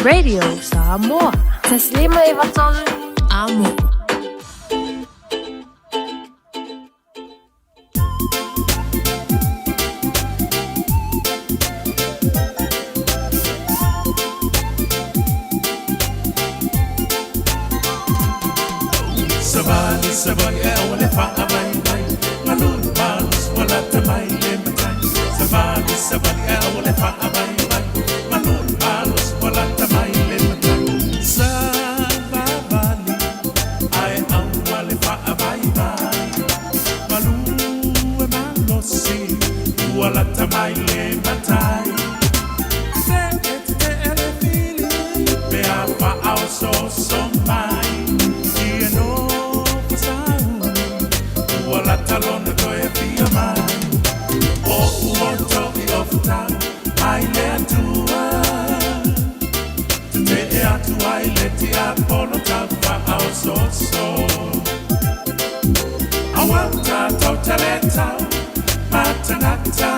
Radio Samoa. Taslima e Vatolu. Amo. Savali, savali, e o le wha mai mai. Malu, malus, wala te mai le matai. Savali, savali, e o le wha mai mai. Malu, malus, wala te mai le matai. Savali, ai aua le wha mai mai. Malu, e malosi, wala te mai le matai. Te e te ele fili, pe a wha au so so mai. Ia no fasauni, ua lata lona toe fia mai. O ua to'i o futau, ai le atua. Te te e atu ai le tia polo tau wha au so so. Awa tātou te le tau, matangata.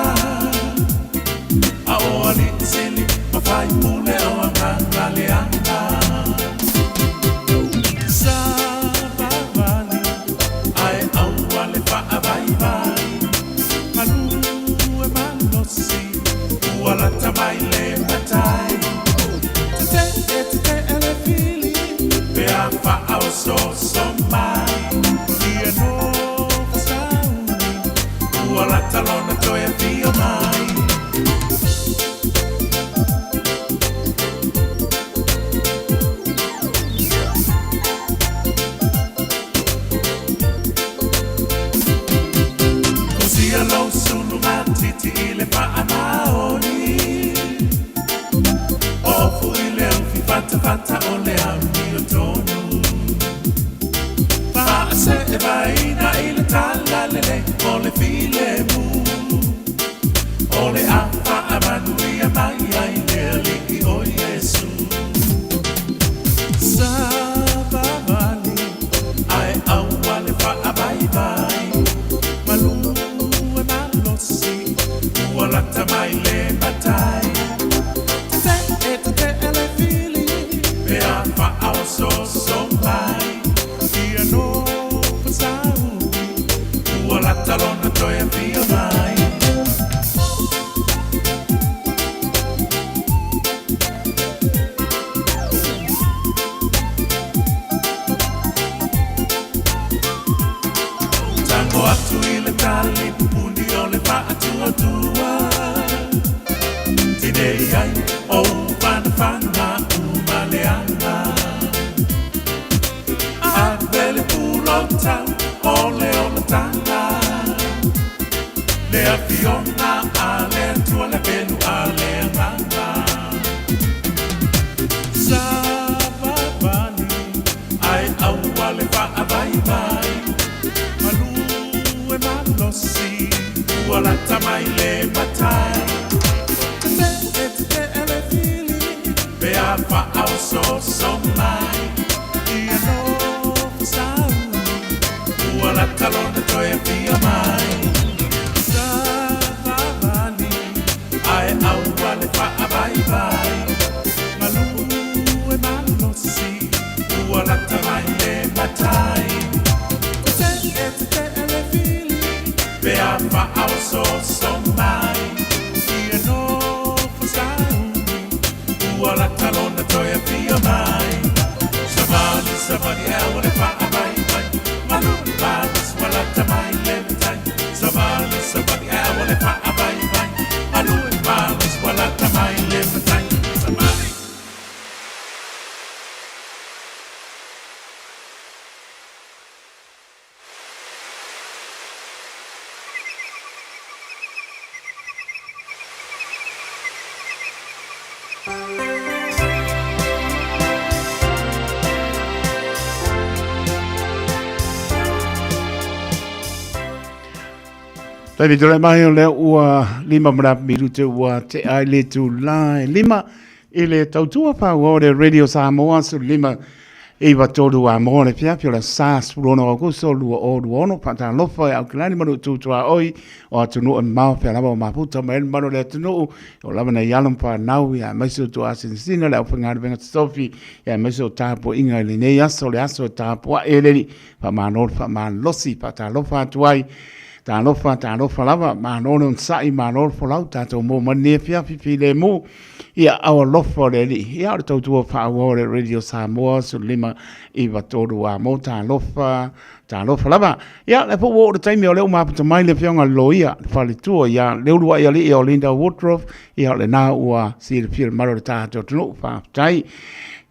A o ali sili, mawhai pule o anganga le anga. Savavali, ai aua le whaavai vai. Malu e malosi, ua lata mai le matai. Te te e te te ele fili, pe a wha au so so mai. Ia no fasauni, ua lata lona toe fia mai. Sia lo sulu matiti i le whaanaoni. O fu i le ufi fata fata o le au ni o tonu. Whaase e vaina i le tala lele o le file mu. O le a whaamanu ia mai ai le aliki o Yesu. Savavali, ai aua le whaavai vai. Malu e malosi, ua lata mai le matai. Te te e te te ele fili, pe a wha au so so mai. Ia no fasauni, ua lata lona toe fia mai. Tango atu i le tali pupuni o le whaatua. Tinei ai o whanawhana umaleanga. A vele pulo tau o le o tanga. Le a fiona a le tua le pelu a le nganga. Savavali, ai aua le whaavai vai. Malu e malosi, ua lata mai le matai. Te te e te te ele fili, pe a wha au so so mai. Ia no fasauni, ua lata lona toe fia mai. Savavali, ai aua le whaavai vai. Malu e malosi, ua lata mai le matai. Te te e te te ele fili, pe a wha au so so mai. Ia no fasauni, ua lata lona toe fia mai. Savali, savali, e aua le whaavai vai. Malu, malus, ua lata mai le matai. Savali, savali, e aua le faavaivai, malu e malosi ua lata mai le matai. Samani. Taimi tulai mai o lea ua lima ma minute ua te ai le tūlā e lima i le tautua pāua o le Radio Samoa 15 9 3 a mo le fiafi o le sa 16 Aokuso 2026 faatalofa e Aukilani ma Lutu tuaoi o atunuu e mamao fea lava o mafuta mai ai le mamalu o le atunuu o lava nei alo ma fanau ia aemaise o tuasinsina le aufaigaluega totofi ia aemaise o tapuaiga i lenei aso le aso e tapuai e le Alii faamalo le faamalosi faatalofa atu ai talofa talofa lava malo le onosai malo le folau tatou maua mai lenei afiafi filemu Ia ao alofa o le Alii, ia o le tautua faaauau a le Radio Samoa 15 9 3 a mo talofa, talofa lava. Ia, lea foi ua oo le taimi o lea ua mafuta mai le afioga i le loia, le faletua ia Leuluai Alii o Linda Woodruff, ia o lena ua silafia le mamalu o le tatou atunuu, faafetai.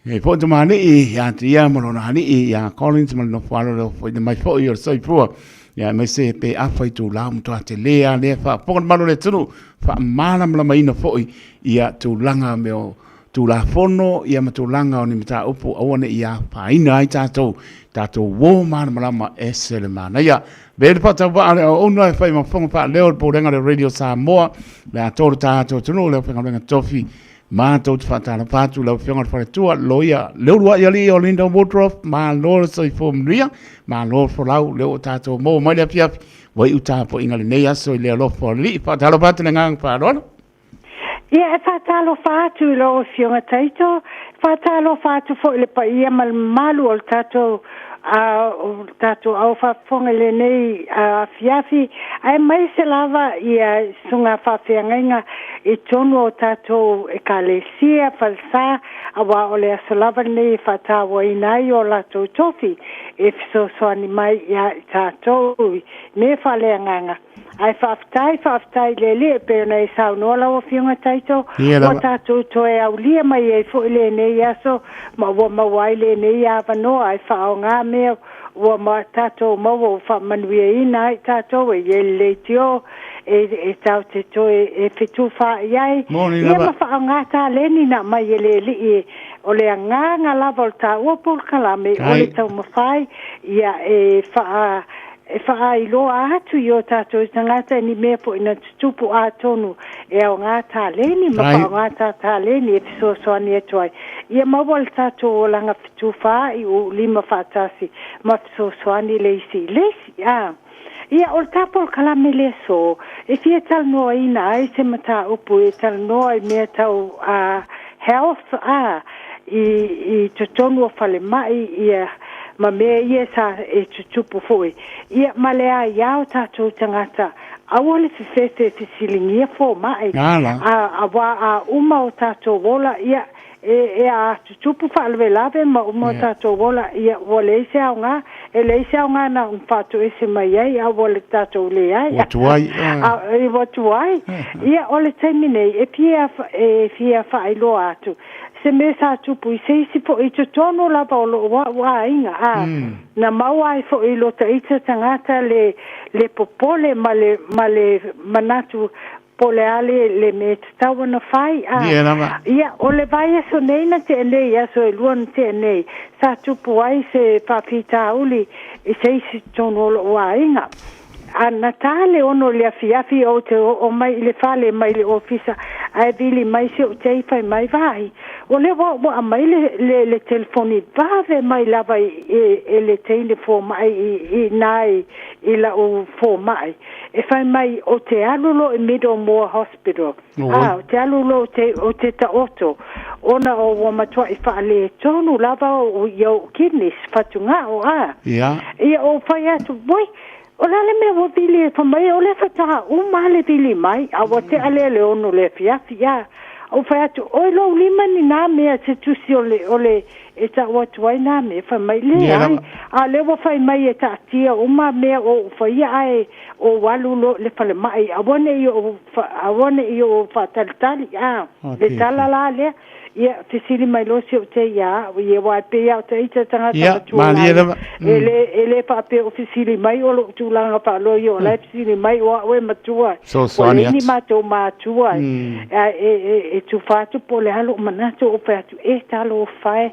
E foi tamalii ia te ia ma lona alii ia Collins ma le nofo alo le ofoina mai foi o le soifua. Ia aemaise pe afa itula ua matua tele lava lea faafofoga le mamalu o le atunuu, faamalamalamaina foi ia tulaga mea o Tulafono ia ma tulaga o ni mataupu aua ne i afaina ai tatou, tatou uo malamalama ese le manaia. Avea le faatauvaa le auauna e fai ma fofoga faaleo o le Pulega o le Radio Samoa, le atoa o le tatou atunuu, le aufaigaluega tofi Matou te faatalofa atu i lau Afioga i le Faletua, Loia Leuluai Alii o Linda Woodruff, malo le soifua manuia, malo le folau, lea ua tatou maua mai le afiafi, ua iu tapuaiga lenei aso i le alofa o le Alii. Faatalofa atu i le agaga faaaloalo. Ia, e faatalofa atu i lau Afioga Taito, faatalofa atu foi i le paia ma le mamalu o le tatou o le tatou au faafofoga i lenei afiafi, aemaise lava ia susuga faafeagaiga i totonu o tatou Ekalesia, falesa, aua o le aso lava lenei e faatauaina ai o latou tofi e fesoasoani mai ia i tatou i mea faaleagaga. Ae faafetai, faafetai i le Alii e pei ona e saunoa lau Afioga Taito, ua tatou toe aulia mai ai foi lenei aso ma ua maua ai lenei avanoa e faaaoga mea ua tatou maua ua faamanuiaina ai tatou e i ai le leitio e tatou te toe e fetufaai ai ia ma faaaoga taleni na aumai e le Alii. O le agaga lava o le taua polokalame o le taumafai ia e faa e faailoa atu i o tatou tagata ni mea foi na tutupu atonu e aoga taleni ma faaaoga ta taleni e fesoasoani atu ai ia maua le tatou olaga fetufaai uulima faatasi ma fesoasoani le isi i le isi. A Ia, o le ta polokalame le aso e fia talanoaina ai se mataupu e talanoa i mea tau a health a i i totonu o falemai ia ma mea ia sa e tutupu foi ia ma le aia o tatou tagata aua le fefefe e fesiligia fomai a auā a uma o tatou ola ia e e a tutupu faalavelave ma uma o tatou ola ia ua leai se aoga e leai se aoga na ona faatoese mai ai a ua le tatou leai Ua tuai. A ua tuai ia o le taimi nei e fia e fia faailoa atu se mea sa tupu i se isi foi i totonu lava o lou a'u aiga, a, na maua ai foi i lota ita tagata le, le popole ma le, ma le manatu po o le a le, le mea e tatau ona fai, a. Ia lava. Ia, o le vaiaso nei na tea nei, aso e lua na tea nei, sa tupu ai se faafitauli i se isi totonu o lou aiga. A na ta le ono i le afiafi ou te oo mai i le fale mai le ofisa ae vili mai si ou tei fai mai, Vaai, o lea ua ua aumai le, le, le telefoni vave mai lava i, e, e le teine fomai i, i ina i, i lau fomai. E fai mai, Ou te alu loa i Middlemore Hospital. A, ou te alu loa ou te, ou te taoto, ona o ua matuai faaletonu lava o, i ou kidneys, fatugao, a. Ia. Ia, ou fai atu, Oi, o le a le mea ua vili ai? Fai mai, O lea faatoa uma lava le vili mai, a ua tea lea le ono i le afiafi, a. Ou fai atu, oi lou lima ni nā mea se tusi o le, o le e ta'u atu ai nā mea, fai mai, leai, a o lea ua fai mai e taatia uma mea o ou faia ae ou alu loa i le falemai, aua ne i ou, aua ne i ou faatalitali, a, le tala la lea. Ia, fesili mai loa si ou tei ia a'u, ia aua e pei lava o taita tagata matua la ia, e le, e le faapea o fesili mai o lo'u tulaga faaloio, o la e fesili mai o a'u e matua, ua leai ni matou matua, ae e, e, e tufa atu po o le a lo'u manatu, ou fai atu, e talofa e,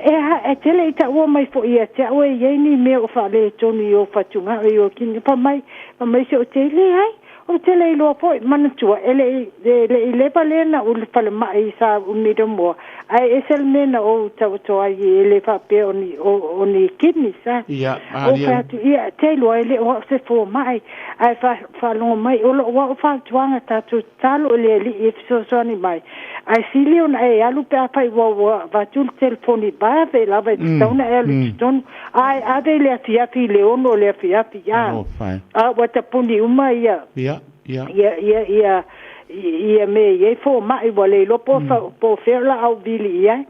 e a, e te le i taua mai foi ia te a'u e i ai ni mea o faaletonu i ou fatugao i ou kini, fai mai, fai mai si ou tei, leai. Ou te le iloa foi, manatua, e le i, e le i leva lea na ou i le falemai i sa u Middlemore, ae ese le mea na ou taoto ai e le faapea o ni, o, o ni kidneys, a. Ia, Ou fai atu, ia, te iloa e le o au se fomai, ae fa, faalogo mai, o lou au fautuaga tatou tatalo i le Alii e fesoasoani mai, ae sili ona e alu pe afai ua, ua avatu le telefoni vave lava e tatau ona e alu i totonu, ae ave i le afiafi i le 6 o le afiafi, a. A ua tapuni uma ia, ia, ia, ia, ia, ia mea e i ai fomai, ua le iloa po, po o fea o laau vili i ai.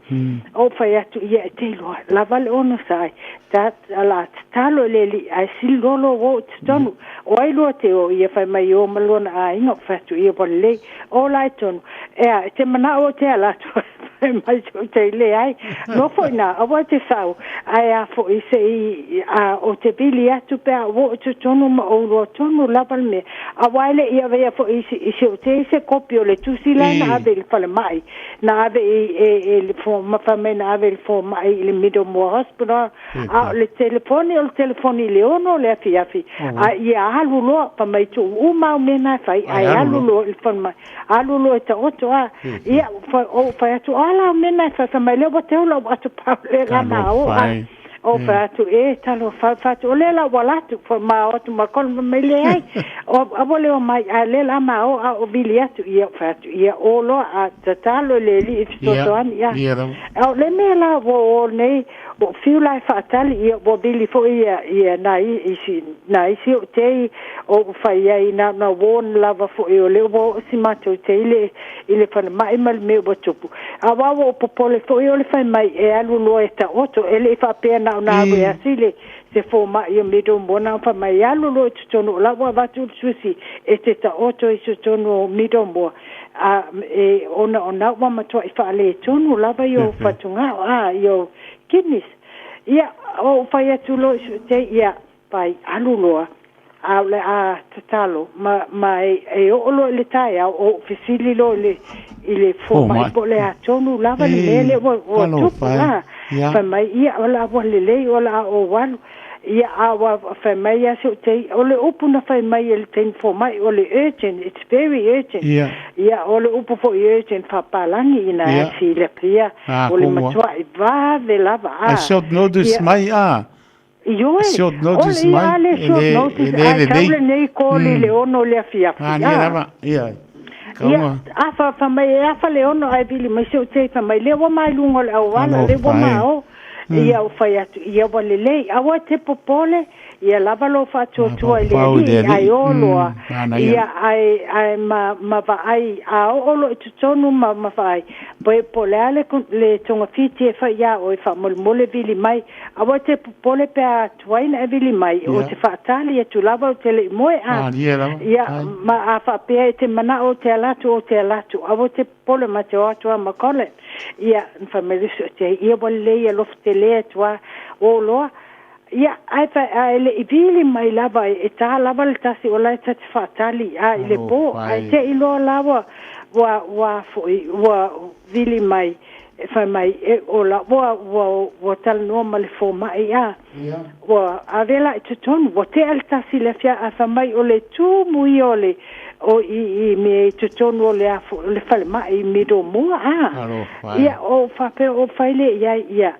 Ou fai atu, ia, e te iloa, lava le onosai, ta, la tatalo i le Alii, ae sili loa lou o i totonu. O ai lua te o? Ia fai mai, o ma lona aiga. Ou fai atu, ia, ua lelei, o la e tonu. Ea, e te manao ou te ala atu? Fai mai si ou tei, leai, nofo i ina, aua e te sau, ae a foi se i, a, ou te vili atu pe a ou oo i totonu ma ou iloa tonu lava le mea. Aua e le i avea foi i si, i si ou tei se kopi o le tusi la na ave i le falemai, na ave i, e, e le fo, ma fai mai na ave i le fomai i le Middlemore Hospital, a o le telefoni, o le telefoni i le 6 o le afiafi, a ia alu loa, fai mai tuu uma au mea na e fai, ae alu loa i le falemai. Alu loa e taoto a. Ia, ou fai atu, o a la au mea na e fai? Fai mai, lea ua teu lau atopau lea la ma o a. Ou fai atu, e, talofa, fai atu, o lea la ua alu atu, fai ma o atu ma Colin, fai mai, leai, o, aua le omai, a lea la ma o a o vili atu, ia, fai atu, ia, o loa, a tatalo i le Alii e fesoasoani, ia. A o le mea la ua o nei, Ua ou fiu la e faatali, ia ua vili foi ia, ia nai isi, nai isi ou tei o ou fai ai na ona warn lava foi o lea ua oo si matou tei i le, i le falemai ma le mea ua tupu. Aua ua ou popole foi o le fai mai e alu loa e taoto, e le i faapea na ona alu e asi le, se fomai o Middlemore, na ona fai mai e alu loa i totonu o la ua avatu le tusi e te taoto i totonu o Middlemore, a, e, ona o na ua matuai faaletonu lava i ou fatugao, a, i ou kidneys. Ia, ou fai atu loa i si ou tei, ia, pai, alu loa, a o le a tatalo, ma, ma e, e oo loa i le taeao, ou fesili loa i le, i le fomai po o le a tonu lava le mea lea ua, ua tupu, a. Fai mai, ia, o le a ua lelei, o le a ou alu. Ia, a ua fai mai lava si ou tei, o le upu na fai mai e le teine fomai, o le urgent, it's very urgent. Ia, o le upu foi urgent faapalagi ina silafia, o le matuai vave lava, a. A short notice mai, a. Ioe, Short notice o le, mai, ia le e short le, notice, e le ae tau lelei. lenei koli i le 6 o le afiafi, A, a. nia lava, ia, Ia, kaunga. a fa, fa mai e afa le 6 ae vili mai si ou tei, fai mai, lea ua ma i luga o le auala, lea ua Talofa e. ma o. Ia, ou fai atu, ia ua lelei, aua e te popole, ia lava lou faatuatua i le Mafaufau i le Alii, ae Alii. o loa, Manaia. ia, ae, ae ma, ma vaai, a oo loa i totonu ma, ma vaai, po, po o le a le, le togafiti e fai iā oe, faamolemole vili mai, Aua e te popole pe a tuai ona e vili mai, ou te faatali atu lava ou te le i moe a. Malie lava. Ia, ma a faapea e te manao ou te ala atu, ou te ala atu. Aua e te popole ma te o atu a ma Colin. Ia, na fai mai le uso o te ia ua lelei alofa tele atu a, o loa. Ia, ae fai, ae le i vili mai lava, e tā lava le tasi o la e ta te faatali a i le po, ae te i loa la ua, ua, ua foi, ua vili mai. E fai mai, e ola, ua, ua, ua talanoa ma le fomai, a, ua ave la i totonu, ua tea le tasi i le afiafi, ae fai mai o le tumu ia o le, o i, i mea i totonu o le afo, o le falemai i Middlemore, a. Ia, ou faapea, ou fai lea i ai, ia,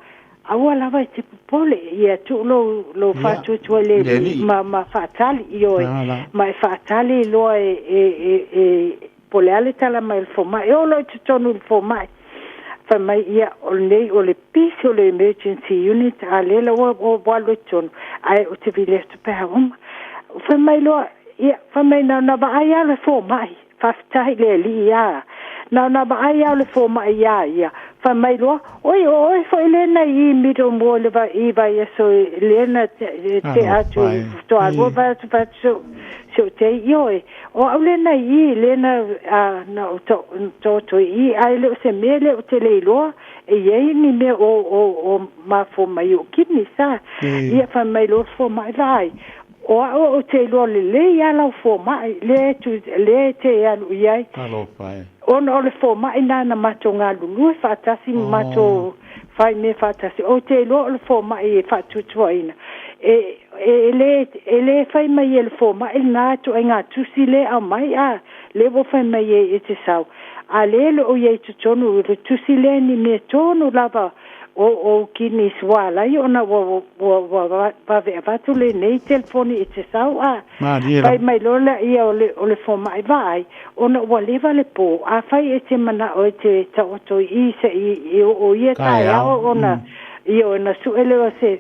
aua lava e te popole, ia tuu lou, lou faatuatua i le Alii ma, ma faatali, ioe, ma e faatali loa e, e, e, e, Po o le a le tala mai o le fomai? E oo loa i totonu i le fomai, fai mai, Ia, o lenei o le pisi o le emergency unit, a lea la ua ua alu i totonu, ae ou te vili atu pe a uma. Fai mai loa, ia, fai mai, na, na vaai lava le fomai, faafetai i le Alii, a. Na ona vaai lava o le fomai iā ia, fai mai loa, Oi, o oe foi lea na i i Middlemore i le i vaiaso lea na tea atu i faatoa lua vaiaso fai atu si ou tei, Ioe, o au lea na i i, lea na, na ou taoto i i, ae le o se mea lea ou te le iloa e i ai ni mea o, o, o mafua mai i ou kidneys, a. Ia, fai mai loa le fomai, Vaai, o au ou te iloa lelei lava lau fomai, lea e tu, lea e te alu i ai. Talofa e. Ona o le fomai lena na matou galulue faatasi ma matou fai mea faatasi, ou te iloa o le fomai e faatuatuaina. E, e, le, e le fai mai e le fomai lena ituaiga tusi lea e aumai, a, lea ua fai mai ai e te sau. A lea e le o i ai i totonu o le tusi lea ni mea tonu lava o ou kidneys ua ala ai ona ua, ua, ua vave avatu lenei telefoni e te sau, a Malie fai lava. mai loa lea o le, o le fomai, Vaai, ona ua leva le pō, afai e te manao e te taoto i i se i, i oo ia Taeao. taeao ona, ia ona sue lea o se,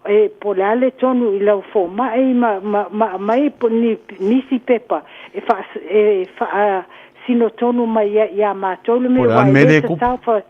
e po o le a le tonu i lau fomai ma, ma, ma aumai po ni, nisi pepa e faa, e faa sino tonu mai ai ia matou le Po mea o le a aua le e mea le lea e tupu. tatau fa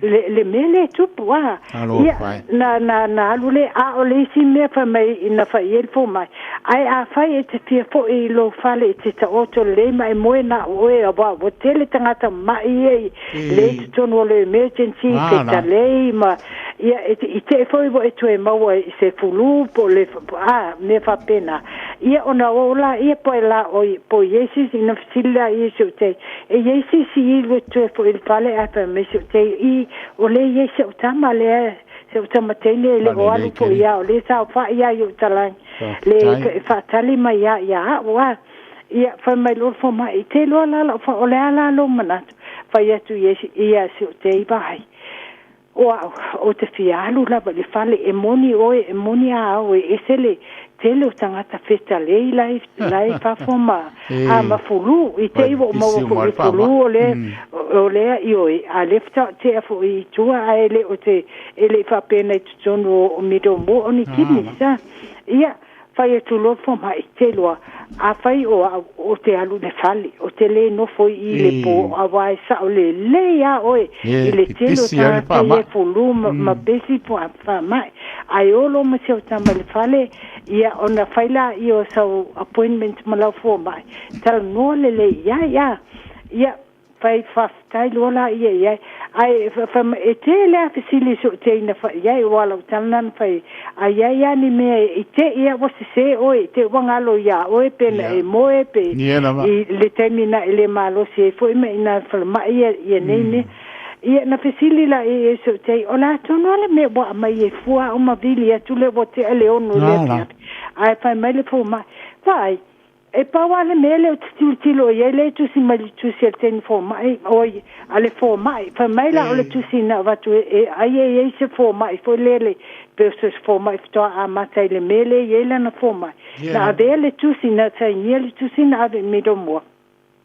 le, le mea lea e tupu a. Ia, Talofa e. na, na, na alu lea, a o le isi mea fai mai na fai i ai le fomai, ae afai e te fia foi i lou fale e te taoto lelei ma e moe na o oe aua ua tele tagata ma'i ia i lea i totonu o le emergency Ah, la. fetalei ma ia e te, i te i foi ua e toe maua i se fulu po o le a mea faapena. Ia ona oo laia po e la oi po i ai se isi ina fesili laia i si ou tei, e i ai se isi i le toe foi i le fale ae fai mai si ou tei, i o lea e i ai si au tama lea si au tama teine e le o Falelei alu foi tele. ia o lea e saofai lava i ou talani le Faafetai. faatali mai ia ia au a. Ia fai mai loa le fomai, te iloa la lau o le a la lou manatu, fai atu i ai ia si ou tei, vaai. O au, ou te fia alu lava i le fale, e moni oe, e moni a au e ese le tele o tagata fetalei la e, la e fafo ma, a E ma fulu, i te ua i ua ou pipisi maua uma foi ai i le le fulu faamai. o lea, o lea ioe, a o lea faatoa tea foi i tua, ae le o te, e le i faapena i totonu o, o Middlemore o ni Ah, la. kidneys, a. Ia, fai atu loa le fomai, te iloa, afai o au, ou te alu i le fale, ou te le nofo i i le pō, E auā e sao lelei lava oe e i le tele o pipisi ai le tagata ia faamai. e fulu ma, ma pesi po a faamai. Ae o loa ma si au tama i le fale, ia ona fai laia o sau appointment ma lau fomai, talanoa lelei i ai, a. Ia, fai faafetai loa laia i ai, ae fai mai, e tele lava fesili i sou teina fai i ai, aua o lau tala lena na fai ai, a i ai lava ni mea i te i ua sesē oe, i te i ua galo iā oe pe na e Ia. moe pe Ia lava. i le taimi na e le malosi ai foi ma ina falemai ia, ia nei mea. Ia, na fesili laia i sou tei, o le a tonu lava le mea ua aumai ai fua au ma vili atu lea ua tea le 6 i le Ah, la. afiafi. Ae fai mai le fomai, Vaai, E pau lava le mea lea ou te tilotilo i ai lea e tusi mai le tusi a le teine fomai, oi, a le fomai. Fai mai la o le tusi na avatu e, e ai e i ai se fomai foi lele, pe o se fomai faatoa amata i le mea lea e i ai lana fomai. Ia Na lava. avea le tusi, na sainia le tusi na ave i Middlemore.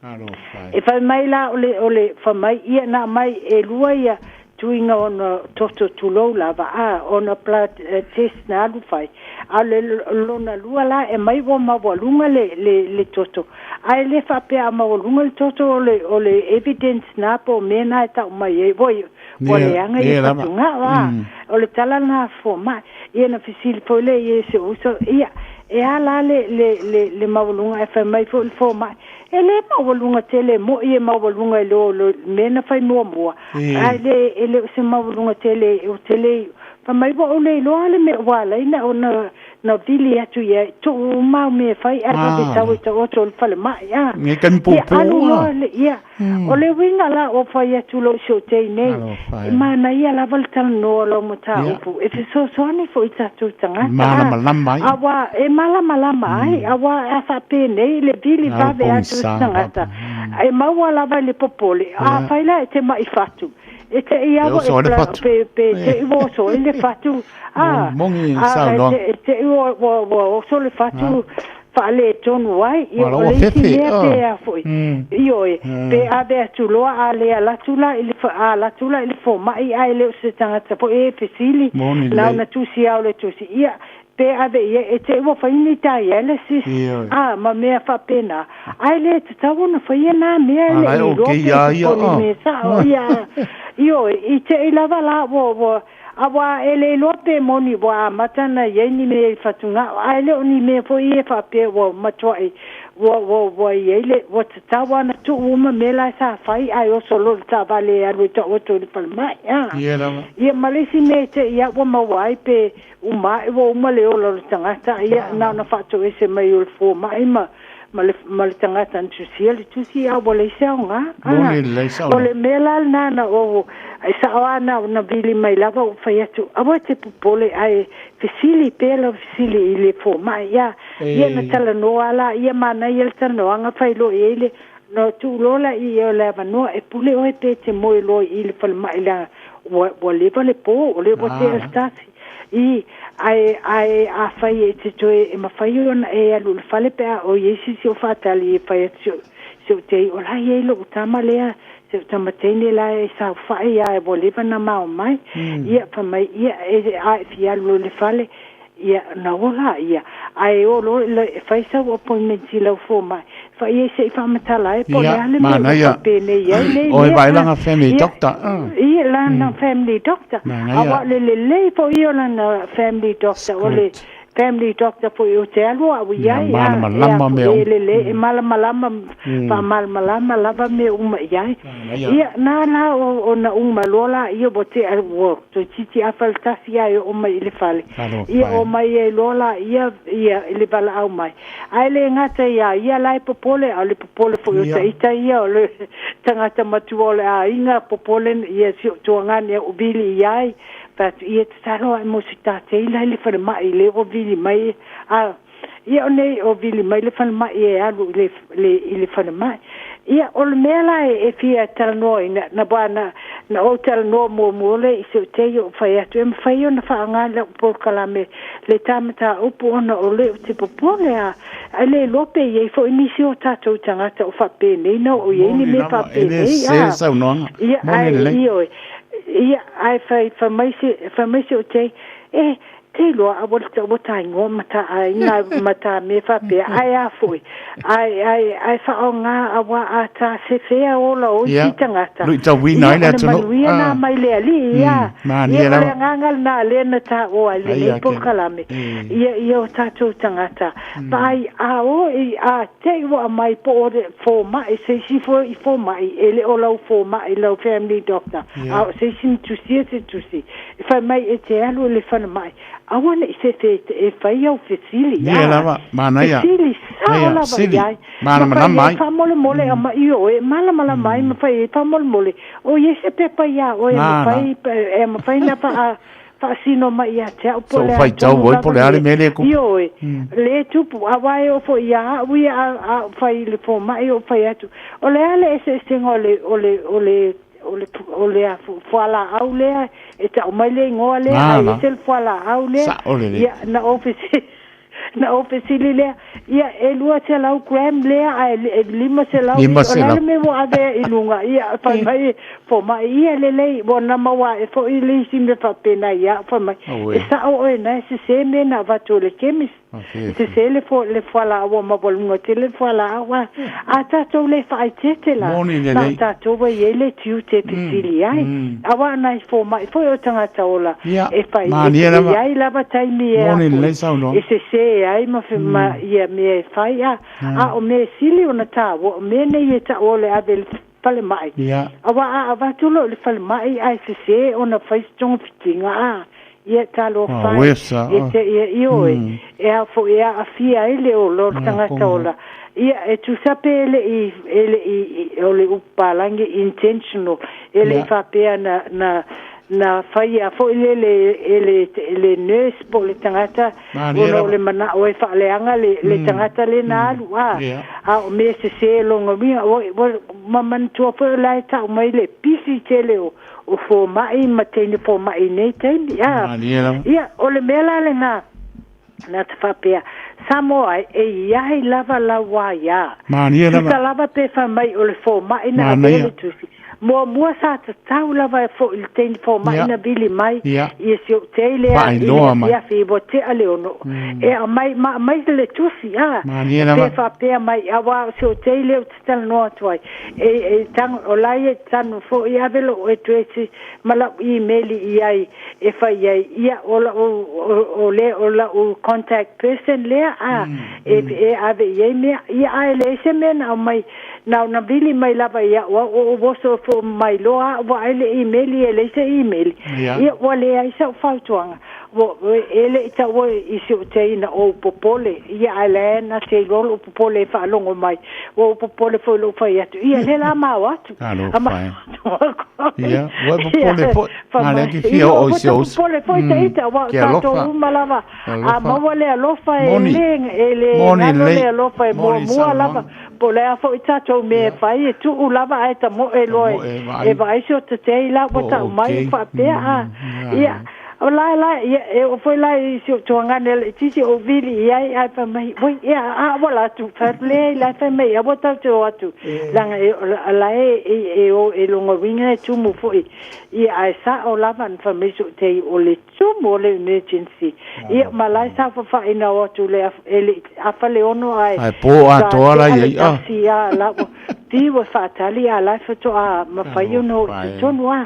Talofa E e. fai mai la o le, o le, fai mai ia na aumai e lua ia tuiga ona toto tulou lava, a, ona blood test na alu fai. A o le lona lua la e mai ua maualuga le, le, le toto. Ae le faapea a maualuga le toto o le, o le evidence na po o mea na e tau mai ai, oi, ua Ia, leaga ia ia lava. fatugao, a. O le tala lena a fomai. Ia na fesili foi lea i si ou uso, ia, E a la le, le, le, le maualuga ae fai mai foi le fomai, E le maualuga tele, e mo'i e maualuga i lo le mea na fai muamua, ae E le, e le o se maualuga tele ou te le iu. Fai mai, Ua ou le iloa le mea ua ala ai na, ona na vili atu i ai, tuu uma au mea e fai ae vave Ah, sau la. e taoto i le falemai, a. Nge taimi Ia, puupuu alu a. loa le, ia, o le uiga la ua fai atu lou siotei nei, Talofa e e. manaia lava le talanoa o lau Ia. mataupu, e fesoasoani foi i tatou tagata, a, Malamalama ai. auā e malamalama ai, auā a faapenei le vili Alo vave atu o se pogisa tagata, papa. e maua lava i le popole, Ia. afai la e te ma'i fatu, e te i E aua oso e ai le pla, fatu. pe, pe te i ua oso ai le fatu, a, Moni a, e saunoaga. te, e te i ua, ua, ua oso le fatu, faaletonu ai, ia Ua o la ua le isi fefe, mea ah. pe a foi. Ioe, pe ave atu loa a le ala atu la i le, a ala atu la i le fomai ae le o se tagata foi e fesili, Moni na lelei. ona tusi lava o le tusi. Ia, Pe ave i ai, e te i ua fai ni dialysis, a, ma mea faapena, ae le tatau ona faia na mea e le i iloa pe po o ni mea sao, ia, ioe, i te i lava la ua, ua, aua e le iloa pe moni ua amata ona i ai ni mea i fatugao, ae le o ni mea foi ia faapea ua matuai, ua, ua, ua i ai le, ua tatau lava ona tuu uma mea la sa fai ae oso loa i le taavale e alu e taoto i le falemai, a. Ia ma le isi mea e te i lava ua maua ai pe uma ae ua uma le ola o le tagata, ia na ona faatoese mai o le fomai ma ma le ma le tagata na tusia le tusi a ua leai se aoga. Moni lelei sao O le mea la lena na ou e sao lava na na vili mai lava ou fai atu, aua e te popole ae fesili pea lau fesili i le fomai. Ia, ia na talanoa lava la, ia manaia le talanoaga fai loa i ai le na tuu loa la i ai o le avanoa e pule oe pe e te moe loa i le falemai leaga ua ua leva le po, o lea ua tea le tasi. I, ae, ae afai e te toe, e mafai ona e alu i le fale pe a o i ai se isi o faatali e fai atu si ou, si ou tei, o la e i ai lou tama lea, si ou tama teine la e saofai lava ua leva ona mao mai. Ia, fai mai, ia, e, a e fia alu loa i le fale, Ia, ona ola ia, ae o loa e fai sau appointment i lau fomai, fai ai se i faamatala ai po o le a le mea ua faapenei ai nei mea. Oi vaai lana family doctor. Ia, lana family doctor. Aua o le lelei foi ia o lana family doctor, o le family doctor foi ou te alu au i ai, malamalama mea uma. E lelei, e malamalama, faamalamalama lava mea uma i ai. Ia, na la ona uma loa laia ua tea, ua toeitiiti afa le tasi ae oo mai i le fale. Ia oo mai ai loa laia ia i le valaau mai. Ae le gata ia ia la e popole, a o le popole foi o ita ia o le tagata matua o le aiga, popole ia si ou tuagane au vili i ai. Fai atu, ia tatalo ae mo se tatei la i le falemai lea ua vili mai. A Ia o nei o vili mai le falemai e alu i le, le, i le falemai. Ia, o le mea la e, e fia talanoaina, na aua na, na ou talanoa muamua lea i si ou tei ou fai atu, e mafai ona faaaoga lau polokalame le ta mataupu ona o lea ou te popole a, ae le iloa pe i ai foi nisi o tatou tagata o faapenei na oo i ai ni Moni mea lava, e le faapenei, sese le a. saunoaga. Ia, Moni ae, lelei. ioe, ia, ae fai, fai mai se, fai mai si ou tei, e, Te iloa aua le taua ta igoa ma ta aiga ma ta mea faapea, ae a foi, ae, ae, ae faaaoga aua a ta sefea ola o isi tagata, Luitauina ia ai le o le atunuu. manuia na mai le Alii, ia, Mania ia o le lava. agaga lena lea na taua ai lenei Aia ke. polokalame, ia, ia o tatou tagata, vaai, a o i, a te i ua aumai po o le fomai, se isi foi fomai, e le o lau fomai, lau family doctor, a o se isi na tusia se tusi, E fai mai e te alu i le falemai, aua ne i fefe e fai au fesili, Ia a lava, manaia. fesili sao Ia, lava sili, i ai, ma fai malamalama ai ai. faamolemole a ma ioe, e malamalama ai ma fai ai faamolemole, o i ai se pepa iā oe e Na, na. mafai, e mafai ona faa, faasino mai ia te au po So o le a faitau tonu ai po lava o le a le le mea lea e tupu. ioe, le tupu, aua e oo foi ia au ia a, a ou fai i le fomai ou fai atu, o le a le eseesega o le, o le, o le, o le, o le a, fualaau lea e tau mai le igoa lea, ae Nala. ese le fualaau lea. Sao lelei. Ia, na ou fesili, na ou fesili lea, ia, e 200 gram lea, ae e 500, o le a le mea ua ave i luga? Ia, fai mai, fomai, ia, lelei, ua na maua ae foi le isi mea faapena ia au, fai mai, Auē. e sao oe na e sese mea na avatu e le chemist. Sese le fo le fualaau ua maualuga tele le fualaau a a tatou le faaeteete la Moni na o lelei. tatou ua i ai le tiute e fesili ai aua o nai fomai foi o tagata ola Ia, e fai e mania e lava. i ai lava taimi e a Moni foi lelei e saunoaga. sese ai ma ma ia mea e fai a a o mea sili ona taua o mea nei e taua o le ave i le falemai Ia. aua a avatu loa i le falemai ae sese ona fai se togafitiga a Ia talofa e, e te ia ioe, e ao foi e aafia ai le ola o le tagata ola. Ia, e tusa pe e le i, e le i, o le upu palagi intentional, e le i faapea na, na, na faia foi lele e le, e le nurse po o le tagata ona o le manao e faaleaga le, le tagata lea na alu, a, a o mea sese e lona uiga, ua, ua, ma manatua foi o la e tau mai le pisi tele o, o fomai ma teine fomai i nei taimi, a. Malie lava. Ia, o le mea la lena, na te faapea, Samoa e, e i ai lava lau aia. Malie lava. Tusa lava pe fai mai o le fomai na avea Manaia. le tusi. Muamua sa tatau lava e fo'i i le taimi foma'i na vili mai ia si o'u tei lea i le Faailoa mai. afiafi ua te'a le 6. E aumai ma aumai le tusi a Malie pe lava. faapea mai auā o si o'u tei lea ou te talanoa atu ai e e tago o la e tanu fo'i ave lo'u etuesi ma la'u imeli i ai e fai ai ia o la'u o le o la'u contact person lea a e e ave i ai mea ia ae leai se mea na aumai na ona vili mai lava ia'u au o ou oso fo mai loa a'u vaai le imeli e leai se imeli ia ua leai sa'u fautuaga ua e le'i taua i si o'u tei ina ou popole ia ae lae na te iloa lo'u popole e faalogo mai ua ou popole foi i lo'u fai atu ia lea la ma o atu Talofa e. Ia, ua e popole foi. Fai A lea mai te fia ia oo i ua si ta ou uso. popole foi ita auā o Ke tatou alofa. uma lava Ke a alofa. maua le alofa e Moni. lē e lē Moni galo lelei. le alofa e Moni muamua lava saunoaga. po o le a fo'i tatou mea e fai e tu'u lava ae tamo'e loa Tamo'e e vaai. vaai se o tatei la Po ua ta'u o mai okay. faapea a ia o la la ia e oo foi la i si o'u tuagane laitiiti ou vili i ai ae fai mai oi ia a ua latou fai atu leai la e fai mai aua tatou te o atu laga e la e e o e lona uiga e tumu fo'i ia ae sa'o lava na fai mai so'u tei o le tumu o le emergency ia ma la e saofafa'ina o atu le e le'i afa le 6 ae Ae po sa atoa la te'a i le ai. Ah. tasi a la ua fiu e fa'atali a la e fato'a mafai ona o Talofa i e. totonu a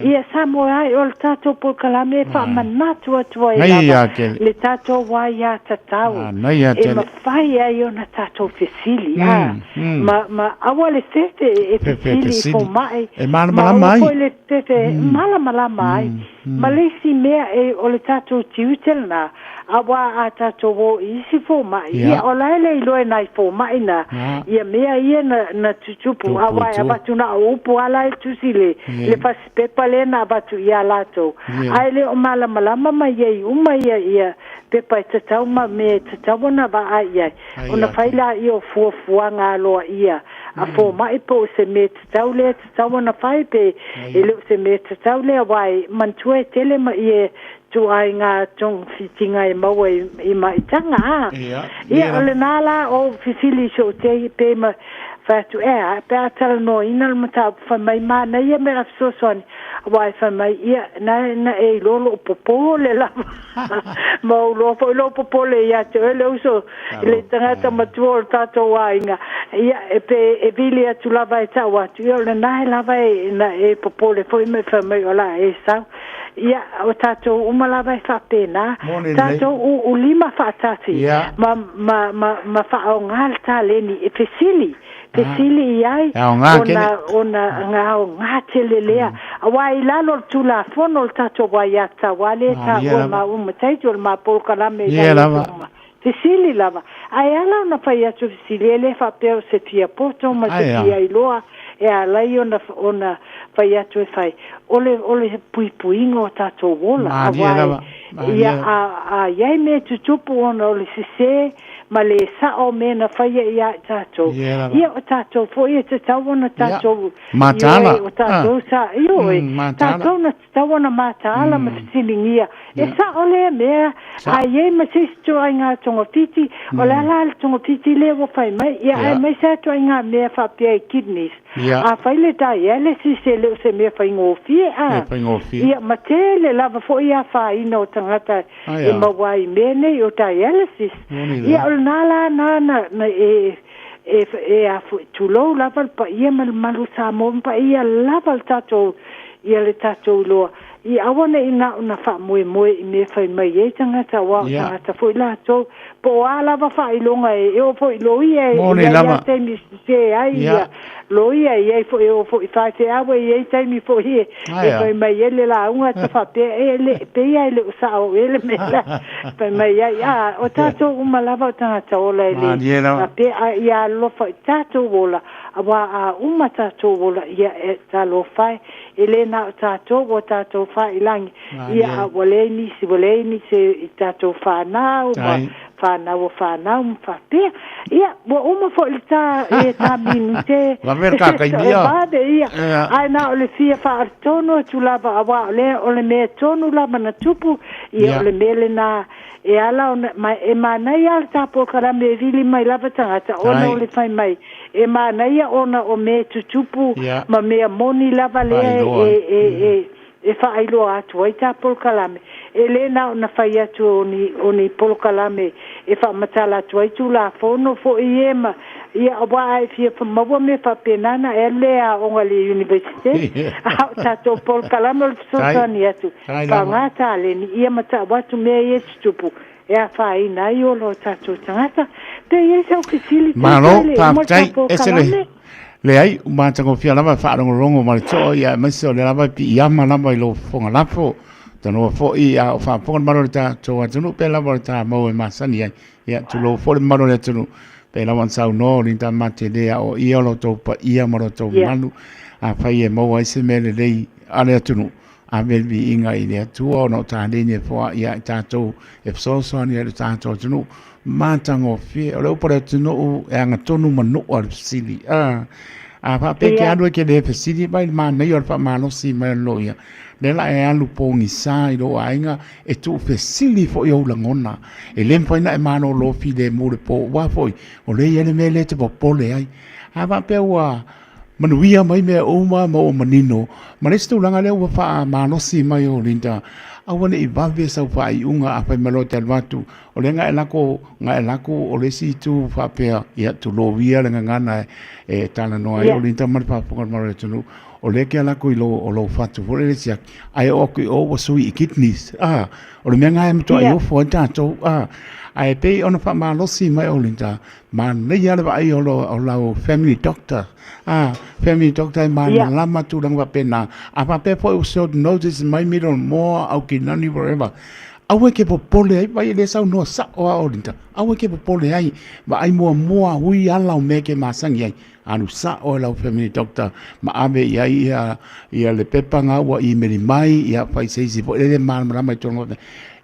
ia sa moe ai o le tatou polokalame e fa'amanatu atu ai Nai lava ia kele. le tatou aiā tatau Nai ia e tele. mafai ai ona tatou fesili a ma ma aua le fefe e Fefe fesili i fesili. foma'i E ma malamalama aua ai. foi le fefe malamalama ai ma le isi mea e o le tatou tiute lenā auā a tatou o i isi foma'i ia o la e le iloa e nai foma'i na ia mea ia na na tutupu Tupu auā i e tua. avatu na o upu ala e tusi le le fasipepa lea na avatu iā latou ae le o malamalama mai ai uma ia ia pepa e tatau ma mea e tatau ona vaai i ai Ai ona ia fai te. laia o fuafuaga aloaia a foma'i po o se mea tatau lea tatau ona fai pe Ai e ia. le o se mea tatau lea auā e manatua e tele ma ia tuaiga togafitiga e maua i i ma'itaga a Ia, ia ia o lava. lenā la o fifili i so'u tei pe ma fai atu e a pe a talanoaina le mataupu fai mai manaia me a fesoasoani auā e fai mai ia na na e iloa lo'u popole lava ma ou loa fo'i lo'u popole iā te oe le uso i le Talofa tagata e. matua o le tatou aiga ia e pe e vili atu lava e ta'u atu ia o lenā e lava e na e popole foi ma e fai mai o la e sau ia o tatou uma lava e fa'apēnā Moni lelei. tatou u'ulima fa'atasi ma ma ma ma fa'aaogā le taleni e fesili fesili i ai E aogā ona tele. ona aogā tele lea auā i lalo o le tulafono o le tatou aiā tatau lea e Malie tāua lava. ma uma taiti o le mapolokalame i Ia lai lava. uma fesili lava ae ala ona fai atu fesili e lē faapea o se fia poto ma se Ai a. fia iloa e alai ona ona fai atu e fai o le o le puipuiga o tatou ola Malie auā lava. e Malie ia lava. a a iai mea tutupu ona o le sesē ma le sa'o mea na faia iā i tatou Ia lava. ia o tatou fo'i e tatau ona tatou Mataala. ioe o tatou sa ioe Mataala. tatou na tatau ona mataala ma fesiligia e sa'o lea mea Sa'o. a iai ma se isi tuaiga togafiti o le ala le togafiti lea ua fai mai ia ae mai sa tuaiga mea faapea i kidneys a fai le dialysis e le o se mea faigofie a E faigofie. ia ma tele lava fo'i afaina o tagata Ai e a. maua ai mea nei o dialysis Moni ia lea. o lenā la na na na e e e a fo'i tulou lava le paia ma le malu Samoa ma paia lava le tatou ia le tatou iloa i aua ne'i na ona fa'amoemoe i mea fai mai ai tagata auā o tagata fo'i latou po o a lava fa'ailoga e e oo fo'i loia e Moni i ai lava. a taimi sesē ai ia loia e iai fo'i e oo fo'i faifeau e iai taimi fo'i e Ai e a. fai mai ai le lauga ta fa'apea e le peia e le'o sa'o ē le mea la fai mai ai a o tatou uma lava o tagata ola e lē Malie lava. faapea a ia alofa i tatou ola auā a uma tatou ola ia e talofa e e lē na o tatou ua tatou fa'ilagi Malie. ia a ua leai nisi ua leai nisi i tatou fanau ma Tai. fanau o fanau ma faapea. Ia, ua uma foi le ta, e ta minute. Vave le kakaimia. Vave, ia. Ae na o le fia faaletonu atu lava, auā o lea, o le mea tonu lava na tupu, ia, o le mea lena e ala ona, ma e manaia lava le ta polokalame e vili mai lava tagata, ona o le fai mai, e manaia ona o mea e tutupu ma mea moni lava lea e, e, e, e faailoa atu ai ta polokalame. E le na ona fai atu o ni, o ni polokalame e faamatala atu ai Tulafono foi e ma, ia, aua a e fia maua mea faapena na e alu lea e aoga i le Universite. A o tatou polokalame o le fesoasoani atu, paga taleni, ia ma tau atu mea ia e tutupu e afaina ai ola o tatou tagata. Pe i ai sau fesili, Malo, faafetai, ese le leai, ua matagofie lava e faalogologo ma le toa, ia aemaise o lea lava e piiama lava i lou fofoga lafo, tanoa foi a o faafofoga le mamalu o le tatou atunuu, pei lava o le ta mau e masani ai. Ia, tulou foi le mamalu o le atunuu, pei lava ona saunoa o Linda Matele a o ia o lo outou paia ma lo outou mamalu, afai e maua ai se mea lelei a le atunuu, Ave le viiga i le Atua ona o taleni e foai ia i tatou e fesoasoani ai i lo tatou atunuu. Matagofie. O le upu a le atunuu e agatonu manua le fesili. A, a faapea ke alu e ke le fesili mai le manaia o le faamalosi mai o le loia. Lea la e alu pogisa i lou aiga e tuufesili foi ou lagona. E le mafai ona e malolo filemu i le po aua foi o lea e i ai le mea lea e te popole ai. A faapea ua manuia mai mea uma ma ua manino. Ma le isi tulaga lea ua faamalosi mai o Linda, aua ne i vave sau faaiuga a fai mai loa e te alu atu, o lea na e lako, na e lako o le isi itu faapea, ia tulou ia le gagana e talanoa ai o Linda ma le faafofoga a le mamalu o le atunuu, o lea e te alu atu i lou, o lou fatu foi lele siaki, ae oo atu i o ua sui i kidneys, a, o le mea lena e matuai ofo ai tatou, a, ae pei ona faamalosi mai o Linda, Manaia le vaai o lau family doctor. Ah, family doctor e malamalama tulaga faapena. A faapea foi ua short notice mai Middlemore, Aukilani, whatever. Aua e ke popole ai, vai e le saunoa sao a Olinda. Aua e ke popole ai, vaai muamua hui ala o mea e ke masani ai. Alu sao e lau family doctor ma ave i ai ia, ia le pepa nga ua imeli mai, ia fai se isi foi lele malamalama i tulaga faapena.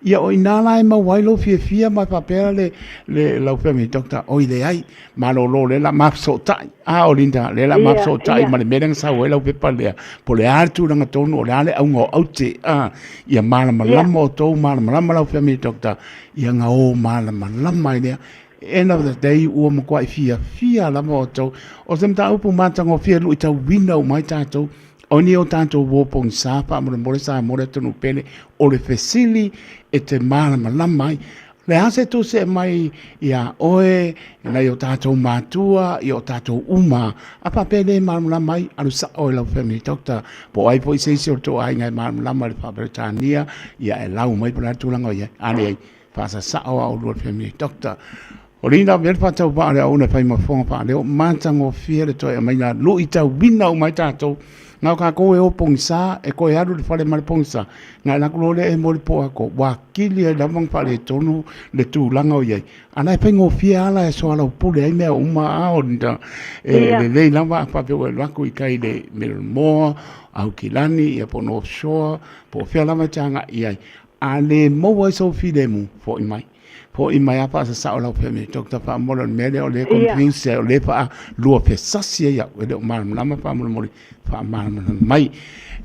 Ia o i ina la e maua ai lou fiafia ma faapea le, le lau family doctor, oi leai, malolo lea la ma fesootai. A o Linda, lea la ma fesootai ma le mea lea na sau ai lau pepa lea, po o le a le tulaga tonu, o le a le auga o aute, a, ia malamalama outou, malamalama lau family doctor, ia na o malamalama ai lea. End of the day, ua matuai fiafia lava outou. O se mataupu matagofie luitauina uma ai tatou, o ni o tatou uo pogisa faamolemole Samoa le atunuu pele, o le fesili e te malamalama ai. Le a se tusi e mai iā oe, e nai o tatou matua, i o tatou uma, a faapea e le malamalama ai, alu sao i lau family doctor, po o ai foi se isi o le tou aiga e malamalama i le faa-Peretania, ia e lau mai po o le a le tulaga o i ai. A leai, Faasasao a oulua le family doctor. O le ina le faatauvaa o le auauna e fai ma fofoga faaleo, matagofie le toe aumaiga luitauina uma ai tatou. Na o tatou e o pogisa, e toe alu i le fale ma le pogisa, na e alu atu loa lea e moe i le po atoa, ua atili ai lava ona faaletonu le tulaga o i ai. A o la e faigofie lava la e soalaupule ai mea uma a o e lelei lava a faapea ua e alu atu i tai i le Middlemore, Aukilani, ia po o North Shore, po o fea lava e te agai i ai. A le maua ai sou filemu, foi mai. Foi mai a faasasao lau family doctor faamolemole o le mea lea o lea e confuse ai, o lea e faaluafesasi ai au, e le o malamalama faamolemole, faamalamalama mai.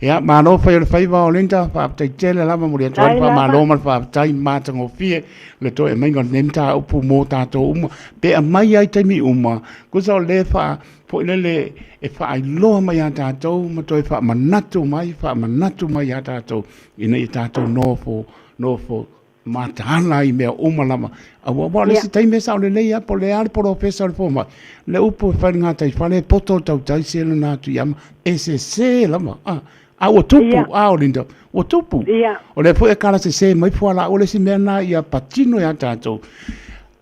Ia, malo fai o le faiva o Linda, faafetai tele lava, momoli atu ai le faamalo ma le faafetai matagofie le toe aumaiga o lenei mataupu mo tatou uma. Pe aumai lava i taimi uma, tusa o lea e faa, foi lele e faailoa mai ia tatou ma toe faamanatu mai, faamanatu mai ia tatou ina ia tatou nofo, nofo mataala ai i mea uma lava. Aua, aua o le isi taimi e sao lelei lava po o le a le polofesa o le fomai, le upu e fai i le gataifale e poto le tautai se lona atu i ama, e sese lava. A, a ua tupu, a Olinda, ua tupu. O lea foi e kala sese mai fualaau, o le isi mea lena ia patino ia tatou.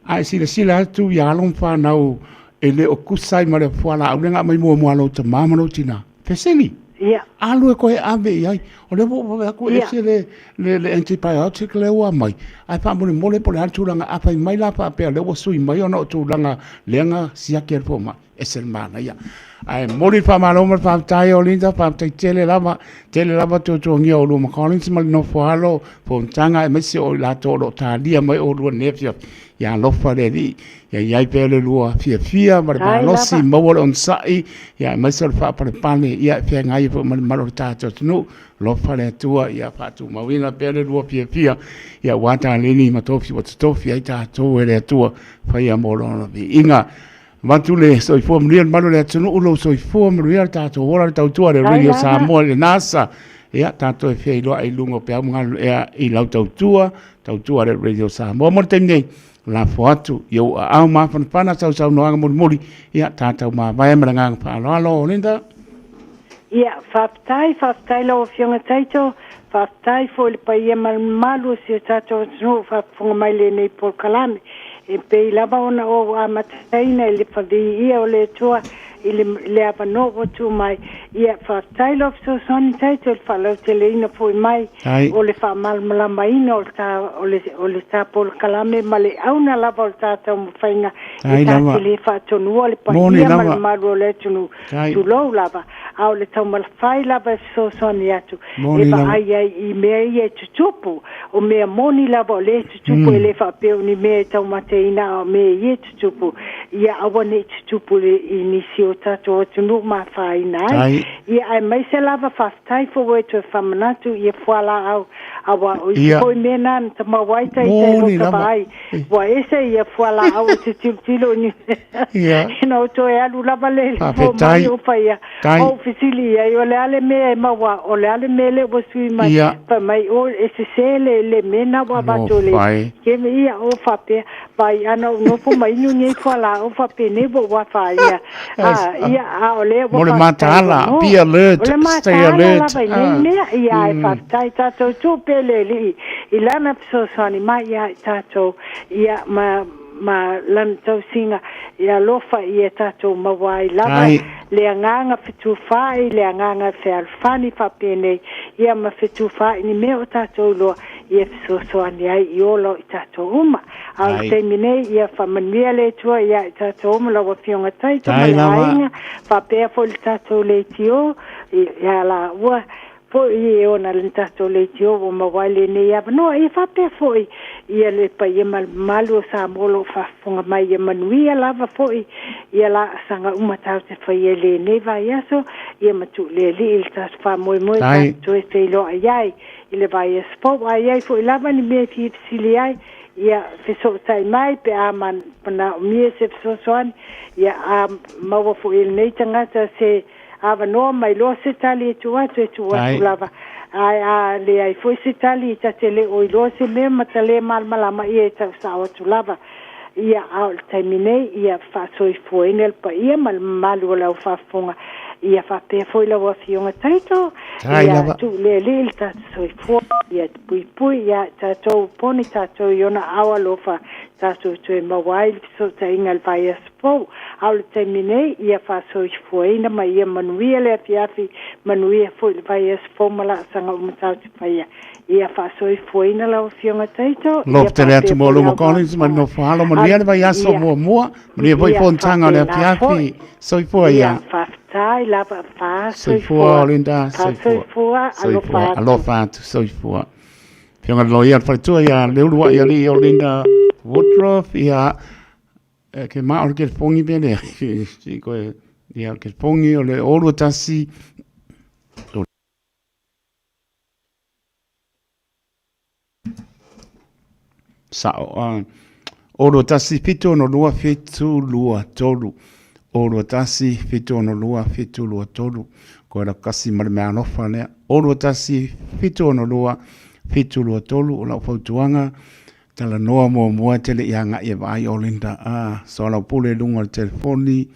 A e silasila atu i alo ma fanau e le o tusa ai ma le fualaau lea na aumai muamua a lou tama ma lou tina, fesili. Ia. Alu e toe ave i ai. O lea ua ou vaai atu e ese le, le, le antibiotic lea ua aumai, ae faamolemole po o le a le tulaga, a fai mai la faapea o lea ua sui mai ona o tulaga lea na siaki e le fomai. Ese le manaia. Ae momoli le faamalo ma le faafetai o Linda, faafetai tele lava, tele lava tuatuagia o oulua ma Collins ma le nofo alo, fonotaga aemaise o i latou o lo o talia mai oulua i lenei afiafi. Ia alofa le Alii, ia i ai pea le lua fiafia ma le malosi, maua le onosai, ia aemaise o le faapalepale, ia e feagai ai foi ma le mamalu o le tatou atunuu. Alofa le Atua, ia faatumauina pea le lua fiafia, ia aua taleni ma tofi ua totofi ai tatou e le Atua, faia mo Lona viiga. Avatu le soifua manuia le mamalu o le atunuu, lou soifua manuia le tatou ola, le tautua a le Radio Samoa i le NASA. Ia, tatou e feiloai i luga o peau ma galuea i lau tautua, tautua a le Radio Samoa. Mo le taimi nei, lafo atu i ou aao mafanafana sausaunoaga mulimuli, ia, tatou mavae ma le agaga faaaloalo. Linda. Ia, faafetai, faafetai lau Afioga Taito, faafetai foi i le paia ma le mamalu o si o tatou atunuu o faafofoga mai i lenei polokalame. E pei lava ona ou amataina i le faviia o le Atua i le, le avanoa ua tuu mai. Ia, faafetai lau fesoasoani Taito i le faalauteleina foi mai Ai. o le faamalamalamaina o le ta, o le, o le ta polokalame ma le auna lava o le ta taumafaiga e Ai ta lava. te le faatonua le Moni paia ma le lava. mamalu o le atunuu. Tai. Tulou lava, a o le taumalafai lava e fesoasoani atu e Moni lava. vaai ai i mea ia e tutupu. O mea moni lava o lea e tutupu, e le faapea o ni mea e taumateina, a o mea ia e tutupu, ia aua ne i tutupu i nisi o tatou atunuu ma afaina ai. Tai. Ia, aemaise lava faafetai foi ua e toe faamanatu ia fualaau, aua o isi Ia. foi mea na na tamau ai ita i Moni lota lava. vaai. Ua ese ia fualaau e te tilotilo i ni Ia. Ina ua toe alu lava le Faafetai. fomai o faia. Tai. Ou fesili i ai, o le a le mea e maua, o le a le mea lea ua sui mai. Ia. Fai mai, o e sese le, le mea na ua avatu le Alofa e. keme ia o faapea. Vai ana ou nofo ma inu nei fualaau faapenei ua ou afaina. A, ia, a o lea ua Mo le faafetai ua mataala, no. be alert, O le stay mataala alert. lava i nei Ah. mea, ia, e faafetai tatou tuu pea le Alii i Lana fesoasoani mai ia i tatou, ia, ma, ma Lana tausiga, ia alofa ia tatou maua ai lava Ai. le agaga fetufaai, le agaga fealofani faapenei, ia ma fetufaai ni mea o tatou iloa ia fesoasoani ai i ola o i tatou uma. A o le Ai. taimi nei, ia faamanuia le Atua ia i tatou uma, lau Afioga Taito ma Tai le lava. aiga, faapea foi le tatou leitio, ia laua foi e ona le tatou leitio ua maua ai lenei avanoa. Ia faapea foi ia le paia ma le mamalu o Samoa o lo o faafofoga mai, ia manuia lava foi ia laasaga uma tatou te faia i lenei vaiaso, ia matuu le Alii i le tatou faamoemoe Tai. tatou toe feiloai ai i le vaiaso fou. A i ai foi lava ni mea e fia fesili ai, ia fesootai mai pe a manaomia se fesoasoani, ia a maua foi e lenei tagata se avanoa mai loa se tali e tuu atu, e tuu atu lava. Ae a leai foi se tali, ta te le o iloa se mea ma ta le malamalama, ia e tausao atu lava. Ia, a o le taimi nei, ia faasoifuaina le paia ma le mamalu o lau faafofoga. Ia faapea foi lau Afioga Taito, Tai ia lava. tuu le Alii le tatou soifua, ia puipui ia i tatou, poni tatou i ona ao alofa, tatou toe maua ai le fesootaiga i le vaiaso fou. A o le taimi nei, ia faasoifuaina ma ia manuia le afiafi, manuia foi le vaiaso fou ma laasaga uma tatou te faia. Ia faasoifuaina lau Afioga Taito, ia Lofu tele faapea atu mo foi luma lau Collins ma le faafofoga. nofo alo. Manuia le vaiaso Ia, muamua, manuia foi ia fonotaga o le faapena foi. afiafi. Soifua Ia ia. faafetai lava, Soifua faasoifua, Linda, soifua. faasoifua, alofa Soifua, atu. alofa atu, soifua. Afioga i le Loia o le Faletua ia Leuluai Alii o Linda Woodruff, ia e ke ma o le kelefongi pe lea. Si koe, ia o le kelefongi o le 21 Sao, a. 6 1 7 6 2 7 2 3. 6 1 7 6 2 7 2 3. Koe la kasi ma le mea alofa lea. 6 1 7 6 2 7 2 3. O lau fautuaga, talanoa muamua e te le i agai e vaai o Linda. A, soalaupule i luga o le telefoni,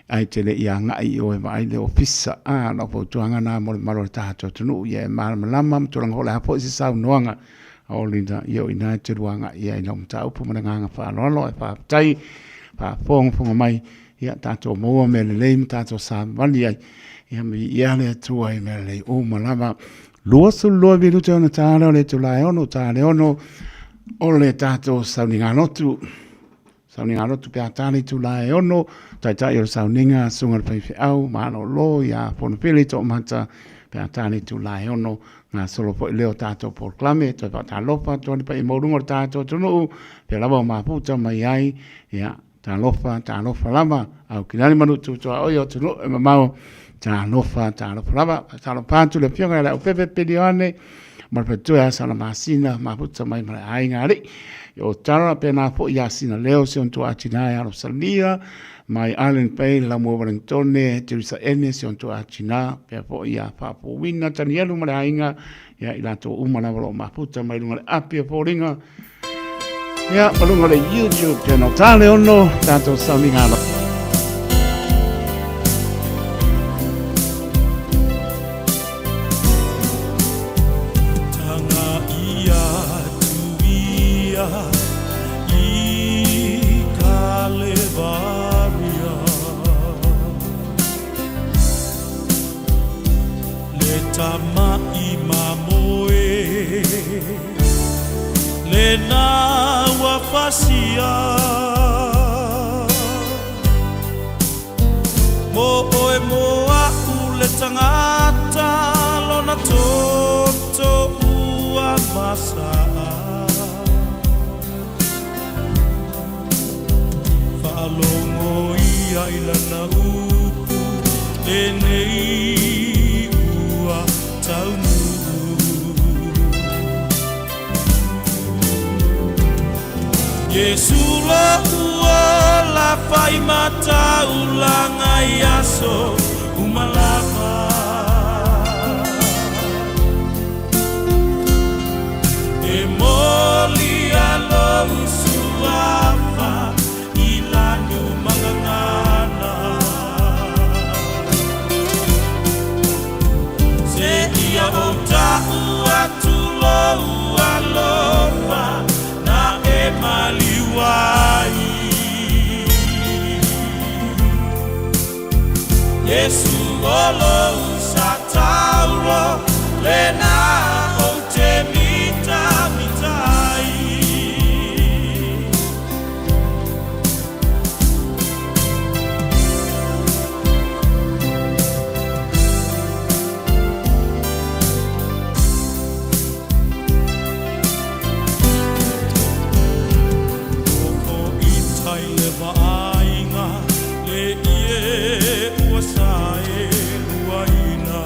ae te le i agai i o e vaai le ofisa. A, lau fautuaga na mo le mamalu o le tatou atunuu, ia e malamalama ma tulaga foi o le a foi se saunoaga a o Linda, ia o i ina e te lua agai i ai i lau mataupu ma le agaga faaaloalo. Ae faafetai faafogafoga mai, ia tatou maua mea lelei ma tatou savali ai, ia ma viia le Atua i mea lelei uma lava. 22 minute ona ta lea o le itula e 6, ta le 6 o le tatou sauniga lotu. Sauniga lotu pe a tā le itulā e 6, taitai o le sauniga, susuga i le faifeau, malolo ia Fonopele Toomata pe a tā le itulā e 6, gasolo foi lea o tatou polokalame, toe faatalofa atu ai le paia maualuga o le tatou atunuu, pea lava o mafuta mai ai, ia, talofa, talofa lava, au kinani manu tutuaoi o atunuu e mamao, talofa, talofa lava, faatalofa atu le afioga ia Leaupepe Pilione, ma le faletua ia Salamasina, mafuta mai ma le aiga alii. O tala pena foi ia Sina Leo, si ona tuaa tina ia Rosalia, mai Island Bay, Lamua Wellingtone, Teresa Ene, si ona tuaa tina, pea foi ia Faafuina Tanielu ma le aiga, ia i latou uma lava o lo o mafuta mai luga le api o foliga, ia ma luga le YouTube channel. Tā le ono, tātou sauniga alo. Tanga ia tuia i Kalevaria Le tama'i mamoe Lena ua fasia Mo oe mo a'u le tagata lona toto ua masaa. Faalogo ia i lana upu lenei ua taunuu. Iesu lo'u ola fai mataulaga i aso uma lava. E moli a lou suafa i lanu magagana. Se ia ou ta'u atu lou alofa na e maliu ai. Iesu o lou sa taulo lena ou te mitamita ai. Nofo i tai le vaaiga le ie ua sae luaina.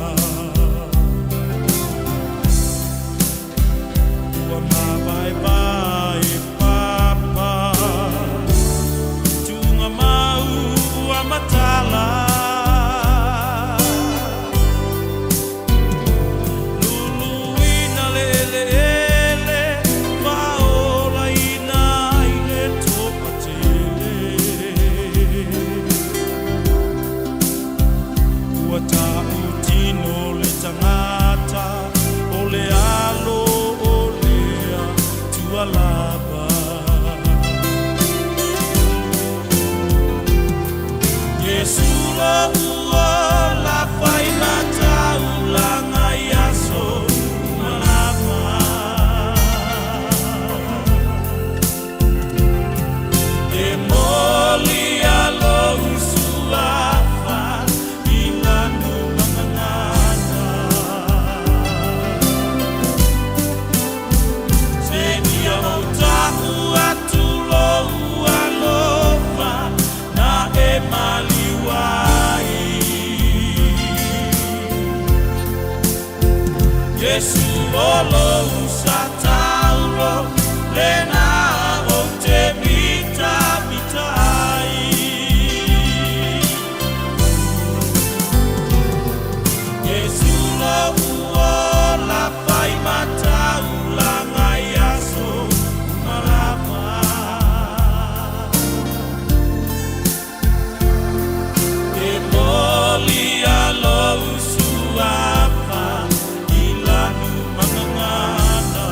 Ua mavaevae papa, tuga mau ua matala. Luluina le eleele, faaolaina ai le toatele. Ua tautino le tagata o le alo o le Atua lava. Iesu lou ola fai mataulaga i aso uma lava. E moli a lou suafa i lanu magagana. Seia ou ta'u atu lou alofa na e maliu ai. Iesu o lou sa taulo lena ou te mitamita ai. Iesu lou ola fai mataulaga i aso uma lava. E moli a lou suafa i lanu magagana.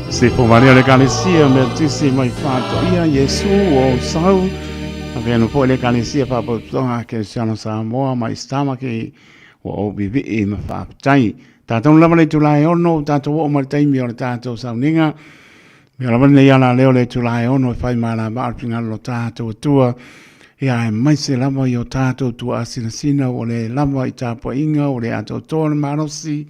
Se fomani o le Ekalesia Metotisi mai Faatoia Iesu o Sau. Avea no foi le Ekalesia Faapotopotoga Kerisiano Samoa ma Istamaki ua ou vivii ma faafetai. Tatou lava le itula e 6, tatou oo mai le taimi o le tatou sauniga. Mea lava lenei ala leo le itula e 6 e fai malama o le finagalo o tatou Atua. Ia aemaise lava i o tatou tuaasinasina ua le lava i tapuaiga, ua le atoatoa le malosi.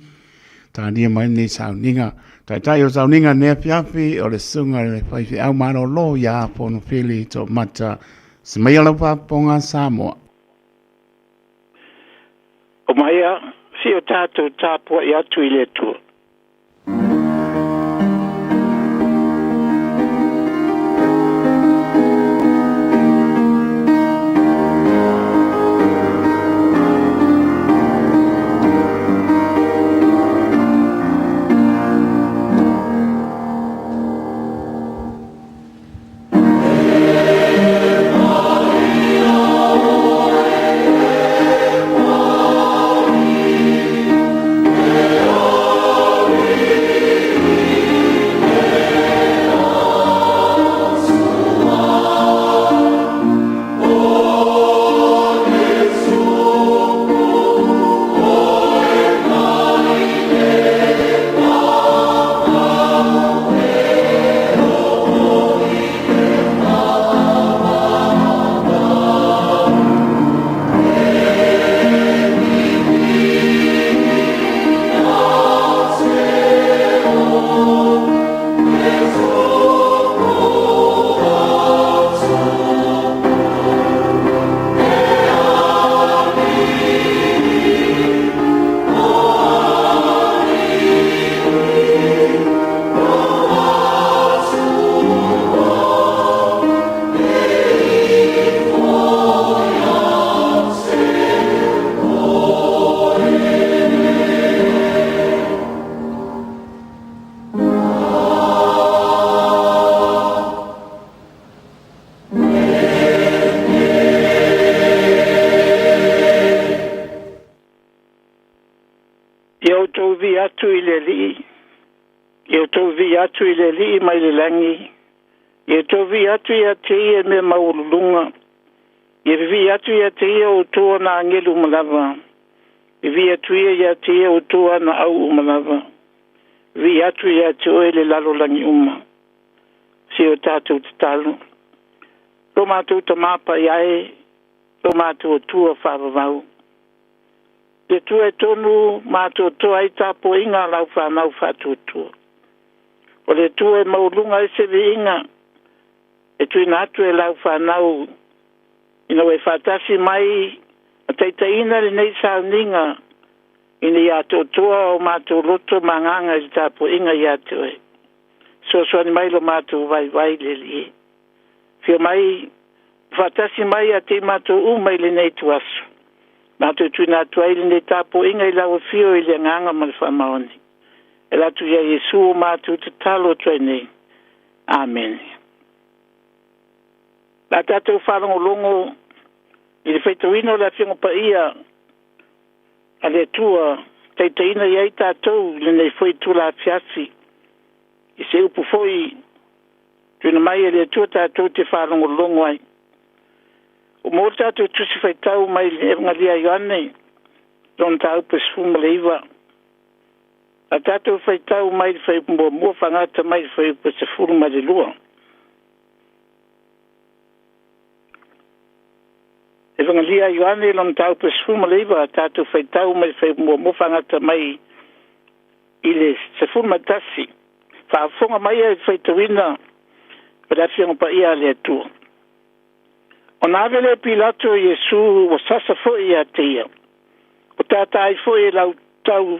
Talia mai lenei sauniga. Taitai o sauniga nei afiafi o le susuga i le faifeau malolo ia Fonofili Toomata. Semaia lau faafofoga Samoa. Omaia, si o tātou tapuai atu i le Atua. Ia outou vi'i atu i le Alii, ia outou vi'i atu i le Alii mai le lagi, ia outou vi'i atu ia te ia i mea maualuluga, ia vivii atu ia te ia outou ana agelu uma lava, vivii atu ia ia te ia outou ana au uma lava, vivii atu ia te oe le lalolagi uma. Se o tatou tatalo. Lo matou Tamā Paia e, lo matou Atua faavavau. Le Atua e tonu matoatoa ai tapuaiga a lau fanau faatuatua. O le Atua e maualuga ai se viiga e tuuina atu e lau fanau ina ua e faatasi mai ma taitaiina lenei sauniga ina ia atoatoa o matou loto ma agaga i le tapuaiga ia te oe. Fesoasoani mai lo matou vaivai le Alii e. Afio mai, faatasi mai ia te i matou uma i lenei ituaso. Matou tuuina atu ai lenei tapuaiga i lau afio i le agaga ma le faamaoni. E ala atu ia Iesu o matou tatalo atu ai nei. Amene. La tatou faalogologo i le faitauina o le Afioga Paia a le Atua, taitaiina i ai tatou i lenei foi itula afiafi, i se upu foi tuuina mai e le Atua tatou te faalogologo ai. Ua maua le tatou tusi faitau mai le Evagelia a Ioane, lona mataupu 19. A tatou faitau mai le fuaiupu muamua faagata mai le fuaiupu 12. Evagelia a Ioane, lona mataupu 19, a tatou faitau mai le fuaiupu muamua faagata mai i le 11. Faafofoga mai ai le faitauina o le Afioga Paia a le Atua. Ona ave lea e Pilato Iesu ua sasa foi ia te ia. Ua tātā ai foi e lau tau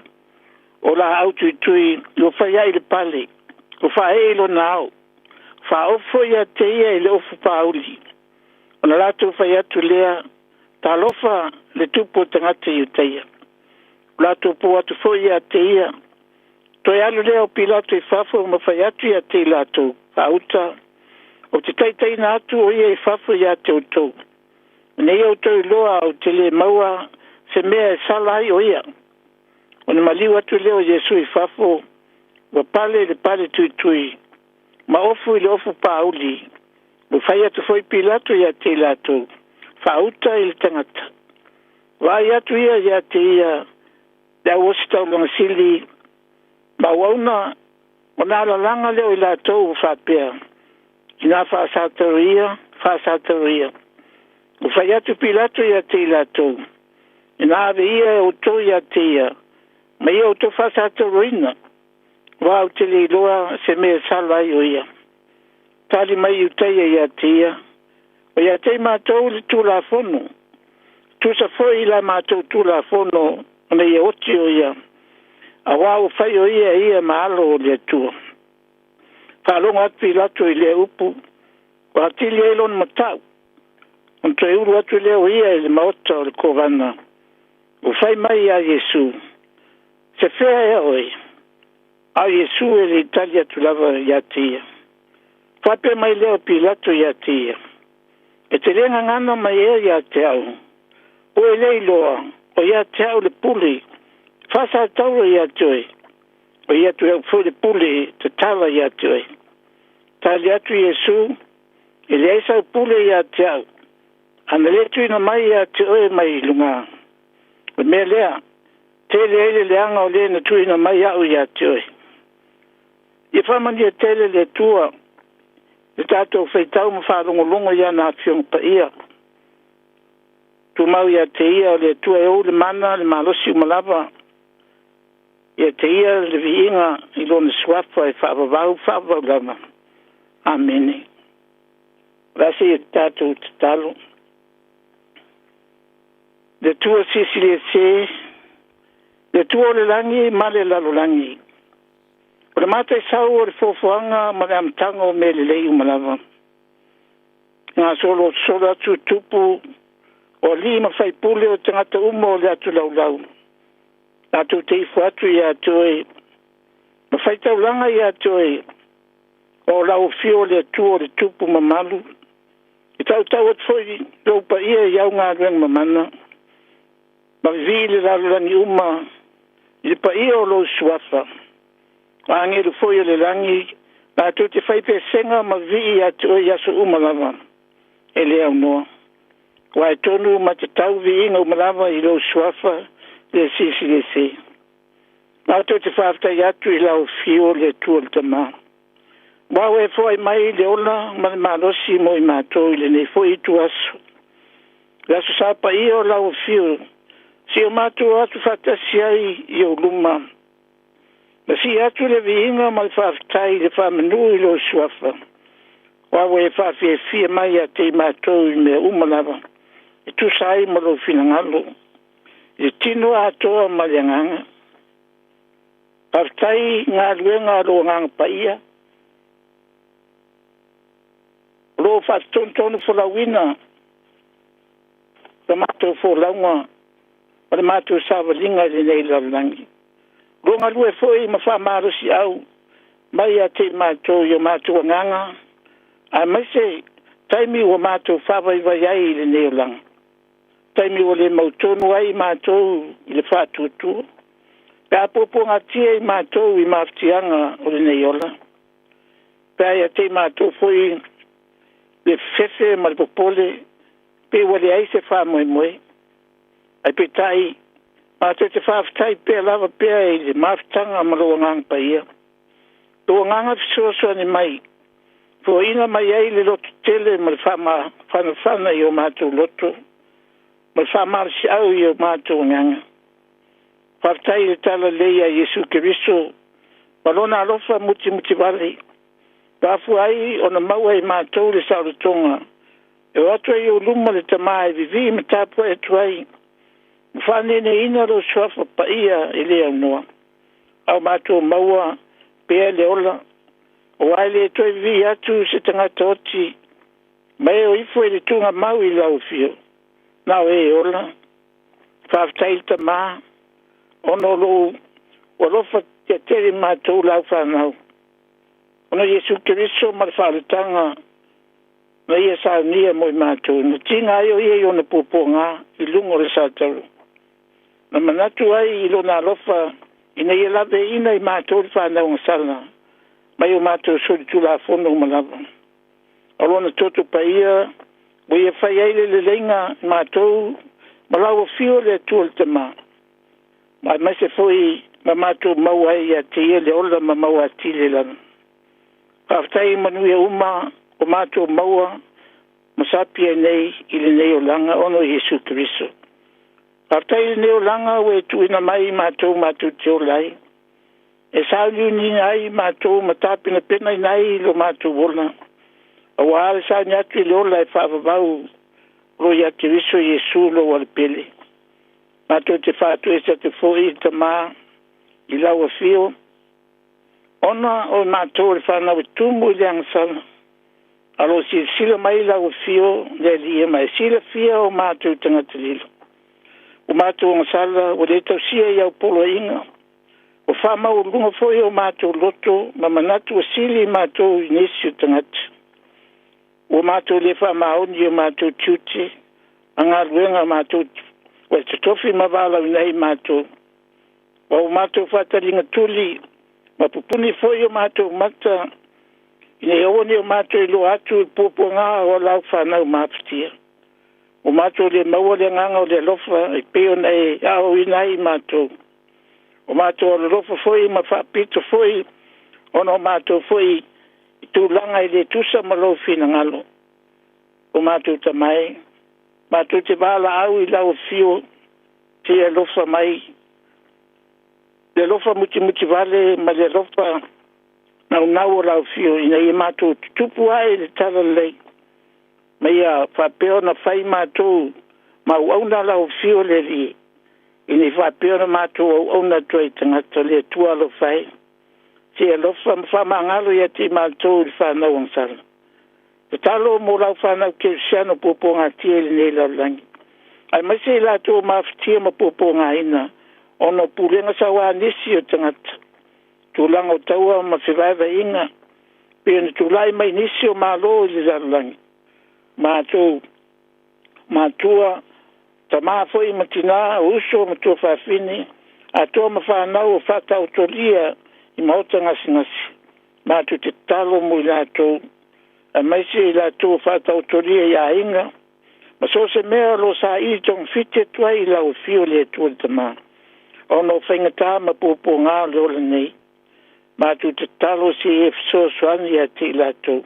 o laau tuitui ua fai ai le pale, ua faaee i lona ao. Faaofu foi ia te ia i le ofu pāuli. Ona latou fai atu lea, Talofa le tupu o tagata Iutaia. Ua latou po atu foi ia te ia. Toe alu lea o Pilato i fafo ma fai atu ia te i latou, Faauta. Ou te taitaiina atu o ia i fafo iā te outou, ina ia outou iloa ou te lē maua se mea e sala ai o ia. Ona maliu atu lea o Iesu i fafo, ua pale i le pale tuitui, ma ofu i le ofu pauli. Ua fai atu foi Pilato ia te i latou, Faauta i le tagata. Vaai atu ia ia te ia le au ositaulaga sili ma auauna, ona alalaga lea o i latou ua faapea, Ina faasatauro faasatauro ia. Ua fai atu Pilato ia te i latou, Ina ave ia e outou ia te ia, ma ia outou faasatauroina, aua ou te le iloa se mea e sala ai o ia. Tali mai Iutaia ia te ia, O ia te i matou le Tulafono, tusa foi i la matou Tulafono, ona ia oti o ia, auā ua fai o ia e ia ma Alo o le Atua. Faalogo atu Pilato i lea upu, ua atili ai lona mata'u. Ona toe ulu atu lea o ia i le maota o le Kovana, ua fai mai ia Iesu, Se fea ea oe? A o Iesu e le i tali atu lava ia te ia. Faapea mai lea o Pilato ia te ia, E te le gagana mai ea ia te au, ua e le iloa o ia te au le pule faasatauro ia te oe, o ia te au foi le pule tatala ia te oe? Tali atu Iesu, E leai sau pule ia te au, ana le tuuina mai ia te oe mai luga. O le mea lea, tele ai le leaga o le na tuuina mai au ia te oe. Ia faamanuia tele le Atua i le tatou faitau ma faalogologo i ana Afioga Paia. Tumau ia te ia o le Atua e ou le mana le malosi uma lava, ia te ia le viiga i lona suafa e faavavau faavavau lava. Amene. O le a seia tatou tatalo. Le Atua silisili ese, le Atua o le lagi ma le lalolagi, o le mataisau o le foafoaga ma le amataga o mea lelei uma lava, gasolo solo atu tupu o alii ma faipule o tagata uma o le atu laulau, latou te ifo atu ia te oe ma faitaulaga ia te oe, o lau afio o le Atua o le tupu mamalu, e tautau atu foi lou paia i au galuega mamana, ma vivii le lalolagi uma i le paia o lou suafa. O agelu foi o le lagi latou te faipesega ma vivii ia te oe i aso uma lava e le aunoa. Aua e tonu ma tatau viiga uma lava i lou suafa le Silisili Ese. Matou te faafetai atu i lau afio le Atua le Tama, ua e foai mai le ola ma le malosi mo i matou i lenei foi ituaso, le Aso Sa paia o lau afio, si o matou atu faatasi ai i ou luma, ma sii atu le viiga ma le faafetai i le faamanu i lou suafa, aua ua e faafiafia mai ia te i matou i mea uma lava e tusa ai ma lou finagalo, i le tino atoa ma le agaga. Faafetai i galuega a lou Agaga Paia, o lo o faatonutonu folauina la matou folauga ma le matou savaliga i lenei lalolagi. O lo o galue foi ma faamalosiau mai ia te i matou i o matou agaga, aemaise taimi ua matou faavaivai ai i lenei olaga, taimi ua le mautonu ai matou i le faatuatua, pe a puapuagatia i matou i mafatiaga o lenei ola, pe a ia te i matou foi le fefefe ma le popole pe ua leai se faamoemoe. Ae peitai, matou te faafetai pea lava pea i le mafutaga ma lou Agaga Paia, lou Agaga fesoasoani mai, foaiina mai ai le lototele ma le faamafanafana i o matou loto ma le faamalosiau i o matou agaga. Faafetai i le talalelei a Iesu Keriso ma lona alofa mutimutivale, ua afua ai ona maua e matou le saolotoga e o atu ai i ou luma le Tama e vivii ma tapuai atu ai ma faaneeneeina lou suafa paia e le aunoa, a o matou maua pea le ola, aua e le toe vivii atu se tagata oti ma e o ifo i le tugamau i lau afio, na o e ola. Faafetai i le Tama, ona o lou alofa tiatele i matou lau fanau, ona Iesu Keriso ma le faaolataga Na ia saunia mo i matou, na tiga ai o ia i ona puapuaga i luga o le sataulo. Na manatu ai i lona alofa ina ia laveaiina i matou le fanau agasala mai o matou solitulafono uma lava. O lona toto paia ua ia fai ai le leleiga i matou ma lau afio le Atua le Tama, ma aemaise foi ma matou maua ai ia te ia le ola ma maua atili ai lava. Faafetai i manuia uma ua matou maua ma sapi ai nei i lenei olaga ona o Iesu Keriso. Faafetai i lenei olaga ua e tuuina mai i matou matou te ola ai, e sauniuniina ai matou ma tapenapenaina ai lo matou ola, auā le sauni atu i le ola e faavavau o lo o ia Keriso Iesu lou Alopele. Matou te faatoese atu foi i le Tamā i lau Afio, ona o matou o le fanau e tumu i le agasala, a o lo o silasila mai lau Afio le Alii ma e silafia o matou tagata lilo. Ua matou agasala ua le tausia i au poloaiga, ua faamaualuga foi o matou loto ma manatu ua sili matou i nisi o tagata. Ua matou le faamaoni i o matou tiute ma galuega matou ua e totofi ma valaauina ai matou. Ua matou faataliga tuli ma pupuni foi o matou mata ina ia aua ne i o matou iloa atu i puapuaga o lau fanau mafatia. Ua matou le maua le agaga o le alofa e pei ona e aoaoina ai i matou. Ua matou alolofa foi ma faapito foi ona o matou foi i tulaga e le tusa ma lou finagalo. O matou Tama e, matou te valaau i lau Afio se i e alofa mai, le alofa mutimutivale ma le alofa naunau o lau Afio ina ia matou tutupu ae i le talalelei, ma ia faapea ona fai matou ma auauna a lau Afio le Alii, ina ia faapea ona matou auauna atu ai i tagata. Le Atua alofa e, se i e alofa ma faamagalo ia te i matou le fanau agasala. Tatalo mo lau fanau kerisiano o puapuagatia i lenei lalolagi, aemaise i latou ua mafatia ma puapuagaina ona o pulega saua a nisi o tagata, tulaga o taua ma fevaevaeaiga pei ona tulai mai nisi o Malo i le lalolagi. Matou matua, tama foi ma tinā, o uso ma tuafafine, atoa ma fanau o faataotolia i maota gasegase, matou te tatalo mo i latou, aemaise i latou o faataotolia i aiga ma so o se mea o lo o saili togafiti atu ai i lau Afio le Atua le Tama, ona o faigata ma puapuaga o le ola nei. Matou te tatalo se i e fesoasoani ia te i latou.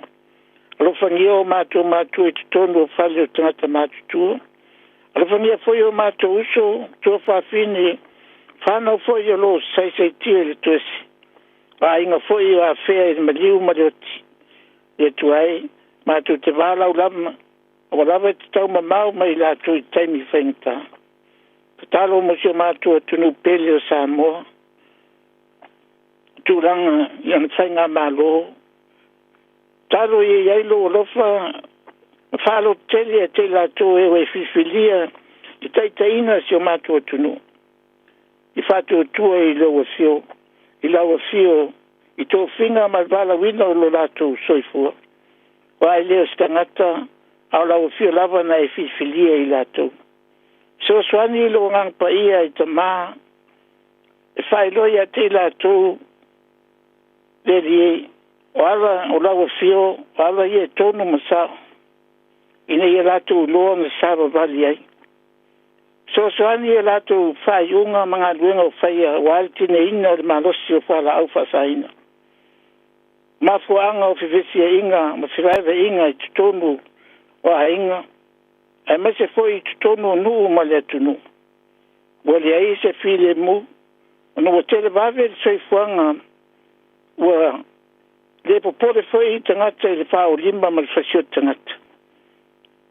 Alofagia o matou matua i totonu o fale o tagata matutua. Alofagia foi o matou uso, tuafafine, fanau foi o lo o saisaitia i le toese, o aiga foi o afea i le maliu ma le oti. Le Atua e, matou te valaau lava, aua lava e te taumamao mai i latou i taimi faigata. Tatalo mo si o matou atunuu pele o Samoa, tulaga i ana faigamalo, talo ia i ai lou alofa ma faalototele ia te i latou e ua e filifilia i taitaiina si o matou atunuu, i faatuatua i lau afio, i lau afio i tofiga ma le valaauina o lo latou soifua. Aua e le o se tagata, a o lau afio lava na e filifilia i latou. Fesoasoani i lou Agaga Paia i Tama e faailoa ia te i latou le Alii, o ala o lau afio, o ala ia e tonu ma sao, ina ia latou iloa ona savavali ai. Fesoasoani i a latou faaiuga ma galuega o faia aua le tineina o le malosi o fualaau faasaina, mafuaaga o fevesiaiga ma fevaevaeaiga i totonu o aiga, aemaise foi i totonu o nuu ma le atunuu. Ua leai se filemu ona ua televave le soifuaga, ua le popole foi tagata i le faaolima ma le fasioti tagata.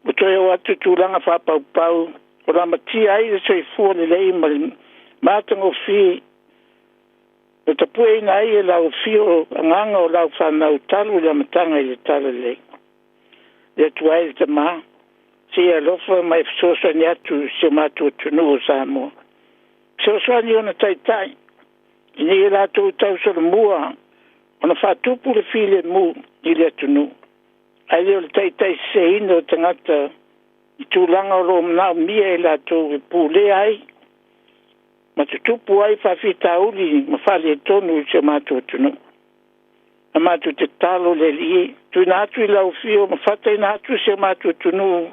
Ua toe oo atu tulaga faapaupau o lamatia ai le soifua lelei ma le matagofie, ua tapueina ai e lau afio agaga o lau fanau talu le amataga i le talalelei. Le Atua e le Tamā, se i e alofa ma e fesoasoani atu i si o matou atunuu o Samoa. Fesoasoani i ona taitai ina ia latou tausolomua ona faatupu le filemu i le atunuu. Ae le o le taitaiseseina o tagata i tulaga o lo o manaomia e latou e pulea ai ma tutupu ai faafitauli ma faaletonu i si o matou atunuu. Na matou tatalo i le Alii e tuuina atu i lau afio ma fataina atu si o matou atunuu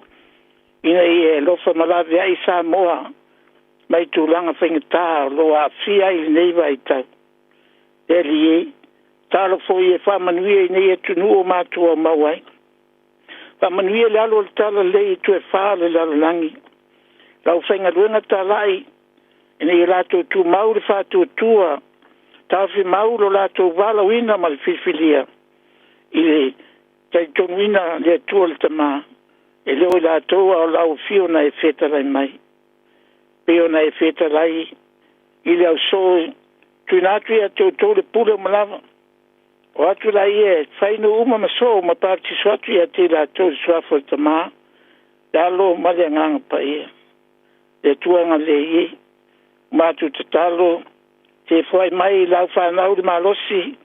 ina ia e alofa ma laveai Samoa mai tulaga faigata o lo o aafia ai i lenei vaitau. Le Alii e, tatalo foi e faamanuia i nei atunuu o matou aumau ai. Faamanuia le alu o le talalelei i itu e fa o le lalolagi, le aufaigaluega talai ina ia latou tumau le faatuatua, taofimau lo latou valaauina ma le filifilia i le talitonuina le Atua le Tama, e le o i latou a o lau afio na e fetalai mai, pei ona e fetalai i le ausoo e tuuina atu ia te outou le pule uma lava. O atu laia e fai nuu uma ma soo ma papatiso atu ia te i latou i le suafa o le Tama, le Alo ma le Agaga Paia. Le Atua agalelei e, matou tatalo, se foai mai i lau fanau le malosi,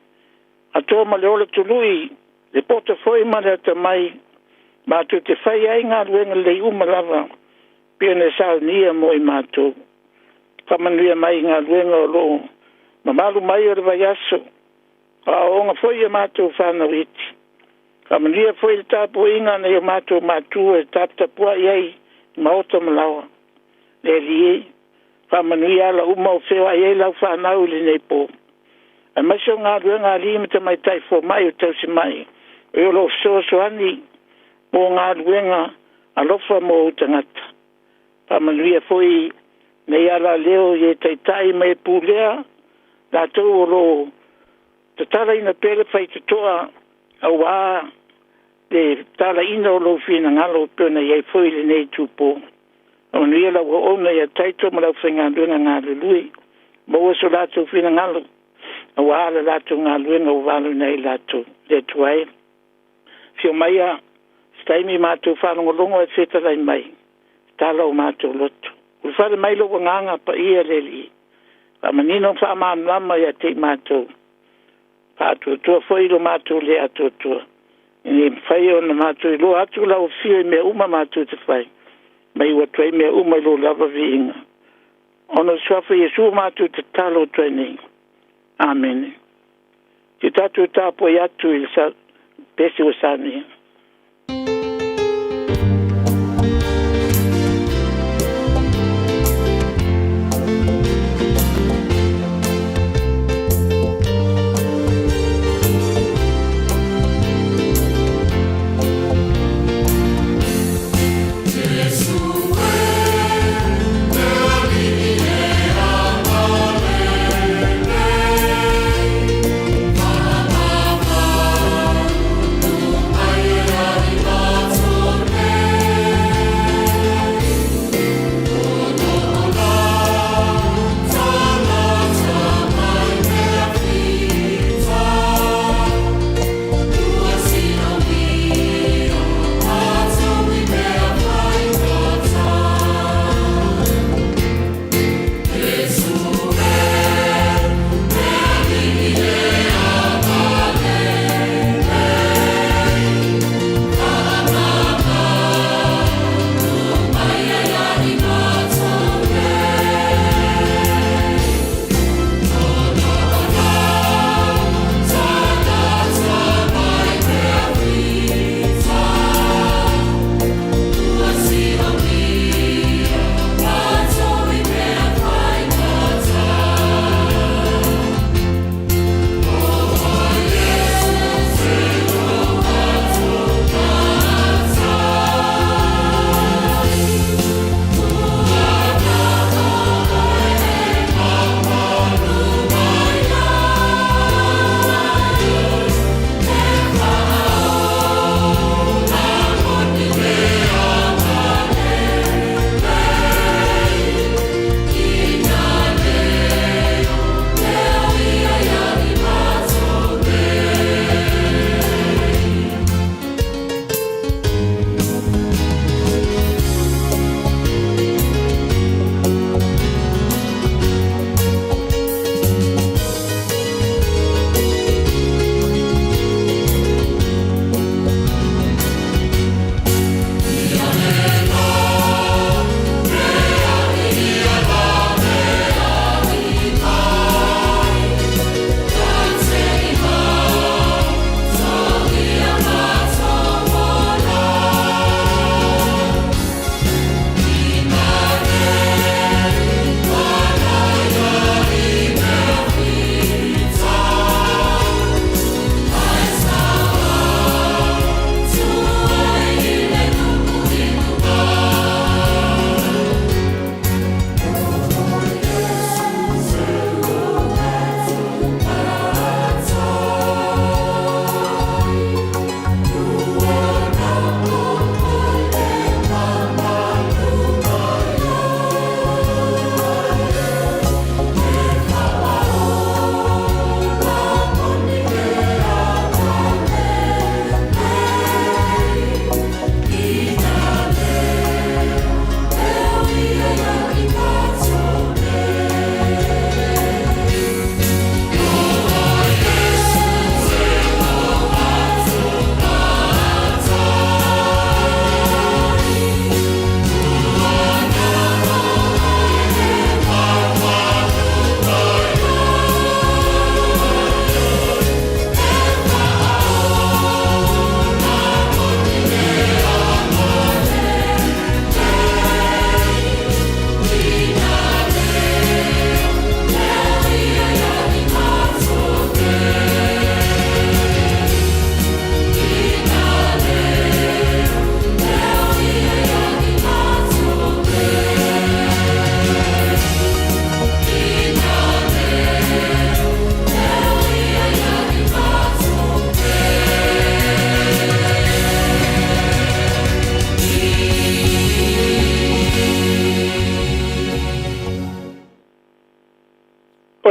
atoa ma le ola tului, le poto foi ma le atamai, matou te fai ai galuega lelei uma lava pei ona e saunia mo i matou. Faamanuia mai i galuega o lo o mamalu mai o le vaiaso, o aoaoga foi a matou fanau iti. Faamanuia foi i le tapuaiga a nai o matou matua e taputapuai ai i maota ma laoa. Le Alii e, faamanuia ala uma o feoai ai lau fanau i lenei po, aemaise o galuega a alii ma tamaitai fomai o tausimai, e o lo o fesoasoani mo galuega alofa mo ou tagata. Faamanuia foi nei alaleo i e taitai ma e pulea latou o lo o tatalaina pea le faitotoa aua le talaina o lou finagalo e pei ona i ai foi lenei itupo. Faamanuia lau auauna ia Taito ma le aufaigaluega galulue, maua so latou finagalo aua le latou galuega ua valaauina ai i latou. Le Atua e, afio maia se taimi matou faalogologo ae fetalai mai, tatala o matou loto. Ulufale mai lou Agaga Paia le Alii, faamanino ma faamalamalama ia te i matou, faatoatoa foi lo matou le atoatoa, ina ia mafai ona matou iloa atu lau afio i mea uma matou te fai, ma iu atu ai mea uma i lou lava viiga. Ona o le suafa o Iesu matou te tatalo atu ai nei. Amene. Se tatou tapuai atu i le pese ua saunia.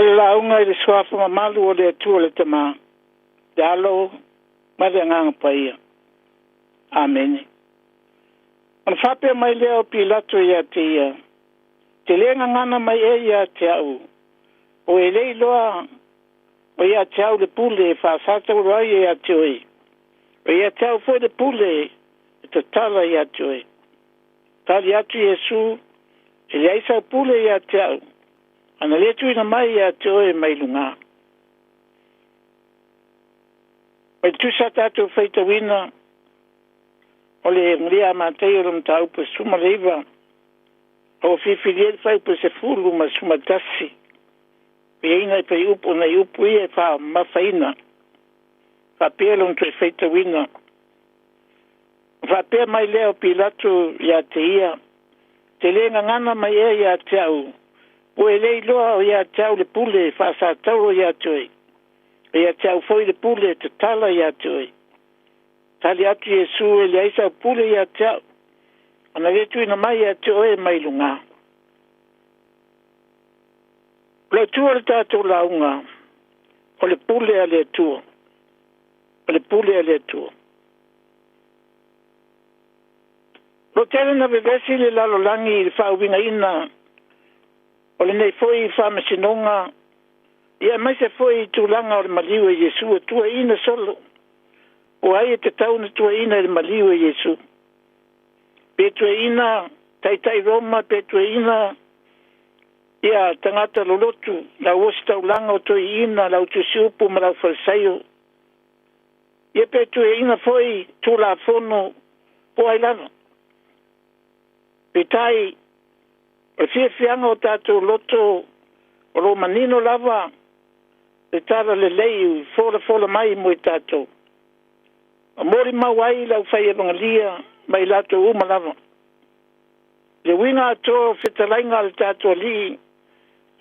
le lauga i le suafa mamalu o le Atua le Tamā, le Alo ma le Agaga Paia. Amene. Ona faapea mai lea o Pilato ia te ia, Te lē gagana mai ea ia te au, o e le iloa o ia te au le pule e faasatauro ai ia te oe, o ia te au foi le pule e tatala ia te oe. Tali atu Iesu, E leai sau pule ia te au, ana lē tuuina mai ia te oe mai lugā. Mai le tusa tatou faitauina o le Eugalia a Mataio i le mataupu e 19, a ua filifilia ai le fuaiupu e 10 ma le 11, e i ai nai fuaiupu nai upu ia e faamamafaina, faapea lona toe faitauina. Ona faapea mai lea o Pilato ia te ia, Te lē gagana mai ea ia te au, ua e le iloa o ia te au le pule e faasatauro ia te oe, o ia te au foi le pule e tatala ia te oe. Tali atu Iesu, E leai sau pule ia te au, ana lē tuuina mai ia te oe mai lugā. O le Atua o le tatou lauga, o le pule a le Atua, o le pule a le Atua. O lo o tele na vevesi le lalolagi i le faauigaina o lenei foi faamasinoga, ia aemaise foi i tulaga o le maliu e Iesu e tuuaiina solo. O ai e tatau ona tuuaiina i le maliu e Iesu? Pe tuuaiina Taitai Roma, pe tuuaiina ia tagata lolotu, le au ositaulaga o toeaiina, le au tusiupu ma le au Farisaio, ia pe tuuaiina foi Tulafono po o ai lava. Peitai, o le fiafiaga o tatou loto o lo o manino lava le talalelei i folafola mai mo i tatou. Ma molimau ai le aufai evagalia ma i latou uma lava. Le uiga atoa o fetalaiga a le tatou Alii,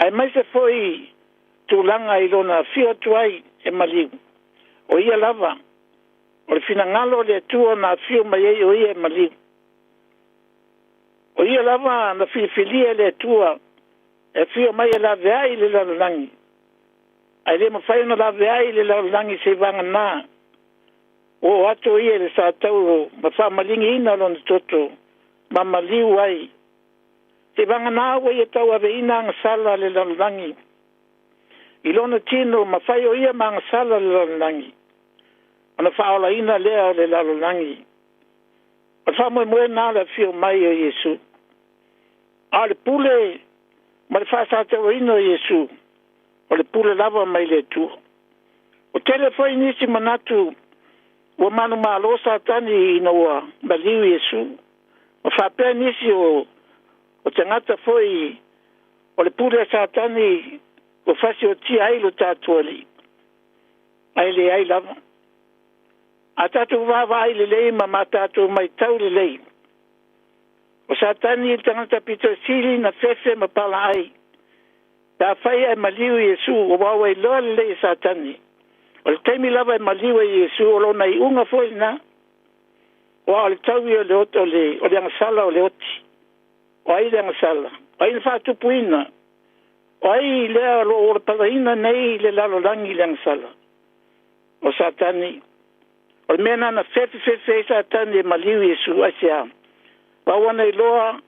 aemaise foi tulaga i lona afio atu ai e maliu, o ia lava, o le finagalo o le Atua na afio mai ai o ia e maliu. O ia lava na filifilia e le Atua e afio mai e laveai i le lalolagi, ae le mafai ona laveai i le lalolagi seivagana ua oo atu o ia i le satauro ma faamaligiina lona toto ma maliu ai. Seivagana ua ia tauaveina agasala a le lalolagi i lona tino ma fai o ia ma agasala le lalolagi, ona faaolaina lea o le lalolagi. O le faamoemoe lena o le afio mai o Iesu. A o le pule ma le faasatauaina o Iesu, o le pule lava mai le Atua. Ua tele foi nisi manatu ua manumalo Satani ina ua maliu Iesu, ma faapea nisi o tagata foi o le pule a Satani ua fasiotia ai lo tatou Alii. Ae leai lava. A tatou vaavaai lelei ma ma tatou matau lelei, o Satani le tagata pito sili na fefe ma palaai pe afai ae maliu Iesu, aua ua iloa lelei e Satani, o le taimi lava e maliu ai Iesu, o lona iuga foi lena, aua o le taui o le o le, o le agasala o le oti. O ai le agasala? O ai na faatupuina? O ai lea o lo o olapalaina nei le lalolagi i le agasala? O Satani. O le mea lena na fefefefe ai Satani e maliu Iesu, aisea? Aua ua na iloa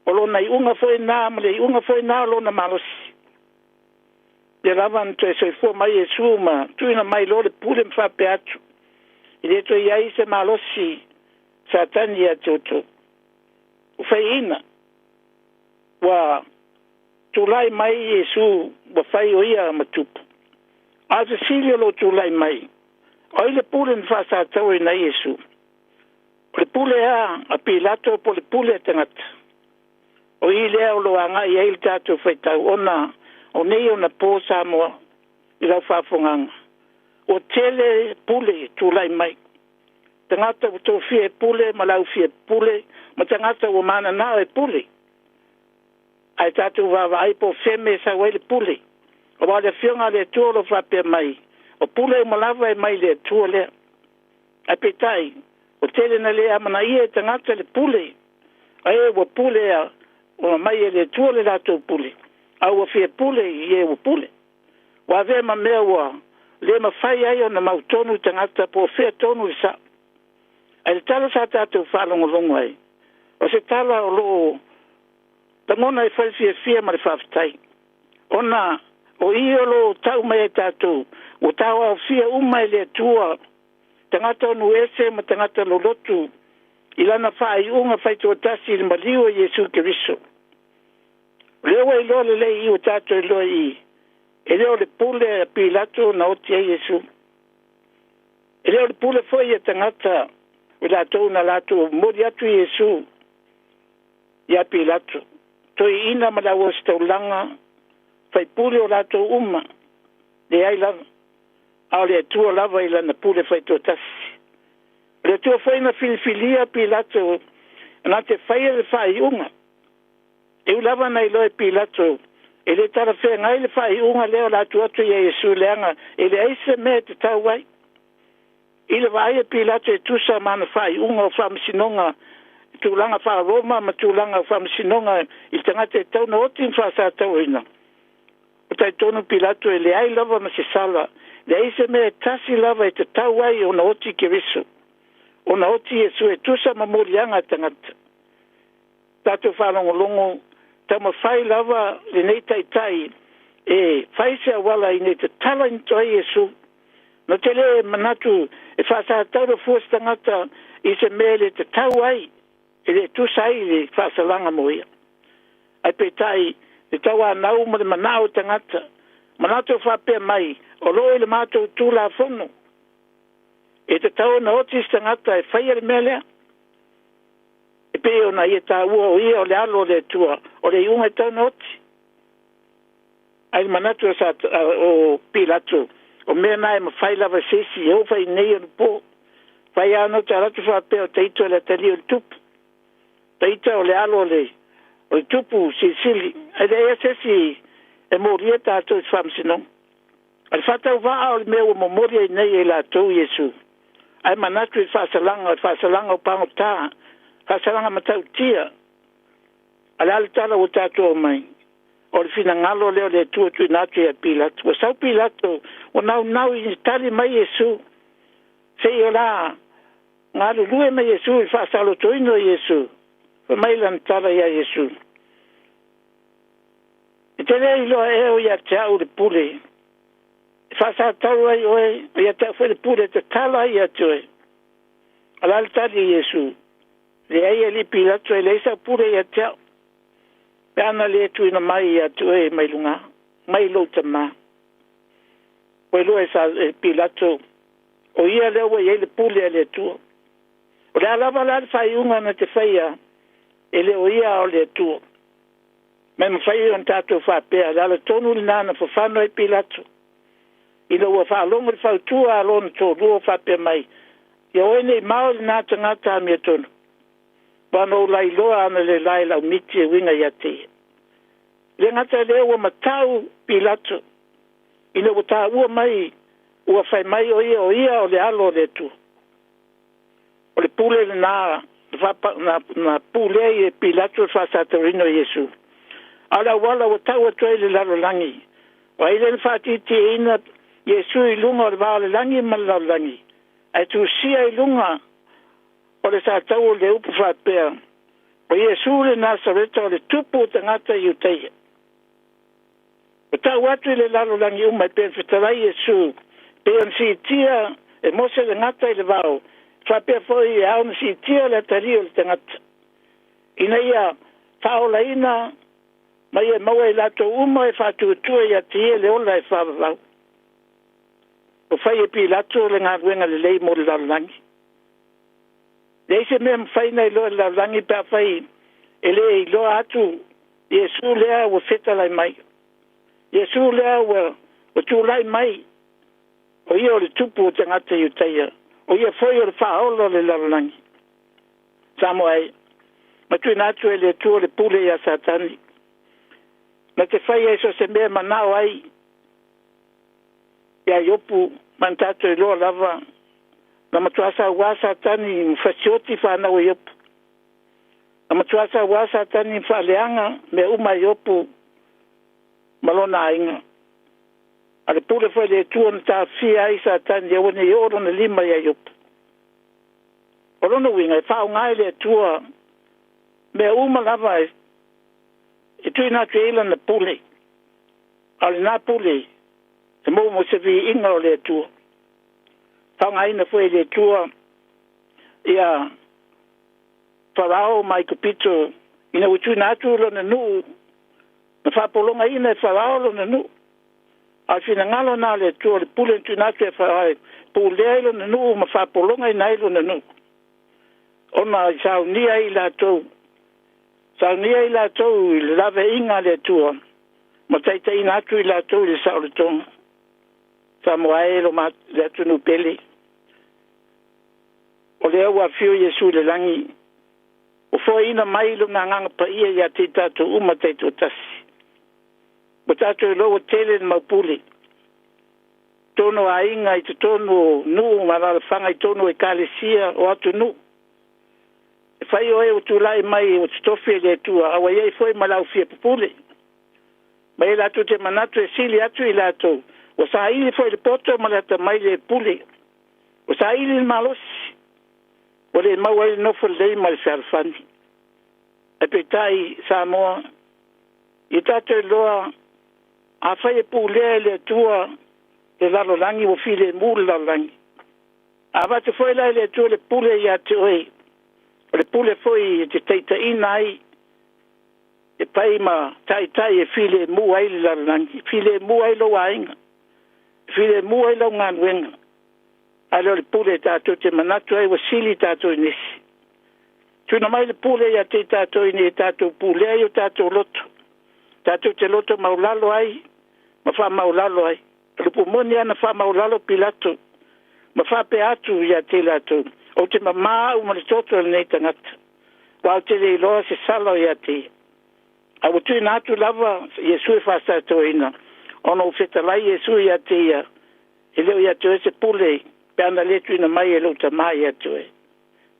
o lona iuga foi lena ma le iuga foi lena o lona malosi. Lea lava na toe soifua mai Iesu ma tuuina mai loa le pule ma faapea atu, E le toe i ai se malosi Satani ia te outou. Ua faiaina, ua tulai mai Iesu ua fai o ia ma tupu. A o le fesili o lo o tulai mai, o ai le pule na faasatauaina ai Iesu? O le pule ea a Pilato po o le pule a tagata? O i lea o lo o agai ai le tatou faitau ona o nei ona po Samoa i lau faafofogaaga. Ua tele pule tulai mai. Tagata ua tofia e pule ma le au fia pule ma tagata ua mananao e pule. Ae tatou vaavaai po o fea mea e sau ai le pule. Aua o le Afioga a le Atua o lo o faapea mai, o pule uma lava e mai le Atua lea. Ae peitai, ua tele ina le amanaia e tagata le pule, ae ua pule ua mai e le Atua le latou pule, a ua fia pule i e ua pule. Ua avea ma mea ua le mafai ai ona mautonu tagata po o fea tonu le sa'o. Ae le tala sa tatou faalogologo ai, o se tala o loo lagona ai foi le fiafia ma le faafetai, ona o i o loo tau mai ai tatou ua tauaofia uma e le Atua tagata o nuu ese ma tagata lolotu i lana faaiuga faitoatasi i le maliu o Iesu Keriso. O lea ua iloa lelei i ua tatou iloa i e le o le pule a Pilato na oti ai Iesu. E le o le pule foi a tagata o latou na latou momoli atu Iesu ia Pilato, toeaiina ma le auositaulaga, faipule o latou uma, leai lava, a o le Atua lava i lana pule faitoatasi. O le Atua foi na filifilia Pilato na te faia le faaiuga. E ui lava na iloa e Pilato e le talafeagai le faaiuga lea o le a tuu atu ia Iesu, leaga e leai se mea e tatau ai. I le vaai a Pilato e tusa ma ana faaiuga o faamasinoga, tulaga faa-Roma ma tulaga o faamasinoga i le tagata e tatau ona oti ma faasatauaina, ua talitonu Pilato e leai lava ma se sala, leai se mea e tasi lava e tatau ai ona oti Keriso, ona oti Iesu e tusa ma moliaga a tagata. Tatou faalogologo, taumafai lava lenei taitai e fai se auala ina ia tatala ai Iesu. Na te le manatu e faasatau fua se tagata i se mea e le tatau ai, e le tusa ai le faasalaga mo ia. Ae peitai le tauanau ma le manao o tagata, manatu faapea mai, o loo i le matou Tulafono e tatau ona oti se tagata e faia le mea lea. E pei ona ia taua o ia o le alo o le Atua, o le iuga e tatau ona oti. Ae le manatu o Pilato, o mea na e mafai lava e se isi e oo fai nei ona po. Fai lava ona te alu atu faapea o taita o le atalii o le tupu, taita o le alo o le tupu silisili, ae leai se isi e molia tatou i se faamasinoga. A le faatauvaa o le mea ua momoli ai nei e latou Iesu, ae manatu i le faasalaga, o le faasalaga o pagota, faasalaga matautia. A le a le tala ua tatou aumai? O le finagalo lea o le Atua tuuina atu ia Pilato. Ua sau Pilato ua naunau i tali mai Iesu, seia o la galulue mai Iesu i le faasalotoina o Iesu. Fai mai lana tala ia Iesu, e te le iloa ea o ia te au le pule e faasatau ai oe, o ia te au foi le pule e tatala ai ia te oe. A la le tali a Iesu, leai alii Pilato, e leai sau pule ia te au, pe ana le tuuina mai ia te oe mai luga, mai lou tamā. Ua iloa e Pilato, o ia lea ua i ai le pule a le Atua. O le a lava la le faaiuga na te faia, e le o ia a o le Atua. Ma e mafai ona tatou faapea, le ala tonu lena na fafano ai Pilato, ina ua faalogo i le fautua a lona toalua faapea mai, ia oe nei mao i lena tagata amiotonu, ua na ou lailoa ana le lae laumiti e uiga ia te ia. Le gata lea ua matau Pilato, ina ua taua mai, ua fai mai o ia o ia o le alo o le Atua. O le pule lena na pulea i Pilato le faasatauina o Iesu. A o le auala ua tau atu ai le lalolagi, o ai lea na faatiitieina Iesu i luga o le va o le lagi ma le lalolagi, ae tusia i luga o le satau o le upu faapea, o Iesu le Nasareta o le tupu o tagata Iutaia. Ua tau atu i le lalolagi uma e pei ona fetalai Iesu, pei ona siitia e Mose le gata i le vao, faapea foi e ao ona siitia le atalii o le tagata, ina ia faaolaina ma ia maua i latou uma e faatuatua ia te ia le ola e faavavau. Ua fai e Pilato le galuega lelei mo le lalolagi. Leai se mea mafai ona iloa e le lalolagi pe afai e le iloa atu Iesu lea ua fetalai mai, Iesu lea ua tulai mai, o ia o le tupu o tagata Iutaia, o ia foi o le faaola o le lalolagi. Samoa e, ma tuuina atu e le Atua le pule ia Satani, na te fai ai so se mea manao ai ia Iopu, ma na tatou iloa lava, na matua sauā Satani ma fasioti fanau a Iopu. Na matua sauā Satani ma faaleaga mea uma a Iopu ma lona aiga. A le pule foi a le Atua na taofia ai Satani aua ne i oo lona lima ia Iopo. O lona uiga e faaaoga e le Atua mea uma lava e tuuina atu i ai lana pule, a o lena pule e maua mo se viiga o le Atua. Faaaogaina foi e le Atua ia Farao ma Aikupito ina ua tuuina atu lona nuu, na faapologaina e Farao lona nuu. A o le finagalo lena o le Atua, o le pule na tuuina atu e Farao e pulea ai lona nuu ma faapologaina ai lona nuu, ona i saunia ai latou, saunia ai latou i le laveaiga a le Atua ma taitaiina atu i latou i le saolotoga. Samoa e le atunuu pele, o lea ua afio Iesu i le lagi, ua foaiina mai lona Agaga Paia ia te i tatou uma taitoatasi. Ua tatou iloa ua tele le mau pule totonu o aiga, i totonu o nuu ma alaalafaga, i totonu o ekalesia o atunuu. E fai oe ua tulai mai ua totofi e le Atua, a ua i ai foi ma le au fia pupule. Ma e latou te manatu e sili atu i latou, ua saili foi le poto ma le atamai i le pule, ua saili le malosi, ua le maua ai le nofo lelei ma le fealofani. Ae peitai Samoa, ia tatou iloa, afai e pulea e le Atua le lalolagi, ua filemu le lalolagi. A avatu foi la e le Atua le pule ia te oe, o le pule foi e te taitaiina ai, e fai ma taitai e filemu ai le lalolagi, e filemu ai lou aiga, e filemu ai lau galuega. A le o le pule tatou te manatu ai ua sili tatou i nisi. Tuuina mai le pule ia te i tatou ina ia tatou pulea i o tatou loto, tatou te loto maulalo ai ma faamaulalo ai. O le upu moni lava na faamaulalo Pilato ma faapea atu ia te i latou, Ou te mama au ma le toto o lenei tagata, aua ou te le iloa se sala o ia te ia. A ua tuuina atu lava Iesu e faasatoina, ona ua fetalai Iesu ia te ia, E le o ia te oe se pule, pe ana le tuuina mai e lou Tama ia te oe.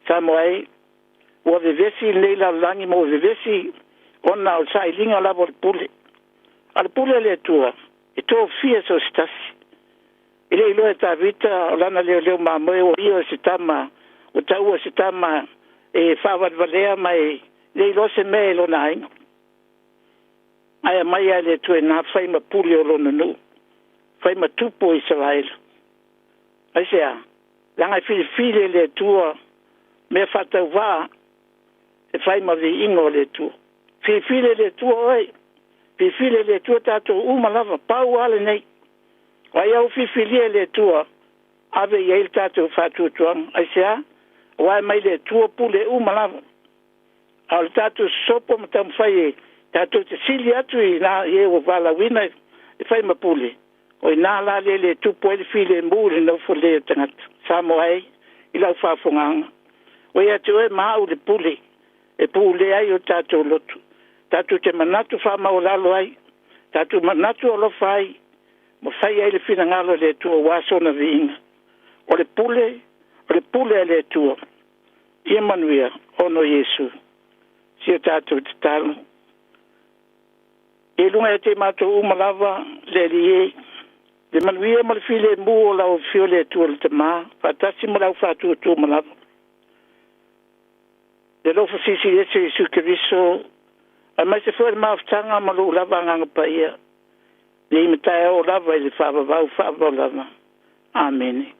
Samoa e, ua vevesi lenei lalolagi ma ua vevesi ona o le sailiga lava o le pule. A o le pule a le Atua, e tofia so o se tasi. E le iloa e Tavita o lana leoleo mamoe ua ia o se tama, ua taua se tama e faavalevalea ma e le iloa se mea i lona aiga. Ae aumai lava e le Atua ina fai ma pule o lona nuu, fai ma tupu o Isaraela. Aisea? Leaga e filifili e le Atua mea faatauvaa e fai ma viiga o le Atua. Filifili e le Atua oe, filifili e le Atua tatou uma lava, pau lava lenei. O ai au filifilia e le Atua, ave i ai le tatou faatuatuaga. Aisea? Aua e aumai le Atua pule uma lava. A o le tatou sopo ma taumafai e tatou te sili atu i na i e ua valaauina e fai ma pule, o ina la lea le tupu ai le filemu i le nofo lelei o tagata. Samoa e, i lau faafofogaaga, ua ia te oe ma au le pule e pulea ai o tatou loto, tatou te manatu faamaualalo ai, tatou manatu alofa ai, ma fai ai le finagalo o le Atua aua sona viiga. O le pule, o le pule a le Atua. Ia manuia, ona o Iesu. Si o tatou tatalo. Ia i luga ia te i matou uma lava, le Alii e, le manuia ma le filemu o lau Afio le Atua le Tama, faatasi ma le au faatuatua uma lava. Le alofa silisili ese o Iesu Keriso, aemaise foi o le mafutaga ma lou lava Agaga Paia, nei ma taeao lava i le faavavau faavavau lava. Amene.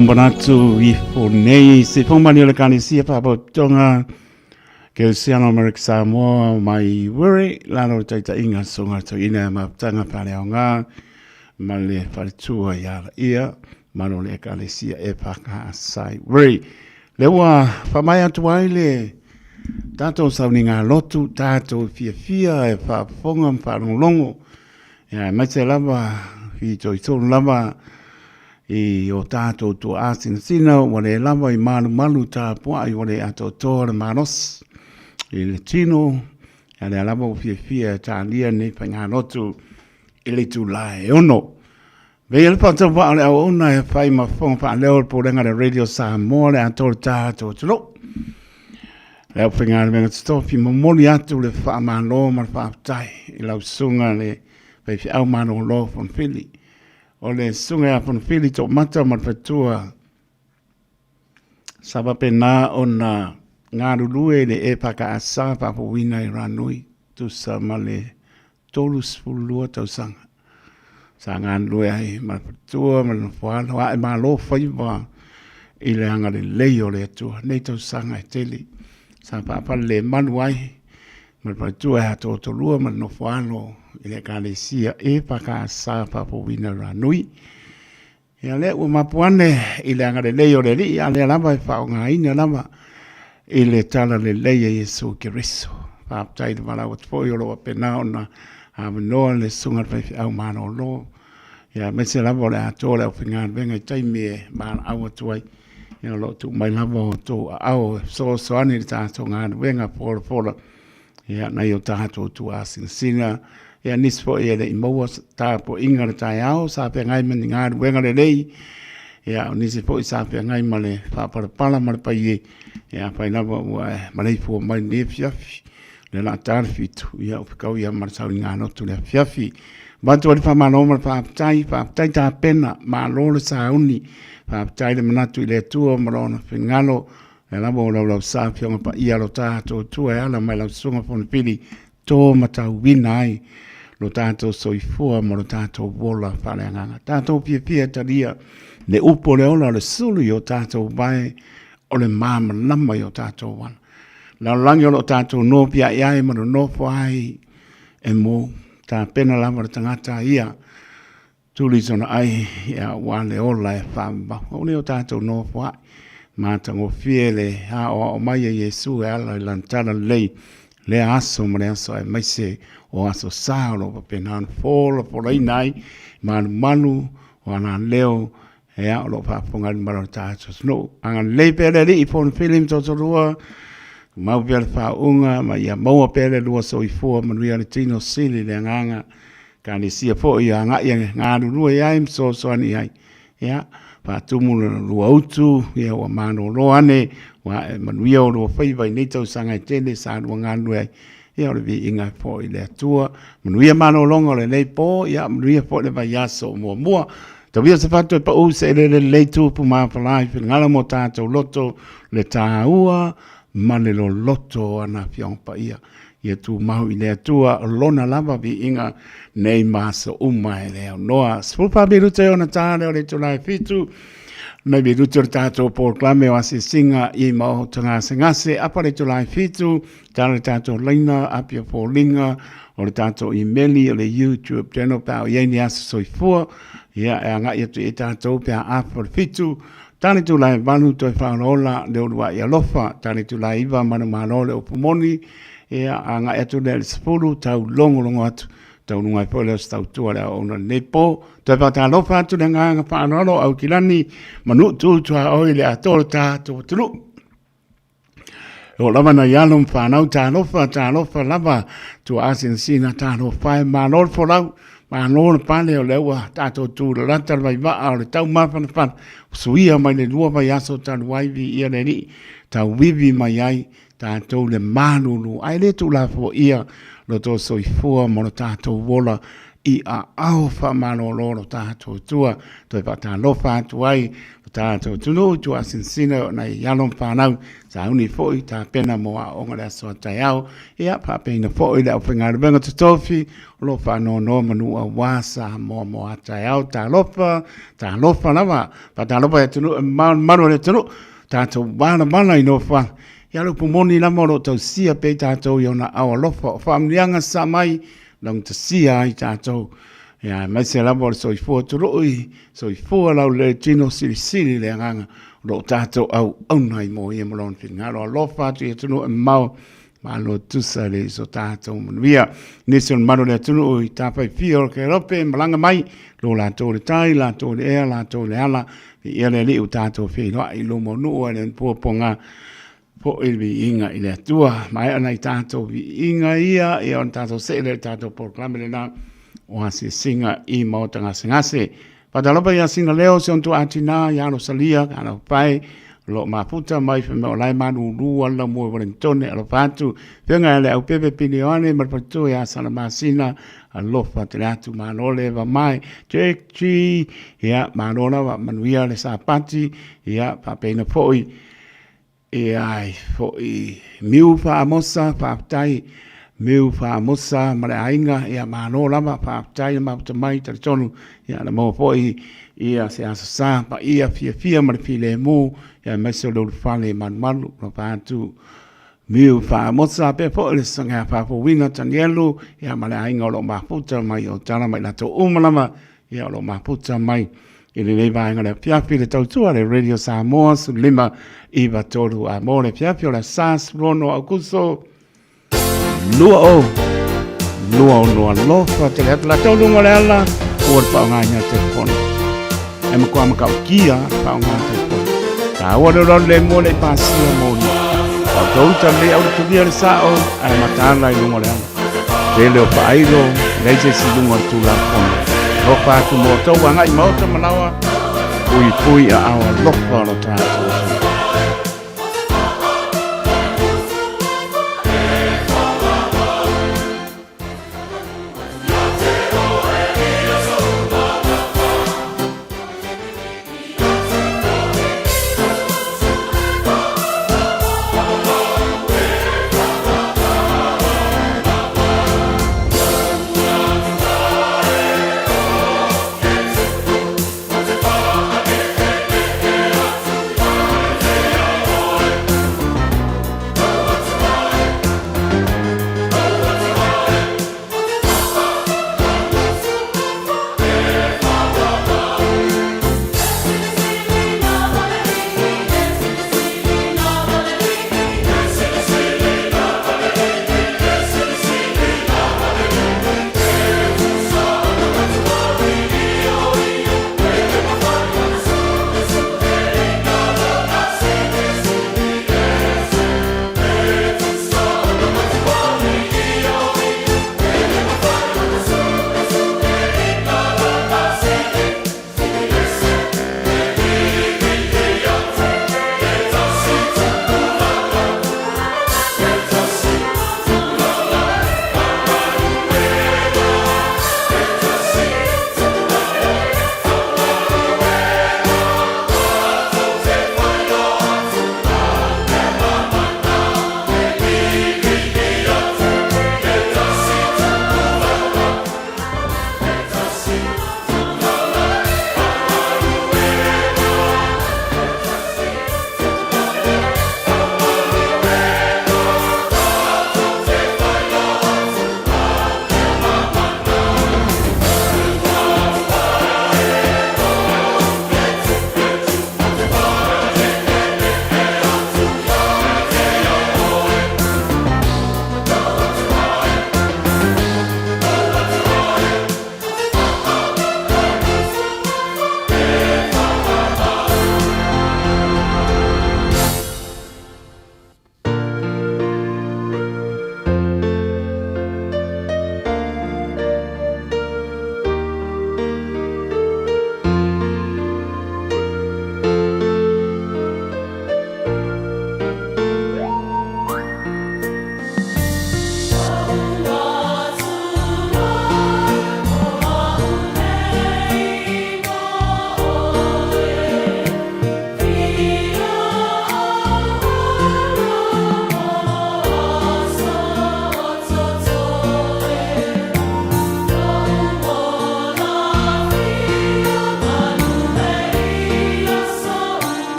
manatu ifo nei se fomani o le Ekalesia Faalapotopotoga Kerisiano Amerika Samoa mai Wiri lalo o le taitaiga Susuga Toeaina e Mafutaga Faaleaoga ma le faletua ia ia malo o le Ekalesia e whakaasai Wiri. Le ua whamai atu ai le tātou sauniga lotu, tātou fiafia e whaafonga ma whaalongolongo. Ia, aemaise lava, fitoitonu lava i o tātou tuaasinasina ua le lava i malumalu tapuai ua le atoatoa le malosi i le tino, ia lea lava ua fiafia e tālia nei faigalotu i le itulā e 6. Veia le faatauvaa o le auauna e fai ma fofoga faaleo o le Pulega a le Radio Samoa le atoa o le tātou atunuu. Le aufaigaluega totofi, momoli atu le faamalo ma le faafetai i lau susuga le faifeau malolo Fonofili. O le susuga ia Fonofili Toomata ma le faletua sa faapena ona galulue i le EFKS faafouina i Ranui tusa ma le 32 tausaga. Sa galulue ai ma le faletua ma le nofoalo ae malo faiva i le agalelei o le Atua. Nei tausaga e tele sa faafalelemalu ai ma le faletua e atoatolua ma le nofoalo i le Ekalesia EFKS faafouina i Ranui. Ia lea ua mapu ane i le agalelei o le Alii, a lea lava e faaaogaina lava i le talalelei a Iesu Keriso. Faafetai i le valaau atu foi o lo o faapena ona avanoa le Susuga i le Faifeau Malolo, ia aemaise lava o le atoa o le aufaigaluega i taimi e valaau atu ai. Ia o lo o tuu mai lava o outou aao e fesoasoani i le tatou galuega folafola. Ia, nai o tatou tuaasinasina, ia nisi foi e le i maua tapuaiga i le taeao sa feagai ma ni galuega lelei, ia o nisi foi sa feagai ma le faapalapala ma le paie, ia afai lava ua e maleifua mai i lenei afiafi, o lea o le a ta le 7, ia ua fetaui lava ma le sauniga lotu i le afiafi. Avatu ai le faamalo ma le faafetai, faafetai tapena, malo le sauni, faafetai le manatu i le Atua ma Lona finagalo, Lea lava ua laulausa Afioga Paia lo tatou Atua e ala mai lau Susuga Fonopili to matauina ai lo tatou soifua ma lo tatou ola faaleagaga. Tatou fiafia e talia le upu o le ola o le sulu i o tatou vae o le malamalama i o tatou ala. Lalolagi o lo o tatou nopiai ai ma nonofo ai e mou. Tapena lava le tagata ia Tuli sona ai, ia aua le ola e faavavau. Aua ne i o tatou nofoa'i, matagofie le aoao mai a Iesu e ala i lana talalelei, lea aso ma le aso aemaise o aso sa o lo o faapena ona folafolaina ai malumalu o alaleo ea o lo o faafofoga ai le mamalu o le tatou atunuu. Agalelei pea le Alii i Fonofili ma Totorua, mau pea le faauuga ma ia maua pea le lua soifua manuia le tino sili le agaga Ekalesia foi e agai e galulue ai ma fesoasoani ai. Ia, faatumu le lua utu, ia ua malolo ane, ua ae manuia o lua faiva i nei tausaga e tele sa lua galulue ai. Ia, o le viiga foi i le Atua. Manuia malologa o lenei po, ia manuia foi le vaiaso muamua. Tauia se fatu e pau se eleele lelei tupu mafala i finagalo mo tatou loto le taua ma le loloto o ana Afioga Paia. Ia tumau i le Atua o lona lava viiga nei ma aso uma e le aunoa. 14 minute ona ta lea o le itula e 7, nei minute o le tatou polokalame o asiasiga i maota gasegase, apa le itula e 7, tala le tatou laina, apia foliga, o le tatou imeli, o le YouTube channel pe a o i ai ni aso soifua, ia e agai atu i ai tatou pe a afa le 7, Ta le itula e 8 toe faaolaola le uluai alofa, ta le itula e 9 manumalo le upu moni, ia agai atu lea i le 10 tau logologo atu, taunuga ai foi lea o se tautua le aoaoga i lenei po. Toe faatalofa atu le agaga faaaloalo o Aukilani, Manuutu tuaoi le atoa o le tatou atunuu. O lava nai alo ma fanau, talofa, talofa lava, tuaasinasina, talofa e, malo le folau, malo le pale, o lea ua tatou tulalata le vaivaa o le taumafanafana, suia mai le 2 vaiaso talu ai, viia le Alii, tauivi mai ai tatou le malulu, ae le tuulafoaia lo outou soifua ma lo tatou ola i aao faamalolo o lo tatou Atua. Toe faatalofa atu ai. o tatou atunuu, tuuasinasina o nai alo ma fanau sauni foi tapena mo aoaoga i le aso a taeao. Ia, faapeina foi le aufaigaluega totofi o lo o faanonomanu aua Samoa mo a taeao. Talofa, talofa lava. Faatalofa i atunuu e mamao le malu o le atunuu, tatou valavala i nofoaga. Ia, o le upu moni lava o lo o tausia pea i tatou i ona ao alofa o faamanuiaga sa mai laugatasia ai tatou. Ia, aemaise lava o le soifua tului, soifua laulelei tino silisili le agaga o lo o tatou auauna ai mo ia ma lona finagalo. Alofa atu i atunuu e mamao, malo tusa le so tatou manuia. Nisi o le mamalu o le atunuu i tafaifia o le Kerope, malaga mai, lo latou le tai, latou le ea, latou le ala, ia le Alii ua tatou feiloai i luma o nuu a le puapuaga foi le viiga i le Atua. Maea nai tatou viiga ia, ia ona tatou see lea i le tatou polokalame lena o asiasiga i maota gasegase. Faatalofa ia Sina Leo, si ona tuaatina ia Rosalia, Kalafae, o lo o mafuta mai fai mai o la e malulu ala lau mua i Wellingtone, alofa atu. Afioga ia Leaupepe Pili Ioane ma le faletua ia Salamasina, alofa tele atu, malo le eva mai. Jack G, ia malo lava, manuia le Sapati, ia faapeina foi E ai foi Miu Faamosa, faafetai Miu Faamosa ma le aiga, ia malo lava, faafetai le mafuta mai, talitonu, ia na maua foi ia se aso sa paia fiafia ma le filemu, ia aemaise o le ulufale malumalu, alofa atu Miu Faamosa, pea foi le Saga Faafouina Tanielu, ia ma le aiga o lo o mafuta mai o tala mai latou uma lava, Ia, o lo o mafuta mai i lenei vaega o le afiafi le tautua le Radio Samoa 1593 a mo le afiafi o le aso 16 Aukuso 20 26. Alofa tele atu latou luga o le ala ua le faaaogaina o telefoni. E matua matautia le faaaoga o telefoni. Taua le loa le mua le pasia moli. O tou uta le au le tulia le sao ae mataala i luga o le ala. Tele o faailo, leai se isi luga o le Tulafono. Alofa atu mo outou agai maota ma laoa, puipui aao alofa o lo tatou Atua.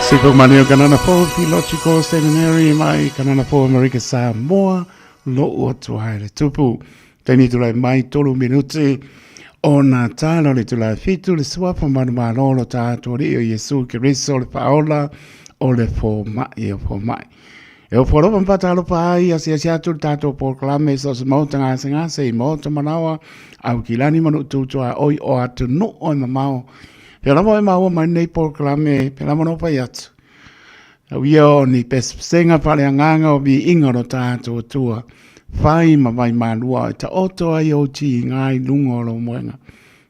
Sipo Maneo Kanana Fou Theological Seminary mai Kanana Fou Amerika Samoa lo'u atu ai le tupu. Taimi tulai mai tolu minuti ona tala o le itula e fitu le suafa manumalo lo tatou Alii o Iesu Keriso le Faaola o le Foma'i o Foma'i. E ofo alofa ma faatalofa ai asiasi atu le tatou polokalame so o se maota gasegase i maota manawa Aukilani ma Nuu tuaoi o atunuu e mamao. Pea lava e maua mai nei polokalame, pea lava no fai atu. Au ia o ni pesepesega faaleagaga o viiga o lo tatou Atua, fai ma vai malua e taoto ai ou tiga i luga o lou moega,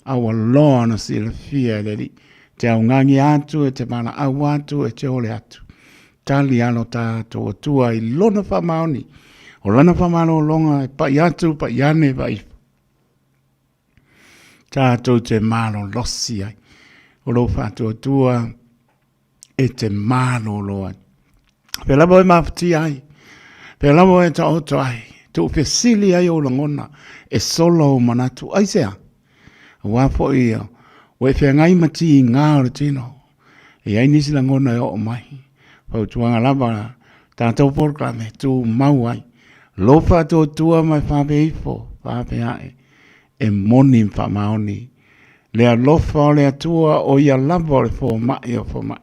a ua loa ona silafia e le Alii, te augani atu e te valaau atu e te ole atu. Tali a lo tatou Atua i lona faamaoni, o lana faamalologa e pai atu, pai ane, pai ifo. Tatou te malolosi ai. O lou faatuatua e te malolo ai. Pea lava e mafatia ai, pea lava e taoto ai, tuufesili ai ou lagona, e sola ou manatu. Aisea? Aua foi ia, ua e feagai ma tiga o le tino. E i ai nisi lagona e oo mai. Fautuaga lava tatou polokalame tumau ai. Lou faatuatua ma e vave ifo, vave ae, e moni ma faamaoni. Le alofa o le Atua o ia lava o le fomai o fomai.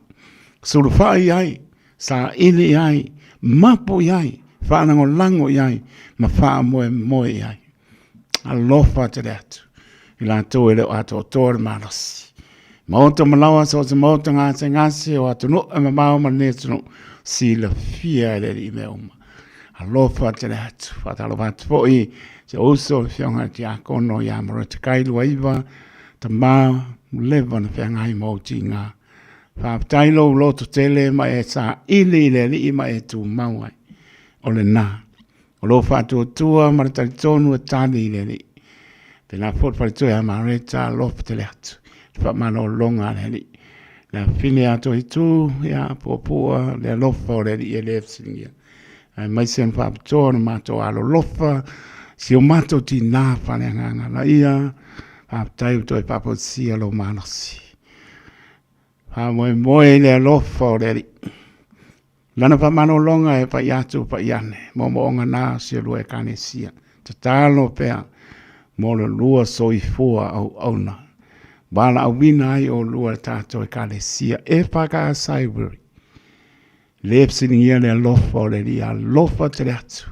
Sulufai i ai, saili i ai, mapu i ai, faalagolago i ai, ma faamoemoe i ai. Alofa tele atu i latou e le o atoatoa le malosi. Maota malaoa so o se maota gasegase o atunuu e mamao ma lenei atunuu, silafia e le Alii mea uma. Alofa tele atu. Faatalofa atu foi si ou uso le Afioga i le Tiakono ia Mareta Kai Luaiva, tama leva na feagai ma ou tiga. Faafetai lou loto tele ma e saili i le Alii ma e tumau ai. O lena. O lou faatuatua ma le talitonu e tali i le Alii. Pēlā foi le faletua ia Mareta, alofa tele atu. Le faamalologa a le Alii. Le afafine ia Toitu, ia Puapua, le alofa o le Alii e le fesiligia. Aemaise ona faapitoa ona matou alolofa, si o matou tinā faaleagaga laia, faafetai ua toe faafoisia lou malosi. Faamoemoe i le alofa o le Alii. Lana faamalologa e pai atu pai ane, moomooga na o si olua Ekalesia. Tatalo pea mo le lua soifua auauna. Valaauina ai olua e tatou Ekalesia EFKS Highbury. Le fesiligia le alofa o le Alii, alofa tele atu.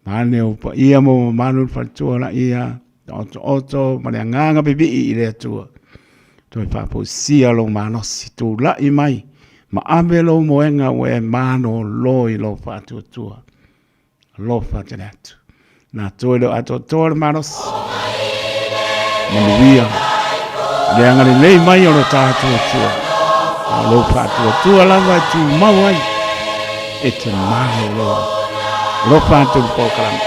Vaeane ou paia ma ou mamalu le faletua laia, taotooto ma le agaga pipii i le Atua. Toe faafoisia lou malosi, tulai mai ma ave lou moega ua e malolo i lou faatuatua. Alofa tele atu. Latou e le o atoatoa le malosi. Manuia le agalelei mai o lo tatou Atua. A o lou faatuatua lava e tumau ai e te malolo ai. Alofa atu le polokalame.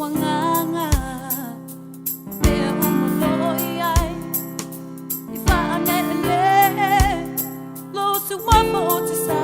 agaga mea uma o loo iai i faaneenee lou suafa o te sa.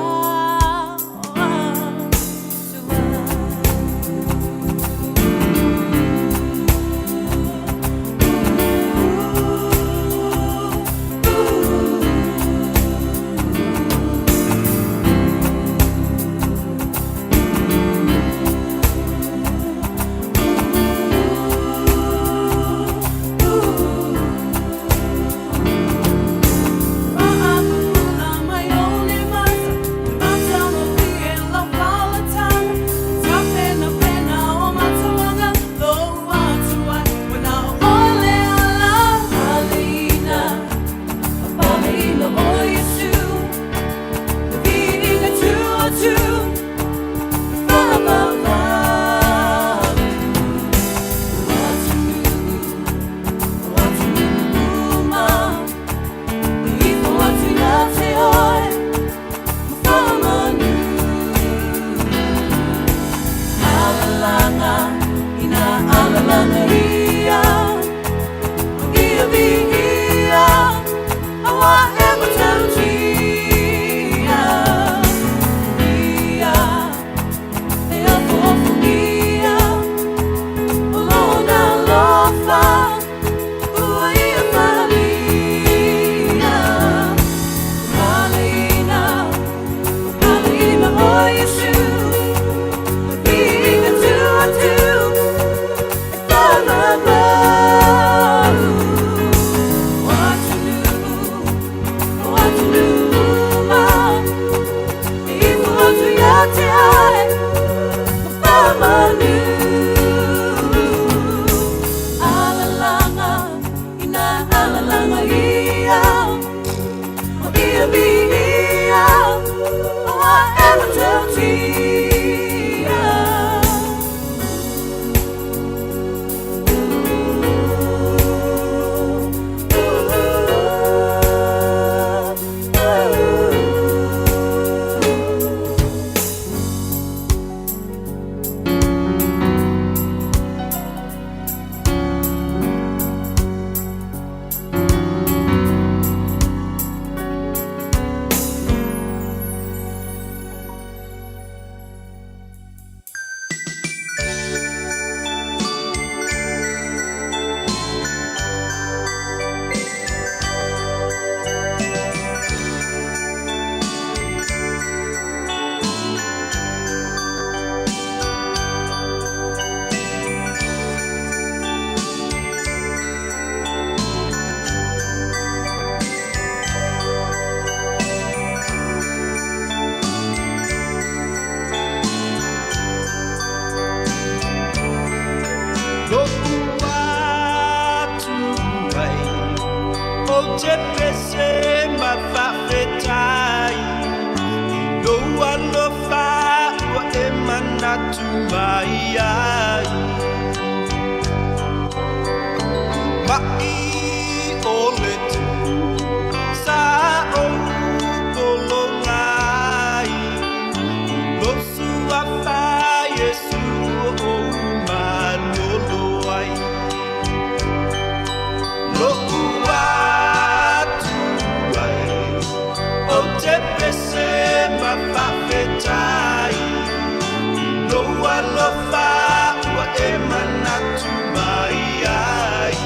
Alofa ua e manatu mai ai.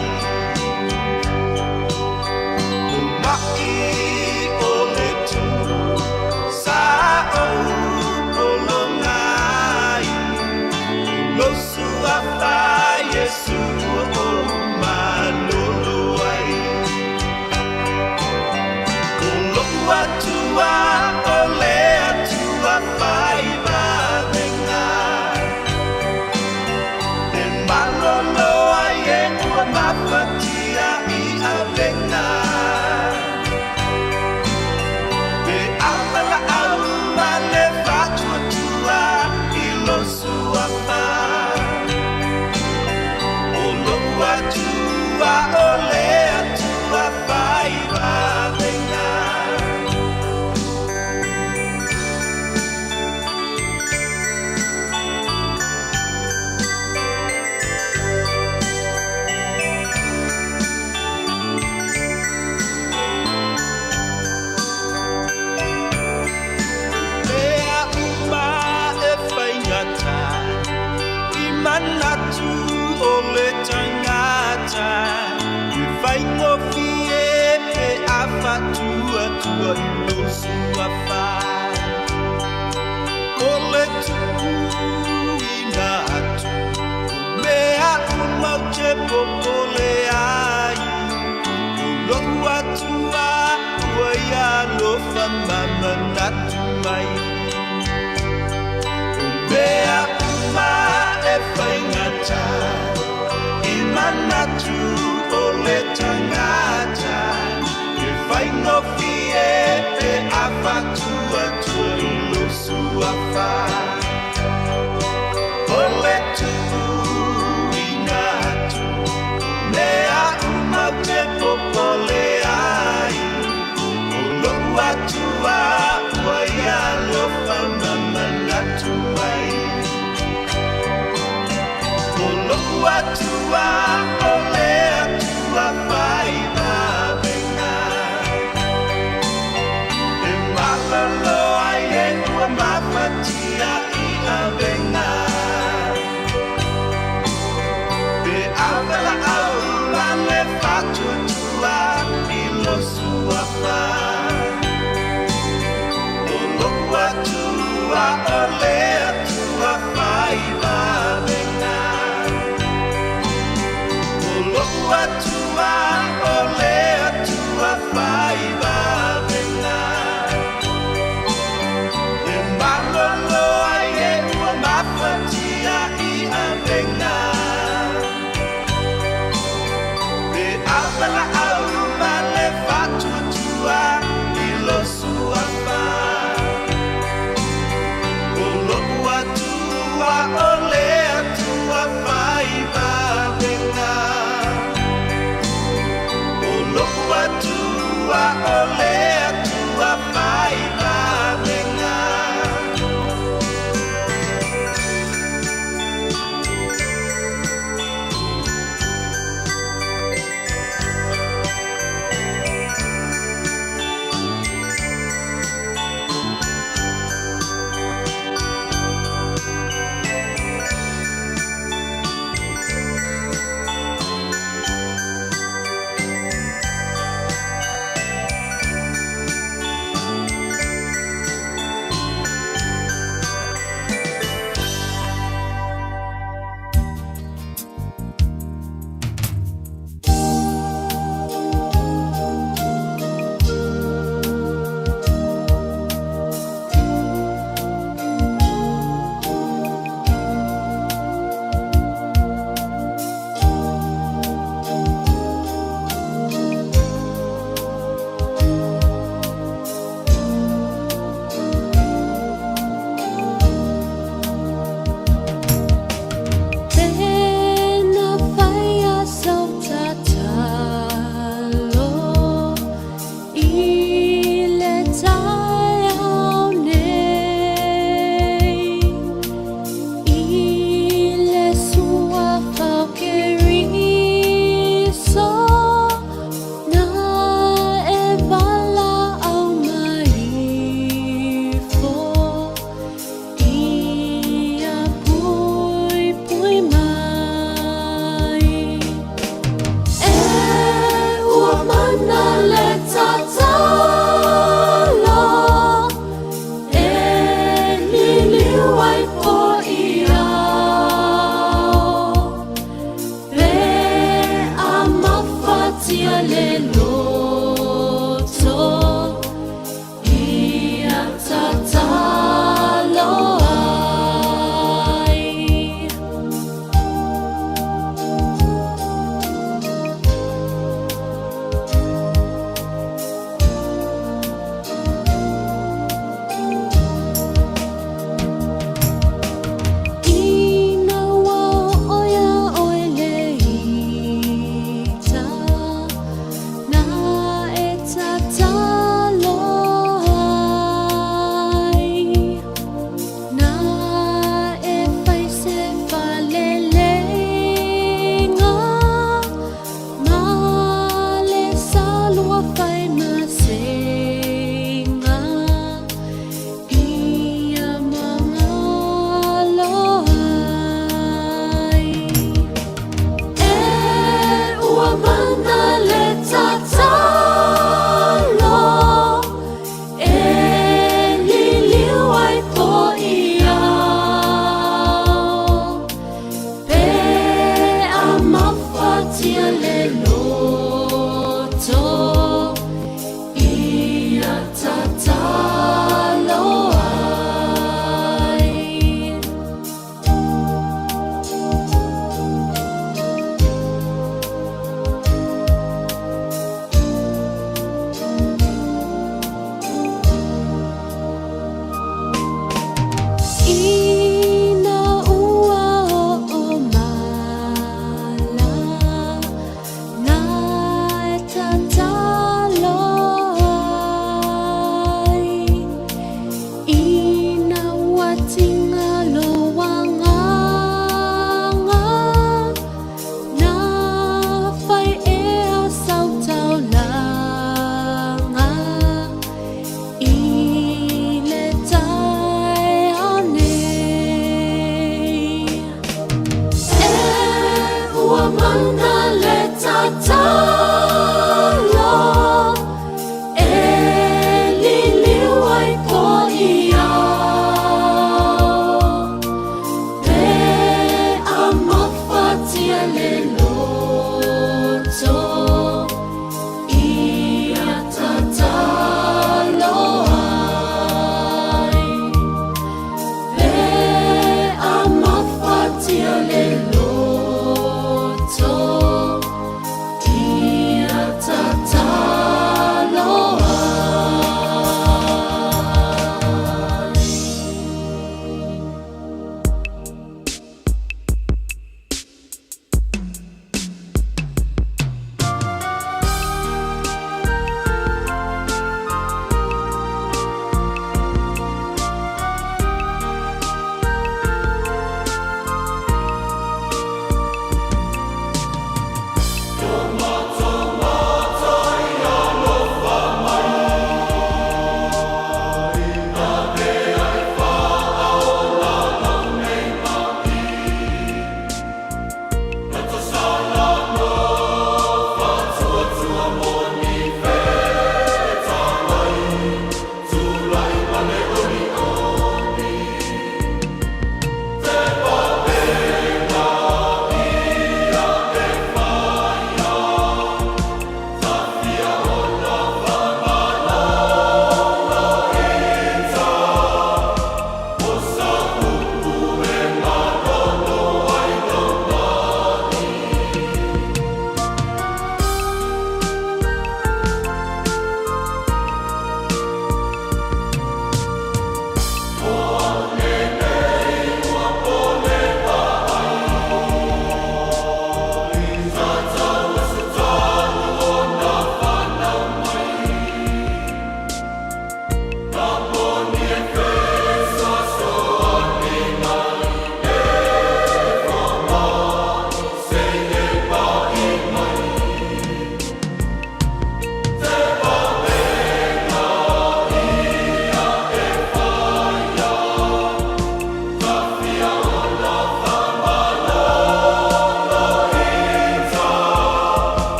manatu o le tagata e faigofie pe a faatuatua i lou suafa. O le tuuina atu o mea uma ou te popole ai, o lou Atua ua ia alofa ma manatu mai. O mea uma e faigata i manatu o le tagata, e faigofie pe a faatuatua i lou suafa. O le tuuina atu mea uma ou te popole ai, o lou Atua ua ia alofa ma manatu mai. O lou Atua o le Atua fai vavega, e malolo ai e ua mafatia i avega. Pe ave laau ma le faatuatua i lou suafa. O lou Atua o le Atua fai vavega. O lou Atua o le Atua fai vavega. E malolo ai e ua mafatia i avega. Pe ave laau ma le faatuatua i lou suafa. O lou mafatia le loto ia tatalo ai. Ina ua oo mala na e tatalo ai, ina ua tiga lou agaga, na fai ea sau taulaga i le taeao nei. E ua mana le tatalo e liliu ai po i ao, pe a mafatia le loto ia tatalo ai. Pe a mafatia le loto.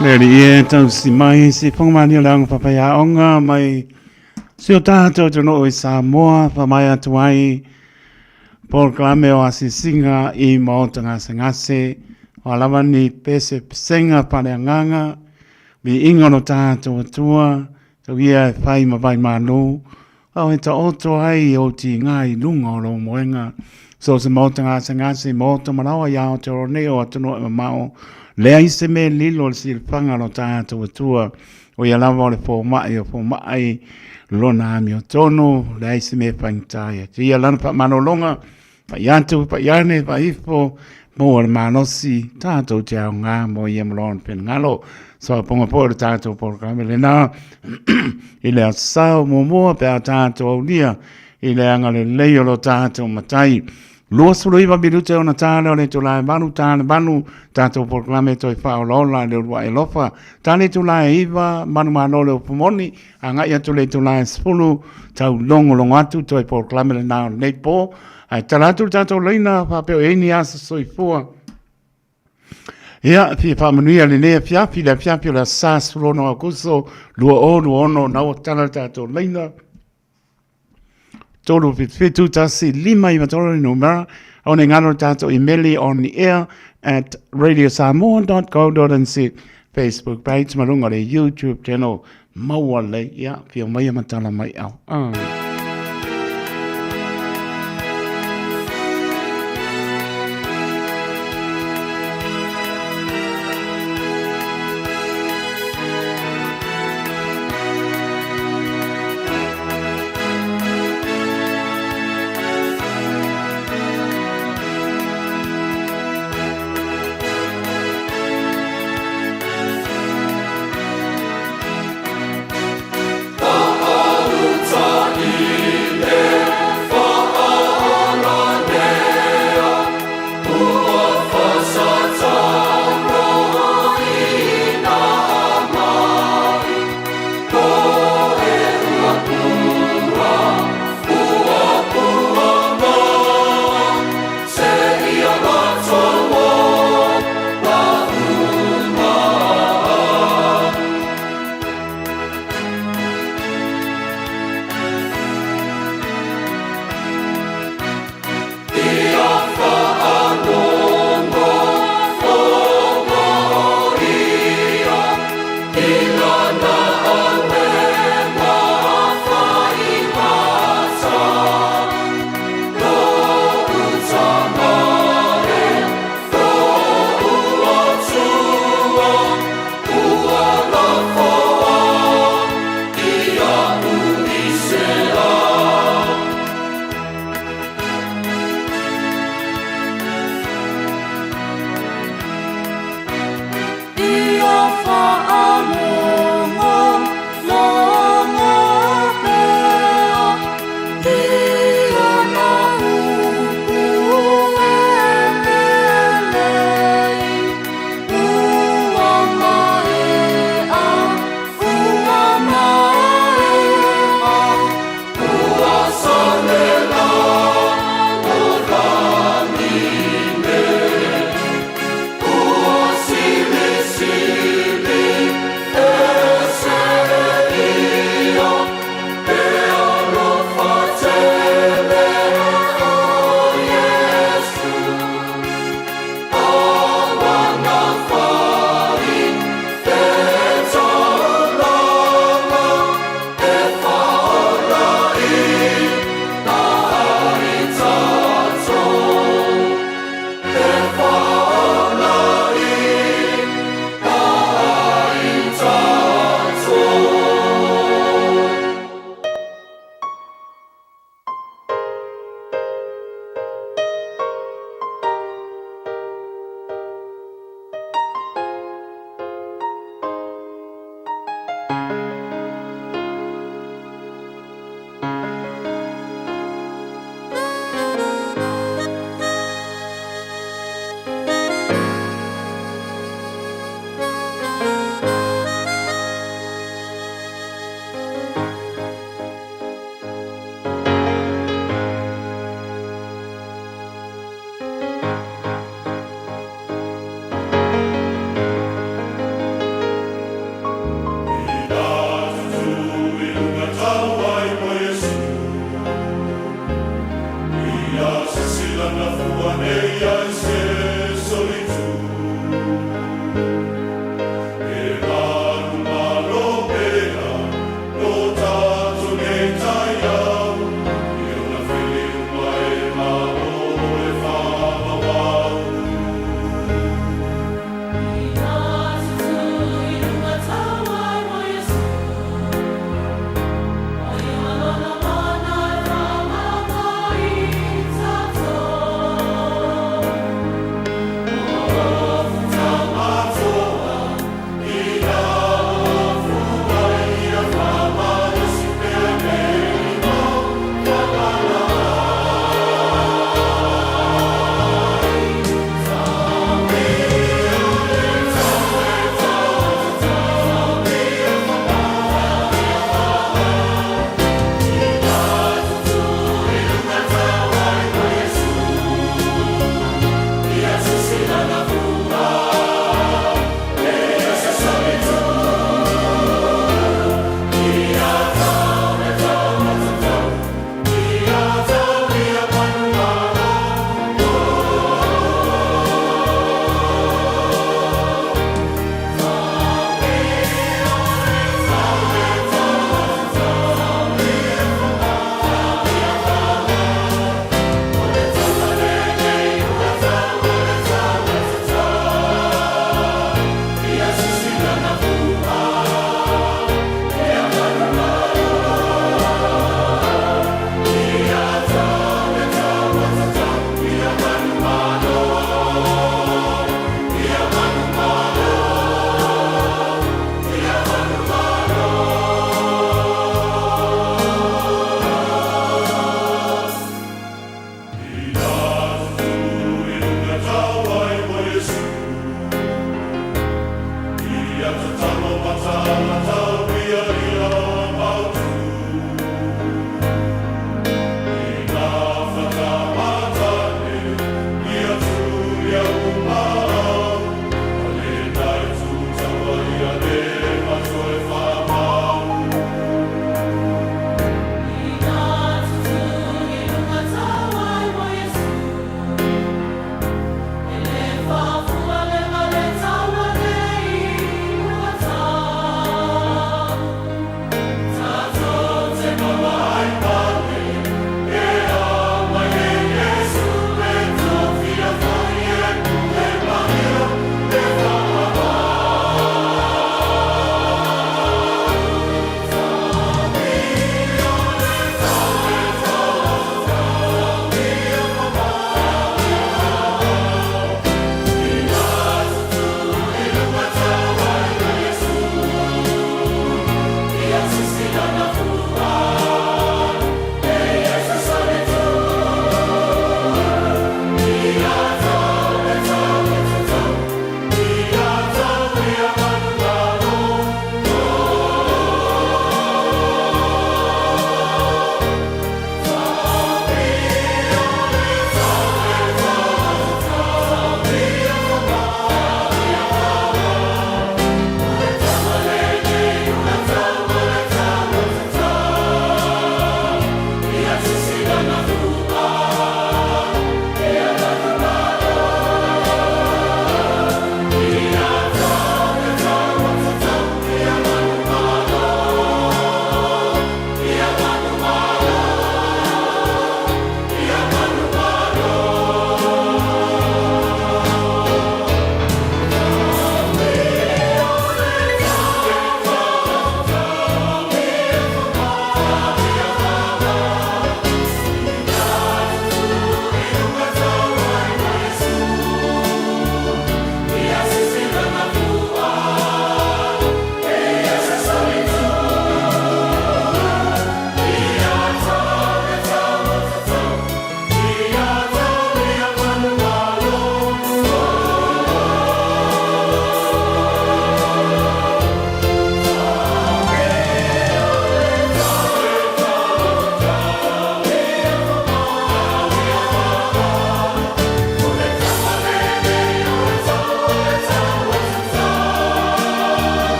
Le alii e tausi mai se whangamani o le anga whapaiaonga mai si o tātou atunuu i Samoa whamai atu ai polokalame o asiasiga i maota gasegase o a lava ni pese pesega faaleagaga viiga o lo tātou Atua tau ia e whai ma vai mālō Ao e taoto ai i ou tīngā i lunga o lou moenga. So se maota gasegase, maota manawa i Aotearoa nei o atunuu e mamao, leai se mea lilo i le silafaga o lo tatou Atua, o ia lava o le fomai o fomai lona amiotonu, leai se mea e faigata ia te ia lana faamalologa. Pai atu, pai ane, pai ifo, maua le malosi, tātou te aoga mo ia ma lona finagalo. Soaponga foi o le tātou polokalame lena i le aso muamua pe a tātou aulia i le agalelei o lo tātou Matai. 29 minute ona tā lea o le itula e 8, tā le 8, tātou polokalame toe whaolaola i le uluai alofa. Tā le itula e 9, manumalo le upu moni, Agai atu le itula e 10, tau logologo atu toe polokalame lena o lenei pō. Ae tala atu le tatou laina faapea o i ai ni aso soifua. Ia, fia faamanuia lenei afiafi, le afiafi o le aso Sa 16 Aokuso 2026, na ua tala le tatou laina. 3 7 7 1 5 9 3 le numera. Aua ne i galo le tatou imeli on the air at radiosamoa.co.nz Facebook page ma luga o le YouTube channel maua lelei. Ia, fia mai ma tala mai au. Ah.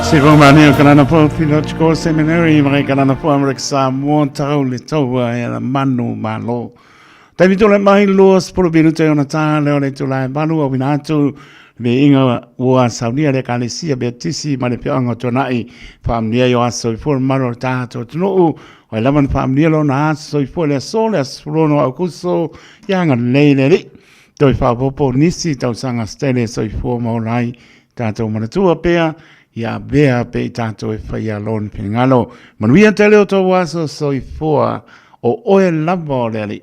Sivomani o Kanana Po Theological Seminary ma Kanana Po Amerika Samoa tau le taua e la manu malo. Taimi tole mai lua sepulu minute ona tā leo le tula e malu au ina atu me inga ua saunia le kalesia Baptisi ma le peoanga o tuanai whaamnia i o aso i fua malu o le tātou atunuu o e lava na whaamnia lona aso i fua le aso le aso fulono au kuso ia anga lei le li toi whapopo nisi tausaga stele soifua ma ola ai tātou manatua pea ia avea pe i tātou e whaia lona finagalo. Manuia tele o tō aso soifua o oe lava o le Alii.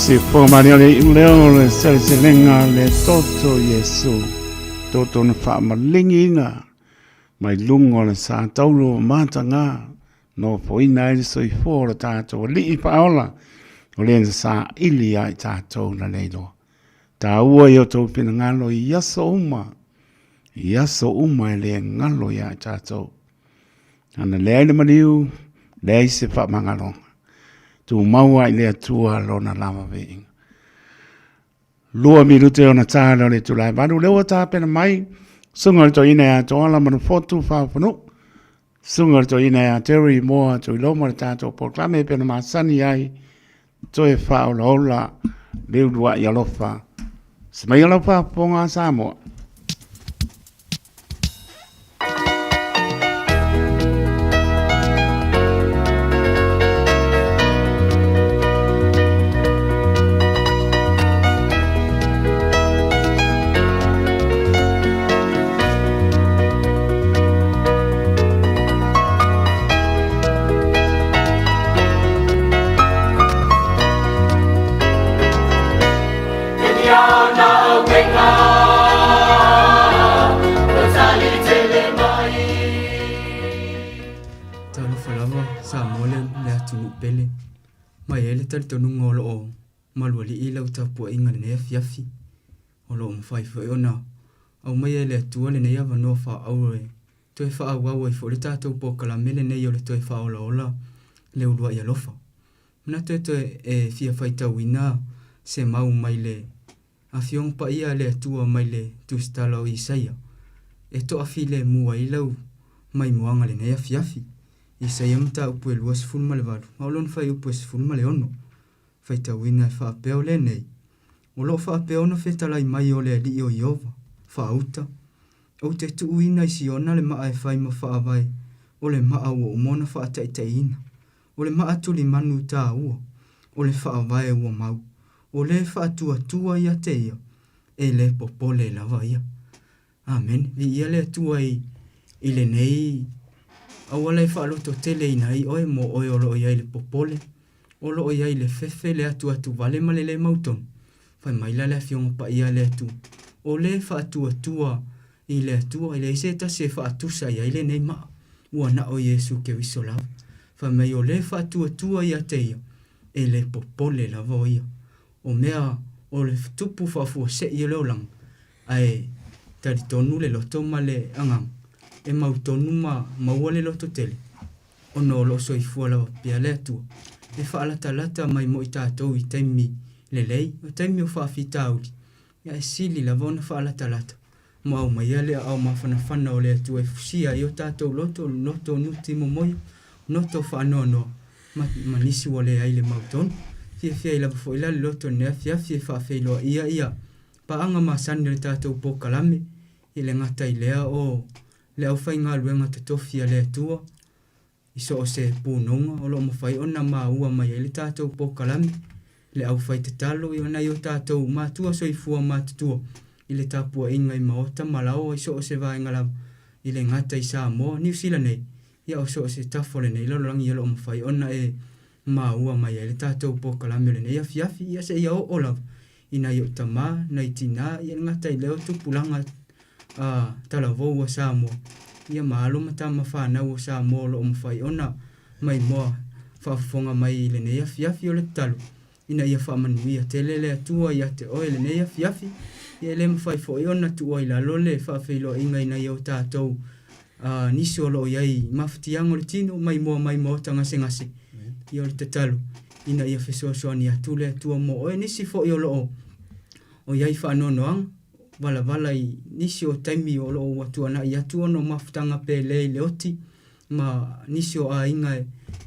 Se fofoga malie o le iu lea o le seleselega le toto Iesu, toto na faamaligiina mai luga o le sa taulu o mataga, nofoina ai le soifua o le tatou Alii Faaola, o le na saili ia i tatou na le iloa. Taua i o outou finagalo i aso uma, i aso uma e le galo ia i tatou. Ana leai le maliu, leai se faamagaloga. Tumau ai i le Atua lona lava viiga. 2 minute ona ta lea o le itula e 8, lea ua tapena mai susuga i le toeaina ia Toala Manufotu Faafanuu, susuga i le toeaina ia Terry Moa Tuiloma le tatou polokalame e pei ona masani ai toe faaolaola le uluai alofa. Se mai lau faafofoga a Samoa. Talofa lava Samoa le le atunuu pele mai ai le talitonuga o lo o malualii lau tapuaiga i lenei afiafi. O lo o mafai foi ona aumaia e le Atua lenei avanoa faaauau e toe faaauau ai foi le tatou polokalame lenei o le toe faaolaola le uluai alofa. Manatu e toe e fia faitauina se mau mai le Afioga Paia a le Atua mai le Tusitala o Isaia e toafilemu ai lau maimoaga lenei afiafi. Isaia mataupu e 28 a o lona fuaiupu e 16. Faitauina e faapea o lenei, O lo o faapea ona fetalai mai o le Alii o Ieova, faauta, Ou te tuuina i Siona le maa e fai ma faavae, o le maa ua uma ona faataitaiina, o le maa tulimanu taua, o le faavae ua mau, o le faatuatua ia te ia, e le popole lava ia. Amene. Viia le Atua i, i lenei auala e faalototeleina ai oe mo oe o lo o i ai le popole, o lo o i ai le fefe, le atuatu vale ma le lē mautonu. Fai mai la le Afioga Paia a le Atua, o le faatuatua i le Atua, e leai se tasi e faatusa i ai lenei maa, ua na o Iesu Keriso lava. Fai mai o le faatuatua ia te ia, e le popole lava o ia. O mea o le tupu faafuasei o le olaga, ae talitonu le loto ma le agaga, e mautonu ma maua le loto tele, ona o lo o soifua lava pea le Atua, e faalatalata mai mo i tatou i taimi lelei, o taimi o faafitauli, ae sili lava ona faalatalata ma aumaia le aao mafanafana o le Atua e fusia ai o tatou loto, loto nuti momoia, loto faanoanoa, ma, ma nisi ua leai le mautonu. Fiafia ai lava foi la le loto i lenei afiafi e faafeiloaia ia paaga masani o le tatou polokalame, e le gata i lea o le aufaigaluega totofi a le Atua i so o se punoga o lo o mafai ona maua mai ai le tatou polokalame, le aufaitatalo i nai o tatou matua soifua matutua i le tapuaiga i maota ma laoa i so o se vaega lava, e le gata i Samoa, Niu Sila nei, ia o so o se tafa o lenei lalolagi o lo o mafai ona e maua mai ai le tatou polokalame o lenei afiafi, ia seia oo lava i nai ou tama, nai tinā, ia le gata i lea o tupulaga a talavou o Samoa, ia ma alo ma tama fanau o Samoa o lo o mafai ona maimoa faafofoga mai i lenei afiafi o le tatalo ina ia faamanuia tele le Atua ia te oe i lenei afiafi. Ia e le mafai foi ona tuua i lalo le faafeiloaiga i nai o tatou a nisi o lo o i ai i mafatiaga o le tino maimoa mai maota gasegase. Ia o le tatalo ina ia fesoasoani atu le Atua mo oe nisi foi o lo o o i ai faanoanoaga valavala i nisi o taimi o lo o ua tuanai atu ona o mafutaga pele i le oti ma nisi o aiga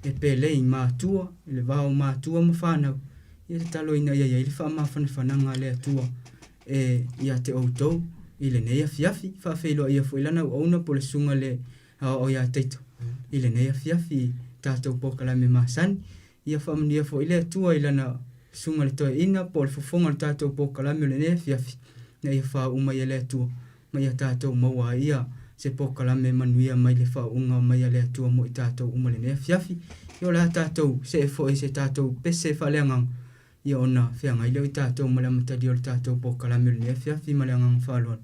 e pele i matua, i le va o matua ma fanau, ia tatalo ina ia i ai le faamafanafanaga a le Atua e ia te outou i lenei afiafi. Faafeiloaia foi lana auauna po o le susuga i le Aoao ia Taito i lenei afiafi i tatou polokalame masani. Ia faamanuia foi le Atua i Lana Susuga i le Toeaina po o le fofoga o le tatou polokalame o lenei afiafi, ina ia faauu mai e le Atua ma ia tatou maua ai ia se polokalame manuia mai le faauuga mai a le Atua mo i tatou uma i lenei afiafi. Ia o le a tatou see foi i se tatou pese faaleagaga, ia ona feagai lea o i tatou ma le amatalia o le tatou polokalame o lenei afiafi ma le agaga faaaloalo.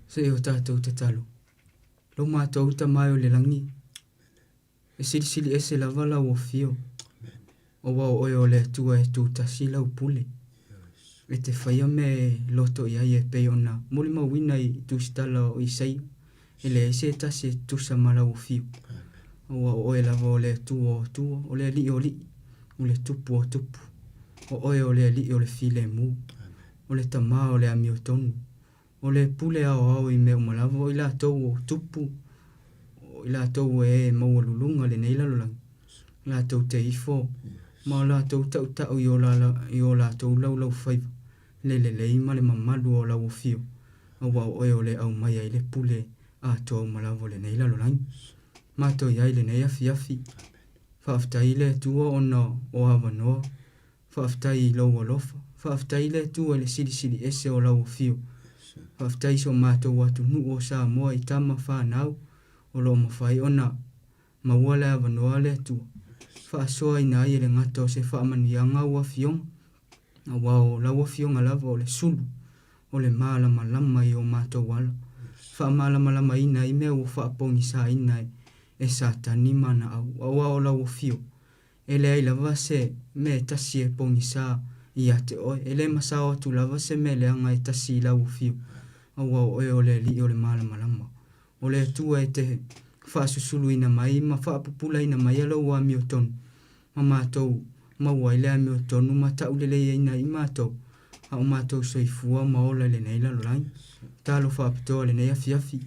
Se i o tatou tatalo. Lo matou Tama e o le lagi, e silisili ese lava lau afio, aua o oe o le Atua e tutasi lau pule. E te faia mea e loto i ai e pei ona molimauina i tusitala o Isaia, e leai se tasi e tusa ma lau afio. Aua o oe lava o le Atua o Atua, o le Alii o Alii, o le Tupu o Tupu. O oe o le Alii o le Filemu, o le Tama o le Amiotonu, O le pule aoao i mea uma lava o i latou o tupu, o i latou e e maualuluga lenei lalolagi, latou te ifo ma o latou tautau i o i o latou laulaufaiva, le lelei ma le mamalu o lau afio, aua o oe o le aumai ai le pule atoa uma lava o lenei lalolagi. Matou i ai lenei afiafi. Faafetai i le Atua ona o avanoa. Faafetai i lou alofa. Faafetai i le Atua i le silisili ese o lau afio. Faafetai i so matou atunuu o Samoa i tama fanau o lo o mafai ona maua le avanoa a le Atua. Faasoaina ai e le gata o se faamanuiaga au afioga, aua o lau afioga lava o le sulu o le malamalama i o matou ala, faamalamalamaina ai mea ua faapogisaina e Satani ma ana au, aua o lau afio E leai lava se mea e tasi e pogisa ia te oe, e le masao atu lava se mea leaga e tasi i lau afio, aua o oe o le Alii o le malamalama. O le Atua e te faasusuluina mai ma faapupulaina mai alou amiotonu, ma matou maua ai le amiotonu ma tauleleiaina ai matou, a o matou soifua ma ola i lenei lalolagi. Talofa faapitoa i lenei afiafi,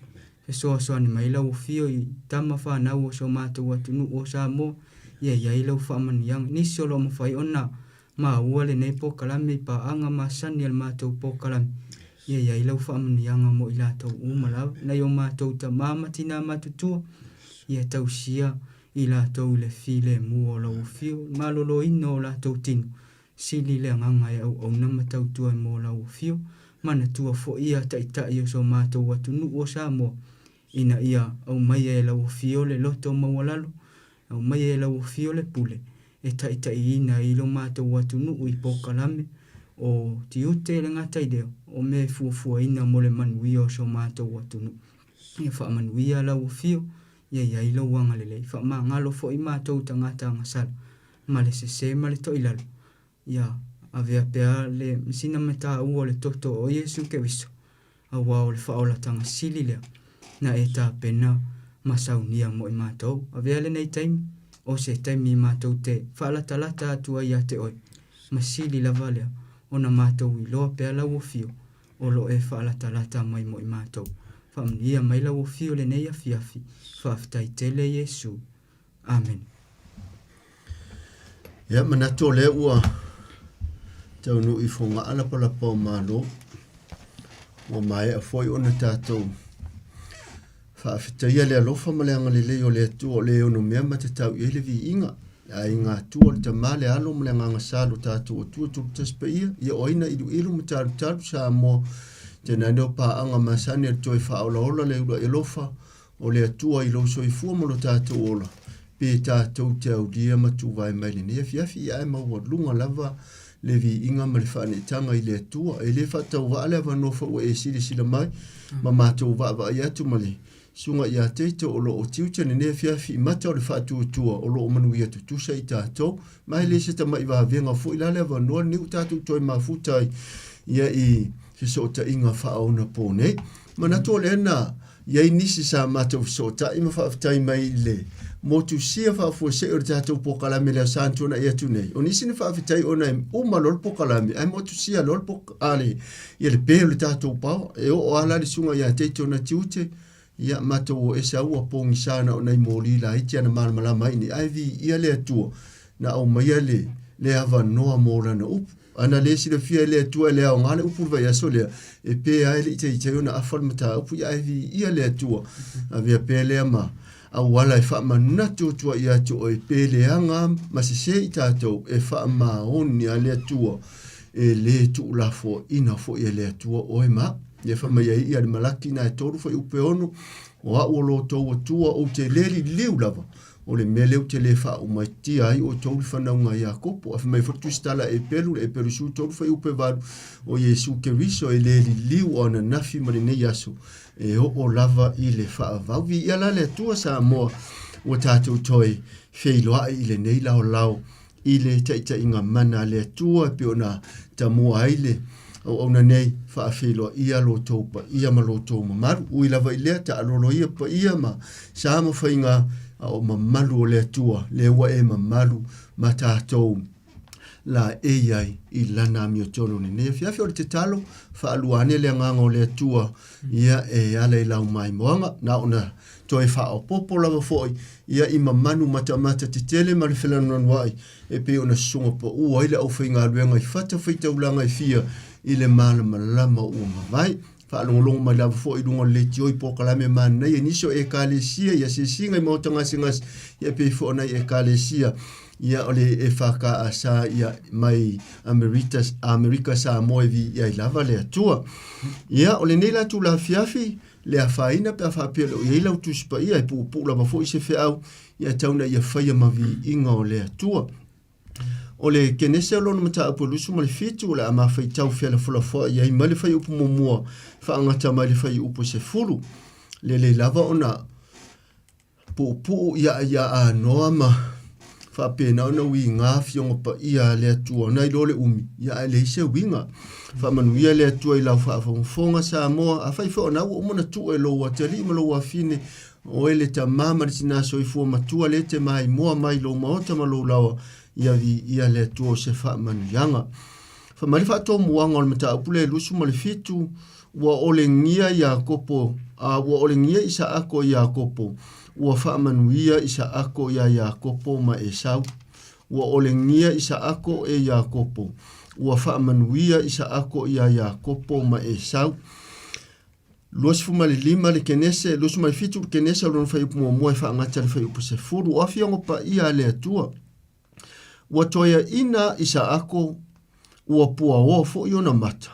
Fesoasoani mai lau afio i tama fanau o so matou atunuu o Samoa, ia i ai lau faamanuiaga. Nisi o lo o mafai ona maua lenei polokalame i paaga masani a le matou polokalame, ia i ai lau faamanuiaga mo i latou uma lava. Nai o matou tama ma tina matutua, ia tausia i latou i le filemu o lau afio, le maloloina o latou tino, Sili le agaga e auauna ma tautua mo lau afio, manatua foi ia taitai o so matou atunuu o Samoa, ina ia aumaia e lau afio le loto maualalo, Aumaia e lau Afio le pule e taitaiina ai lo matou atunuu i polokalame o tiute e le gata i lea, o mea e fuafuaina mo le manuia o so matou atunuu. Ia faamanuia lau Afio, ia i ai lou agalelei. Faamagalo foi matou tagata agasala ma le sese ma le toilalo. Ia avea pea le sina mataua o le toto o Iesu Keriso, auā o le faaolataga sili lea na e tapena ma saunia mo i matou. Avea lenei taimi, o se taimi matou te faalatalata atu ai ia te oe, ma sili lava lea ona matou iloa pea lau afio o lo o e faalatalata mai mo i matou. Faamanuia mai lau afio i lenei afiafi. Faafetai tele Iesu. Amene. Ia, manatu o lea ua taunuu i fogaa lapalapa o Malo. Ua maea foi ona tatou faafetaia le alofa ma le agalelei o le Atua o le ono mea ma tatau i ai le viiga. Le aiga Atua, le Tama, le Alo ma le Agaga Sa lo tatou Atua Tulutasi Paia, ia o ai na iluilu ma talutalu Samoa, tainane o paaga masani a le toe faaolaola le uluai alofa O le Atua i lou soifua ma lo tatou ola, pe tatou te aulia ma tuvae mai lenei afiafi, ae maualuga lava le viiga ma le faaneetaga i le Atua. E le faatauvaa le avanoa foi ua e silasila mai ma matou vaavaai atu ma le Susuga ia Teito o lo o tiute lenei afiafi i mata o le faatuatua o lo o manuia tutusa i tatou. Ma e le se tamai vavega foi la le avanoa lenei ua tatou toe mafuta ai ia i fesootaiga faaonapo nei. Manatu o lea na I ai nisi sa matou fesootai ma faafetai mai i le motusia faafuasei o le tatou polokalame i le Aso Sa na tuanai atu nei. O nisi na faafetai ona e uma loa le polokalame ae motusia loa le a le, ia le pe o le tatou power. E oo lava la le susuga ia Teito na tiute, ia matou o ese lava ua pogisa na o nai moli laiti ana malamalama ai nei, ae viia le Atua na aumaia le, le avanoa mo lana upu. Ana le silafia e le Atua e le aoga le upu i le vaiaso lea, e pe lava e le i taitai ona afa le mataupu, ia ae viia le Atua. Avea pea lea ma auala e faamanatu atu ai ia te oe, pe leaga ma sese i tatou, e faamaoni a le Atua, e le tuulafoaina foi e le Atua oe ma au. Ia fai mai ai ia le Malaki na e 3 fuaiupu e 6, O au o lo outou Atua, ou te le liliu lava, O le mea lea ou te le faaumaitia ai outou le fanauga a Iakopo. Ae fai mai foi le Tusitala a Eperu, le Eperu 13 fuaiupu e 8, o Iesu Keriso e le liliu o ananafi ma lenei aso, e oo lava i le faavavau. Viia la le Atua Samoa ua tatou toe feiloai i lenei laolao i le taitaiga mana a le Atua e pei ona tamua ai le auauna nei, faafeiloaia lo outou paia ma lo outou mamalu. Ui lava i lea, taalolo ia paia ma sa ma faiga, a o mamalu o le Atua, lea ua e mamalu ma tatou la e i ai i lana amiotonu lenei afiafi. O le tatalo, faalua ane le agaga o le Atua ia e ala i lau maimoaga, na ona toe faaopoopo lava foi ia i mamanu matamata tetele ma le felanoanoa'i e pei ona susuga pa'u ai le aufaigaluega i fatafaitaulaga e fia i le malamalama ua mavae. Faalogologo mai lava foi i luga o le leitioi polokalame manaia i nisi o Ekalesia i asiasiga i maota gasegase ia e pei foi o nai Ekalesia ia o le EFKS ia mai Amerita, Amerika Samoa e viia ai lava le Atua. Ia o lenei la tula afiafi le afaina pe a faapea e le o i ai lau Tusi Paia, e puupuu lava foi se feau, ia tau ina ia faia ma viiga o le Atua. O le Kenese o lona mataupu e 27, o le a mafaitau felafolafoai ai mai le fuaiupu muamua faagata mai le fuaiupu e 10. Lelei lava ona puupuu ia ia anoa ma faapena ona uiga afioga paia a le Atua nai lo le umi, ia ae leai se uiga. Faamanuia le Atua i lau faafogafoga Samoa, afai foi o na ua uma ona tuu e lou atalii ma lou afine, oe le tama ma le tina soifua matua le te maimoa mai lou maota ma lou laoa, ia viia le Atua o se faamanuiaga. Fai mai le faatomuaga o le mataupu lea e 27, Ua olegia Iakopo, a ua olegia Isaako i Iakopo, ua faamanuia Isaako iā Iakopo ma Esau. Ua olegia Isaako e Iakopo, ua faamanuia Isaako iā Iakopo ma Esau. 25 le Kenese, 27 le Kenese o lona fuaiupu muamua e faagata i le fuaiupu 10. O afioga paia a le Atua. Ua toeaina Isaako, ua puaoa foi ona mata,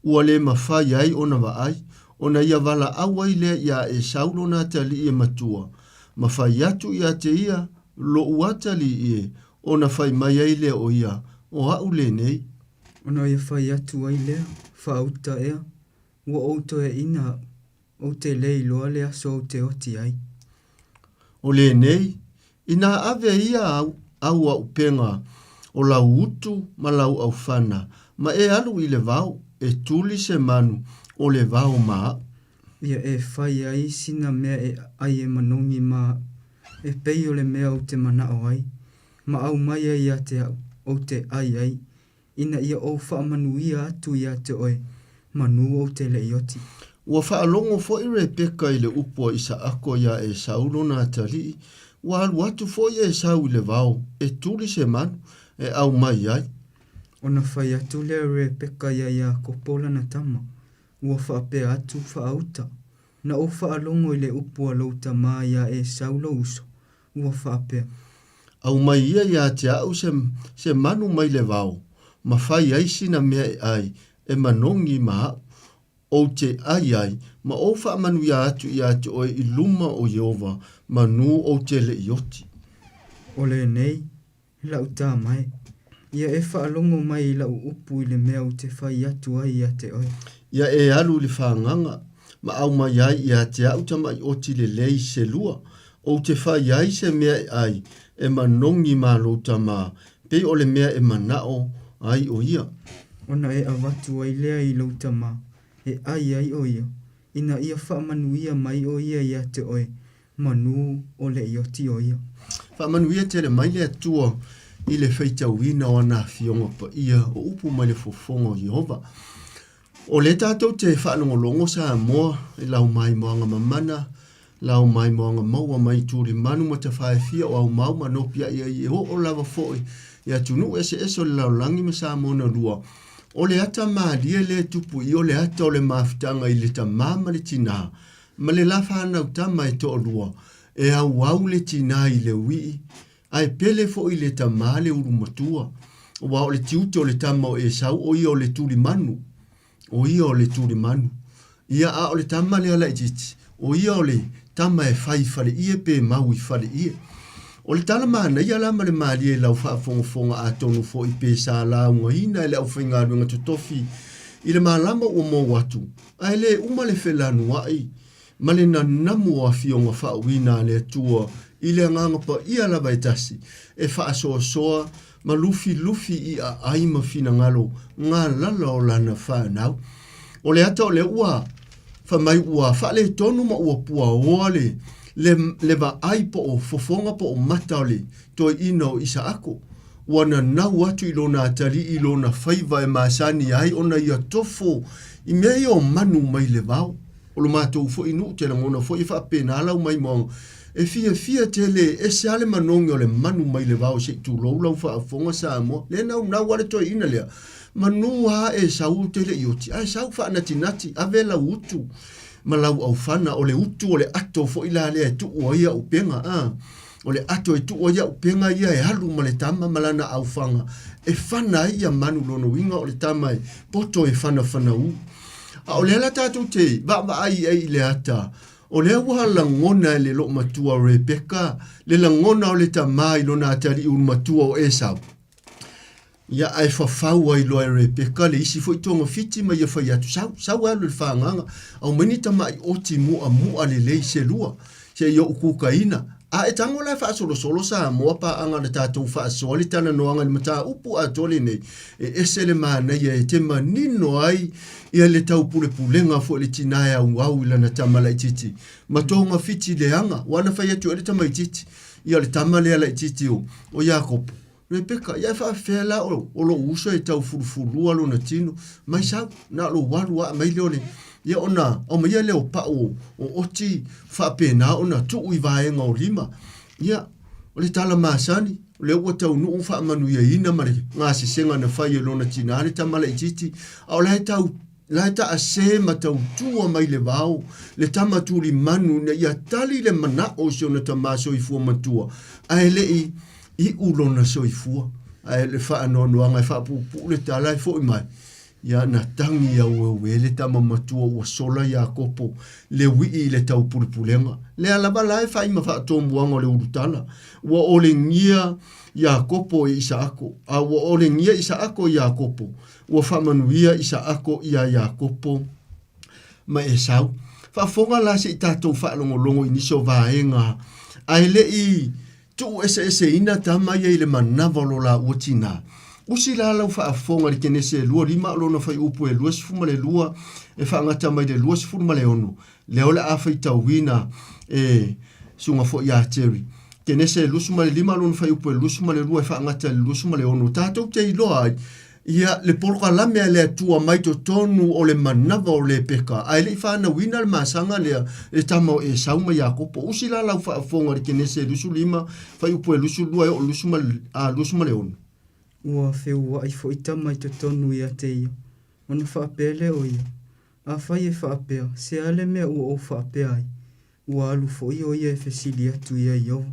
ua le mafai ai ona vaai, ona ia valaau ai lea iā Esau lona atalii e matua, ma fai atu ia te ia, Loʻu atalii e, ona fai mai ai lea o ia, O aʻu lenei. Ona ia fai atu ai lea, Faauta ea, ua ou toeaina aʻu, ou te le iloa le aso ou te oti ai. O lenei, inā ave ia au, au aupega o lau utu ma lau aufana, ma e alu i le vao, e tuli se manu o le vao ma aʻu. Ia e fai ai sina mea e ʻai e manogi ma aʻu, e pei o le mea ou te manaʻo ai, ma aumai ai iā te aʻu, ou te ʻai ai, ina ia ou faamanuia atu iā te ʻoe, manū ou te leʻi oti. Ua faalogo foi Rebeka i le upu a Isaako iā Esau lona atalii, ua alu atu foi Esau i le vao, e tuli se manu, e aumai ai. Ona fai atu lea o Rebeka iā Iakopo lana tama, Ua faapea atu faauta, Na ou faalogo i le upu a lou tamā iā Esau lou uso, ua faapea. Aumai ia iā te aʻu se, se manu mai le vao, ma fai ai sina mea e ʻai, e manogi ma aʻu, ou te ʻai ai, ma ou faamanuia atu iā te ʻoe i luma o Ieova, manū ou te leʻi oti. O lenei, Lau tama e, ia e faalogo mai i lau upu i le mea ou te fai atu ai iā te oe. Ia e alu i le fagaga, ma aumai ai iā te aʻu tamaʻi oti lelei se lua, ou te fai ai se mea e ʻai, e manogi ma lou tamā, pei o le mea e manaʻo ai ʻo ia. Ona e avatu ai lea i lou tamā, e ʻai ai ʻo ia, ina ia faamanuia mai ʻo ia iā te oe, Manū o le ioti o ia. Faamanuia tele mai le Atua i le faitauina o ana afioga paia o upu mai le fofoga o Ieova. O lea tatou te faalogologo Samoa i lau maimoaga mamana, lau maimoaga maua mai Tulimanu ma Tafaefia o Aumau ma Nopiai ai e oo lava foi i atunuu eseese o le lalolagi ma Samoa na lua. O le ata malie lea e tupu i o le ata o le mafutaga i le tamā ma le tinā Ma le la fanau tama e toalua, e auau le tinā i le uii, ae pele foi le tamā le ulu matua. Aua o le tiute o le tama o Esau o ia o le tuli manu, o ia o le tuli manu. Ia, a o le tama lea laitiiti, o ia o le tama e fai i faleie pe mau i faleie. O le tala manaia la ma le malie i lau faafogafoga atonu foi pe sa laugaina e le aufaigaluega totofi i le malama ua mou atu, Ae le uma le felanuaʻi ma le nanamu o afioga faauiina a le Atua i le Agaga Paia lava e tasi, e faasoasoa ma lufilufi i aai ma finagalo galala o lana fanau. O le ata o lea ua fai mai ua faaletonu ma ua puaoa le, le, le vaai po o fofoga po o mata o le toeaina o Isaako. Ua nanau atu i lona atalii i lona faiva e masani ai ona ia tofo i mea ia o manu mai le vao. O lo matou foi nuu te lagona foi e faapena lau maimoaga e fiafia tele e ese a le manogi o le manu mai le vao se i tulou lau faafofoga Samoa le naunau a le toeaina lea manu a e sau te le i oti ae sau faanatinati ave lau utu ma lau aufana o le utu o le ato foi la lea e tuu ai au pega a O le ato e tuu ai au pega ia e alu ma le tama ma lana aufaga e fana ai ia manu lona uiga o le tama e poto e fanafanaū. A o lea la tatou te vaavaai ai i le ata, o lea ua lagona e le loomatua o Rebeka le lagona o le tamā i lona atalii ulumatua o Esau. Ia, ae fafau ai loa e Rebeka le isi foi togafiti ma ia fai atu, Sau, sau e alu i le fagaga, aumai ni tamaʻi oti muʻamuʻa lelei se lua, se i oʻu kukaina. A e tago la e faasolosolo Samoa paaga na tatou faasoa le talanoaga i le mataupu atoa lenei, e ese le manaia e te manino ai ia le taupulepulega foi le tinā e auau i lana tama laitiiti ma togafiti leaga, ua na fai atu ai le tamaitiiti, ia o le tama lea laitiiti o Iakopo, Rebeka, ia e faafefea la o, o lou uso e taufulufulua lona tino, mai sau, na o lou alu aa mai lea o le, ia ona aumaia lea o pau o, o oti faapena ona tuu i vaega o lima. Ia, o le tala masani, o lea ua taunuu faamanuiaina ma le gasesega na fai e lona tinā le tama laitiiti, a o la e tau la e taasē ma tautua mai le vao le tama tulimanu ina ia tali le manaʻo o si ona tamā soifua matua, ae le i iʻu lona soifua. Ae le faanoanoaga e faapuupuu le tala e foʻi mai. Ia na tagi aueuē le tama matua ua sola Iakopo le ui'i i le taupulepulega. Lea lava la e fai ma faatomuaga o le ulutala, ua olegia Iakopo e Isaako, a ua olegia Isaako e Iakopo, ua faamanuia Isaako iā Iakopo ma Esau. Faafofoga la se i tatou faalogologo i nisi o vaega ae le i Tuueseeseina tama ia i le manava o lo laua tinā. Usi la lau faafofoga i le Kenese e 25 o lona fuaiupu e 22 e faagata mai le 26, lea o le a faitauina e Susuga foi ia Jerry. Kenese e 25 o lona fuaiupu e 22 e faagata i le 26, tatou te iloa ai Ia, le polokalame a le Atua mai totonu o le manava o Lepeka, ae le i fanauina le masaga lea, le tama o Esau ma Iakopo. Usi la lau faafofoga i le Kenese 25, fuaiupu e 22 e oo i le 26. Ua feuaʻi foi tama i totonu ia te ia, ona faapea lea o ia, Afai e faapea, se a le mea ua ou faapea ai? Ua alu foi ʻo ia e fesili atu iā Ieova.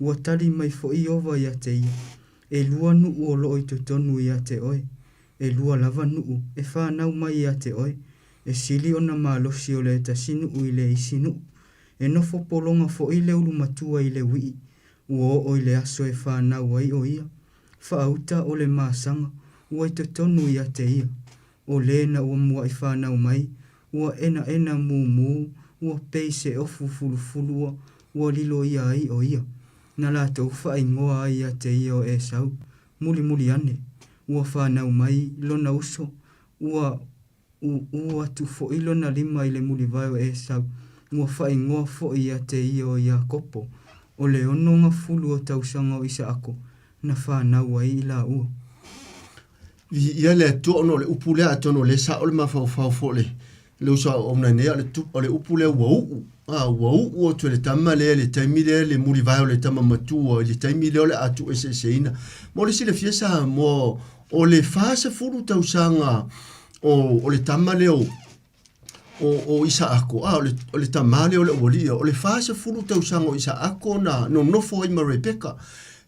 Ua tali mai foi Ieova iā te ia, ʻElua nuʻu o loʻo i totonu iā te ʻoe, ʻelua lava nuʻu e whānau mai iā te ʻoe, e sili ona malosi o le tasi nuʻu i le isi nuʻu. E nofo pologa foi le ulu matua i le uiʻi, ua oo i le aso e whānau ai ʻo ia. Faauta o le masaga, ua i totonu iā te ia. ʻO lena ua muaʻi whānau mai, ua ʻenaʻena mūmū, ua pei se ofu fulufulu ua, ua lilo ia ai ʻo ia. Na lātou faaigoa ai ia te ia o ʻEsau, mulimuli ane, ua whānau mai lona uso, ua ʻūʻū atu foʻi lona lima i le muliwae o ʻEsau, ua faaigoa foʻi ia te ia o Iakopo, ʻo le 60 o tausaga o ʻIsaʻako, na whānau ai i lāua. Viia le Atua ona o le upu lea atonu o lea sa'o le mafaufau foi o le le uso a auauna nei a o le o le upu lea ua u'u a ua u'u atu e le tama lea i le taimi lea le mulivae o le tama matua i le taimi lea o le a tuueseeseina. Mo le silafia Samoa o le 40 tausaga o o le tama lea o o o Isaako a o le o le tamā lea o le aualii o le 40 tausaga o Isaako na nonofo ai ma Rebeka.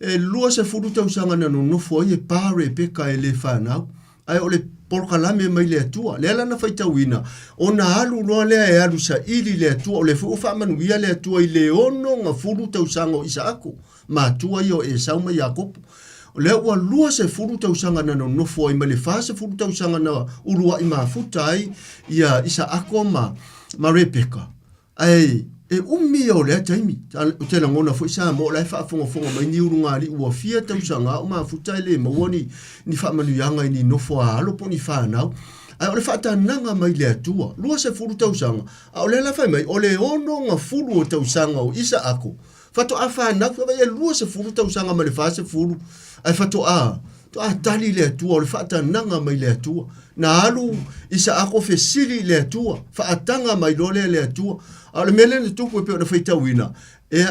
E 20 tausaga na nonofo ai e pā Rebeka e le fanau. Ae o le polokalame mai le Atua. Lea la na faitauina, ona alu loa lea e alu saili le Atua, o lea foi ua faamanuia le Atua i le 60 tausaga o Isaako, matua ia o Esau ma Iakopo. O lea ua 20 tausaga na nonofo ai mai le 40 tausaga na uluai mafuta ai ia Isaako ma, ma Rebeka. Ae e umi ia o lea taimi. Ou te lagona foi Samoa o la e faafogafoga mai ni ulugalii ua fia tausaga o mafuta e le maua ni, ni faamanuiaga i ni nofo a alo po o ni fanau. Ae o le faatanaga mai le Atua, 20 tausaga, a o lea la fai mai, o le 60 o tausaga o Isaako, Faatoa fanau, vaai e 20 tausaga ma le 40, ae faatoa, faatoa tali le Atua, o le faatanaga mai le Atua. Na alu Isaako fesili i le Atua, faataga mai loa lea e le Atua. A o le mea lea na tupu e pei ona faitauina, e,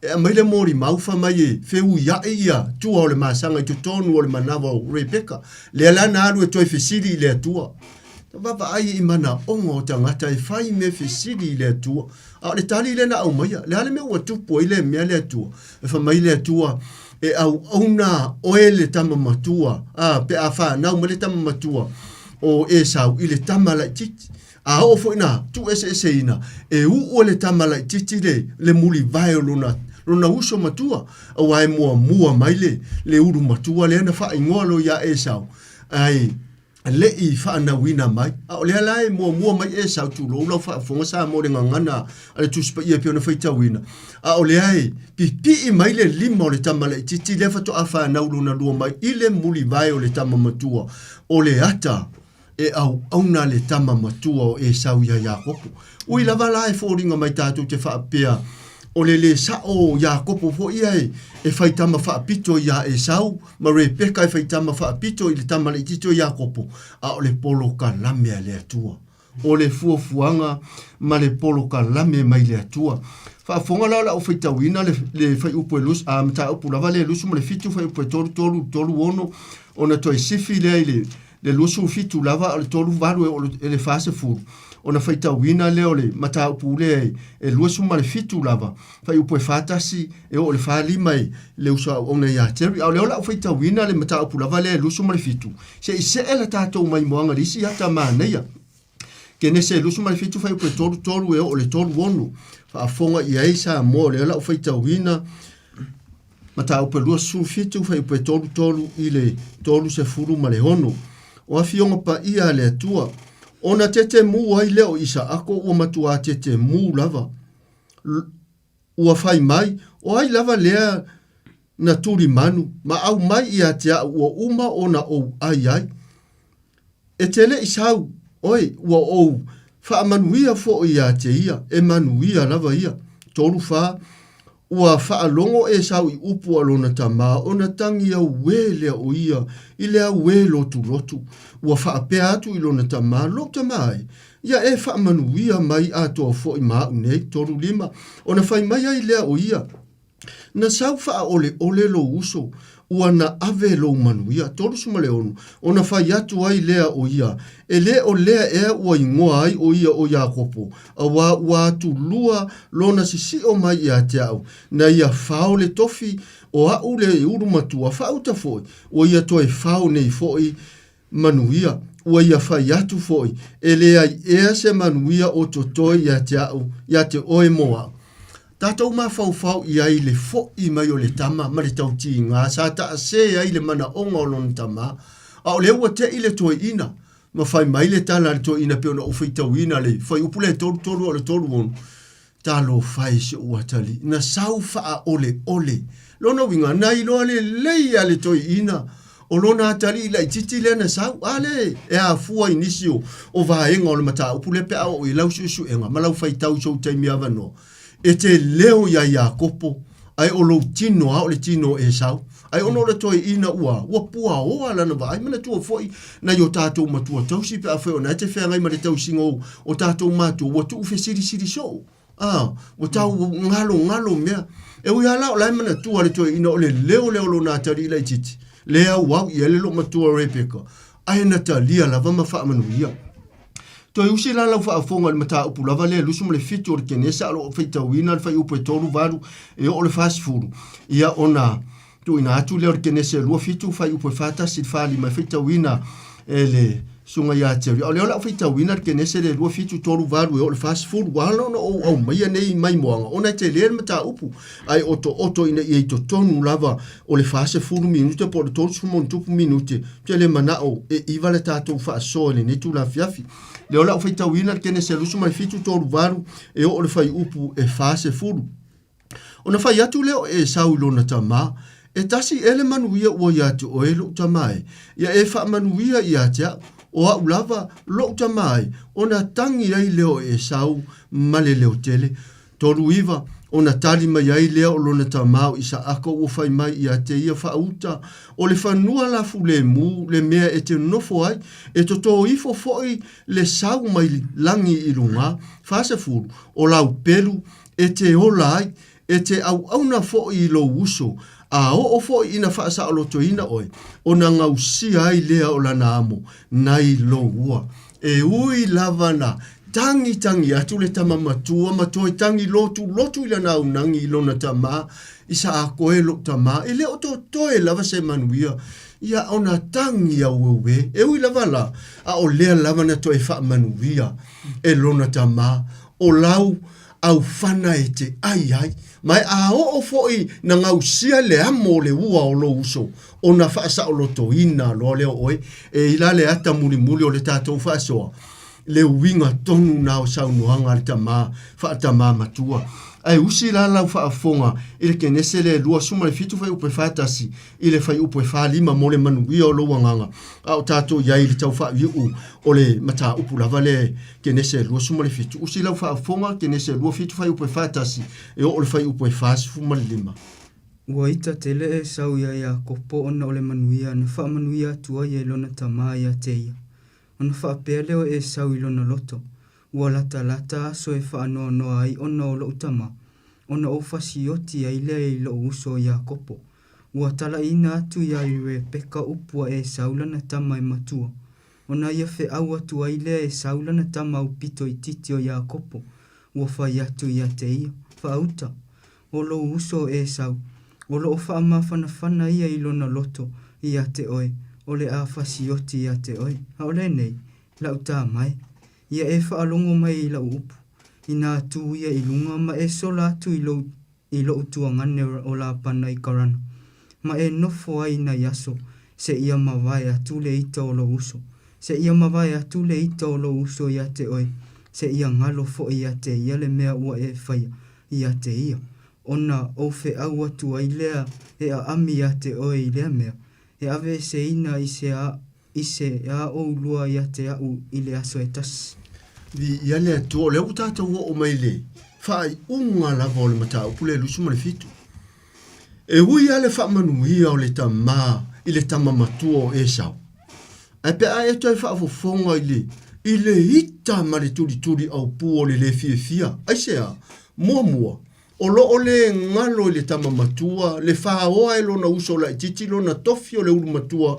e aumai le molimau fai mai e feuiai ia tua o le masaga i totonu o le manava o Rebeka. Lea la na alu e toe fesili i le Atua. Vaavaai i manaoga o tagata e fai mea fesili i le Atua. A o le tali lea na aumaia, le a le mea ua tupu ai le mea le Atua? E fai mai le Atua, e auauna oe le tama matua, a, pe a fanau mai le tama matua o Esau i le tama laitiiti. A oo foi na tuueseeseina, e uu e le tama laitiiti le, le mulivae o lona, lona uso matua, aua e muamua mai le, le ulu matua lea na faaigoa loa ia Esau. Ae, le i faanauina mai. A o lea la e muamua mai Esau, tulou lau faafofoga Samoa i le gagana a le Tusi Paia e pei ona faitauina, a o lea e pipii mai le lima o le tama laitiiti lea faatoa fanau lona lua mai i le mulivae o le tama matua, o le ata e auauna le tama matua o Esau iā Iakopo. Ui lava la e foliga mai tatou te faapea o le lē sa'o o Iakopo foi ia e fai tama faapito iā Esau, ma Rebeka e fai tama faapito i le tama laitiiti o Iakopo, a o le polokalame a le Atua. O le fuafuaga ma le polokalame mai le Atua. Faafofoga la o le a ou faitauina le, le fuaiupu e lus, a, mataupu lava lea e 27 fuaiupu e 33, 36, ona toe sifi lea i le, le 27 lava a o le 38 e oo i le 40, ona faitauina lea o le mataupu lea e 27 lava, fuaiupu e 41 e oo i le 45 i le uso a auauna ia Jerry. A o lea o le a ou faitauina le mataupu lava lea e 27, se i see le tatou maimoaga i le isi ata manaia. Kenese 27 fuaiupu e 33 e oo i le 36, faafofoga i ai Samoa o lea o le a ou faitauina Mataupu e 27, fuaiupu e 33 i le 36. O afioga paia a le Atua, ona tetemu ai lea o Isaako ua matuā tetemu lava. Ua fai mai, O ai lava lea na tulimanu ma aumai ia te au ua uma ona ou ai ai? E te le i sau, oe, ua ou faamanuia foi ia te ia, e manuia lava ia. 34, Ua faalogo Esau i upu a lona tamā, ona tagi auē lea o ia i le auē lotulotu. Ua faapea atu i lona tamā, Lou tamā e, ia e faamanuia mai atoa foi ma au nei. 35, Ona fai mai ai lea o ia, Na sau faaoleole lou uso, ua na ave lou manuia. 36, Ona fai atu ai lea o ia, E le o lea ea ua igoa ai o ia o Iakopo, auā ua atulua lona sisio mai ia te au, na ia fao le tofi o a'u le ulu matua faauta foi, ua ia toe fao nei foi manuia, ua ia fai atu foi, e leai ea se manuia o totoe ia te a'u, ia te oe mo a'u. Tatou mafaufau i ai i le fo'i mai o le tama ma le tautigā sa taasē ai le manaoga o lona tamā, a o lea ua te'i le toeaina, ma fai mai le tala a le toeaina pei ona ou faitauina le fuaiupu lea e 33 a o le 36, Talofa e si ou atalii, na sau faaoleole. Lona uiga, na iloa lelei a le toeaina o lona atalii laitiiti lea na sau. A lea e afua i nisi o, o vaega o le mataupu lea pe a oo i lau suesuega ma lau faitau i sou taimi avanoa. E te leo iā Iakopo, ae o lou tino a o le tino o Esau. Ae ona o le toeaina ua, ua puaoa lana vaai, manatua foi nai o tatou matua tausi pe afai o na e te feagai ma le tausiga o, o tatou matua, ua tuufesilisili soo. A, ua tau galogalo mea. E ui lava la o la e manatua le toeaina o le leo lea o lona atalii laitiiti, lea e auau i ai le loomatua Rebeka, ae na talia lava ma faamanuia. Toe usi la lau faafofoga i le mataupu lava lea e 27 o le Kenesa a o lo o faitauina le fuaiupu e 38 e oo i le 40, ia ona tuuina atu lea o le Kenese 27 fuaiupu e 41 i le 45 e faitauina e le Susuga ia Jerry. A o lea o le a ou faitauina le Kenese lea 27 38 e oo i le 40, ua ala ona ou aumaia nei maimoaga ona e tele le mataupu, ae otooto ina ia i totonu lava o le 40 minute po o le 30 minute, ou te le manao e iva le tatou faasoa i lenei itula afiafi. Lea o le a ou faitauina le Kenese 27 38 e oo i le fuaiupu e 40. Ona fai atu lea o Esau i lona tamā, E tasi ea le manuia ua ia te oe lou tamā e? Ia e faamanuia ia te au, o a'u lava lou tamā e. Ona tagi ai lea o Esau ma le leo tele. 39, ona tali mai ai lea o lona tamā o Isaaka ua fai mai ia te ia faauta, O le fanua lafulemu le mea e te nofo ai, e totō ifo foi le sau mai lagi i luga. 40, o lau pelu e te ola ai, e te auauna foi i lou uso, a oo foi ina faasaolotoina oe, ona gausia ai lea o lana amo nai lou ua. E ui lava na tagitagi atu le tama matua ma toe tagi lotulotu i lana aunagi i lona tamā, I sa akoe lou tamā, e le o totoe lava se manuia, ia ona tagi aueuē. E ui lava la, a o lea lava na toe faamanuia e lona tamā, o lau aufana e te ai ai, ma e a oo foi na gausia le amo o le ua o lou uso, ona faasaolotoina loa lea o oe, e i la le ata mulimuli o le tatou faasoa, le uiga tonu na o saunoaga a le tamā faatamā matua. Ae usi la lau faafofoga i le Kenese lea e 27 fuaiupu e 41 i le fuaiupu e 45 mo le manuia o lou agaga, a o tatou i ai i le tau faaiuiu o le mataupu lava lea e Kenese 27. Usi lau faafofoga, Kenese 27 fuaiupu e 41 e oo i le fuaiupu e 45. Ua ita tele Esau iā Iakopo ona o le manuia na faamanuia atu ai e lona tamā ia te ia. Ona faapea lea o Esau i lona loto, Ua latalata aso e faanoanoa ai ona o loʻu tamā, ona ou fasioti ai lea i loʻu uso o Iakopo. Ua talaʻiina atu iā Rebeka upu a Esau lana tama e matua. Ona ia feʻau atu ai lea e Sau lana tama aupito itiiti o Iakopo, ua fai atu ia te ia, Faauta, o lou uso o Esau, o loo faamafanafana ia i lona loto ia te oe, o le a fasioti ia te oe. A o lenei, lau tama e, ia e faalogo mai i lau upu, inā tū ia i luga ma e sola atu i lou i loʻu tuagane o Lapana i Karana, ma e nofo ai i nai aso, seia mavae atu le ita o lou uso, seia mavae atu le ita o lou uso ia te oe, seia galo foʻi ia te ia le mea ua e faia ia te ia, ona ou feʻau atu ai lea e aʻami ia te oe i lea mea, e aveeseina i se a i se a ʻoulua ia te aʻu i le aso e tasi. Viia le Atua, o lea ua tatou oo mai i le faaiuga lava o le mataupu lea 27. E ui lava le faamanuia o le tamā i le tama matua o Esau, ae pe a e toe faafofoga i le i le ita ma le tulituli aupū o le lē fiafia, aisea? Muamua, o lo o lē galo i le tama matua le fāoa e lona uso laitiiti lona tofi o le ulu matua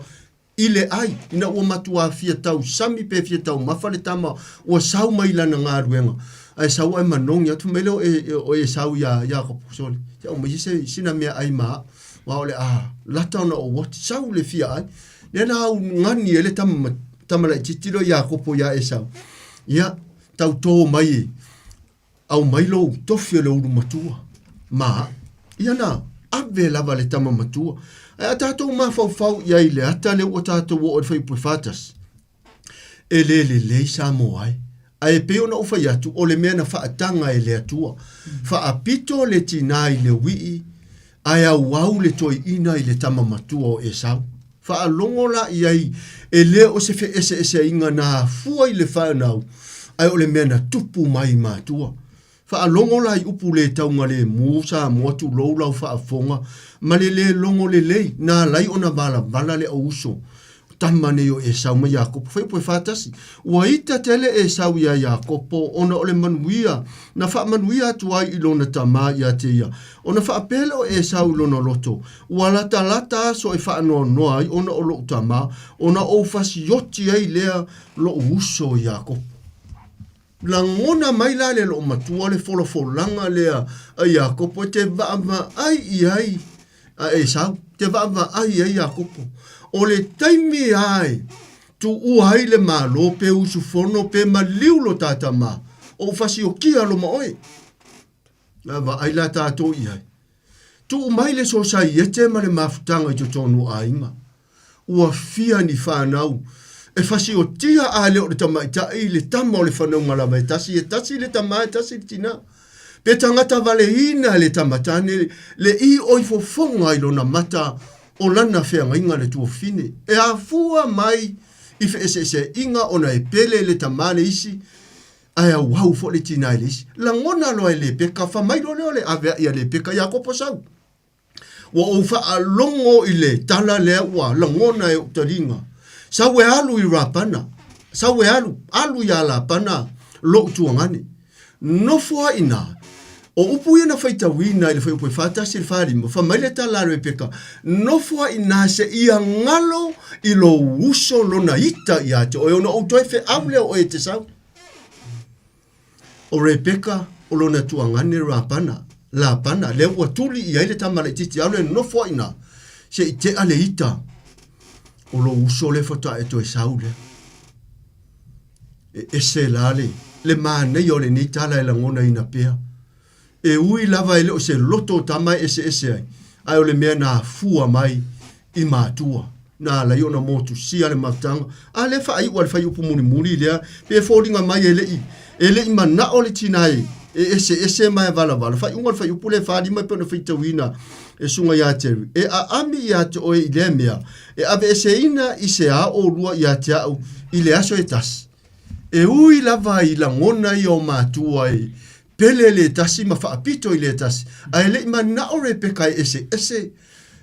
i le ai, ina ua matuā fia tausami pe fia taumafa le tama ua sau mai i lana galuega, ae sau ae manogi atu, fai mai lea o e, o Esau iā Iakopo, Sole, se aumaia se, sina meaai ma a'u, aua o le a lata ona ou oti, sau le fia ai. Lea na au gani ai le tama, tama laitiiti lea o Iakopo iā Esau, ia, tautō mai e, Aumai lou tofi o le ulu matua ma a'u. Ia na ave lava le tama matua. Ae a tatou mafaufau i ai i le ata lea ua tatou oo i le fuaiupu e 41, e le lelei Samoa ai. Ae e pei ona ou fai atu, o le mea na faataga e le Atua. Faapito le tinā i le uii, ae auau le toeaina i le tama matua o Esau. Faalogo la i ai, e le o se feeseeseaiga na afua i le fanau, ae o le mea na tupu mai i matua. Faalogo la i upu le taugalemu, Samoa tulou lau faafofoga, ma le le logo lelei, na alai ona valavala le auuso tama nei o Esau ma Iakopo. Fai upu e 41. Ua ita tele Esau iā Iakopo ona o le manuia na faamanuia atu ai i lona tama ia te ia. Ona faapea lea o Esau i lona loto, Ua latalata aso e faanoanoa ai ona o loʻu tama, ona ou fasioti ai lea loʻu uso Iakopo. Lagona mai la le loomatua le folafolaga lea a Iakopo e te vaavaai i ai a Esau, te vaavaai i ai Iakopo. O le taimi lava e tuua ai le Malo pe usufono pe maliu lo ta tama, ou fasiokia lo ma oe. Na vaai la tatou i ai. Tuu mai le sosaiete ma le mafutaga i totonu o aiga. Ua fia ni fanau e fasiotia a le o le tamaitai le tama o le fanauga lava e tasi, e tasi le tama e tasi le tina. Pe tagata valeina le tama tane le i oi fofoga i lona mata o lana feagaiga le tuafafine. E afua mai i feeseeseaiga ona e pele le tama le isi ae auau foi le tina i le isi. Lagona loa e Lepeka, fa mai loa lea o le avea'i a Lepeka Iakopo sau. Ua ou faalogo i le tala lea ua lagona e ou taliga. Sau e alu i Rapana, sau e alu, alu iā Lapana loʻu tuagane. Nofo ai inā. O upu ia na faitauina i le fuaiupu e 41 i le 45, fa mai le tala a Rebeka, Nofo ai inā seia galo i lou uso lona ita ia te oe, ona ou toe feau lea o oe e te sau. O Rebeka, o lona tuagane Rapana, Lapana, lea ua tuli i ai le tama laitiiti, alu e nofo ai inā, se i tea le ita o lou uso lea faatoa e toe sau lea. E ese la le, le manaia o lenei tala e lagonaina pea. E ui lava e le o se loto o tama e eseese ai, ae o le mea na afua mai i matua, na ala ai ona motusia le mafutaga. A lea faaiu a le fuaiupu mulimuli lea, pe foliga mai e le i, e le i manao le tina e, e eseese ma e valavala. Faaiuga o le fuaiupu lea e 45 e pei ona faitauina e Susuga ia Terry, E aami ia te oe i lea mea, e aveeseina i se a oulua ia te a'u i le aso e tasi. E ui lava i lagona ia o matua e pele le tasi ma faapito i le tasi, ae le i manao Rebeka e eseese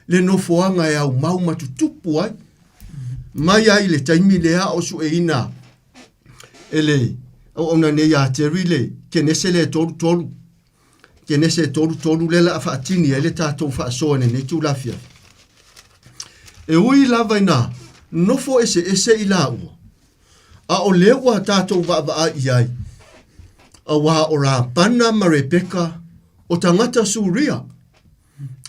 le nofoaga e aumau ma tutupu ai. Mai ai le taimi lea o sueina e le auauna nei ia Terry le Kenese lea e 33. Kenese 33 lea la a faatini ai le tatou faasoa i lenei itula afiafi. E ui lava ina nofo eseese i laua, A o lea ua tatou vaavaai i ai, auā o Lapana ma Rebeka o tagata Suria,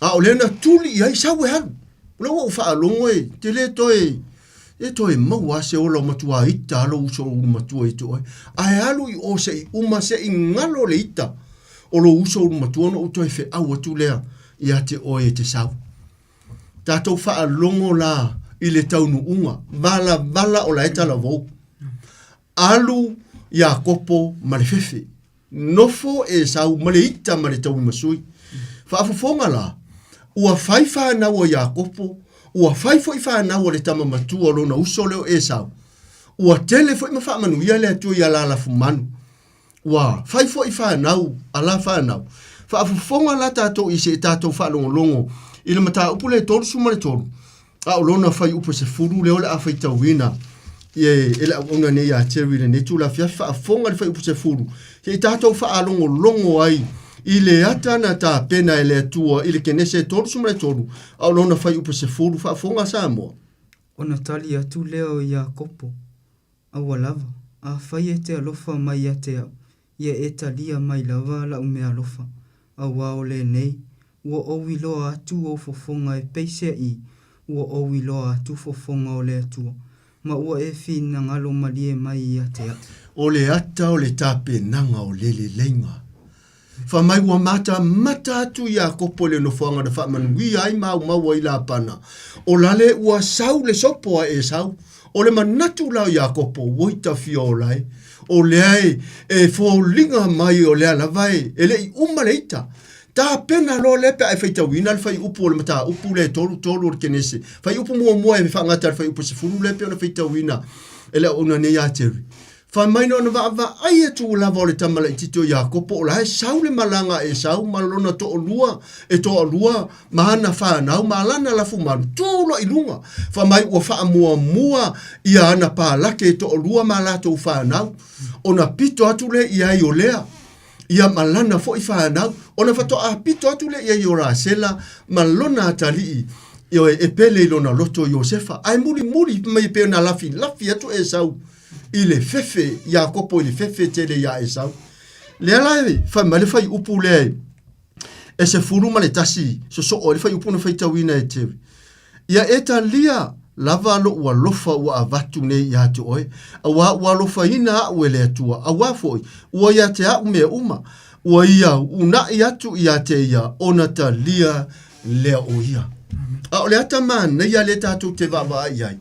a o lea na tuli i ai sau e alu. O lea ua ou faalogo e te le toe e toe maua lava se ola o matuā ita lava lou uso ulu matua ia te oe. Ae alu i o se i uma se i galo le ita o lou uso ulu matua ona ou toe feau atu lea ia te oe e te sau. Tatou faalogo la i le taunuuga valavala o la e talavou. Alu Iakopo ma le fefe. Nofo Esau ma le ita ma le tauimasui. Faafofoga la, ua fai fanau a Iakopo, ua fai foi fanau a le tama matua o lona uso lea o Esau. Ua tele foi ma faamanuia le Atua ia Lalafumanu. Ua fai foi fanau a la fanau. Faafofoga la tatou i se i tatou faalogologo i le mataupu lea e 33, a o lona fuaiupu e 10 lea o le a faitauina e le auauna nei ia Jerry i lenei itula afiafi. Faafofoga i le fuaiupu 10, se i tatou faalogologo ai i le ata na tapena e le Atua i le Kenese 33, a o lona fuaiupu 10. Faafofoga Samoa. Ona tali atu lea o Iakopo, Aua lava, afai e te alofa mai ia te au, ia e talia mai lava la'u meaalofa, auā o lenei, ua ou iloa atu ou fofoga e peiseaʻi ua ou iloa atu fofoga o le Atua, ma ua e finagalo malie mai ia te a'u. O le ata o le tapenaga o le leleiga. Fai mai ua matamata atu Iakopo i le nofoaga na faamanuia ai ma aumau ai Lapana, o lale ua sau le sopo a Esau. O le manatu la o Iakopo, ua itafia o lae, o lea e, e foliga mai o lea lava e, e le i uma le ita. Tapena loa lea pe a e faitauina le fuaiupu o le mataupu lea e 33 o le Kenese. Fuaiupu muamua e faagata i le fuaiupu 10 lea e pei ona faitauina e le auauna nei ia Jerry. Fai mai na ona vaavaai atu lava o le tama laitiiti o Iakopo, o la e sau le malaga a Esau ma lona toalua, e toalua ma ana fanau ma lana lafumalu, tu loa i luga. Fai mai ua faamuamua ia ana palake e toalua ma latou fanau, ona pito atu lea i ai o Lea, ia ma lana foi fanau, ona faatoa pito atu lea i ai o Rasela ma lona atalii, ioe, e pele i lona loto Iosefa. Ae mulimuli mai e pei ona lafilafi atu Esau i le fefe, Iakopo i le fefe tele iā Esau. Lea la e fai mai le fuaiupu lea e, e 11 sosoo ai le fuaiupu na faitauina e Jerry. Ia e talia lava loʻu alofa ua avatu nei iā te oe, auā ua alofaina aʻu e le Atua, auā foi ua iā te aʻu mea uma, ua ia unaʻi atu iā te ia ona talia lea o ia. A o le ata manaia lea tatou te vaavaai i ai,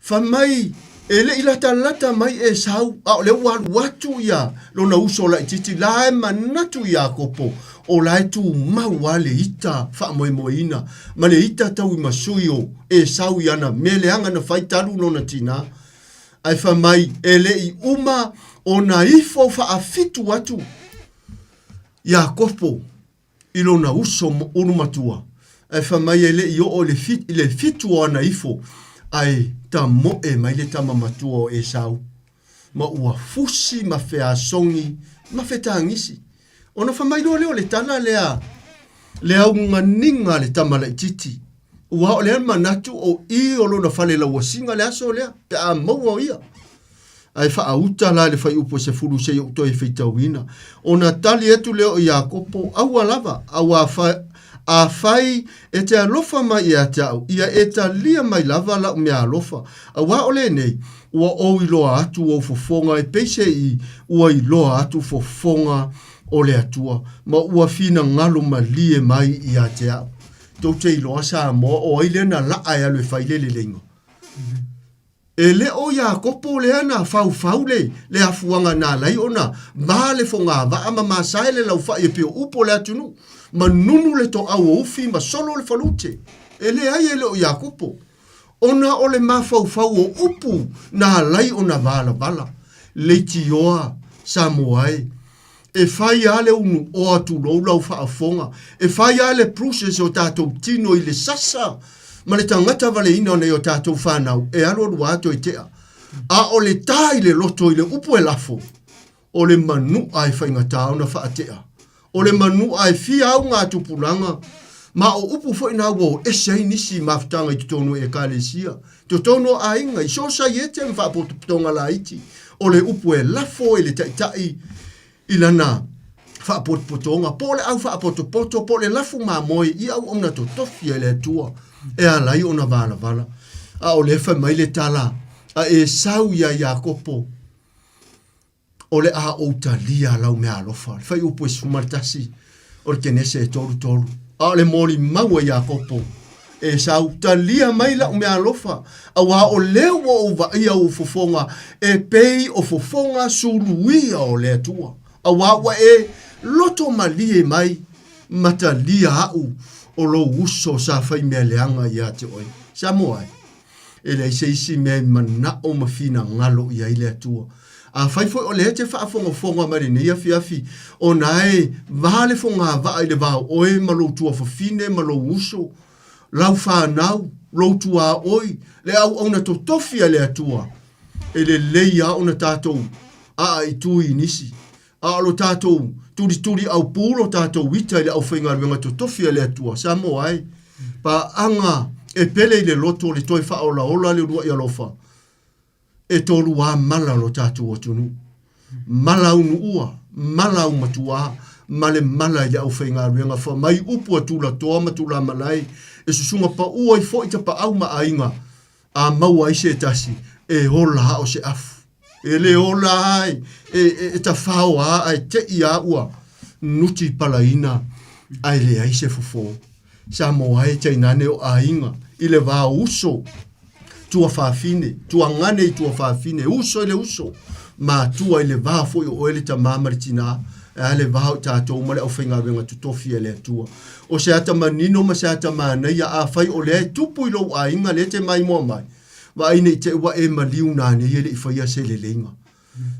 Fai mai, e le i latalata mai Esau, a o lea ua alu atu ia lona uso laitiiti la e manatu Iakopo, o la e tumau lava le ita faamoemoeina ma le ita tauimasui o Esau i ana mea leaga na fai talu lona tinā. Ae fai mai, e le i uma ona ifo faafitu atu Iakopo i lona uso ulu matua, ae fai mai e le i oo i le, i le fitu o ana ifo, ae tamoe mai le tama matua o Esau, ma ua fusi ma feasogi ma fetagisi. Ona fai mai loa lea o le tala lea, le auganiga a le tama laitiiti, ua o lea manatu o i o lona fale lauasiga le aso lea, pe a maua o ia. Ae faauta la le fuaiupu e 10 seia ou toe faitauina. Ona tali atu lea o Iakopo, Aua lava, auā afai e te alofa mai ia te au, ia e talia mai lava lau meaalofa, auā o lenei, ua ou iloa atu ou fofoga e peiseai ua iloa atu fofoga o le Atua, ma ua finagalo malie mai ia te au. Tou te iloa Samoa, o ai lea na laa e alu e fai le leleiga? E le o Iakopo lea na faufau le, le afuaga na ala ai ona ma le fogavaa ma masae le laufai e pei o upu o le atunuu, ma nunu le toau o ufi ma solo le falute. E leai e le o Iakopo. Ona o le mafaufau o upu na ala ai ona valavala. Leitioa Samoa e. E fai lava le unuoa tulou lau faafofoga, e fai lava le process o tatou tino i le sasa ma le tagata valeina o nai o tatou fanau e alualu lava toe tea. A o le ta i le loto i le upu e lafo, o le manu'a e faigata ona faatea. O le manu'a e fia au ngā tupulaga, ma o upu foi na ua o ese ai nisi mafutaga i totonu o Ekalesia, totonu o aiga, i sosaiete ma faapotopotoga laiti. O le upu e lafo i le taitai i lana faapotopotoga, po o le au faapotopoto, po o le lafu mamoe i auauna totofi a le Atua e ala ai ona valavala. A o lea e fai mai le tala a Esau iā Iakopo, O le a ou talia lau meaalofa. Le fuaiupu e 11 o le Kenese e 33. A o le molimau a Iakopo, Esau, talia mai lau meaalofa, auā o lea ua ou vaaia ou fofoga e pei o fofoga suluia o le Atua, auā ua e loto malie mai ma talia aʻu o lou uso sa fai mea leaga ia te oe. Samoa e! E leai se isi mea e manao ma finagalo i ai le Atua. Afai foi o lea e te faafogafoga mai lenei afiafi, ona e va le fogavaa i le va o oe ma lou tuafafine ma lou uso, lau fanau, lou tuaoi, le auauna totofi a le Atua, e lelei lava ona tatou aaitui i nisi. A o lo tatou tulituli aupū lo tatou ita i le aufaigaluega totofi a le Atua, Samoa e, paaga e pele i le loto le toe faaolaola le uluai alofa, e toluā mala lo tatou atunuu. Mala aunuua, mala aumatuā, ma le mala i le aufaigaluega fa mai upu a tulatoa ma tulamalae e susuga paū ai foi tapaau ma aiga a maua ai se tasi e ola a o se afu. E le ola ai, e, e, e tafao a ae teʻi a ua nuti palaina ae leai se fofo. Samoa e tainane o aiga i le va o uso, tuafafine, tuagane i tuafafine, uso i le uso, matua i le va foi o oe le tamā ma le tinā, e a le va o tatou ma le aufaigaluega totofi a le Atua. O se ata manino ma se ata manaia, afai o lea e tupu i lou aiga lea e te maimoa mai, vaai ne i te i ua e maliu nanei e le i faia se leleiga.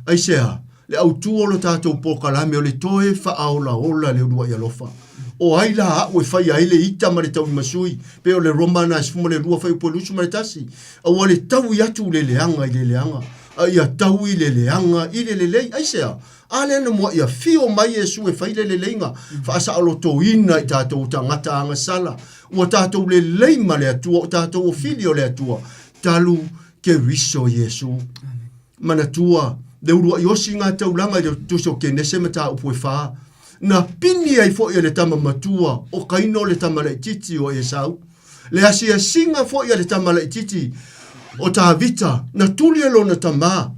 Aisea? Le autū o lo tatou polokalame o le toe faaolaola le uluai alofa. O ai la aʻu e faia ai le ita ma le tauimasui, pei o le Roma na 12 fuaiupu e 21, aua le taui atu le leaga i le leaga, a ia taui le leaga i le lelei. Aisea? A lea na muaʻi afio mai Iesu e fai le leleiga, faasaolotoina i tatou tagata agasala, ua tatou lelei ma le Atua, o tatou o fili o le Atua, talu Keriso Iesu. Manatua, le uluai osi ngā taulaga i le tusi o Kenese mataupu e whā. Na pini ai foi e le tama matua o Kaino le tama laititi o Esau. Le asiasiga foi a le tama laititi o Tavita, na tuli e lona tamā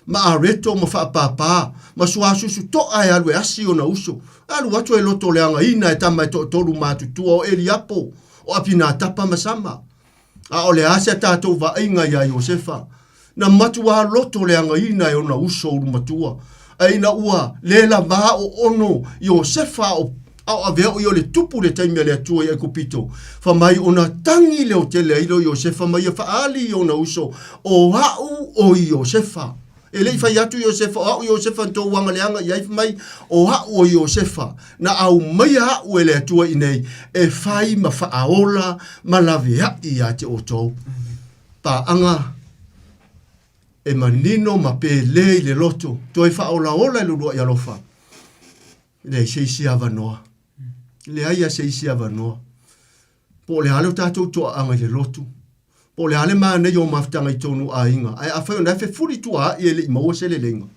ma areto ma faapāpā ma suasusu toʻa e alu e asi ona uso. Alu atu e loto leagaina e tama e toatolu matutua o Eliapo, o Apinatapa ma Sama. A o le a se a tatou vaaiga iā Iosefa? Na matuā loto leagaina e ona uso ulumatua, a ina ua le lavā oono Iosefa a o a o avea o ia o le tupu i le taimi a le Atua i Aikupito, fa mai ona tagi leotele ai lea o Iosefa ma ia faaali i ona uso, O aʻu o Iosefa. E le i fai atu Iosefa, o aʻu Iosefa na tou agaleaga i ai, fai mai, o aʻu o Iosefa, na aumaia aʻu e le Atua i nei, e fai ma faaola ma laveaʻi iā te outou. Paaga e manino ma pēlē i le loto, toe faaolaola i le uluai alofa. Leai se isi avanoa. Leai a se isi avanoa. Po o le a le o tatou toaaga i le lotu, po o le a le manaia o mafutaga i tonu aiga, ae afai o na e fefuli tuaa'i e le i maua se leleiga.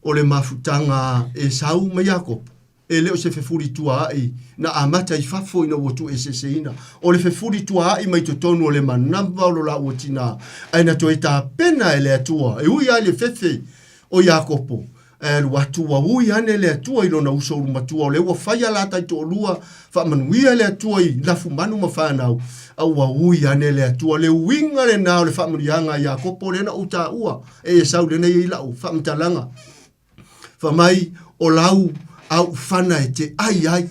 O le mafutaga a Esau ma Iakopo, e le o se fefuli tuaa'i na amata i fafo ina ua tuueseeseina. O le fefuli tuaa'i mai totonu o le manava o lo laua tinā, ae na toe tapena e le Atua, e ui lava i le fefe o Iakopo, Ae alu atu ua ui ane le Atua i lona uso ulumatua, o lea ua fai a la taitoalua, faamanuia le Atua i lafumanu ma fanau, a ua ui ane le Atua. Le uiga lena o le faamanuiaga a Iakopo lea na ou taua e Esau lea na i ai lau faamatalaga. Fai mai, o lau auufana e te ai ai.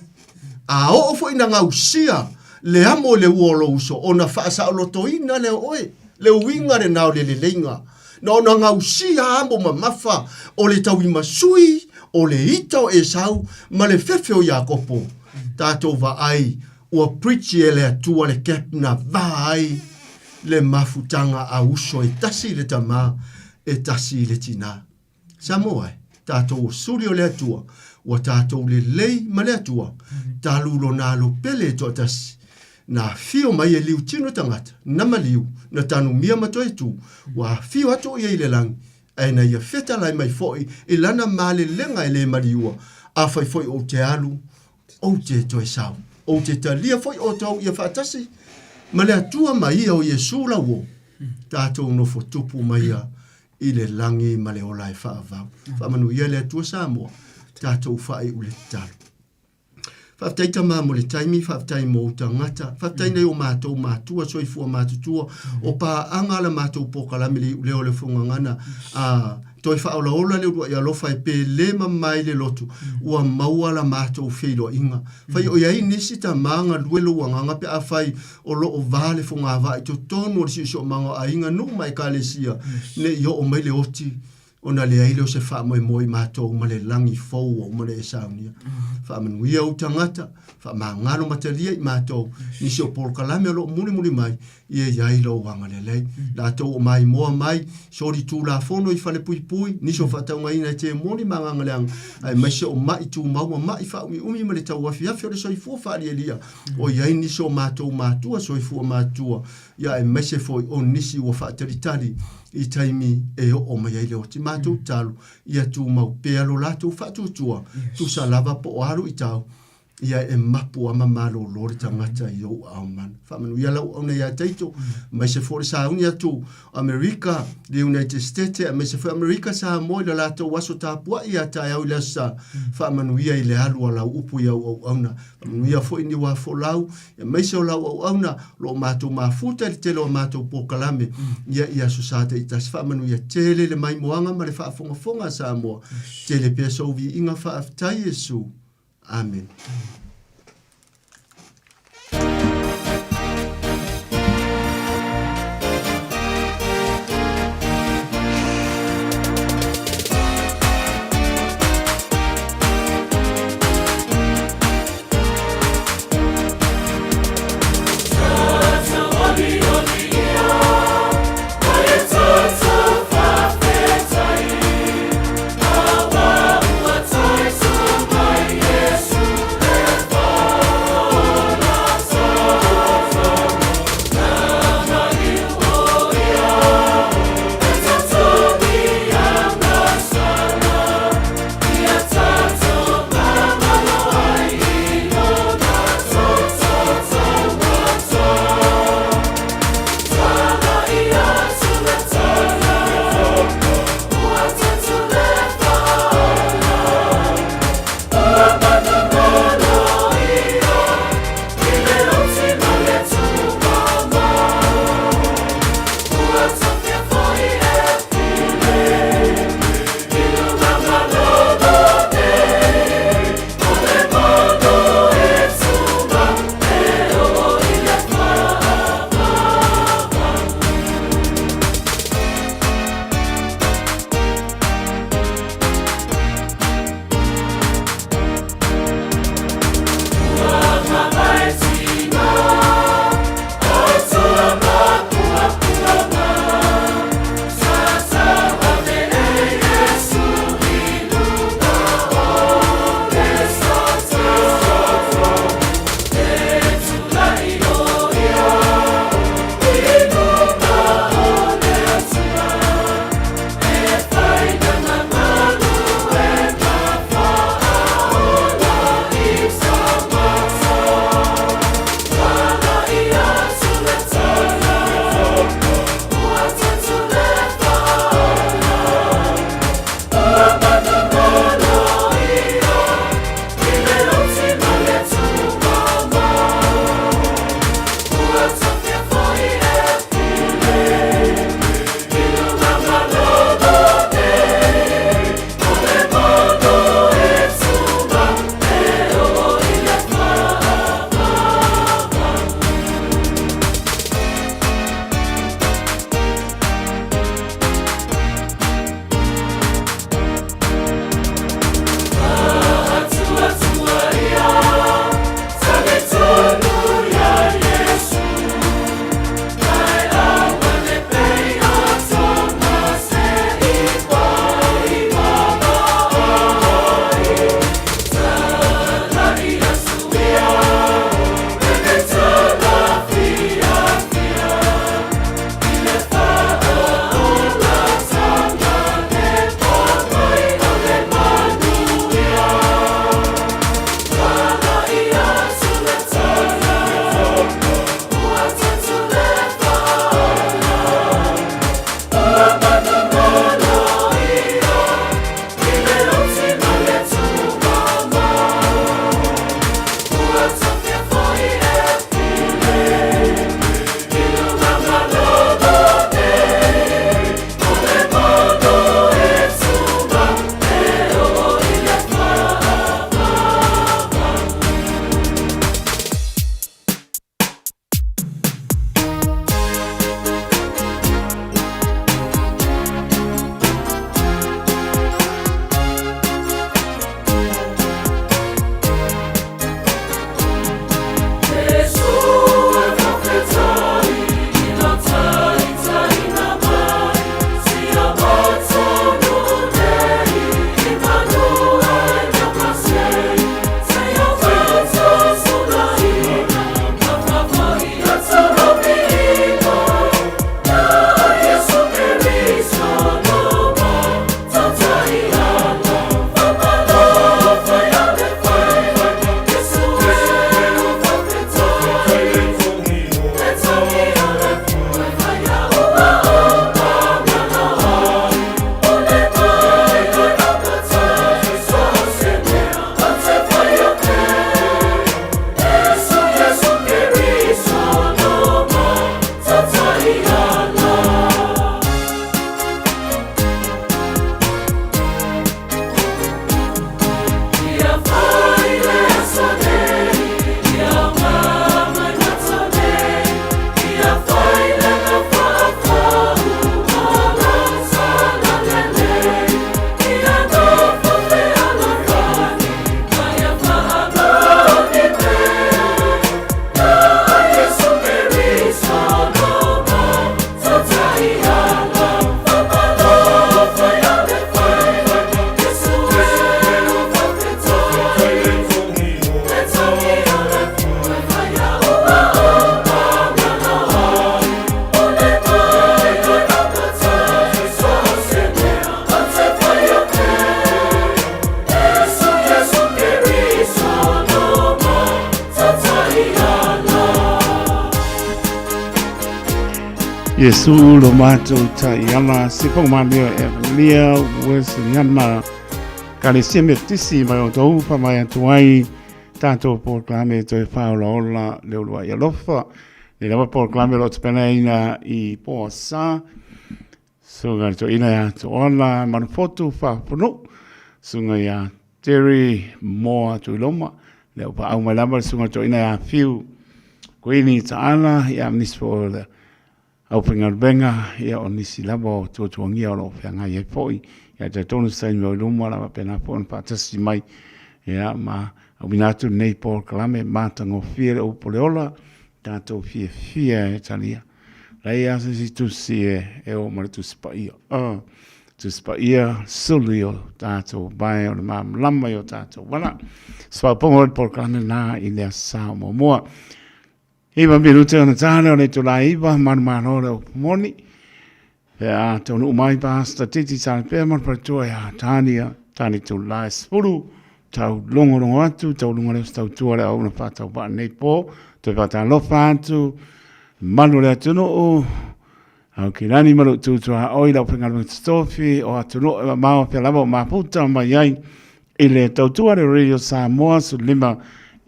A oo foi ina gausia le amo i le ua o lou uso, ona faasaolotoina lea o oe. Le uiga lena o le leleiga. Na ona gausia amo mamafa o le tauimasui o le ita o Esau ma le fefe o Iakopo. Tatou vaai ua preach e le Atua le gap na va ai le mafutaga a uso e tasi i le tamā, e tasi i le tinā. Samoa e, tatou o suli o le Atua, ua tatou lelei ma le Atua, talu lona alo pele e toatasi, na afio mai e liu tino tagata, na maliu, na tanumia ma toe tu, ua afio atu o ia i le lagi, Ae na ia fetalai mai foʻi i lana malelega e lē maliua, afai foi ou te alu, ou te toe sau. Ou te talia foi outou ia faatasi ma le Atua ma ia o Iesu lauō, tatou nofo tupu ma ia i le lagi ma le ola e faavavau. Faamanuia le Atua Samoa, tatou faaiu le tatalo. Faafetai Tama mo le taimi, faafetai mo ou tagata, faafetai nai o matou matua soifua matutua, o paaga la matou polokalame le iuleo o le Fogagana, a toe faaolaola le uluai alofa e pele ma mai le lotu, ua maua la matou feiloaiga. Fai o i ai nisi tama galue lou agaga pe afai o lo o va le fogavaa i totonu o le siosiomaga o aiga, nuu ma ekalesia, ne i oo mai le oti ona leai lea o se faamoemoe i matou ma le lagi fou ua uma ona e saunia. Faamanuia ou tagata, faamagalo ma talia i matou nisi o polokalame o lo o mulimuli mai, ia i ai lou agalelei. Latou o maimoa mai, soli tulafono i falepuipui, nisi o faataugaina e temoni ma agaga leaga, aemaise o ma'i tumau ma ma'i faaumiumi ma le tauafiafi o le soifua faalialia, o i ai nisi o matou matua soifua matua, ia aemaise foi o nisi ua faatalitali i taimi e oo mai ai le oti. Matou tatalo, ia tumau pea lo latou faatuatua, tusa lava po o a luitau, ia e mapu a ma malolo le tagata i ou aao mana. Faamanuia lau auauna ia Taito, aemaise foi le sauni atu Amerika, le United States, aemaise foi Amerika Samoa i le latou aso tapuai ia taeao i le Aso Sa. Faamanuia i le alu a lau upu i au auauna. Faamanuia foi Niuafolau, aemaise o lau auauna, o lo o matou mafuta i le tele o a matou polokalame ia i Aso Sa taitasi. Faamanuia tele le maimoaga ma le faafogafoga a Samoa. Tele pea sou viiga faafetai Iesu. Amene. Iesu lo matou taiala se whakamaleo e Evangelia Wesleyana Kalesia Metotisi mai o tau whamai atu ai tātou polokalame toe whaolaola le uluai alofa. Le lava polokalame o lo o tapenaina i Poasa. Suga le toeaina ia Toala Manufotu Faafonuu, suga ia Terry Moa Tuiloma, le au paau mai lava le suga le toeaina ia Fiu Kuini Taala, ia ma nisi foi o le aufaigaluega, ia o nisi lava o tuatuagia o lo o feagai ai foi. Ia talitonu se taimi o i luma o le a faapena foi ona faatasi mai, ia ma auina atu lenei polokalame matagofie le upu o le ola, tatou fiafia e talia. Leai lava se isi tusi e oo ma le Tusi Paia. Tusi Paia sulu i o tatou vae o le malamalama i o tatou vala. Soaopoga o le polokalame lena i le aso Sa o muamua. 9 minute ona ta lea o le itula e 9, manumalo le upu moni. Pe a taunuu mai Pastor Titi Salapea ma le faletua ia Tania, Tani Tula e 10, tau logologo atu, tau luga leo se tautua le auauna faatauvaa nei po, toe faatalofa atu, malu o le atunuu, au kilani ma lou tutuaoi lau faigaluega totofi o atunuu e mamao afea lava o mafuta mai ai i le tautua le Radio Samoa 15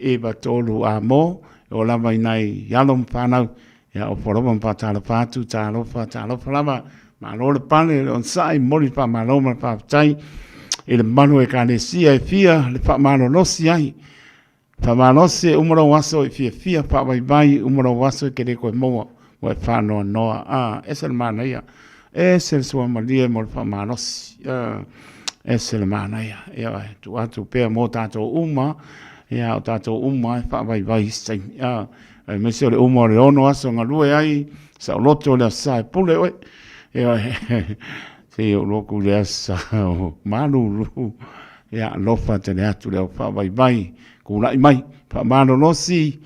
9 3 a mo, o lava i nai alo ma fanau Ia, o lava ma faatalofa atu, talofa, talofa lava. Malo le pale, le onosai, momoli le faamalo ma le faafetai i le mamalu o Ekalesia e fia le faamalolosi ai. Faamalosi e uma lou aso e fiafia, faavaivai uma lou aso e te le toe maua ua e faanoanoa. A, ese le manaia, ese le suamalie mo le faamalosi. A, ese le manaia. Ia, e tuu atu pea mo tatou uma, ia, o tatou uma e faavaivai isi taimi. A, Aemaise o le uma o le 6 aso galue ai saoloto o le Aso Sa e pule oe. Ioe, se i ou loku i le Aso Sa o malulu. Ia, alofa tele atu le au faavaivai, kula'i mai, faamalolosi,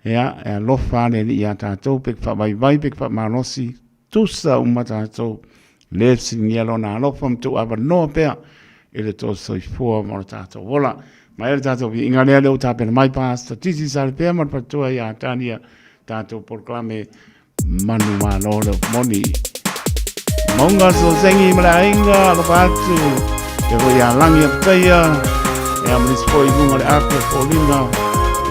ia, e alofa lava le Alii ia tatou, pe faavaivai pe faamalosi, tusa uma tatou, le fesiligia lona alofa ma tuuavanoa pea i le tou soifua ma lo tatou ola. Mai le tatou viiga lea lea ua tapena mai Pastor Titi Salefea ma le faletua ia Tania, tatou polokalame manumalo le moni. Maunga Sosengi ma le aiga, alofa atu, e foi ia Langi Apitaia, ia ma nisi foi i luga o le app o Foliga,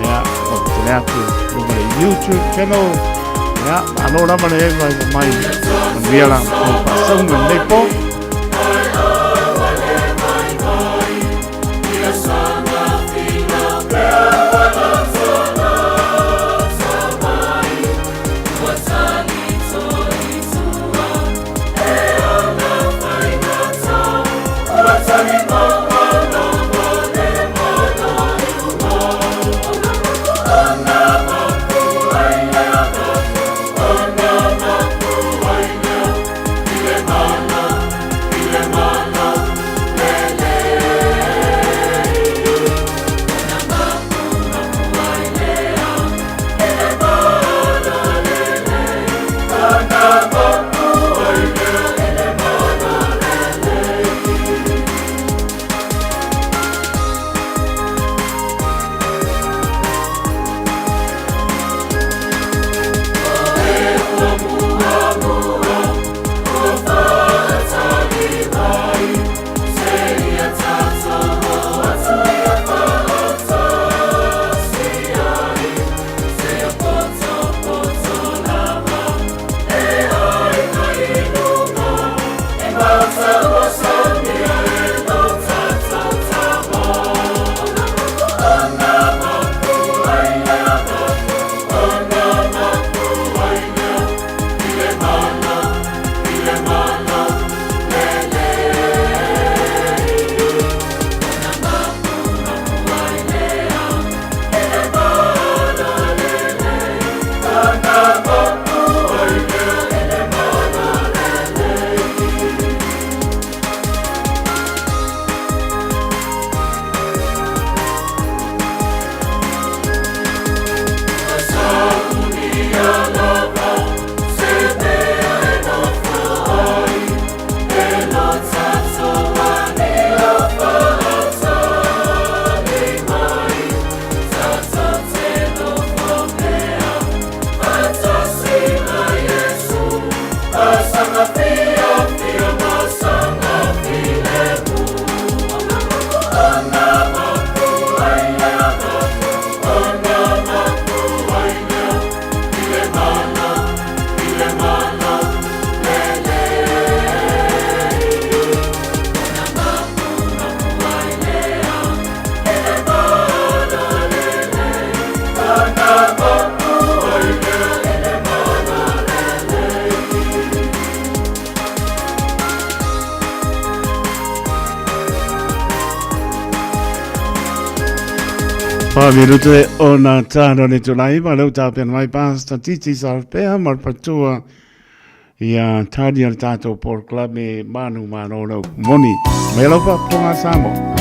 ia, o tele atu i luga o le YouTube channel, ia, malo lava le eva i mai, manuia la, o faasauga lenei po. Faaminute ona tano le tulai ma leu tapena mai Pastor Titi Salpea ma le patua ia tali o le tatou polokalame manu malo lau moni. Mai lau faafofoga Samoa.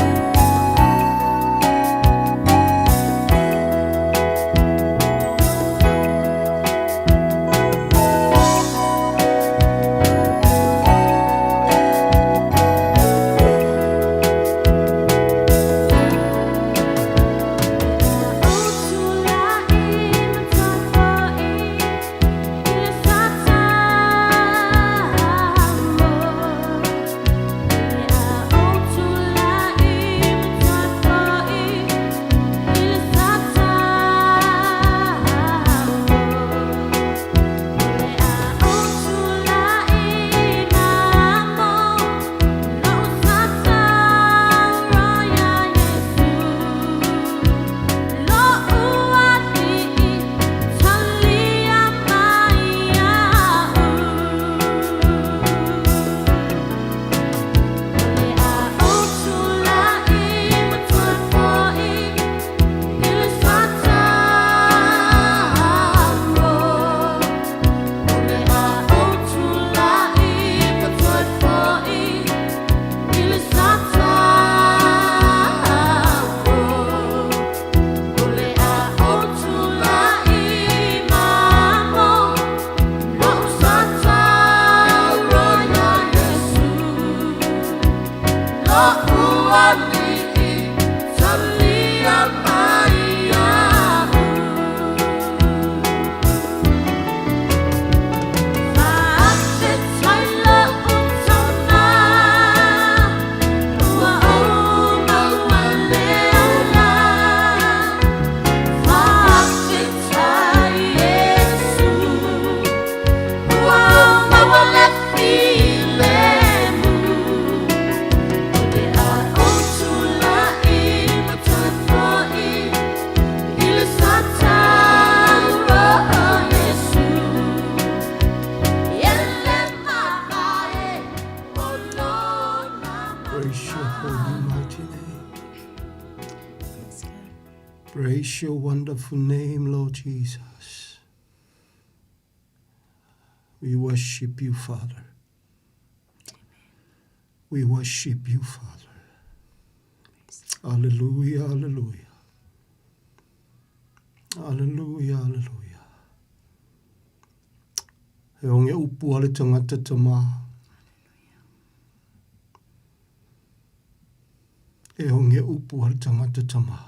Praise your holy mighty name. Praise your wonderful name, Lord Jesus. We worship you, Father. We worship you, Father. Hallelujah, hallelujah. Hallelujah, hallelujah. E onge upu ale tangata tama. E onge upu ale tangata tama.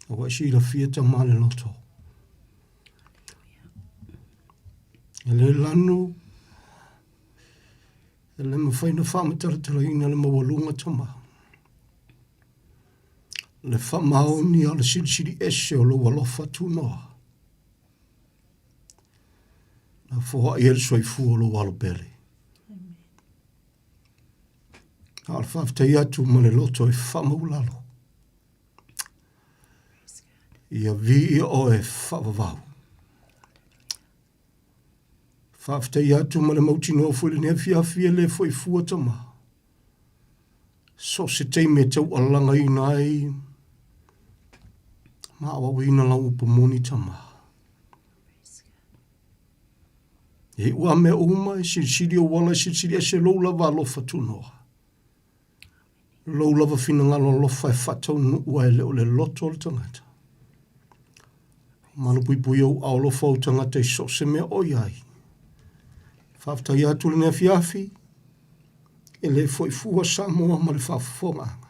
Ua silafia tama le loto. E le lanu, e le mawhai na whaamatalatalaina le maualuga tama. Le whamaoni a le silisili ese o lou alofa tunoa. Na foai e le soifua o lou alo pele. A o le faafetai atu ma le loto e faamaulalo. Ia viia oe faavavau. Faafetai atu ma le mautinoa foi lenei afiafi e le foi fua tama. So se taimi e taualagaina ai ma auauina lau upu moni tama. E iu a mea uma e silisili ou ala e silisili ese lou lava alofa tunoa. Lou lava finagalo alofa e faataunuu ai e le o le loto o le tagata. Malupuipui ou ao alofa ou tagata i so o se mea o i ai. Faafetai atu lenei afiafi, e le foi fua Samoa ma le faafofogaaga.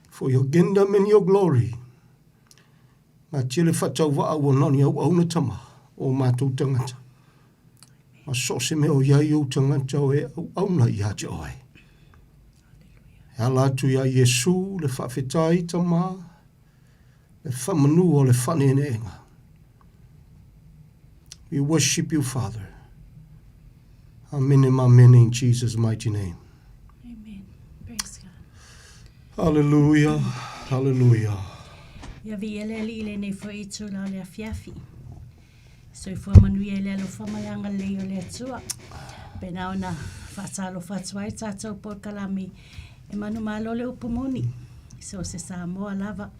For your kingdom and your glory. Natia le faatauvaa ua na o ni auauna tama o matou tagata. Ma so o se mea o i ai ou tagata o e auauna ia te oe. E ala atu iā Iesu le faafetai tama, le faamanua o le faaneeneega. We worship you, Father. Amene ma amene in Jesus' mighty name. Amen. Praise God. Hallelujah. Hallelujah. Ia viia le Alii i lenei foi itula o le afiafi. Soifua manuia i le alofa ma le agalelei o le Atua. Pena ona Faatalofa atu ai tatou polokalame e manumalo le upu moni i so o se Samoa lava,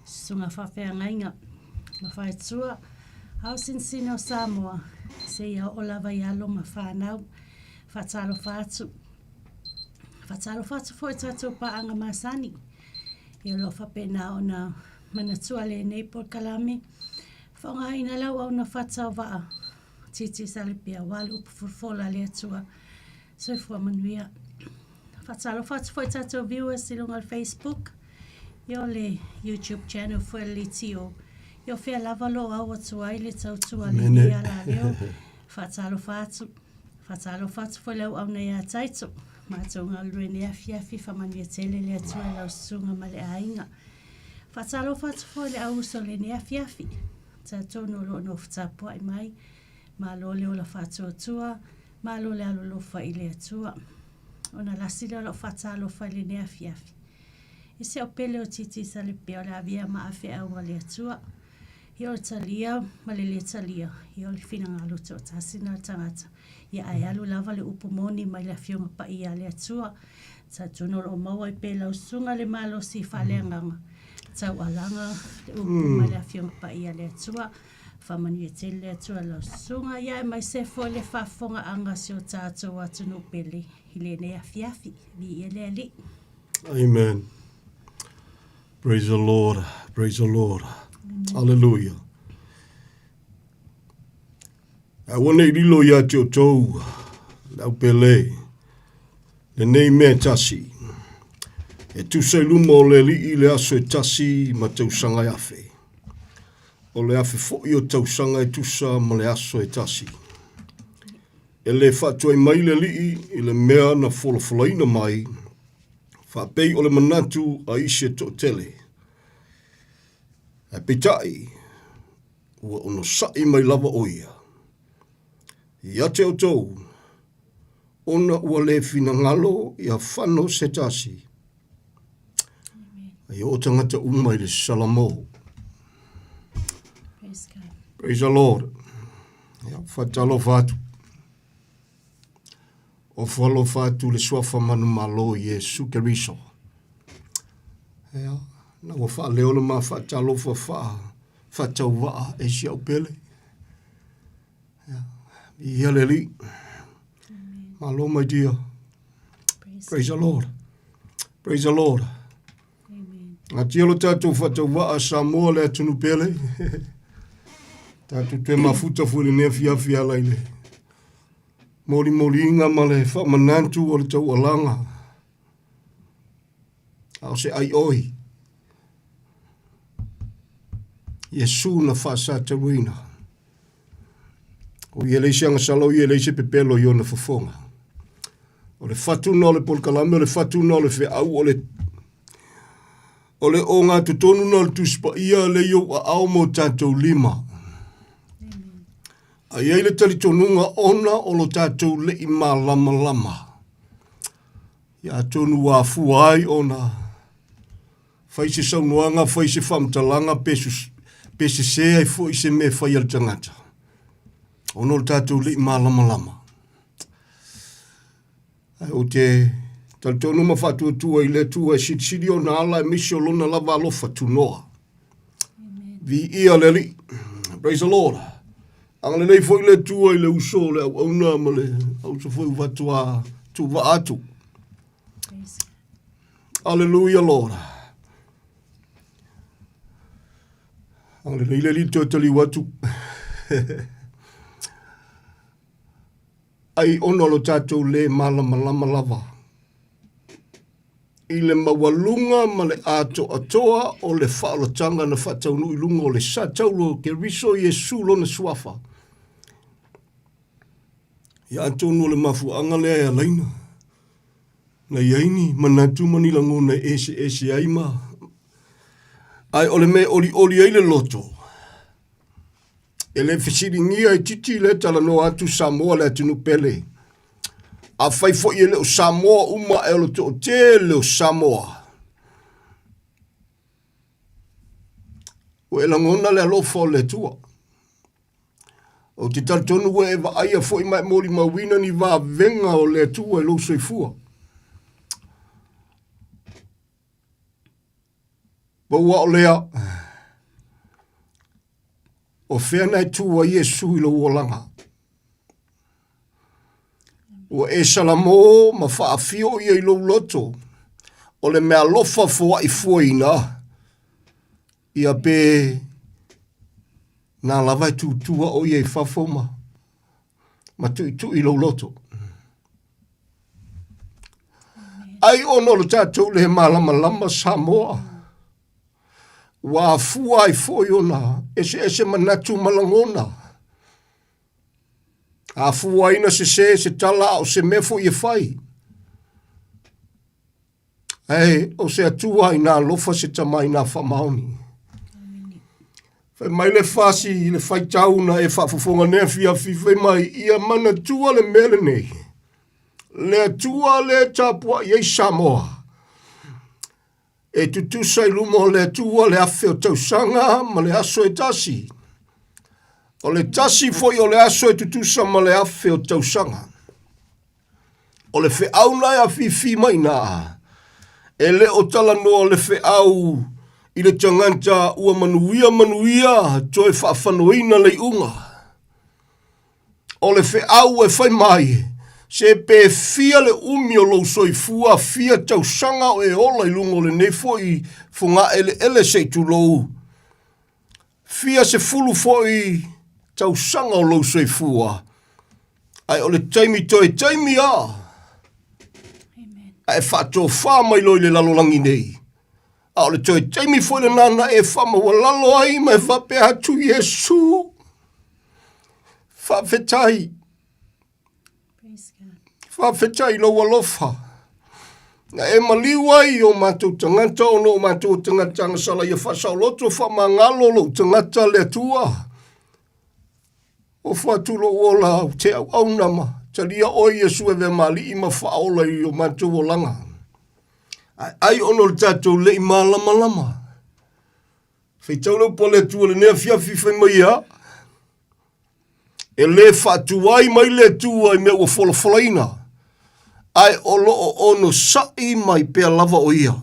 susuga faafeagaiga ma faletua, ao sinsina o Samoa seia oo lava i alo ma fanau. Faatalofa atu. Faatalofa atu foi i tatou paaga masani ia o lo o faapena ona manatua lenei polokalame. Faaaogaina le auauna faatauvaa TT Salipea aua le upu folafola a le Atua. Soifua manuia. Faatalofa atu foi i tatou viewers i luga o le Facebook, ia o le YouTube channel foi a le Leitio. Ia o fea lava lo o au atu ai le tautua a lenei alaleo. Faatalofa atu. Faatalofa atu foi i le auauna ia Taito. Matou galulue nei afiafi, faamanuia tele le Atua i lau susuga ma le aiga. Faatalofa atu foi i le auuso o lenei afiafi. Talitonu o lo o nofo tapuai mai. Malo le ola faatuatua, malo le alolofa i le Atua. Ona lasi lea o lau faatalofa i lenei afiafi. I si au pele o TT Salipea o le avea ma afeau a le Atua. Ia o le talia ma le le talia, ia o le finagalo toatasi na o le tagata. Ia ae alu lava le upu moni mai le Afioga Paia a le Atua. Talitonu o lo o maua ai pea i lau susuga le malosi faaleagaga taualaga le upu mai le Afioga Paia a le Atua. Faamanuia tele le Atua i lau susuga, ia aemaise foi le faafofogaaga a si o tatou atunuu pele i lenei afiafi. Viia le Alii. Amen. Praise the Lord. Praise the Lord. Amen. Hallelujah. Aua nei lilo ia te outou, le au pele, lenei mea e tasi. E tusa i luma o le Alii le aso e tasi ma tausaga e afe. O le afe foi o tausaga e tusa ma le aso e tasi. E le faatuai mai le Alii i le mea na folafolaina mai, faapei o le manatu a isi e toatele. Ae peitai, ua onosai mai lava ʻo ia. Ia te outou, ona ua le finagalo ia fano se tasi, a ia oo tagata uma i le Salamo. Praise God. Praise the Lord. Ia, faatalofa atu. Ofo alofa atu le suafa manumalo Iesu Keriso. Ia, na ua faaleo le ma faatalofa faa faatauvaa e si au pele. Ia, ia le Alii. Malo my dear. Praise, Praise the Lord. Praise the Lord. Amen. Atia lo tatou faatauvaa Samoa le atunuu pele. Tatou toe mafuta foi lenei afiafi ala i le molimoliga ma le faamanatu o le taualaga. A o se ai oi. Iesu na faasatauina. O ia leai se agasala, o ia leai se pepelo i ona fofoga. O le fatu na o le polokalame, o le fatu na o le feau, o le o le ogatotonu na o le Tusi Paia lea i ou aao ma o tatou lima. A i ai le talitonuga ona o lo tatou leʻi malamalama, ia atonu ua afua ai ona fai se saunoaga, fai se faamatalaga pe, pe sese ai foi se mea e fai a le tagata, ona o le tatou leʻi malamalama. Ae ou te talitonu ma faatuatua i le Atua e silisili ona ala aemaise o lona lava alofa tunoa. Viia le Alii. Praise the Lord. Agalelei foi le Atua i le uso o le auauna ma le auso foi ua faatoa tuuvaa atu. Hallelujah, Lord. Agalelei le Alii toe taliu atu. Ai ona o lo tatou lē malamalama lava i le maualuga ma le atoatoa o le faaolataga na faataunuu i luga o le sa taulo o Keriso Iesu lona suafa. Ia atonu o le mafuaaga lea e alaina na i ai ni manatu ma ni lagona e eseese ai ma ae o le mea e olioli ai le loto E le fesiligia e Titi lea talanoa atu Samoa le atunuu pele. Afai foi e le o Samoa uma ae o le toatele o Samoa. Ua e lagona le alofa o le Atua. Ou te talitonu ua e vaaia foi ma e molimauina ni vavega o le Atua i lou soifua. Pau a o lea, o fea na e tu ai Iesu i lou olaga? Ua e salamo ma faafio ia i lou loto, o le meaalofa foai fuaina, ia pe na lava e tutua o ia i fafo ma, ma tuitui lou loto. Ai ona o le tatou le malamalama Samoa, ua afua ai foi ona eseese manatu ma lagona. Afua ai na sesē se tala a o se mea foi e fai. Ae o se Atua ina alofa se tama ina faamaoni. Fai mai le fasi i le faitau na e faafofoga nei afiafi, fai mai, ia manatua le mea lenei, le Atua lea e tapuai ai Samoa, e tutusa i luma o le Atua le afe o tausaga ma le aso e tasi. O le tasi foi o le aso e tutusa ma le afe o tausaga. O le feau na e afifi mai ina, e le o talanoa le feau i le tagata ua manuia manuia toe faafanoina le iuga. O le feau e fai mai, se pe fia le umi o lou soifua, fia tausaga o e ola i luga o lenei foi fogaeleele se i tulou, Fia sefulu foi tausaga o lou soifua, ae o le taimi toe taimi a, a e faatofa mai loa i le lalolagi nei. A o le toe taimi foi lena na e faamaualalo ai ma e faapea atu, Iesu, faafetai. Faafetai i lou alofa. Na e maliu ai i o matou tagata ona o matou tagata agasala ia faasaoloto faamagalo lou tagata le Atua. Ofo atu lou ola ou te auauna ma talia oe Iesu e avea ma Alii ma Faaola i o matou olaga. Ae ai ona o le tatou le i malamalama. Faitau le upu a le Atua i lenei afiafi fai mai ia. E lē faatuai mai le Atua i mea ua folafolaina, ae o lo o onosai mai pea lava o Ia.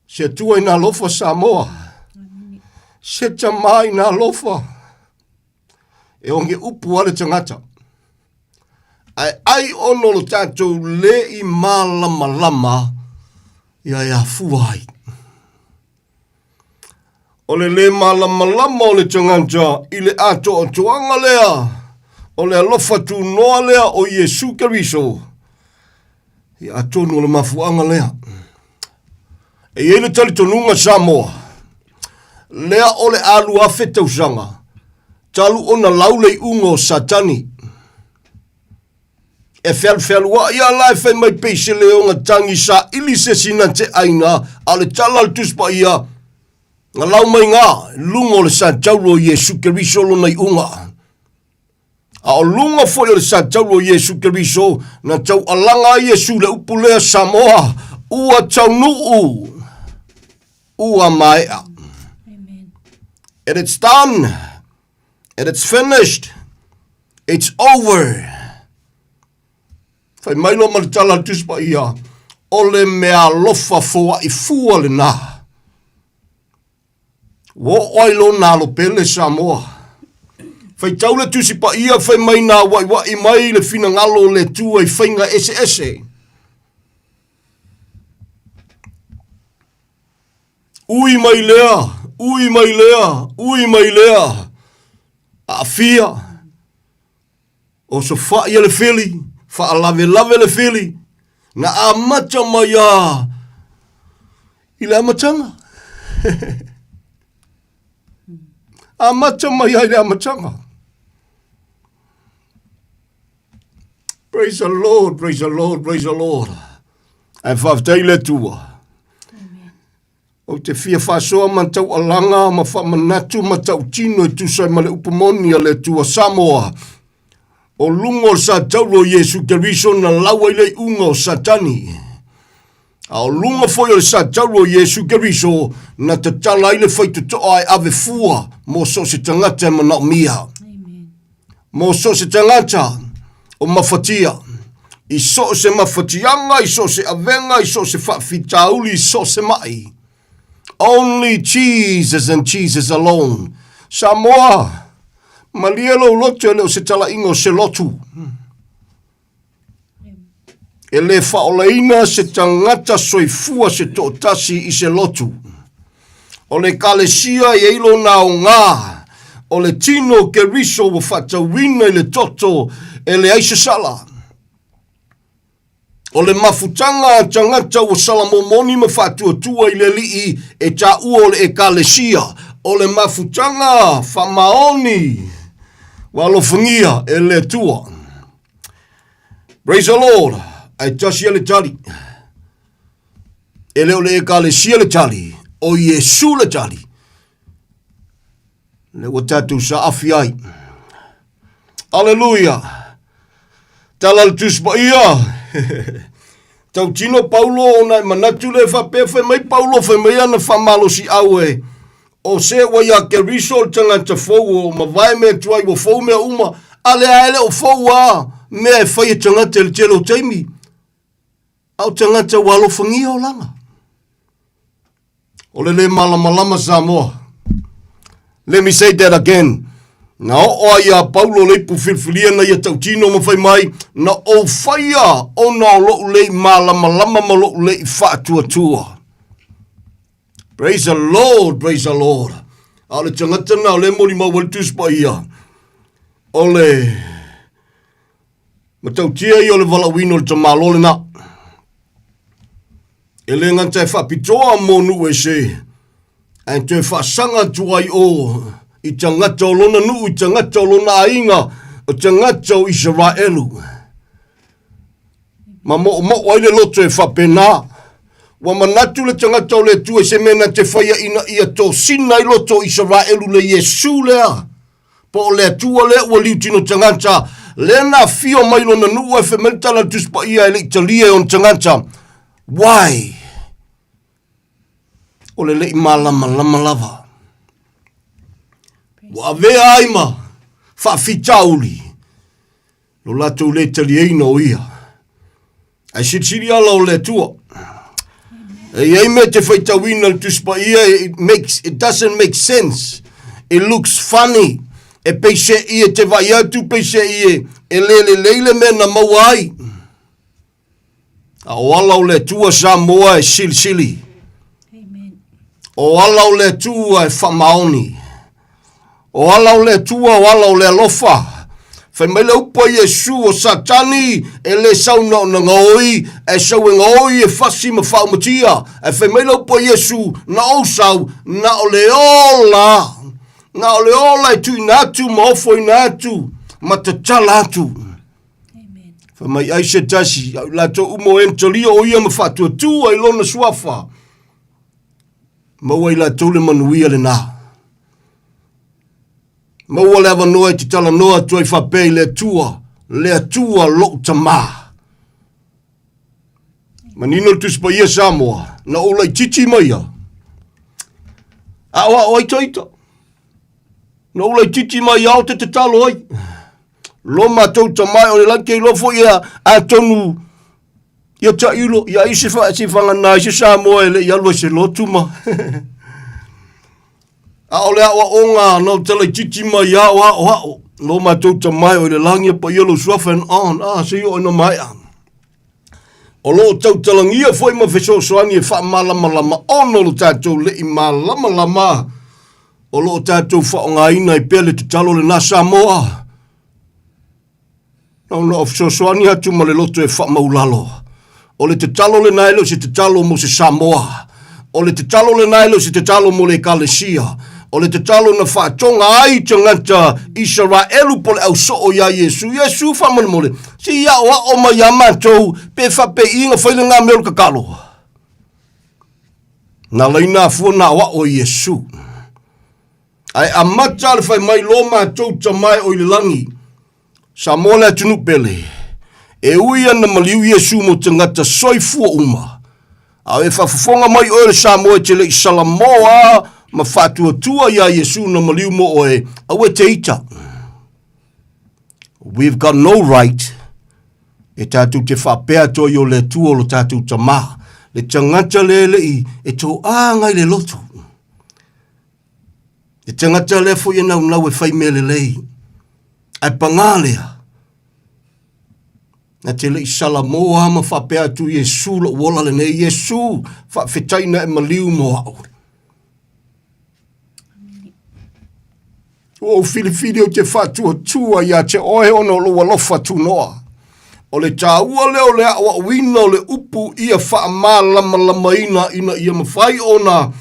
Se Atua ina alofa Samoa, se Tamā ina alofa, e oge upu a le tagata. Ae ai ona o lo tatou lē i malamalama ia e afua ai. O le lē malamalama o le tagata i le atoatoaga lea o le alofa tunoa lea o Iesu Keriso, ia atonu o le mafuaaga lea. E i ai le talitonuga Samoa, lea o le a 2000 tausaga talu ona lau le iuga o Satani. E fealufealuai a la e fai mai pei se leo na tagi saili se isi na te aina, a o le tala a le Tusi Paia, na lau mai gā i luga o le satauro o Iesu Keriso lona iuga. A o luga foi o le satauro o Iesu Keriso, na taualaga ai Iesu i le upu lea, Samoa, ua taunuu, ua maea. And it's done. And it's finished. It's over. Fai mai loa ma le tala a le Tusi Paia, o le mea alofa foai fua lenā. Ua oo ai lona alo pele Samoa. Faitau le Tusi Paia fai mai nā waiwai mai le finagalo o le Atua i faiga eseese. Ui mai lea, ui mai lea, ui mai lea. Aafia, osofaia le fili, faalavelave le fili, na amata mai a i le amataga. Amata mai ai le amataga. Praise the Lord, praise the Lord, praise the Lord. Ae faafetai le Atua. Ou te fia faasoa ma taualaga ma faamanatu ma tautino e tusa ai ma le upu moni a le Atua Samoa. O luga o le satauro o Iesu Keriso na lau ai le iuga o Satani. A o luga foi o le satauru o Iesu Keriso na tatala ai le faitotoa e ave fua mo so o se tagata e manaomia. Mo so o se tagata o mafatia, i so o se mafatiaga, i so o se avega, i so o se faafitauli, i so o se mai. Only Jesus and Jesus alone. Samoa, malie lou loto e le o se talaiga o se lotu. E le faaolaina se tagata soifua se toatasi i se lotu. O le Ekalesia e i ai lona aoga, o le tino o Keriso ua faatauina i le toto e leai se sala. O le mafutaga a tagata ua salamomoni ma faatuatua i le Alii e taua o le Ekalesia, o le mafutaga faamaoni ua alofagia e le Atua. Praise the Lord. Ae tasi le tali. E le o le ekalesia le tali, o Iesu le tali. Le ua tatou saafi ai. Aleluia. Tala le Tusi Paia. Tautino Paulo ona e manatu le faapea fai mai Paulo fai mai ana faamalosiau e O se ua iā Keriso o le tagata fou o mavae mea tuai ua fou mea uma, a lea e le o fou a mea e fai e tagata i le tele o taimi, a o tagata ua alofagia olaga. O le le malamalama Samoa. Let me say that again. Na oo ai iā Paulo le ipu filifilia na ia tautino ma fai mai, na ou faia ona o loʻu le i malamalama ma loʻu le i faatuatua. Praise the Lord, praise the Lord. A o le tagata na o le moli mau le Tusi Paia, o le matautia ia o le valaauina o le tamālo lena. E le gata e faapitoa mo nuu ese, ae toe faasaga atu ai o i tagata o lona nuu, i tagata o lona aiga, o tagata o Isaraelu. Ma moʻomoʻo ai le loto e faapena. Ua manatu le tagata o le Atua i se mea na te faia ina ia tosina ai loto o Isaraelu le Iesu lea, po o le Atua lea ua liutino tagata, lea na afio mai lona nuu ae fai mai le tala a le Tusi Paia e le i talia e ona tagata. Why? O le le i malamalama lava. Ua avea ai ma faafitauli. Lo latou le taliaina o ia. Ae silisili ala o le Atua. E i ai mea te faitauina le Tusi Paia, it, makes, it doesn't make sense. It looks funny. E peiseʻi e te vaai atu, peiseʻi e, e le lelei le mea na maua ai. A o ala o le Atua Samoa e silisili. O ala o le Atua e faamaoni. O ala o le Atua, o ala o le alofa. Fai mai le upu a Iesu o Satani e le sau na ona gaoi, ae sau e gaoi e fasi ma faaumatia. Ae fai mai le upu a Iesu, na ou sau, na o le ola, na o le ola e tuuina atu ma ofoina atu ma tatala atu. Fai mai ai se tasi, au latou uma o e na talia o ia ma faatuatua i lona suafa. Maua i latou le manuia lenā. Maua le avanoa e te talanoa atu ai faapea i le Atua, le Atua lou Tamā. Manino le Tusi Paia Samoa, na ou laitiiti mai ia. Aoao ai taita. Na ou laitiiti mai ao te tatalo ai. Lo matou tama o le lagi ke iloa foi ia atonu ia tailo ia ai se fa se fagana se Samoa e le i alu ai se lotu ma a o le aoaoga na o te laitiiti mai ao aoao lo matou tama o le lagi e paia lou suafa and on a se i oo ina maea. O lo o tautalagia foi ma fesoasoani e faamalamalama ona o lo tatou le i malamalama o lo o tatou faaaogaina ai pea le tatalo lenā Samoa. Na ona o fesoasoani atu ma le loto e faamaulalo. O le tatalo lenā e le o se tatalo mo se Samoa. O le tatalo lenā e le o se tatalo mo le Ekalesia. O le tatalo na faatoga ai tagata Isaraelu po le ausoo iā Iesu. Iesu faamolemole, se i aoao mai iā matou pe faapeiiga fai lenā mea o le tatalo. Na laina afua na aoao e Iesu. Ae amata le fai mai lo matou tamae o i le lagi. Samoa le atunuu pele. E ui ana maliu Iesu mo tagata soifua uma. A o e faafofoga mai oe le Samoa e te le i salamoa ma faatuatua iā Iesu na maliu mo oe, aua e te ita. We've got no right e tātou te faapea atu ai o le Atua o lo tātou Tamā, le tagata le le i e toaga i le loto. Le tagata lea foi e naunau e fai mea lelei, ae pagā lea, na te le i salamoa ma faapea atu, Iesu lou ola lenei, Iesu, faafetai na e maliu mo au. Ua ou filifili ou te faatuatua ia te oe ona o lou alofa tunoa. O le taua lea o le aʻoaʻoina o le upu ia faamalamalamaina ina ia mafai ona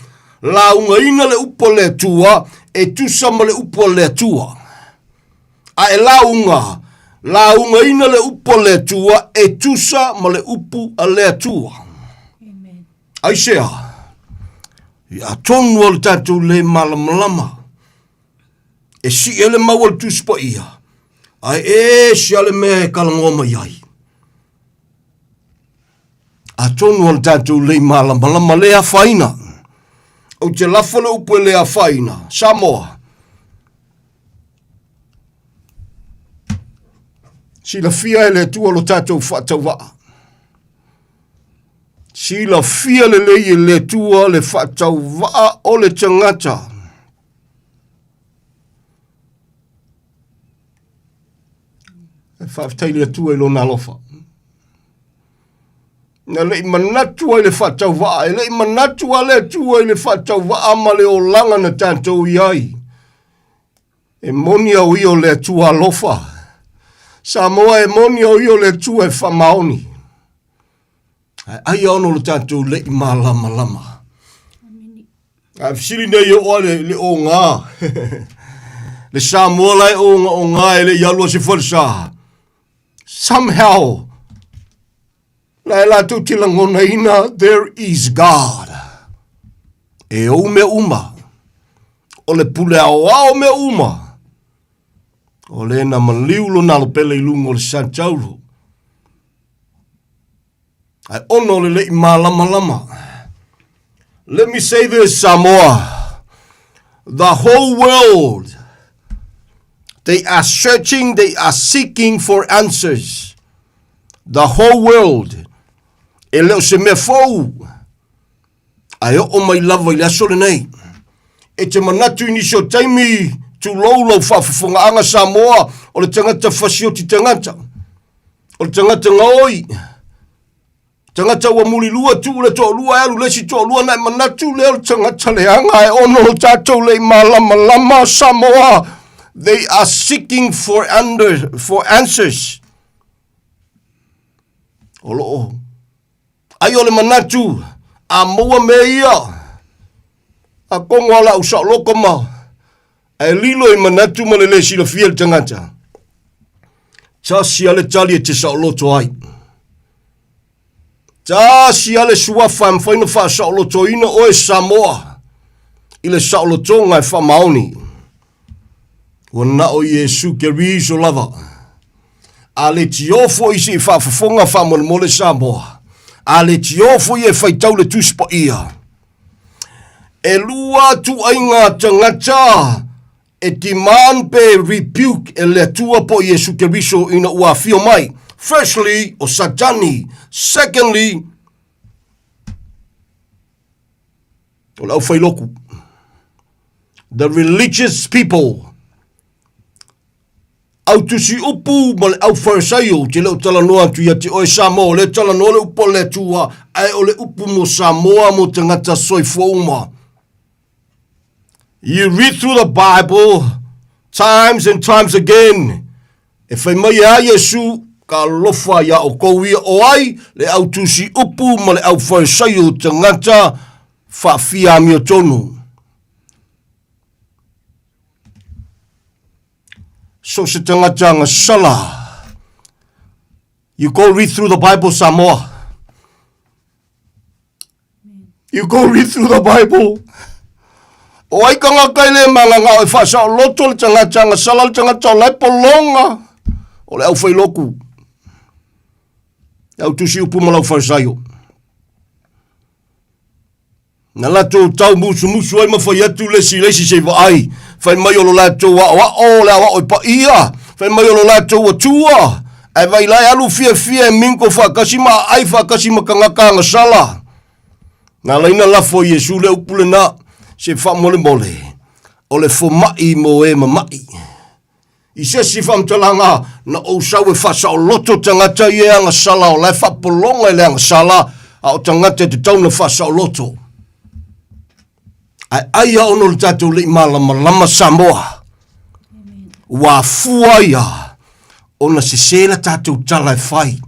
laugaina le upu a le Atua e tusa ma le upu a le Atua. A e lauga, laugaina le upu a le Atua e tusa ma le upu a le Atua. Aisea? Ia atonu o le tatou le malamalama. E sii ai le mau a le Tusi Paia, ae ese a le mea e talanoa mai ai. Atonu o le tatou le malamalama le afaina. Ou te lafo le upu e le afaina. Samoa. Silafia e le Atua lo tatou faatauvaa. Silafia lelei e le Atua le faatauvaa o le tagata. E faafetai le Atua i lona alofa. Na le i manatu ai le faatauvaa, e le i manatu a le Atua i le faatauvaa ma le olaga na tatou i ai. E moni au ia o le Atua alofa. Samoa e moni au ia o le Atua e faamaoni. Ae ai ono lo tatou le i malamalama. Ae fesili nei e oo le, le oga. le Samoa la e oga oga e le i alu a se falesa. Somehow, la e latou te lagonaina, there is God. E ou mea uma. O le pule aoao mea uma. O le na maliu lona alopele i luga o le Santauro. Ae ono le lei malamalama. Let me say this, Samoa. The whole world, they are searching, they are seeking for answers. The whole world. E le o se mea fou. Ae oo mai lava i le aso lenei. E te manatu i nisi o taimi, tulou lau faafofogaaga Samoa, o le tagata fasioti tagata, o le tagata gaoi, tagata ua mulilua tuu le toalua e alu le isi toalua na e manatu lea o le tagata leaga ae ono lo tatou le i malamalama Samoa. They are seeking for, under, for answers. O loo Ai o le manatu, a maua mea ia, a kogo a lau saoloko ma, ae lilo i manatu ma le le silafia le tagata. Tasi a le tali e te saoloto ai. Tasi a le suafa e mafai ona faasaolotoina oe Samoa i le saolotoga e faamaoni. Ua na o Iesu Keriso lava. A le tiofo i se i faafofoga faamolemole Samoa. A le tiofo ia e faitau le Tusi Paia. E lua tuaiga tagata e demand pe rebuke e le Atua po o Iesu Keriso ina ua afio mai. Firstly, o Satani. Secondly, o le aufailoku. The religious people. Au tusi upu ma le au Farisaio, te le o talanoa atu ia te oe Samoa, o le talanoa le upu a le Atua, ae o le upu mo Samoa mo tagata soifua uma. You read through the Bible times and times again. E fai mai e a Iesu, ka alofa iā oukou ia o ai le au tusi upu ma le au Farisaio tagata faafia amiotonu. So se tagata gasala. You go read through the Bible, Samoa. You go read through the Bible. O ai ka ngaka i le manganga o e whaasao loto le tagata gasala le tagata o lae polonga o le au whailoku. Le au tusi upu ma lau Farisaio. Na latou tau musumusu ai ma fai atu le isi i le isi se i vaai, fai mai o lo latou aoao o le aoao e paia, fai mai o lo latou atua, ae vai la e alu fiafia e minko faatasi ma aai faatasi ma tagata agasala. Na ala ai na lafo e Iesu le upu lena, se faamolemole, o le fomai mo e mama'i. I se isi faamatalaga, na ou sau e faasaoloto tagata ia e agasala o la e faapologa i le agasala, a o tagata e tatau ona faasaoloto. Ae ai a ona o le tatou le i malamalama Samoa, ua afua ai a ona sese la tatou tala e fai,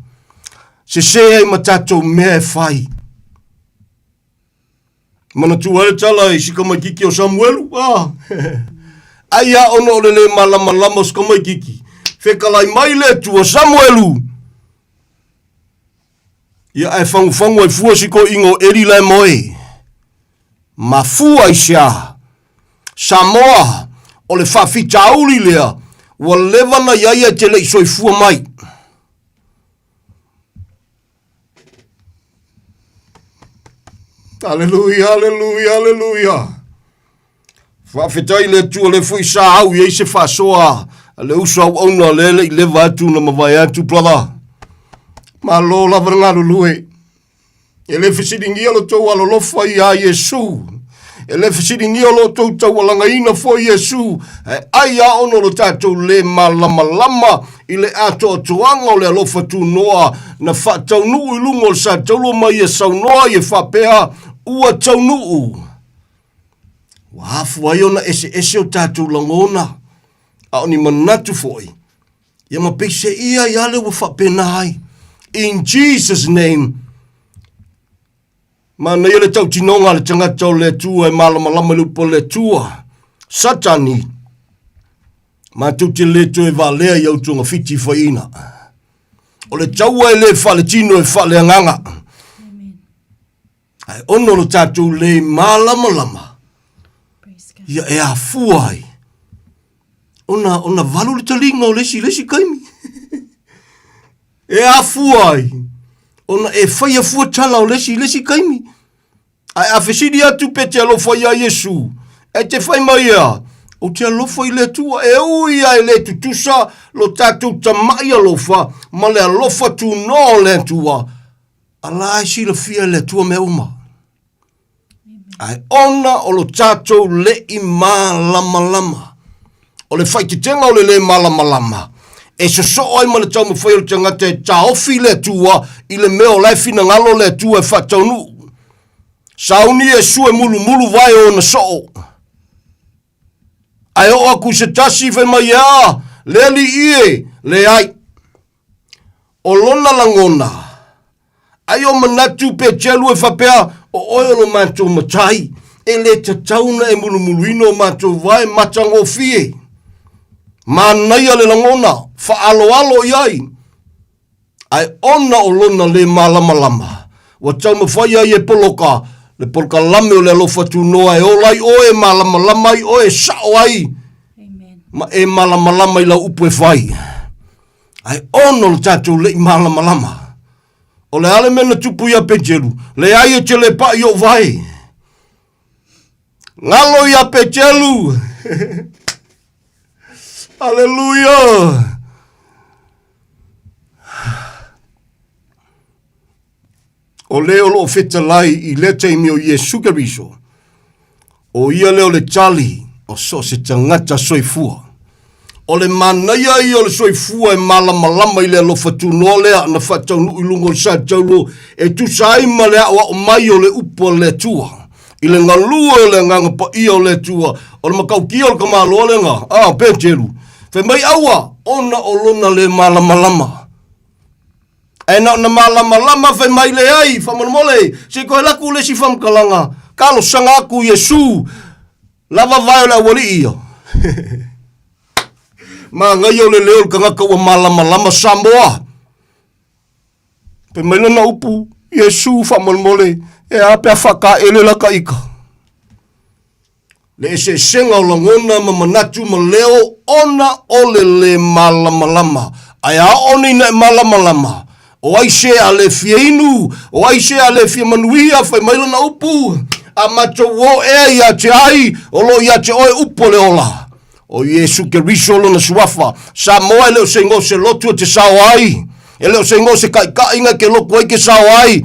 sese ai ma tatou mea e fai. Manatua ai le tala i si tamaititi o Samuelu, a. Ai a ona o le lē malamalama o si tamaititi, fetalai mai le Atua, Samuelu! Ia ae fagufagu ai fua si toeaina o Eli la e moe. Mafua i se a? Samoa, o le faafitauli lea ua leva na i ai ae te le i soifua mai. Aleluia, aleluia, aleluia. Faafetai i le Atua lea foi sa au i ai se faasoa a le uso auauna lea le i leva atu na mavae atu, brother. Malo lava le galulue. E le fesiligia lo tou alolofa iā Iesu. E le fesiligia lo tou taualagaina foi Iesu, ae ai a ona o lo tatou le malamalama i le atoatoaga o le alofa tunoa na faataunuu i luga o le sa taula ma ia saunoa ia faapea, Ua taunuu. Ua afua ai ona eseese o tatou lagona, a o ni manatu foi, ia ma peiseia ai lava le ua faapena ai. In Jesus name, Manaia le tautinoga a le tagata o le Atua e malamalama i le upu a le Atua. Satani, matou te le toe valea i au togafiti faiina. O le taua e le faaletino e faaleagaga. Ae ono lo tatou le malamalama, ia e afua ai ona, ona valu le taliga o le isi i le isi taimi. E afua ai ona e faia fua tala o le isi i le isi taimi. Ae a fesili atu pe te alofa iā Iesu, e te fai mai ea, Ou te alofa i le Atua, e ui a e le tutusa lo tatou tama'i alofa ma le alofa tunoa o le Atua, a la e silafia e le Atua mea uma. Ae ona o lo tatou le'i malamalama, o le faaeteetega o le lē malamalama, e sosoo ai ma le taumafai o le tagata e taofi le Atua i le mea o la e finagalo le Atua e faataunuu. Sauni Iesu e mulumulu vae o ona soo. Ae oo atu i se tasi fai mai, Ea, le Alii e, leai. O lona lagona, ai o manatu Petelu e faapea, o oe o lo matou matai, e le tatau ona e mulumuluina o matou vae matagofie. Manaia le lagona, faaaloalo i ai, ae ona o lona le malamalama, ua taumafai ai e poloka le polokalame o le alofa tunoa e ola ai oe, e malamalama ai oe, e sao ai, ma e malamalama i lau upu e fai. Ae ono lo tatou leʻi malamalama. O le a le mea na tupu iā Petelu? Leai e te le paʻi oʻu vae. Galo iā Petelu. Aleluia. O le o loo fetalai i lea taimi o Iesu Keriso, o ia lea o le tali o so o se tagata soifua. O le manaia ia o le soifua e malamalama i le alofa tunoa lea na faataunuu i luga o le sa taulo e tusa ai ma le aoao mai o le upu a le Atua. I le galue o le Agaga Paia o le Atua, o le matautia o le tamaloa lena, a Peteru, fai mai aua, ona o lona le malamalama. Ae na ona malamalama fai mai leai, faamolemole, se i toe alu atu le isi faamatalaga, talosaga atu Iesu, lava vae o le aualii ia. Manaia o le leo o le tagata ua malamalama Samoa. Fai mai lana upu, Iesu faamolemole, e a pe a faataele la ta ita. Le eseesega o lagona ma manatu ma leo ona o le lē malamalama. Ae a oo nei ina e malamalama, o ai se a le fia inu, o ai se a le fia manuia, fai mai lana upu, A matou o ea ia te ai, o lo o ia te oe upu o le ola. O Iesu Keriso lona suafa. Samoa e le o se igoa o se lotu e te sao ai. E le o se igoa o se kaʻikaʻiga e ke loku ai ke sao ai.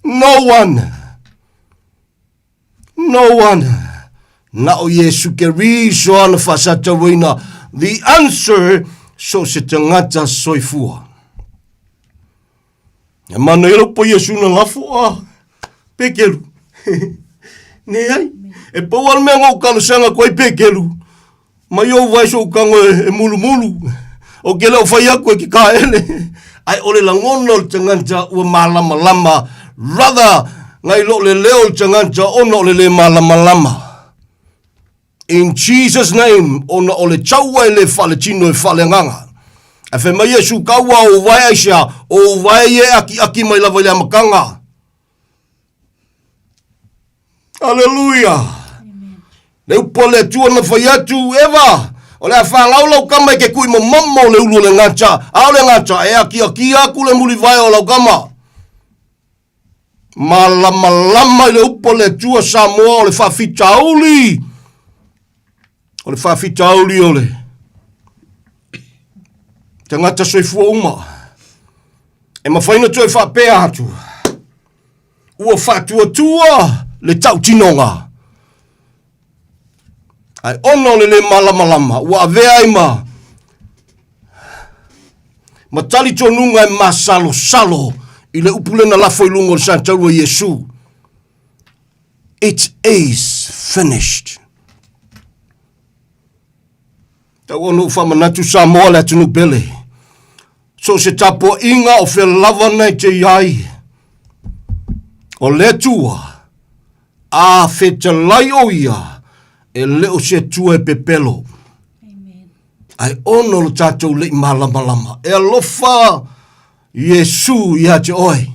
No one. No one. Na o Iesu Keriso ana faasatauaina the answer so se tagata soifua. E mana ia po Iesu na lafo a pekelu. Ne ai. E pau al mea ngau kalasanga koe pekelu. Mai ou vae sou kago e mulumulu. O ke leo fai aku e ke kaele. Ai o le lagona o le tagata ua malamalama rather ngai lo le leo o le tagata ona o le le malamalama. In Jesus name, ona o le taua e le faaletino e faaleagaga. Ae fai mai Iesu, Kaua o ou vae aisea, o ou vae ia e akiaki mai lava i le amataga. Aleluia! Le upu a le Atua na fai atu, Eva, o le a fanau lau kama i ke kui momomo o le ulu o le gata, a o le gata e akiakia aku le mulivae o lau kama. Malamalama i le upu a le Atua Samoa o le faafitauli, o le faafitauli o le tagata soifua uma. E mafai ona toe faapea atu, ua faatuatua le tautinoga. Ae ona o le le malamalama, ua avea ai ma ma talitonuga e masalosalo i le upu lena lafo i luga o le sataua Iesu. It is finished. Tau ona ou faamanatu Samoa le atunuu pele. So o se tapuaiga o fea lava na e te i ai. O le Atua, a fetalai o ia, e le o se Atua e pepelo. Ae ono lo tatou lei malamalama. E alofa Iesu ia te oe.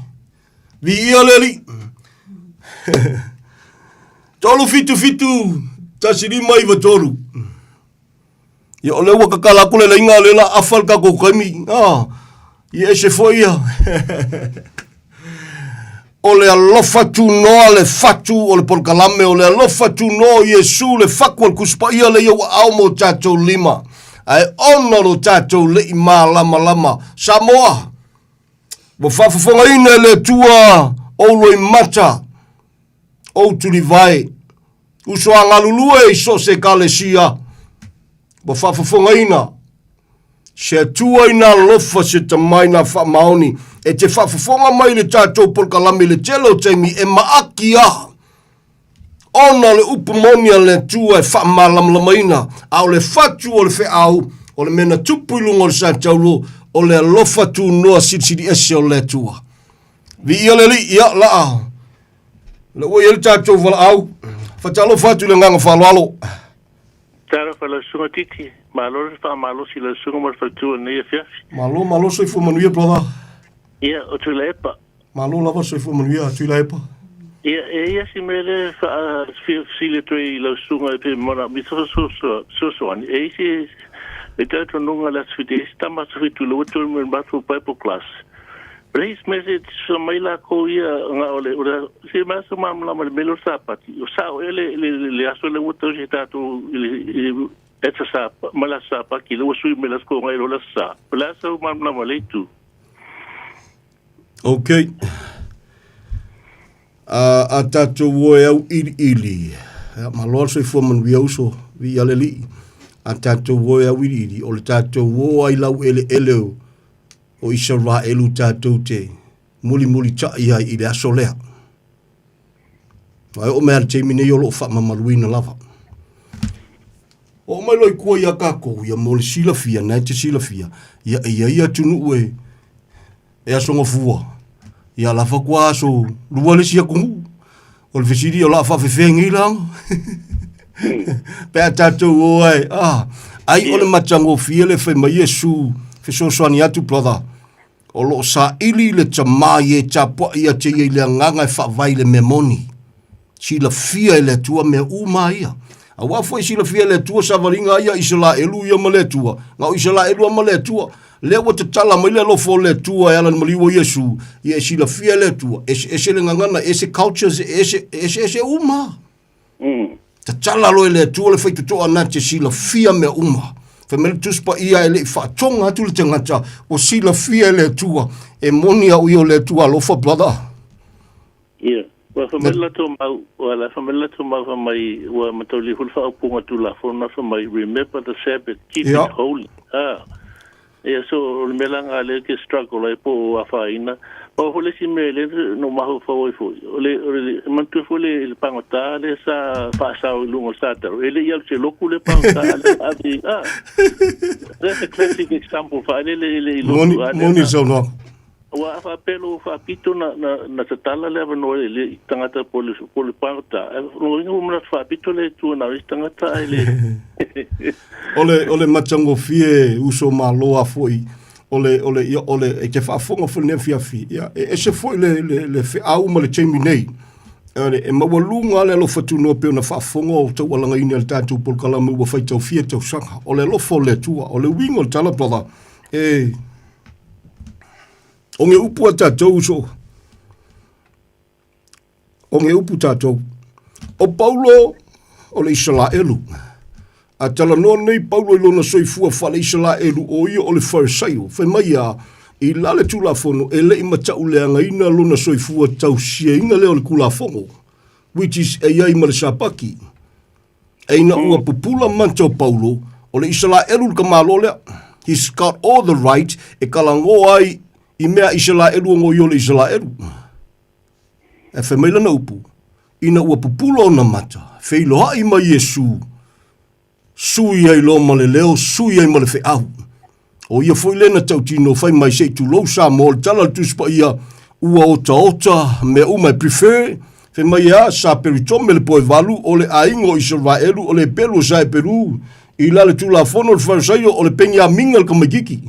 Viia le Alii. 377 1593. Ia o lea ua kakala atu le laina lea la afa le tatou taimi. Ah, ia ese foi ia. o le alofa tunoa le fatu o le polokalame, o le alofa tunoa o Iesu le faku o le Tusi Paia lea ua ao mo tatou lima. Ae ona lo tatou lei malamalama. Samoa, ua faafofogaina e le Atua ou loimata, ou tulivae, uso a galulue i so o se Ekalesia, ua faafofogaina se Atua ina alofa se tama ina faamaoni e te faafofoga mai i le tatou polokalame i le tele o taimi e maaki a ona o le upu moni a le Atua e faamalamalamaina, a o le fatu o le feau, o le mea na tupu i luga o le sataulo, o le alofa tunoa silisili ese o le Atua. Viia le Alii, ia, laa, le ua i ai le tatou valaau, fatalofa atu i le agaga faaaloalo. Talofa lau susuga Titi, malo le faamalosi i lau susuga ma le faletua i lenei afiafi. Malo, malo soifua manuia brother. Ia, o Tuilaepa. Malo lava soifua manuia Tuilaepa. Ia, e i ai si mea lea e fia fesili atu ai i lau susuga e pe manaomia se fesoasoani. E i ai se le talitonuga i le Aso Fiti, e i ai se tama Aso Fitu lea ua join mai i le matou Bible class. Please message fai mai lakou ia nga o le o le se mea sa malamalama i le mea lea o le Sapati. O sao ea le le le aso lea ua tausi e tatou i le i le aso Sa ma le aso Sapati lea ua sui mai le aso Toga i lo le aso Sa. O le a sau malamalama i le itu? Okay. A, a tatou o e auiliili, ia, malo le soifua manuia uso, viia le Alii. A tatou o e auiliili, o le tatou o ai laueleele o, o Isaraelu tatou te mulimulitai ai i le aso lea. Ae oo mai lava i le taimi nei o lo o faamamaluina lava. Oo mai loa i tua ia tatou, ia mo le silafia, na e te silafia, ia e i ai atunuu e, e aso gafua, ia la faatoa aso lua le isi atunuu. O le fesili o le a faafefea nei la. Pe a tatou o ai, ah, ai o le matagofie le fai mai Iesu fesoasoani atu brother. O lo o saili le tamā i e tapuai ia te ia i le agaga e faavae i le mea moni. Silafia e le Atua mea uma ia. Aua foi silafia e le Atua savaliga ia Isaraelu ia ma le Atua. Na o Isaraelu ma le Atua. Lea ua tatala mai le alofa o le Atua e ala i le maliu o Iesu, ia e silafia e le Atua, eseese le gagana, ese cultures, ese, eseese uma. Tatala loa e le Atua le faitotoa na te silafia mea uma. Fai mai le Tusi Paia e le i faatoga atu le tagata, ua silafia e le Atua. E moni au ia o le Atua alofa, brother. Ia, ua fai mai le latou mau, ua la fai mai le latou mau fai mai, ua mataulia foi le faaupuga Tulafono fai mai, remember the Sabbath, keep it holy. Ah. Ia, so o le mea la lena lea ke struggle ai po o afaina. Pau foi le isi mea lea na ou mafaufau ai foi, o le, o le, e manatua foi le, le pagota lea sa faasao i luga o le satalo, e le i alu i se lotu le pagota, a lea na ave i, ah, that's a classic example faalele e le i lotu, Moni, a lea moni na, le saunoaga. Aua a faapea lou faapito na, na, na tatala le avanoa i le tagata po le, po le pagota, lona uiga ua manatu faapito le Atua na o isi tagata ae le... O le, o le matagofie uso malo a foi, o le, o le, ia, o le, e te faafofoga foi lenei afiafi, ia, e ese foi le, le, le feau ma le taimi nei. Ale, e maualuga le alofa tunoa pei ona faafofoga o taualagaina e le tatou polokalame ua faitau fia tausaga. O le alofa o le Atua, o le uiga o le tala, brother, e, O ge upu a tatou uso. O ge upu tatou. O Paulo o le Isalaelu. A talanoa nei Paulo i lona soifua faale Isalaelu o ia o le Farisaio. Fai mai ia, i la le Tulafono e le i matauleagaina lona soifua tausiaina lea o le Tulafono, which is e i ai ma le Sapati. E ina ua pupula manta o Paulo, o le Isalaelu le tamaloa lea. He's got all the right e talanoa ai i mea Isalaelu ona o ia o le Isalaelu. E fai mai lana upu, ina ua pupula ona mata, feiloai mai Iesu, sui ai loa ma le leo, sui ai ma le feau. O ia foi lea na tautino fai mai se i tulou Samoa, o le tala a le Tusi Paia, ua otaota mea uma e prefer, fai mai e a, sa peritome le poevalu, o le aiga o Isaraelu, o le Epelu o sa Eperu, i la le Tulafono o le Farisaio, o le Peniamina le tamaititi.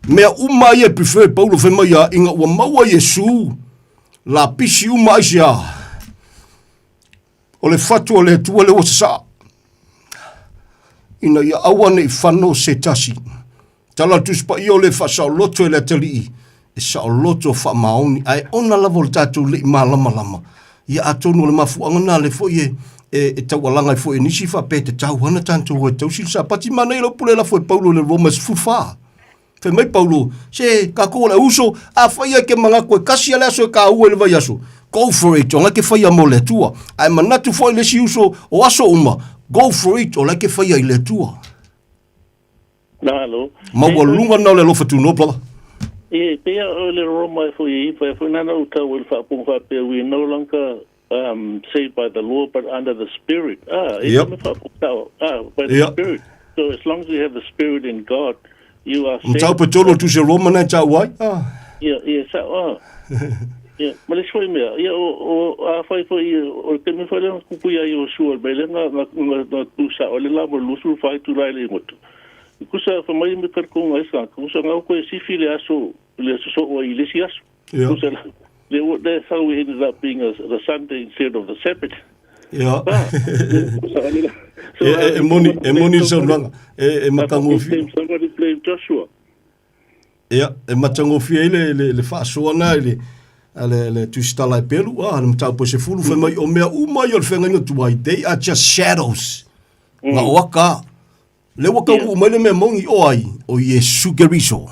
Mea uma ia e prefer e Paulo fai mai a, ina ua maua Iesu, lapisi uma aisea? O le fatu o le Atua lea ua sasaa, ina ia aua ne i fano se tasi. Tala le Tusi Paia o le faasaoloto e le atalii, e saoloto faamaoni, ae ona lava o le tatou le i malamalama. Ia atonu o le mafuaaga lena lea foi e, e, e taualaga ai foi e nisi faapea e tatau ana tatou e tausi le Sapati. Manaia lau pule lafo e Paulo i le Roma 14. Fai mai Paulo, se tatou o le uso, afai e ke manatu e kasi a le aso e kāua i le vaiaso, go for it, o la e ke faia mo le Atua. Ae manatu foi le isi uso o aso uma, go for it, o la e ke faia i le Atua. Malo. Maualuga na o le alofa tunoa, brother. E pei o le Roma e foi e ifa, e foi nana u tau e le faapoga faapea, we no longer um, saved by the law, but under the Spirit. Ah, e Yep. me faapoga ah, by the Spirit. So as long as you have the Spirit in God, you are saved. Mataupu e tolu o le Tusi a Roma na e tau ai. Ah. Ia, ia, sa, ah. Ia, ma le isi foi mea, ia, o, o, a fai foi, o le taimi foi lea na kupu ia Iosua, le mea lea na, na, na, na tu sao ai le la mo le 24 itula e le goto. I kusa, fai mai me talitonuga ai sa, kusa ngau koe sifi le aso, le aso soo ai i le isi aso. Ia. Kusa, le, that's how we ended up being a, the Sunday instead of the Sabbath. Ia. Ah, kusa, le la. So, E, e, e moni, e moni le saunoaga. E, e matagofie. Somebody blame Joshua. Ia, e matagofie ai le, le, le faasoa na i le, a le, le Tusitala e pelu, ah, le mataupu e sefulu, fai mai, o mea uma ia o le feagaiga tuai, they are just shadows. Na o aka, le ua taunuu mai le mea moni o ai, o Iesu Keriso.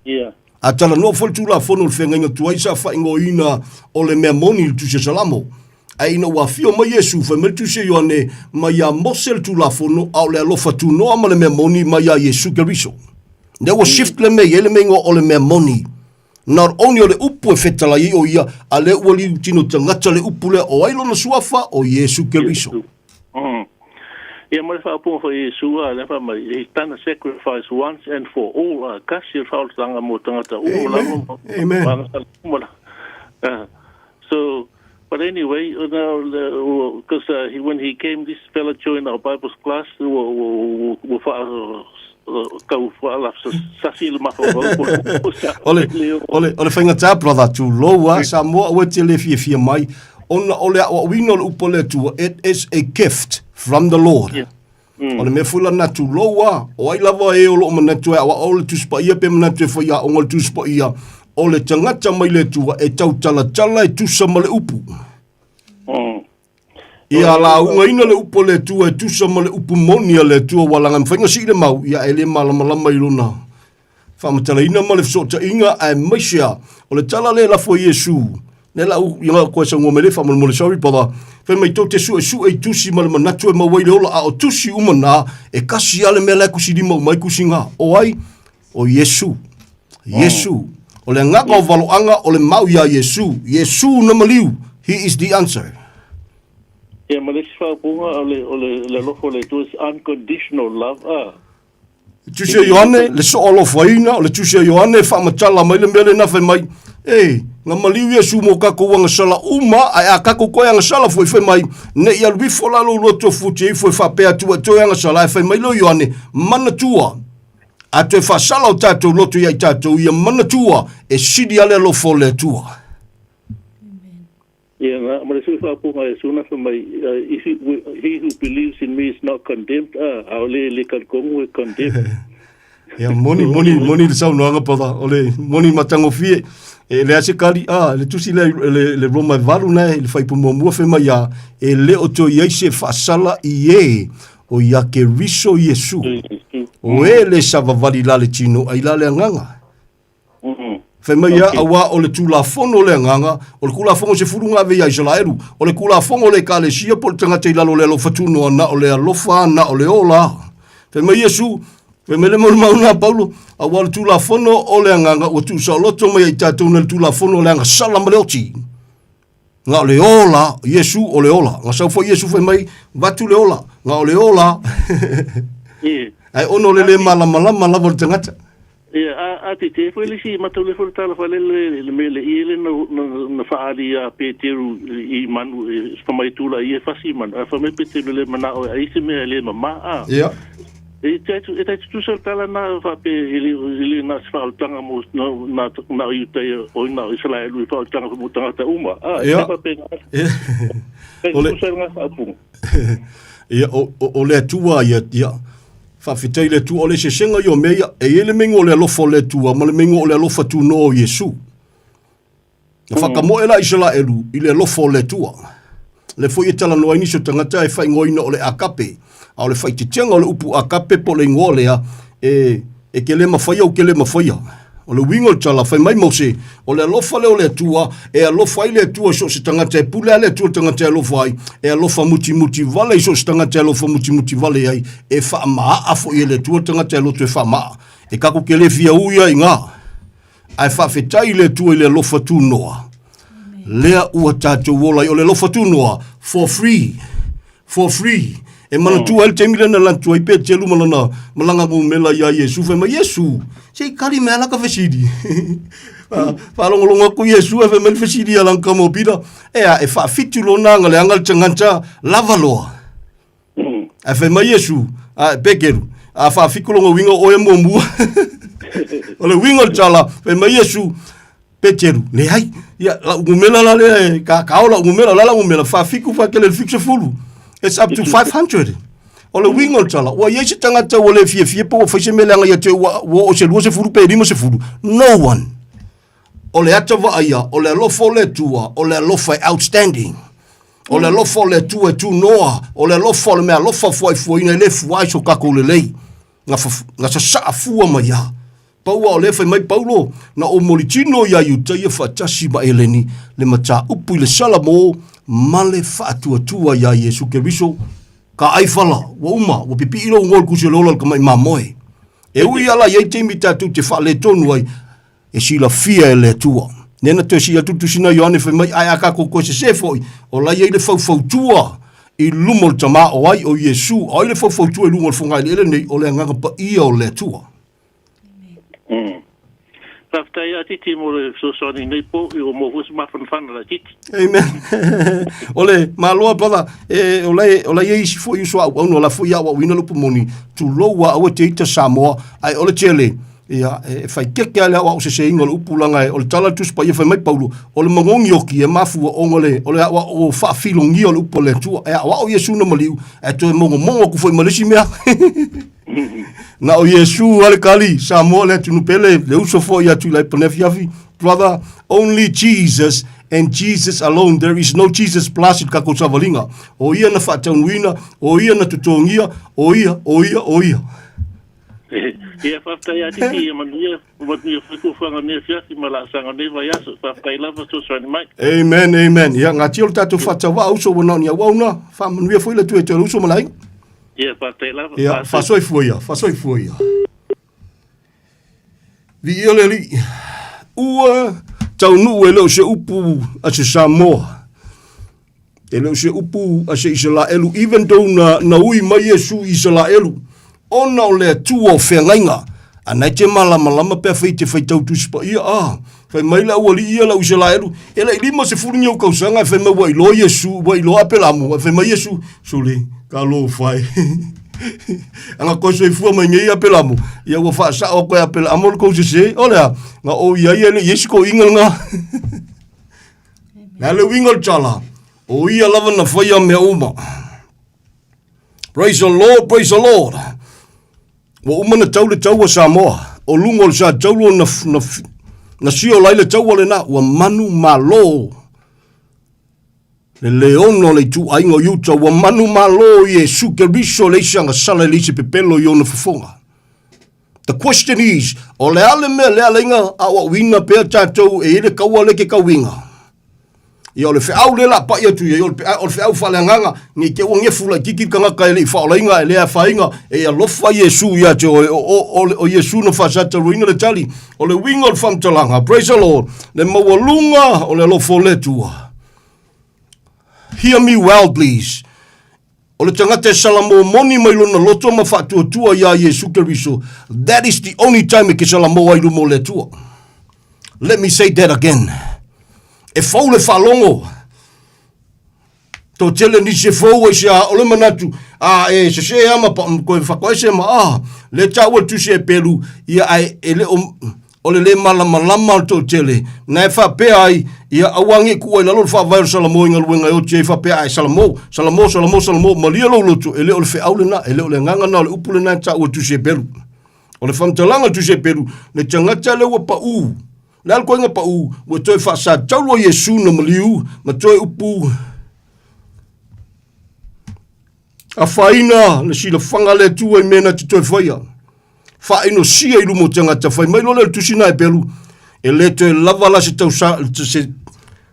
Yeah. A talanoa foi le Tulafono o le feagaiga tuai sa faaigoaina o le mea moni i le Tusi a Salamo. Ae ina ua afio mai Iesu, fai mai le Tusi a Ioane, mai iā Mose le Tulafono, a o le alofa tunoa ma le mea moni mai iā Iesu Keriso. Lea ua shift le mea i ai le mea igoa o le mea moni. Not only o le upu e fetalai ai o ia, a lea ua liu tino tagata le upu lea o ai lona suafa? O Iesu Keriso. Mm. Ia ma le faaopoga foi Iesu a lea fai mai, he's done a sacrifice once and for all, a kasi o le faaolataga mo tagata uma lava. Amen. Uma la. So, but anyway, because he, when he came, this fella joined our Bible class, ua, ua, ua, ua kau sasi le mafaufau. O le, o le, o le faigata, brother, tulou a, Samoa aua e te le fiafia mai, ona o le aoaoina o le upu a le Atua, it is a gift from the Lord. Yeah. O le mea foi lana tulou a, o ai lava e o loo manatu e aoao le Tusi Paia pe manatu e faiaoga le Tusi Paia, o le tagata mai le Atua e tautalatala e tusa ma le upu. Ia laugaina le upu a le Atua e tusa ma le upu moni a le Atua ua laga e mafai ona sii le mau, ia e le malamalama i lona faamatalaina ma le fesootaiga aemaise a o le tala lea e lafo e Iesu lea la u ia koe saunoa mai le faamolemole sorry brother fai mai tou te suesue i tusi ma le manatu e maua ai le ola a o tusi uma na e kasi a le mea la e kusilima uma ai kusiga o ai o Iesu Iesu o le agaga o valoaga o le mau iā Iesu Iesu na maliu he is the answer. Ia ma le isi faaupuga o le o le le alofa o le Atua is unconditional love a. Tusi a Ioane, le soo alofaina, o le tusi a Ioane e faamatala mai le mea lena fai mai, e, na maliu Iesu mo kakou agasala uma, ae a kakou koe agasala foi fai mai, ne i alu ifo la lou loto futi ifo e faapea atu e toe agasala, ae fai mai lea o Ioane, manatua, a toe faasala o tatou loto ia i tatou ia manatua, e sili a le alofa o le Atua. Ia, na, ma le sui faapuga a Iesu na fai mai, if he, he who believes in me is not condemned, a, a o le le talitonu e condemned. Ia, moni, moni, moni le saunoaga, brother, o le moni matagofie. E leai se kali, a, le tusi lea, le, le Roma e valu na e, le whaipu muamua fai mai a, e le o toe i ai se faasala i e, o ia Keriso Iesu. O e le savavali la le tino, ai la le agaga. Fai mai ia, auā o le Tulafono le agaga, o le Tulafono sefulu na ave iā Isaraelu, o le Tulafono o le Ekalesia po o le tagata i lalo o le alofa tunoa na o le alofa na o le ola. Fai mai Iesu, fai mai le molimau a Paulo, auā o le Tulafono o le agaga ua tuusaoloto mai ai tatou na le Tulafono o le agasala ma le oti. Na o le ola, Iesu o le ola. Na sau foi Iesu fai mai, vatu le ola. Na o le ola. Ae ono le le malamalama lava o le tagata. Ia, a, a tetē foi le isi matau le foi le tala faalele le mea le ie le na, na, na faaali iā Peteru i manu e fa mai tula ia e fasi i manu. A fa mai Peteru le manao e ai se mea e le mamā a. Ia. E tai e tai tutusa le tala na faape e le e le na se faaolataga mo na na na o Iutaia o na o Isaraelu e faaolataga mo tagata uma. A, e Ia. faapena. Ia. Tai O le tutusa le faaupuga. Ia, o, o, o le Atua ia, ia, faafetai i le Atua, o le eseesega ia o mea ia, e i ai le meiga o le alofa o le Atua ma le meiga o le alofa tunoa o Iesu. Na whakamoe la Isaraelu i le alofa o le Atua. Le foi e talanoa ai nisi o tagata e faaigoaina o le agape, a o le faaitiitiga o le upu agape po o le igoa lea, e, e ke le mafaia ou ke le mafaia. O le uiga o le tala, fai mai Mose, o le alofa lea o le Atua, e alofa ai le Atua i so o se tagata, e pule lava le Atua i le tagata e alofa ai, e alofa mutimuti vale i so o se tagata e alofa mutimuti vale ai, e faamaaa foi e le Atua le tagata e loto e faama'a. E kaku ke le fia ui ai ngā. Ae faafetai i le Atua i le alofa tunoa. Lea ua tatou ola ai, o le alofa tunoa, for free. For free. E manatua ai le taimi lea na lantu ai Peteru ma lana malaga gomela iā Iesu, fai mai, Iesu, se i kali mai a laka fesili. Faalogologo atu Iesu ae fai mai le fesili a lana tama o Pita, Ea, e faafitu lona agaleaga le tagata lava loa. Ae fai mai Iesu, a Peteru, a faafitu lona uiga o oe e muamua. O le uiga o le tala, fai mai Iesu, Peteru, leai, ia, lau numera la lea e kakao lau numera, o le a lau numera, faafitu faatele i le 70. It's up to 500. O le uiga o le tala, ua i ai se tagata ua le fiafia pe ua fai se mea leaga ia te ua, ua oo i se 20 pe 50. No one. O le ata vaaia, o le alofa o le Atua, o le alofa e outstanding. O le alofa o le Atua e tunoa, o le alofa o le mea alofa fuaifuaina e le fua ai so tatou lelei. Na, na sasaa fua mai a. Pau a o lea fai mai Paulo, na ou molitino iā Iutaia faatasi ma Eleni le mataupu i le Salamo ma le faatuatua iā Iesu Keriso, ka ai fala, ua uma, ua pipii lou igoa i le kusi o le ola o le tama'i mamoe. E ui lava la i ai taimi tatou te faaletonu ai, e silafia e le Atua. Lea na toe sii atu le Tusi na Ioane fai mai, ae a tatou toe sesē foi, o la e i ai le faufautua i luma o le Tama o ai, o Iesu, o ai le faufautua i luga o le fogaeleele nei, o le Agaga Paia o le Atua. Faafetai ia Titi mo le fesoasoani nei po, i ua maua foi se mafanafana laitiiti. Amen. o le maloa brother, e, o la o la i ai isi foi uso auauna, o la foi aoaoina le upu moni, tulou a aua te ita Samoa, ae o le tele, Ia, e faikeke lava le aoao seseina o le upu leaga o le tala a le Tusi Paia fai mai Paulo, o le magogi oki e mafua ona o le, o le aoao faafilogia o le upu a le Atua. E aoao Iesu na maliu, ae toe mogomogo atu foi ma le isi mea. Na o Iesu lava le kali, Samoa le atunuu pele, le uso foi ia Tuilaepa nei afiafi. Brother, only Jesus and Jesus alone. There is no Jesus plus i le tatou savaliga. O ia na faataunuina, o ia na totogia, o ia, o ia, o ia. Ia, faafetai lava Titi, ia manuia, manuia foi fuafuaga o lenei afiafi ma laasaga o lenei vaiaso. Faafetai lava fesoasoani mai. Amen, amen. Ia, gatia o le tatou faatauvaa uso ua na o ni auauna. Faamanuia foi le Atua ia te oe uso ma le aiga. Ia, faafetai lava. Ia, faasoifua ia, faasoifua ia. Viia le Alii. Ua taunuu e le o se upu a se Samoa. E le o se upu a se Isalaelu, even though na, na ui mai Iesu i Isalaelu, ona o le Atua o feagaiga. A na e te malamalama pe afai te faitau Tusi Paia, ah, fai mai le aualii ia lau Isalaelu, e le i 50 ni ou kausaga e fai mai ua iloa Iesu, ua iloa Apelamu, e fai mai Iesu, sole, talofa e. Aga koe soifua mai nei Apelamu, ia ua faasao atu e Apelamu le kou sese, o le a, na ou i ai e le i esi toeaiina lena. Le a le uiga o le tala, o ia lava na faia mea uma. Praise the Lord, praise the Lord. Ua uma na tau le taua Samoa, o luga o le sa taulo na, na, na siola ai le taua lena, ua manu malo le leono o le ituaiga o Iuta, ua manu malo Iesu Keriso le isi agasala i le isi pepelo i ona fofoga. The question is, o le a le mea lea laiga aoaoina pea tatou e i ai le kaua lea ke kauiga? Ia o le feau lea la pai atu i ai, o le, o le feau faaleagaga, ne i te ua gefu laitiiti le tagata e le i faaolaina, e le afaina, e alofa Iesu ia te oe, o, o, o, o Iesu na faasataluaina le tali. O le uiga o le faamatalaga, praise the Lord, le maualuga o le alofa o le Atua. Hear me well, please. O le tagata e salamo moni mai lona loto ma faatuatua iā Iesu Keriso, that is the only time e ke salamo ai luma o le Atua. Let me say that again. E fou le faalogo. Toatele nisi e fou ai se a o le manatu, a e sese ama pa koe whakoese ma a, le taua le tusi e pelu, ia ai e le o, o le lē malamalama o le toatele, na e faapea ai, ia aua ne i tuu ai i lalo le faavae o le Salamo i galuega e oti ai faapea, ae Salamo, Salamo, Salamo, Salamo, malie lou loto, e le o le feau lena, e le o le agaga lena, o le upu lena e taua e le Tusi Heperu. O le faamatalaga a le Tusi Heperu, le tagata lea ua pau, le a le koiga pau, ua toe faasatauro Iesu na maliu, ma toe upu, Afaina le silafaga a le Atua i mea na te toe faia. Faainosia i luma o tagata, fai mai loa lea o le tusi na Heperu, e le toe lava la se, tausa, se,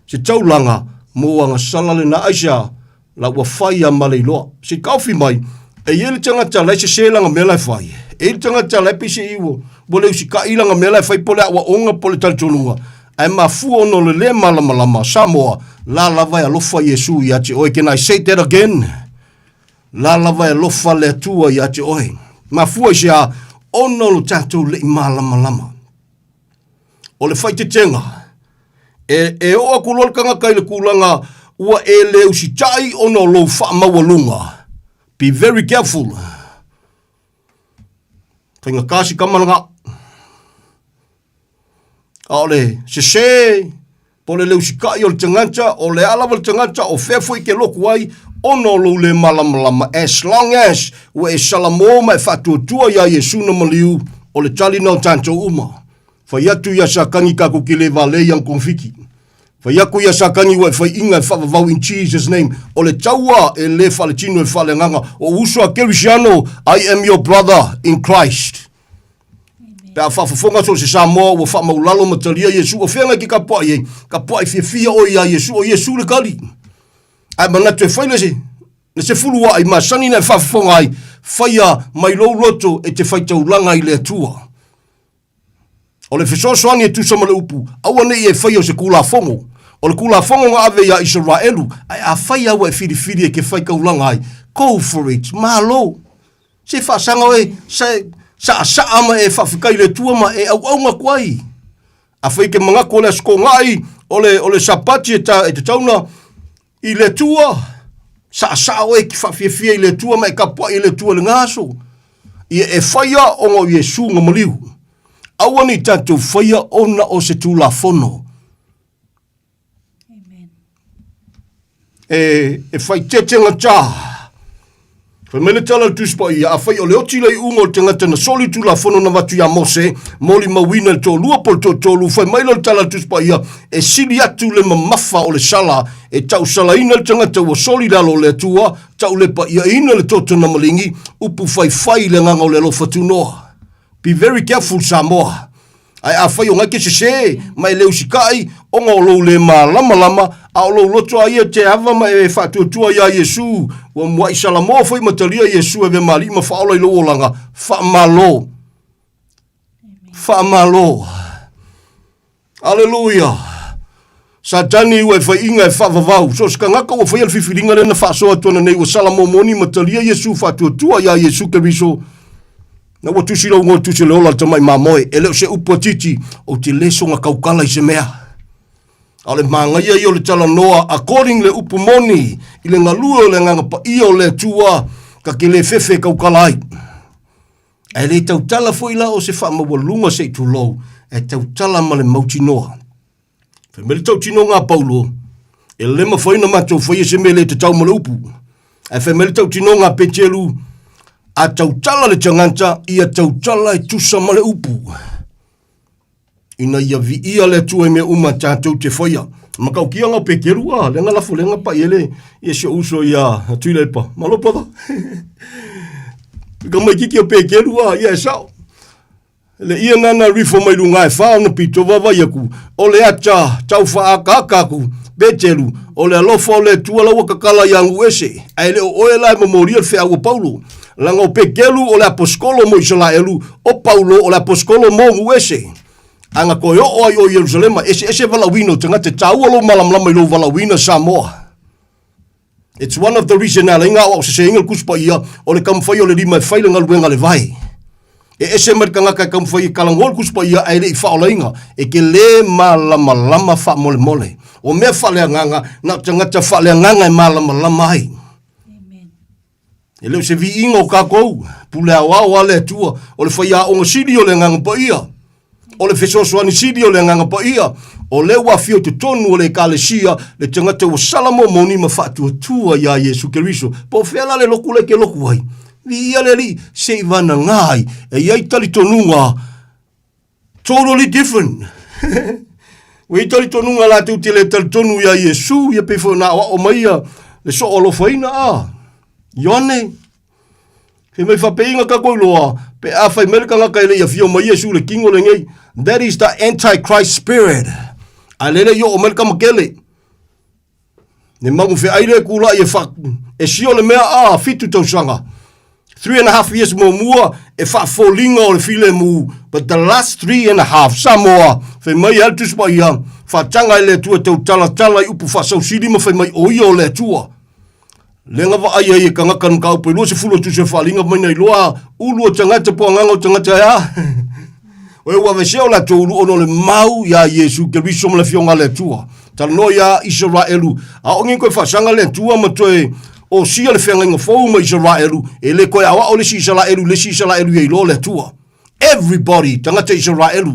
se taulaga mo agasala lena aisea la ua faia ma le iloa. Se taofi mai, e i ai le tagata la e sese lana mea la e fai. E i ai le tagata la e pei se i ua, ua le usitai lana mea la e fai po o le aoaoga po o le talitonuga. Ae mafua ona o le lē malamalama, Samoa, la lava e alofa Iesu ia te oe. Can I say that again? La lava e alofa le Atua ia te oe. Mafua i se a? Ona o lo tatou leʻi malamalama. O le faaeteetega, e, e oo atu loa le tagata i le tulaga ua e le usitai ona o lou faamaualuga. Be very careful. Faigata si tama lena. A o le sese po o le le usitai o le tagata, o le a lava le tagata, o fea foi ke loku ai, ona o lou le malamalama, as long as ua e salamo ma e faatuatua iā Iesu na maliu, o le tali na o tatou uma. Fai atu ia Satani tatou te le valea i ana togafiti. Fai atu ia Satani ua e faiina e faavavau in Jesus name. O le taua e le faaletino e faaleagaga. O uso a Kerisiano, I am your brother in Christ. Pe a faafofoga so o se Samoa ua faamaulalo ma talia Iesu, o fea ngai ke kapuaʻi ai? Kapuaʻi fiafia oe iā Iesu, o Iesu le kali. Ae manatu e fai le se, le sefulu aʻi masani na e faafofoga ai, faia mai lou loto e te faitaulaga i le Atua. O le fesoasoani e tusa ma le upu, aua ne i e faia o se Tulafono. O le Tulafono na ave iā Isaraelu, ae afai lava ua e filifili e ke faitaulaga ai, go for it, malo. Se faasaga oe, sa, saasaa ma e faafetai i le Atua ma e auauna atu ai. Afai e te manatu o le Aso Toonai, o le, o le Sapati e, ta, e tatau ona i le Atua, saasaa oe e te faafiafia i le Atua ma e tapuai i le Atua i lena aso. Ia e faia ona o Iesu na maliu. Aua ne i tatou faia ona o se Tulafono. E, e faaeteete gata. Fai mai le tala a le Tusi Paia, afai o le oti le iuga o le tagata na soli le Tulafono na avatu ia Mose, molimauina i le toalua po o le toatolu, fai mai lea o le tala a le Tusi Paia, e sili atu le mamafa o le sala e tausalaina le tagata ua soli le alo o le Atua, taulepaiaina le toto na maligi, upu faifai i le agaga o le alofa tunoa. Be very careful Samoa. Ae afai o ngai ke sese ma e le usikai, ona o lou le malamalama, a o lou loto a ia te ava ma e faatuatua iā Iesu, ua muaʻi Salamoa foi ma talia Iesu e avea ma Alii ma Faaola i lou olaga, faamalo. Faamalo. Aleluia! Satani ua e faiiga e faavavau. So o se tagata ua faia le filifiliga lea na faasoa atu ana nei ua sala momoni ma talia Iesu faatuatua iā Iesu Keriso. Na ua tusi lou igoa i le tusi o le ola a le tamai mamoe. E le o se upu a Titi, ou te le soga kaukala i se mea. A o le māgaia ia o le talanoa according le upu moni i le galue o le Agaga Paia o le Atua ka te le fefe e kaukala ai. Ae le tautala foi la o se faamaualuga se i tulou, ae tautala ma le mautinoa. Fai mai le tautinoga a Paulo, e le mafai ona matou faia se mea le tatau ma le upu. Ae fai mai le tautinoga a Peteru, a tautala le tagata, ia tautala e tusa ma le upu. Ina ia viia le Atua i mea uma tatou te faia. Matautia ngā Peteru, a, lenga lafo lenga pai ele, ia si uso ia Tuilaepa. Malo brother. Ka mai kiki o Peteru, a, ia e sao. Le ia nana rifo mai lunga e wha ona pito vavai aku. O le ata tau whaakaaka aku, Peteru, o le alofa o le Atua laua kakala i angu ese. Ae le o oe la e momoria le feau o Paulo. Leaga o Peteru o le aposikolo mo Isaraelu, o Paulo o le aposikolo mo Nuese. A na toe oo ai o Ierusalema, eseese valaauina o tagata, e taua lou malamalama i lou valaauina Samoa. It's one of the reason na ala ai na aoao seseina le Tusi Paia, o le taumafai o le lima e fai le galuega a le vae. E ese mai le tagata e taumafai e talanoa le Tusi Paia ae le i faaolaina, e te le malamalama faamolemole. O mea faaleagaga, na o tagata faaleagaga e malamalama ai. E le o se viiga o tatou, pule aoao a le Atua, o le faiaoga sili o le Agaga Paia, o le fesoasoani sili o le Agaga Paia, o lea ua afio i totonu o le Ekalesia le tagata ua sala momoni ma faatuatua iā Iesu Keriso. Po o fea la le loku lea e te loku ai? Viia le Alii, se i vanagā ai, e i ai talitonuga Totally different. Ua i ai talitonuga latou te le talitonu iā Iesu, ia pei foi ona aoao mai ia le soo alofaina, a. Ioane, fai mai faapeiga tatou iloa, pe a fai mai le tagata e le i afio mai Iesu i le tino lenei, that is the anti-Christ spirit. A lele i oo mai le tamatele. Ne magu feai le kula'i e fa, e sio le mea a fitu tausaga. 3.5 years muamua e faafoliga o le filemu, but the last 3.5, Samoa, fai mai e le Tusi Paia, faataga e le Atua e tautalatala i upu faasausili ma fai mai o ia o le Atua. Le na vaai ai e tagata le mataupu e 20 o tusi o le faaaliga mai na iloa ulu o tagata po o agaga o tagata e a. O e ua aveesea o latou ulu ona o le mau iā Iesu Keriso ma le Afioga a le Atua. Talanoa iā Isaraelu, a o ni toe faasaga le Atua ma toe osia le feagaiga fou ma Isaraelu, e le toe aoao le isi Isaraelu i le isi Isaraelu ia iloa le Atua. Everybody, tagata Isaraelu,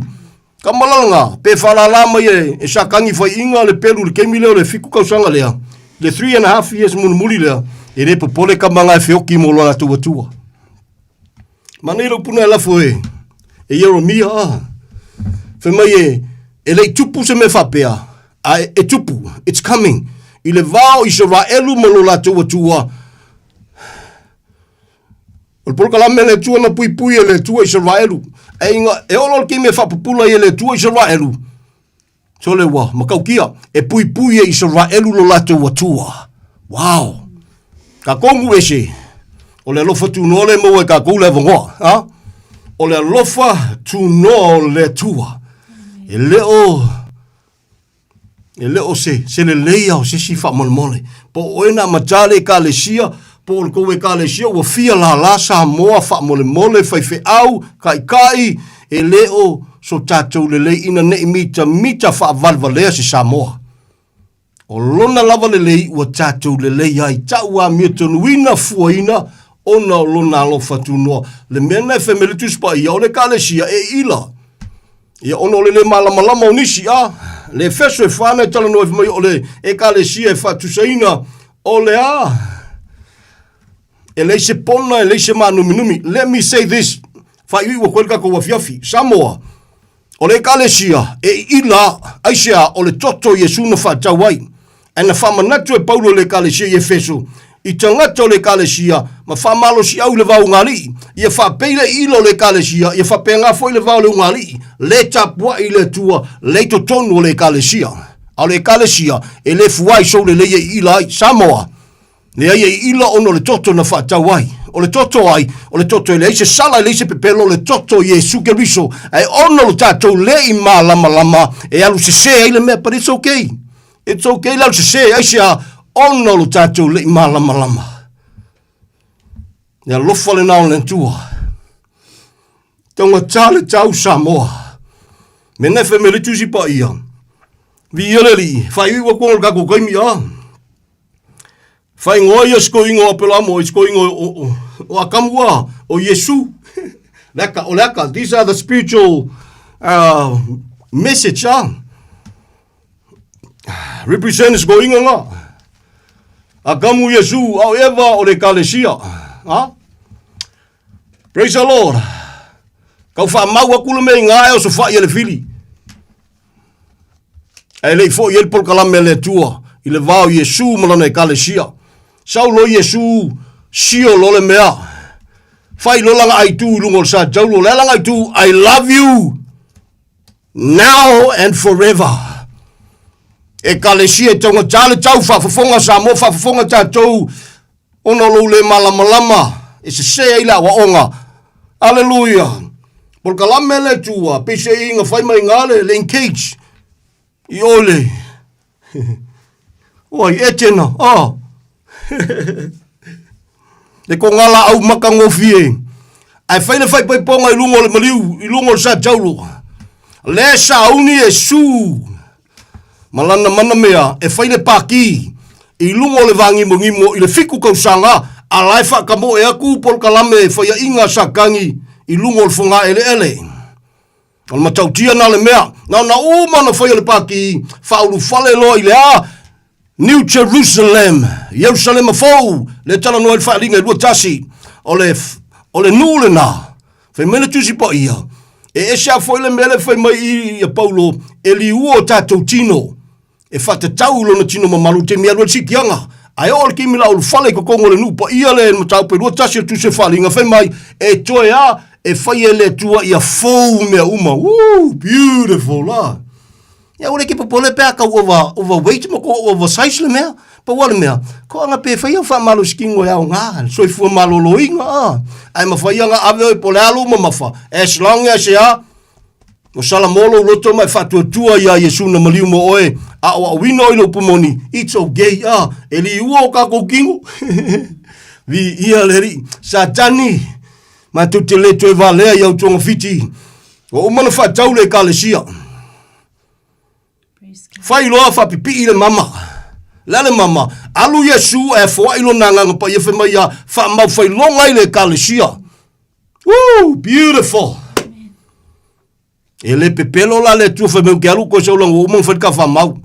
Ka malalaga, pe faalala mai e, e Satani faiiga le pelu i le taimi lea o le fitu tausaga lea, le 3.5 years mulimuli lea, e le popole tama na e feoti mo lo latou Atua. Manaia le upu na e lafo e, e Ieremia, a. Fai mai e, e le i tupu se mea faapea, a e, e tupu, it's coming, i le va o Isaraelu ma lo latou Atua, O le polokalame a le Atua na puipui e le Atua Isaraelu. E inga, e olo le taimi e faapupula ai e le Atua Isaraelu. Sole ua matautia, e puipui e Isaraelu lo latou Atua. Wow! Tatou mu ese, o le alofa tunoa le maua e tatou le avanoa. Ha? O le alofa tunoa o le Atua. E le o E le o se, se lelei a o se isi faamolemole. Po o oe na amata le Ekalesia, po o le tou Ekalesia ua fia lala Samoa faamolemole, faifeau, taitai, e le o so tatou lelei ina ne i mitamita faavalevalea se Samoa. O lona lava lelei ua tatou lelei ai, tau amiatonuina fuaina ona o lona alofa tunoa. Le mea na e fai mai le Tusi Paia, o le Ekalesia e ila. Ia ona o le lē malamalama o nisi, a le Efeso e fa na e talanoa ai fai mai o le Ekalesia e faatusaina o le a e leai se pona e leai se maanuminumi. Let me say this, faaiuiu atu ai le tatou afiafi. Samoa, o le Ekalesia e iila aisea o le toto o Iesu na faatau ai. Ae na faamanatu e Paulo i le Ekalesia i Efeso, i tagata o le Ekalesia, ma faamalosiau i le va o ugali'i, ia faapei le iila o le Ekalesia, ia faapena foi le va o le ugali'i, le tapua'i i le Atua, le i totonu o le Ekalesia. A o le Ekalesia, e le fua i sou lelei e iila ai. Samoa, Leai e iila ona o le toto na faatau ai. O le toto ai? O le toto e leai se sala, e leai se pepelo, o le toto o Iesu Keriso. Ae ona o lo tatou le i malamalama, e alu sese ai le mea, but it's okay. It's okay le alu sese, aisea? Ona o lo tatou le i malamalama. Le alofa lena o le Atua. Taugata le tau Samoa. Me nefe me le tusi paia. Viia le Alii, faaiuiu atu ona o le tatou taimi a. Faaigoa ia si toeaina o Apelamo i si toeaina o Atamu a, o Iesu. Le aka, o le aka, these are the spiritual message a. Represent si toeaina nga. Atamu Iesu, a o Eva o le Ekalesia. Ha? Praise the Lord. Kau whaamau aku le mea i ngā e o sofa'i e le fili. Ae le i fo'i ai le polokalame a le Atua i le va o Iesu ma lana Ekalesia. Sau loa Iesu, sio loa le mea. Fai loa lana aitu i luga o le sa taulo. O le a lana aitu? I love you now and forever. Ekalesia e taugata le tau, faafofoga Samoa, faafofoga tatou Ona o lou le malamalama e sese ai le aoaoga. Aleluia! Polokalame le Atua, peiseiga fai mai ga le, le engage i o le Oi, e tena, ah. le ko ngā laau makangofie. Ae fai le faipaipoga i luga o le maliu, i luga o le sa taulo. Le sauni e su ma lana mana mea e fai le pākī i luga o le vāgimogimo i le fiku kausaga a la e faakamoe aku polokalame e faiaʻiga a Satani i luga o le fogaeleele. O le matautia na le mea, na ona uma ona faia le pākī, faaulufale loa i le a? New Jerusalem, Ierusalema fou, le talanoa i le Faaaliga e 21, o le, o le nuu lena. Fai mai le Tusi Paia, e ese a foi le mea le fai mai i ia Paulo, e liua o tatou tino, e faatatau i lona tino mamalu i taimi e alu ai le sikiaga. Ae oo i le taimi la ulufale i totonu o le nuu paia lea i le mataupu e 21 o le Tusi o Faaaliga, fai mai, e toe a e fai e le Atua ia fou mea uma. Woo, beautiful, ah. Ia ua le ke popole pe a kau over, overweight ma ko oversize le mea. Pau a le mea, ko anga pe fai au faamalosi kino e aoga, le soifua maloloina, a. Ae mafai anga ave oe po o le a lou mamafa, as long as e a, o Salamo lou loto ma e faatuatua iā Iesu na maliu mo oe, a aoaoina oe i le upu moni, it's okay, a, e liua o kakou kino. Viia le Alii. Satani, matou te le toe valea i au togafiti, ua uma ona faatau le Ekalesia. Fai loa faapipii le mama. Le a le mama? Alu Iesu ae foai lona agaga paia fai mai ia faamaufailoga ai le Ekalesia. Woo, beautiful. E le pepelo la le Atua fai mai ou te alu koe sau laga ua uma ona fai le ka faamau.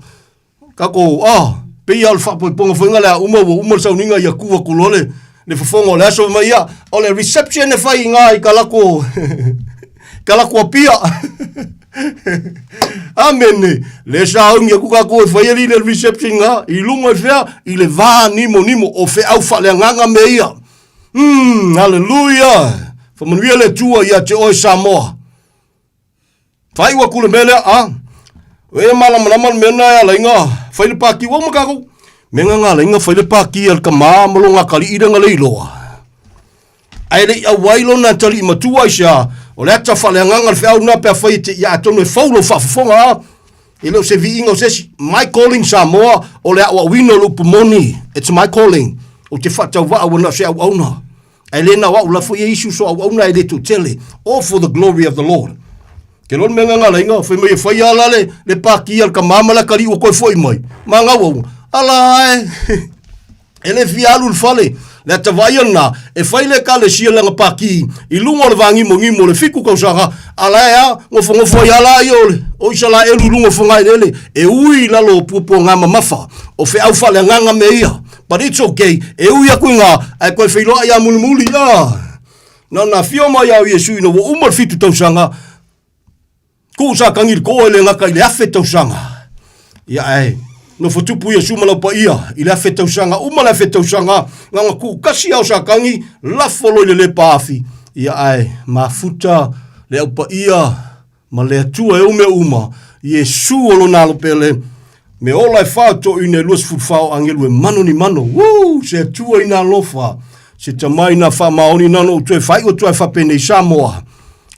Kako, ah, pei lava o le faapoipoga foi le a uma ua uma le sauniga ia ku atu loa le, le fofoga o le aso mai ia, o le reception e fai i ngā i ka lako, ka lako apia. Amene, le sauni aku kako e fai ali le reception ngā, i lunga i whea, i le vā nimo nimo o wheau whaleanganga me ia. Hallelujah! Whamanuia le Atua ia te oe Samoa. Faaiu atu le mea lea, a. E malamalama le mea na e ala ai fai le pāki ua uma kākou. Mea nga nga ala ai fai le pāki a le kamā ma lona atalii lea na leiloa. Ae le i auai lona atalii matua aisea, o le ata faaleagaga le feau lena pe afai e te ia atonu e fou lou faafofoga a. E le o se viiga o se isi. My calling Samoa, o le aoaoina o le upu moni. It's my calling. Ou te faatauvaa ua na o se auauna. Ae le na o au la foi e isi so auauna e le toatele. All for the glory of the Lord. Ke loa le mea nganga lainga, fai mai e fai ala le, le pāki a le kamā ma le akalii ua koe foi mai. Ma ngau au, ala e. E le fia alu i le fale, le ata vaaia lena, e fai le Ekalesia lana pākī i luga o le vāgimogimo o le fitu tausaga, a la e a, nofonofo ai lava laia o le, o Isalaelu i luga o fogaeleele, e ui i lalo o puapuaga mamafa, o feau faaleagaga mea ia. But it's okay, e ui atu i ina, ae toe feiloai lava mulimuli, ah. Na ona afio mai lava o Iesu ina ua uma le fitu tausaga, Tuu sa tagi le toa i le gata i le afe tausaga. Ia ae, nofo tupu Iesu ma lau paia i le afe tausaga, uma le afe tausaga, na ona tuu kasi lava o Satani, lafo loa i le lepa afi. Ia ae, mafuta le au paia ma le Atua e ou mea uma, Iesu o lona alo pele, me ola e fa o toeaiina e 24 o agelu e mano ni mano. Woo! Se Atua ina alofa, se Tama ina faamaoni na ona ou toe faaiu atu ai faapenei Samoa,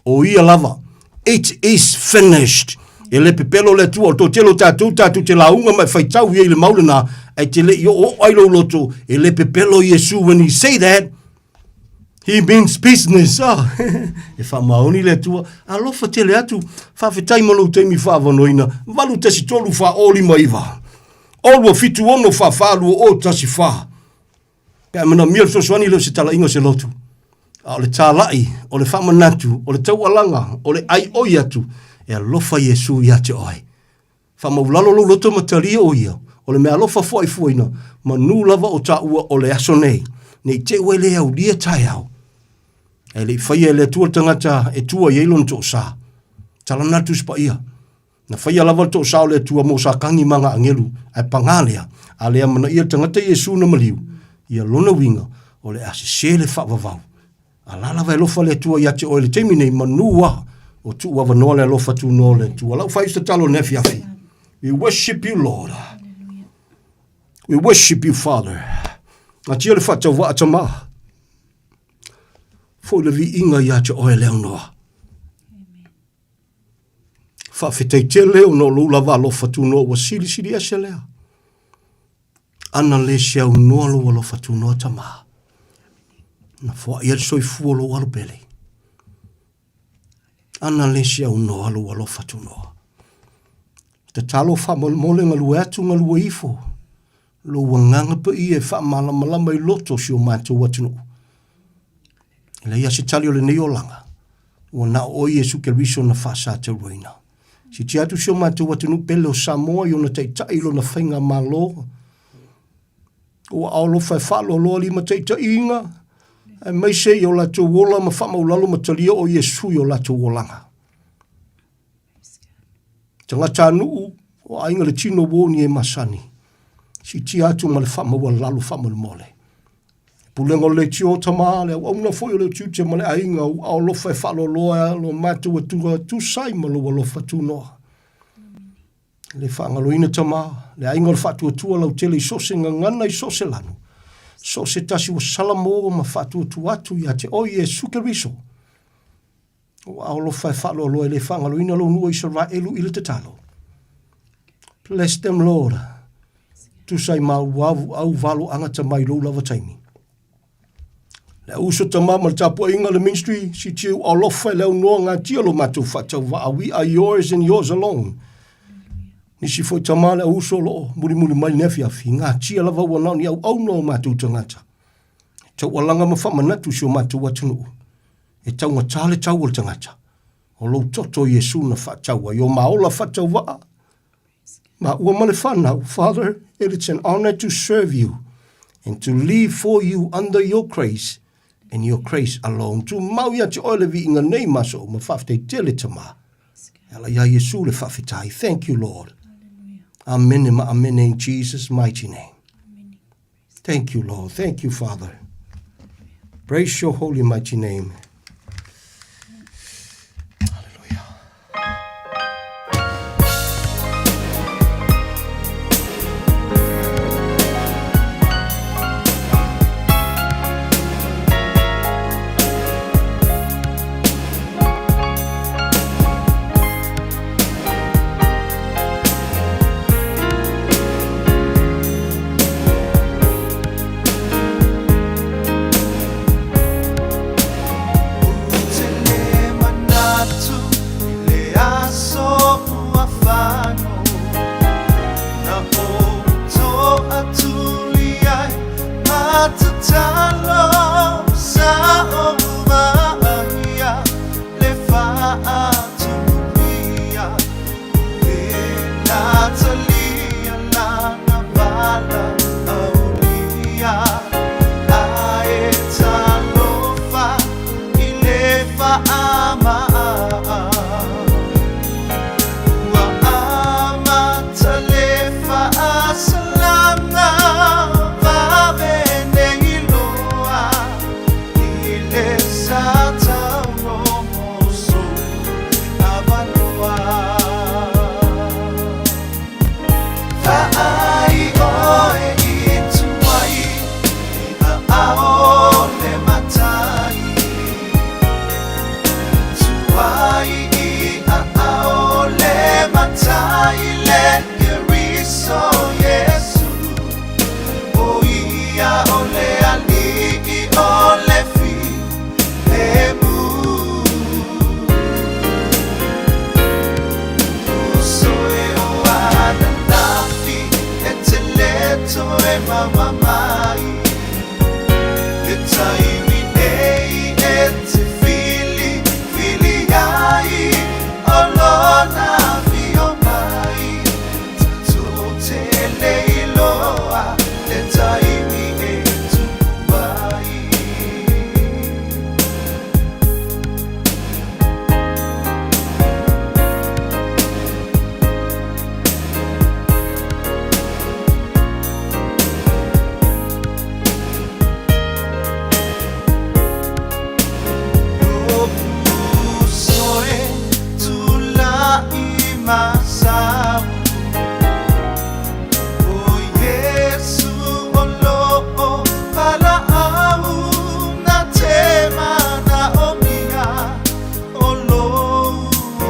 o ia lava. It is finished. E le pepelo le Atua, o le toatele o tatou, tatou te lauga ma e faitau i ai i le mau lena, ae te le i oooo ai lou loto, e le pepelo Iesu when he say that, he means business. Ah, e faamaoni le Atua, alofa tele atu, faafetai mo lou taimi faaavanoaina, 8 1 3 4 0 5 9 0 2 7 6 4 4 2 0 1 4. Pe a manaomia le fesoasoani, e le o se talaiga o se lotu, a o le talai, o le faamanatu, o le taualaga, o le aioi atu, e alofa Iesu ia te oe. Faamaulalo lou loto ma talia o ia, o le mea alofa fuaifuaina, manu lava o taua o le aso nei, ne i te i ua e le aulia taeao. Ae le i faia e le Atua le tagata e tua i ai lona toosa. Tala na le Tusi Paia. Na faia lava le toosā o le Atua mo Satani ma ana agelu, ae pagā lea, a le amanaia le tagata Iesu na maliu, ia lona uiga, o le a sesē le faavavau. A la lava e alofa le Atua ia te oe i le taimi nei, manū a o tuu avanoa le alofa tunoa o le Atua. Lau faaiu se tatalo i lenei afiafi. We worship you, Lord. We worship you, Father. Atia le faatauvaa Tama. Foi le viiga ia te oe le aunoa. Faafetai tele ona o lou lava alofa tunoa ua silisili ese lea. Ana le se aunoa lou alofa tunoa Tama. Na foai ai le soifua o lou alo pele. Ana le se aunoa lou alofa tunoa. Tatalo faamolemole galue atu galue ifo. Lou agaga paia e faamalamalama i loto o si o matou atunuu. E leai lava se tali o lenei olaga, ua na o oe Iesu Keriso na faasatauaina. Sitia atu si o matou atunuu pele o Samoa i ona taitai i lona faigamalo, ua aolofa e faaloaloa limataitaiga, aemaise i o latou ola ma faamaulalo ma talia o Iesu i o latou olaga. Tagatanuu o aiga le tino ua oni e masani, siitia atu ma le faamaualalo faamolemole. Pulega o le leitio o tama, le auauna foi o le utiuti ma le aiga, ua alofa e faaloaloa lo matou Atua tusa ai ma lou alofa tunoa. Le faagaloina tama, le aiga o le faatuatua lautele i so o se gagana i so o se lanu, so o se tasi ua salamo ma faatuatua atu ia te oe Iesu Keriso. Ua alofa e faaloaloa e le faagaloina lou nuu o Isaraelu i le tatalo. Bless them, Lord. Tusa i mau au, au valo angata mai lou lava taimi. Le uso tama ma le tapuaiga le ministry, si tiu alofa e le au noa ngā tia lo matou whaatau We are yours and yours alone. Nisi foi tama le uso lo muri muri mai ne afiafi, ngā tia lava ua nao ni au au noa matou tangata. Taualaga ma whamanatu si o matou atunuu. E taugatā le tau o le tagata, o lou toto Iesu na faatau ai o ma ola faatauvaa ma ua ma le whanau. Father, it is an honor to serve you and to live for you under your grace and your grace alone. Tu mau ia te oe le viiga nei ma so ma faafetai tele Tama. E ala ia Iesu le faafetai. Thank you, Lord. Amene ma amene in Jesus' mighty name. Thank you, Lord. Thank you, Father. Praise your holy mighty name. Hallelujah. talo sa o maia le faatumulia le natalia lana vala aulia ae talofa i le faamaa. Ua amata le faasalaga vave nei loa i le sa tauomoso avanoa. Vaai oe i tuai i aao le matai. Tuai i aao le matai le Keriso Iesu. O ia o le alii o le filemu. Uso e o ananafi e te le toe maua mai. Le taimi nei e te fili, fili ai o lona afio mai. Tatou te le iloa le taimi e tupu ai. Uso e tulai masau O Iesu o loo valaau na te manaomia o lou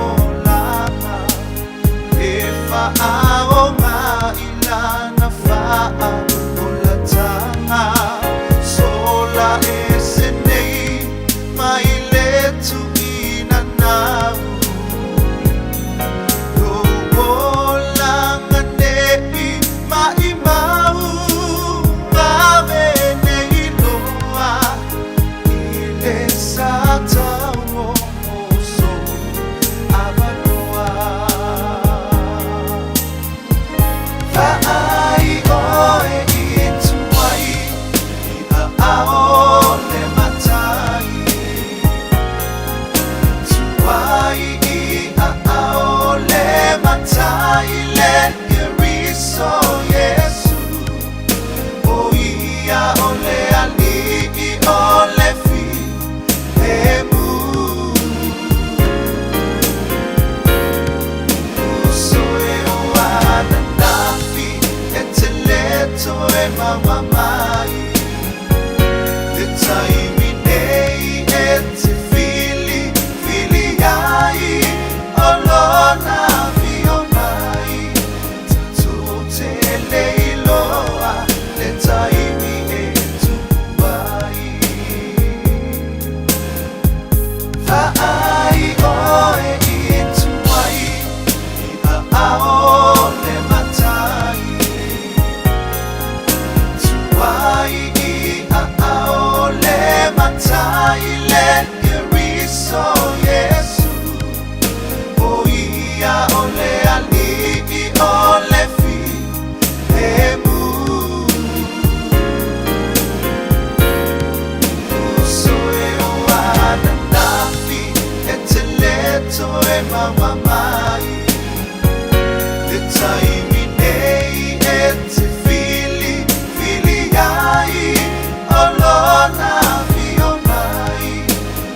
olaga e faaoga i lana faaolataga sola ese nei mai le tuuina nau. Lou olaga nei maimau vave nei loa i le sa tauomoso avanoa. Vaai oe i tuai i aao le matai. Tuai i aao le matai le Keriso Iesu. O ia o le alii o le filemu. Uso e o ananafi e te le toe maua mai. Le taimi nei e te fili, fili ai o lona afio mai. Tatou te le iloa le taimi e tupu ai. Vaai oe i tuai i aao le matai. Tuai i aao le matai le Keriso Iesu. O ia o le alii o le filemu. Uso e o ananafi e te le toe maua mai. Le taimi nei e te fili, fili ai o lona afio mai.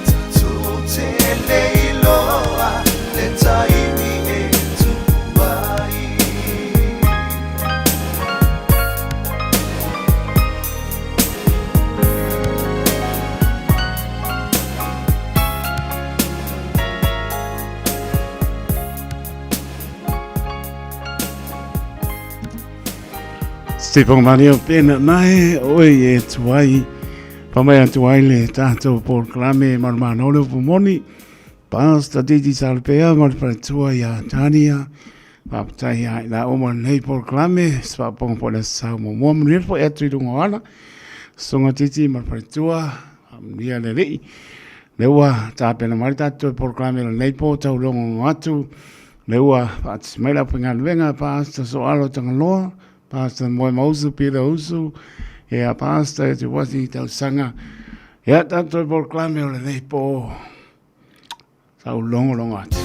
Tatou te le iloa le taimi e tupu ai. Stephen Mario pena nae oi e tuai pamai atu ai le tātou polokalame manumano le upu moni Pastor Didi Salpea ma le faletua ia Tania faafetai ia i la uma lenei polokalame se faafofoga foi le sau muamua manuia le foi atu i luga o ala. Susuga Titi ma le faletua, faamanuia le Alii. Lea ua tapena mai le tatou polokalame o lenei po taulogologo atu. Lea ua faatasi mai le aufaigaluega Pastor Soalo Tagaloa, Pastor Moemausu Peter Usu, ia Pastor Etuasi Tausaga. Ia tatou polokalame o lenei po taulogologo atu.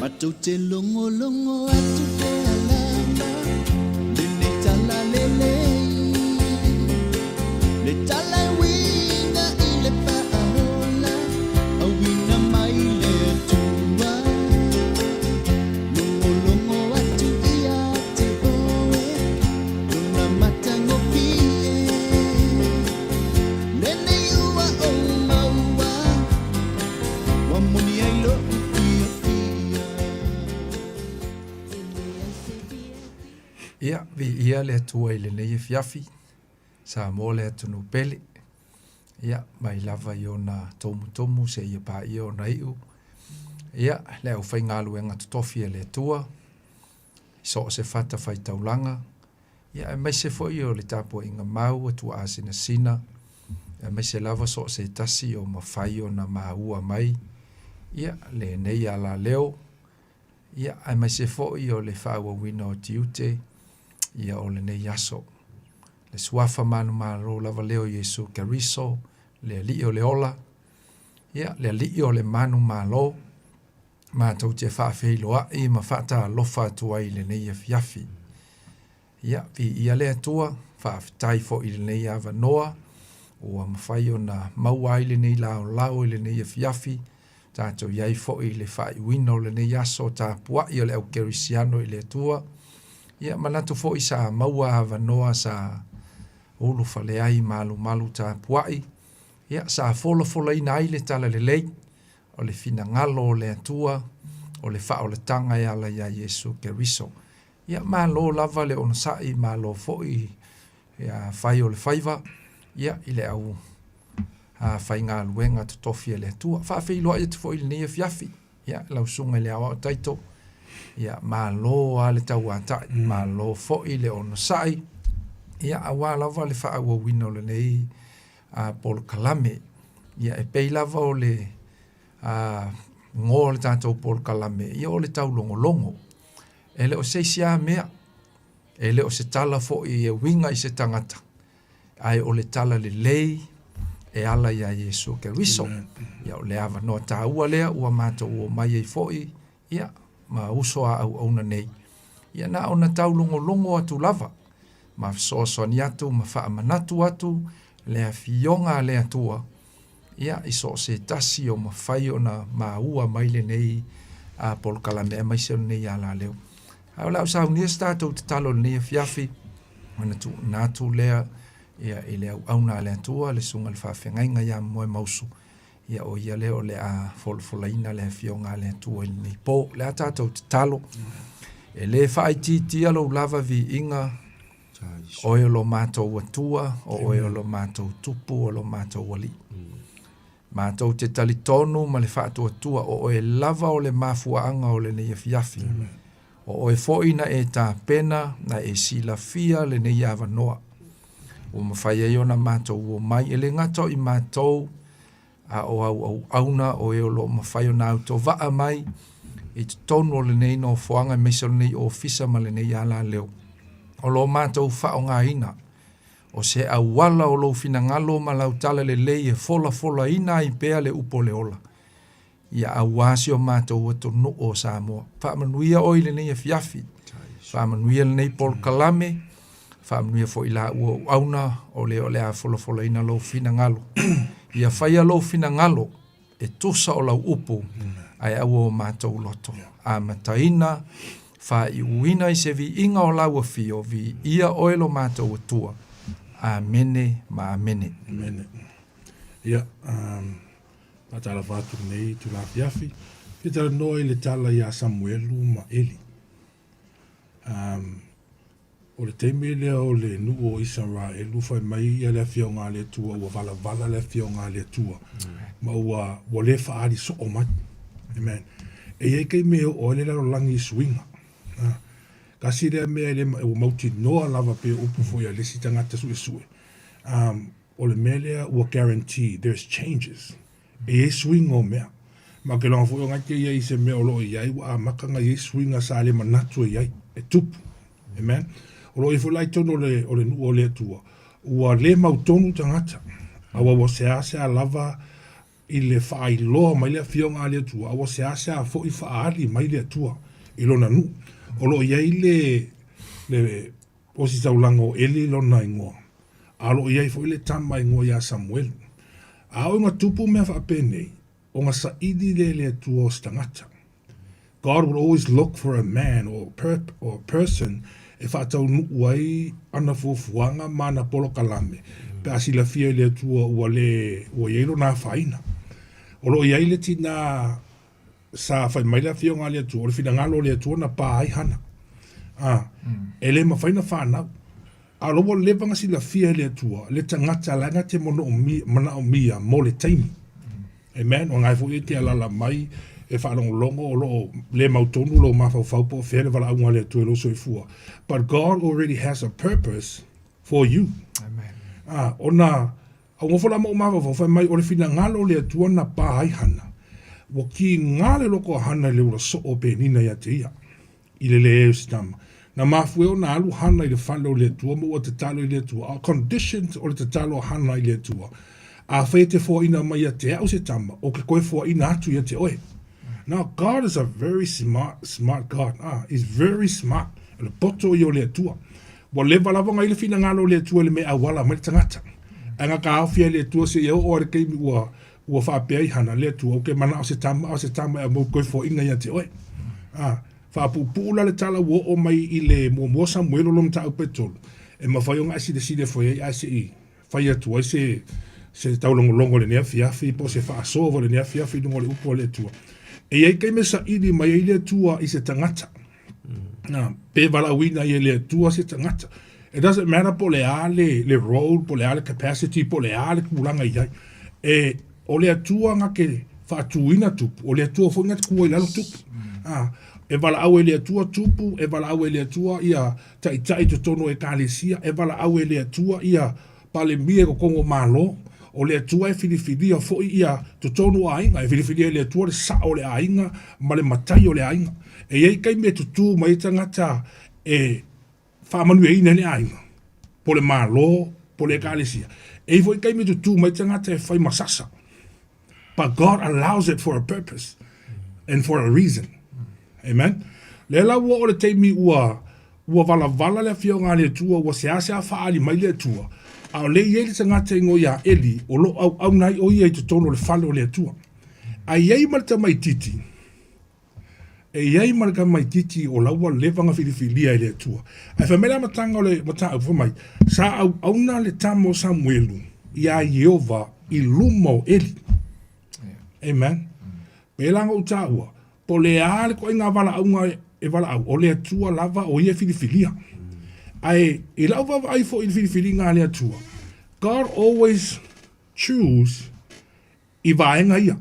Matou te logologo atu pea lava lenei tala lelei Le tala e uiga i le faaola Auina mai le Atua Logologo atu ia te oe Lona matagofie Lenei ua ou maua Ua moni ai lo'u fiafia. Ia, viia le Atua i lenei afiafi, Samoa le atunuu pele. Ia, mai lava i ona tomutomu seia paia ona iu. Ia, le aufaigaluega totofi a le Atua, i so o se fatafaitaulaga, ia aemaise foi o le tapuaiga mau a tuaasinasina, aemaise lava so o se tasi o mafai ona maua mai, ia, lenei alaleo, ia, aemaise foi o le faaauauina o tiute, ia, o lenei aso. Le suafa manumalo lava lea o Iesu Keriso, le Alii o le ola, ia, le Alii o le manumalo, matou te faafeiloai ma faatalofa atu ai i lenei afiafi. Ia, viia le Atua, faafetai foi i lenei avanoa ua mafai ona maua ai lenei laolao i lenei afiafi, tatou i ai foi i le faaiuina o lenei aso tapuai o le au kerisiano i le Atua. Ia, manatu foi sa maua avanoa sa ulufale ai malumalu tapuai, ia, sa folafolaina ai le talalelei o le finagalo o le Atua, o le faaolataga e ala iā Iesu Keriso. Ia, malo lava le onosai, malo foi ia fai o le faiva, ia, i le au faigaluega totofi a le Atua. Faafeiloai atu foi i lenei afiafi, ia, lau susuga i le Aoao Taito, ia, malo lava le tauatai, malo foi le onosai, ia, aua lava le faaauauina o lenei polokalame. Ia, e pei lava o le igoa o le tatou polokalame, ia o le taulogologo. E le o se isi lava mea, e le o se tala foi e uiga i se tagata, ae o le tala lelei e ala iā Iesu Keriso. Ia, o le avanoa taua lea ua matou omai ai foi, ia, ma uso a auauna nei, ia na ona taulogologo atu lava, ma fesoasoani atu ma faamanatu atu le Afioga a le Atua, ia, i so o se tasi o mafai ona maua mai lenei polokalame aemaise o lenei alaleo. Ae o le a ou saunia se tatou tatalo i lenei afiafi, ona tuuina atu lea ia, i le auauna a le Atua, le Susuga i le Faafeagaiga ia Moemausu, ia o ia lea o le a folafolaina le Afioga a le Atua i lenei po. O le a tatou tatalo, e le faaitiitia lou lava viiga, oe o lo matou Atua, o oe o lo matou Tupu, o lo matou Alii. Matou te talitonu ma le faatuatua o oe lava o le mafuaaga o lenei afiafi. O oe foi na e tapena, na e silafia lenei avanoa. Ua mafai ai ona matou omai, e le gata o i matou, a o au auauna o e o lo o mafai ona autovaa mai i totonu o lenei nofoaga aemaise o lenei ofisa ma lenei alaleo. O lo matou faaaogaina o se auala o lou finagalo ma lau tala lelei e folafolaina ai pea le upu o le ola. Ia aua si o matou atunuu o Samoa. Faamanuia oe i lenei afiafi. Faamanuia lenei polokalame. Faamanuia foi i laua auauna o le o le a folafolaina lou finagalo. Ia faia lou finagalo e tusa o lau upu, ae aua o matou loto. Amataina, faaiuina i se viiga o lau afio, viia oe lo matou Atua. Amene ma amene. Amene. Ia, um, Faatalofa atu i lenei itula afiafi. Fia talanoa i le tala iā Samuelu ma Eli. Um, o le taimi lea o le nuu o Isaraelu fai mai ia le afioga a le Atua ua valavala le afioga a le Atua ma ua ua le faaali soo mai. Amen. E i ai taimi e oo ai le lalolagi i suiga. Ah, tasi lea mea e le ua mautinoa lava pei o upu foi a le isi tagata suesue. Um, o le mea lea ua guarantee there's changes. E i ai suiga o mea. Ma ou te iloa foi o na te i ai i se mea o lo o i ai ua amata ona i ai suiga sa le manatu e i ai, e tupu. Amen. O lo o i ai foi la i totonu o le, o le nuu o le Atua, ua le mautonu tagata, aua ua seasea lava i le faailoa mai le Afioga a le Atua, a ua seasea foi faaali mai le Atua i lona nuu. O lo o i ai le, le ositaulaga o Eli lona igoa, a o lo o i ai foi le tama igoa ia Samuelu. A oo ina tupu mea faapenei, ona saili lea e le Atua o se tagata. God will always look for a man or a, or a person e faataunuu ai ana fuafuaga ma ana polokalame pe a silafia e le Atua ua le ua i ai lona afaina. O lo o i ai le tinā sa fai mai le Afioga a le Atua, o le finagalo o le Atua na pa ai Hana. A, e le mafai na fanau. A o la ua leva na silafia e le Atua le tagata la na te manaomia mo le taimi. Amen. O lena foi e te alaala mai e faalogologo o lo o le mautonu lou mafaufau po o fea le valaauga a le Atua i lou soifua. But God already has a purpose for you. Amen. Ah, ona au nofo la ma ou mafaufau fai mai o le finagalo o le Atua na pa ai Hana. Ua kiga le loko a Hana i le ula soo o Penina ia te ia. I le leai o se tama. Na mafua ai ona alu Hana i le fale o le Atua ma ua tatalo i le Atua. A o conditions o le tatalo a Hana i le Atua, Afai e te foaina mai ia te au se tama, o ke koe foaina atu ia te oe. Now, God is a very smart, smart God. Ah, he's very smart. O le poto ia o le Atua. Ua leva lava ona i le finagalo o le Atua i le mea e auala mai le tagata. Ae na taofi ai le Atua seia oo lava i le taimi ua Ua faapea ai Hana, Le Atua, ou te manao se tama, a o se tama e aumai toe foaiina ia te oe. A, faapuupuu la le tala ua oo mai i le muamua o Samuelu lona mataupu e tolu, e mafai ona e silasila ifo i ai ae se i fai atu ai se, se taulogologo i lenei afiafi po o se faasoa foi i lenei afiafi i luga o le upu a le Atua. E i ai taimi e saili mai ai le Atua i se tagata. Na, pe valaauina ai e le Atua se tagata. It doesn't matter po o le a le, le role, po o le a le capacity, po o le a le tulaga i ai. E, o le Atua na te faatuina tupu, o le Atua foi na te tua i lalo tupu. Ah, e valaau e le Atua tupu, e valaau e le Atua ia taitai i totonu o ekalesia, e valaau e le Atua ia Palemia i totonu o Malo, o le Atua e filifilia foi ia totonu o aiga, e filifilia e le Atua le sao o le aiga ma le matai o le aiga. E i ai taimi e tutū mai ai tagata e faamanuiaina ai le aiga, po o le Malo, po o le Ekalesia. E i ai foi taimi e tutū mai tagata e fai ma sasa. But God allows it for a purpose and for a reason. Amen. Lea la ua oo le taimi ua ua valavala le Afioga a le Atua, ua seasea faaali mai le Atua, a o lea e i ai le tagata igoa ia Eli o lo o auauna ai o ia i totonu o le fale o le Atua. A i ai ma le tamaitiiti, e i ai ma le tamaitiiti o la ua leva ona filifilia e le Atua. Ae fai mai le amataga o le mataupu, fai mai, sa auauna le tama o Samuelu iā Ieova i luma o Eli. Amen. Pēlā na ou taua, po o le a le ituaiga valaauga e valaau, o le Atua lava o ia e filifilia. Ae i lau vaavaai foi i le filifiliga a le Atua, God always choose i vaega ia.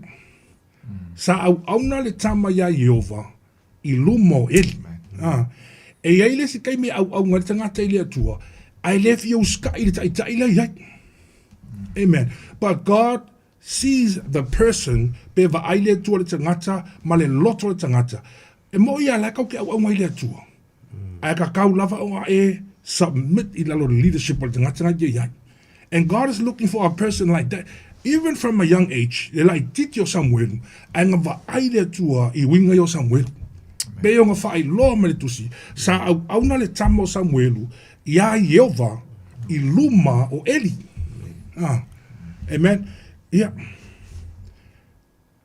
Sa auauna le tama iā Ieova i luma o Eli. A, e i ai le isi taimi e auauna ai le tagata i le Atua, ae le fia usitai i le taitai la e i ai. Amen. But God sees the person, pe vaai le Atua i le tagata ma le loto o le tagata. E moʻi ia la e kau te auauna i le Atua. Ae tatau lava ona e submit i lalo o le leadership o le tagata na e i ai. And God is looking for a person like that. Even from a young age, le laitiiti o Samuelu, ae na vaai le Atua i uiga ia o Samuelu. Pei ona faailoa mai le Tusi, sa auauna le tama o Samuelu iā Ieova i luma o Eli. Ah, amen. Ia,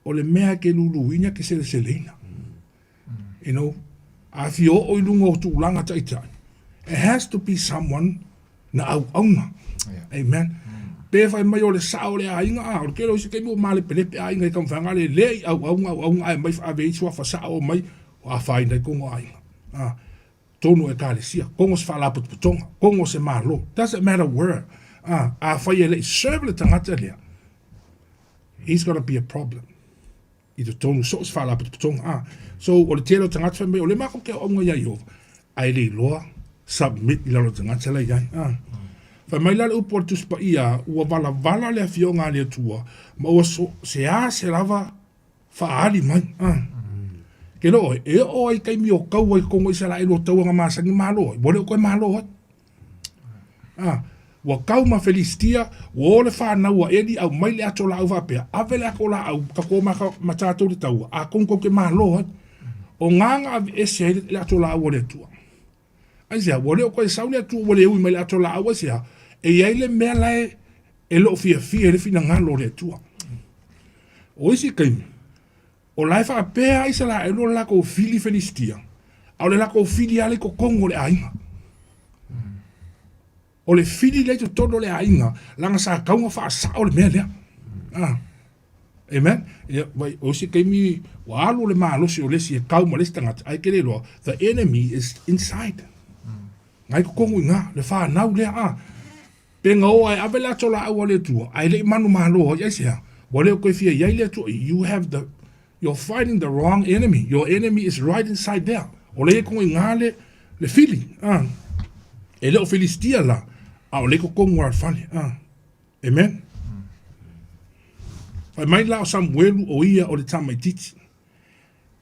o le mea e ke luluina e ke seleseleina. You know, a fia oo i luga o tulaga taitai, it has to be someone na auauna. Yeah. Amen. Pe fai mai o le sao o le aiga, a, o le tele o isi taimi ua malepelepe aiga i taumafaiga le le i auauna auauna ae aumai faaave ai suafa sao omai ua afaina ai tonu aiga. A, tonu o ekalesia, tonu o se faalapotopotoga, tonu o se Malo, doesn't matter where. A, afai e le i serve le tagata lea, he's gonna be a problem. I totonu so o se faalapotopotoga. A, so o le tele o tagata fai mai o lea matou te auauna ia Ieova, ae le iloa submit i lalo o le tagata la i ai. A, fai mai la le upu a le Tusi Paia, ua valavala le Afioga a le Atua, ma ua so, se a se lava faaali mai. A, ke le oe, e oo ai taimi o taua i totonu o Isaraelu o taua na masani malo ai, ua le o toe malo ai. A, ua tau ma Felisitia, ua o le fanau a Eli aumai le ato laau faapea, ave le ato laau, tatou o ma tatou i le taua, atonu tou te malo ai. O ga na aveese ai le ato laau a le Atua. Aisea? Ua le o toe sau le Atua ua le ui mai le ato laau, aisea? E i ai le mea la e e le o fiafia i le finagalo o le Atua. O isi taimi, o la e faapea a Isaraelu o le latou fili Felisitia, a o le latou fili lava lea i totonu o le aiga. O le fili lea i totonu o le aiga, leaga sa tatau ona faasao le mea lea. Ah. Amen. Ia, vai, o isi taimi, ua alu le malosi o le isi e kau ma le isi tagata, ae ke le iloa, the enemy is inside. Ngai totonu i ina, le fanau lea, ah. Pe na o ae ave le ato laau a le Atua, ae le i manumalo ai, aisea? Ua le o toe fia i ai le Atua. You have the, you're fighting the wrong enemy. Your enemy is right inside there. O lea i totonu i ina le, le fili. Ah. E le o Filistia la, a o lea i totonu lava o le fale. Ah. Amen. Fai mai la o Samuelu o ia o le tamaitiiti.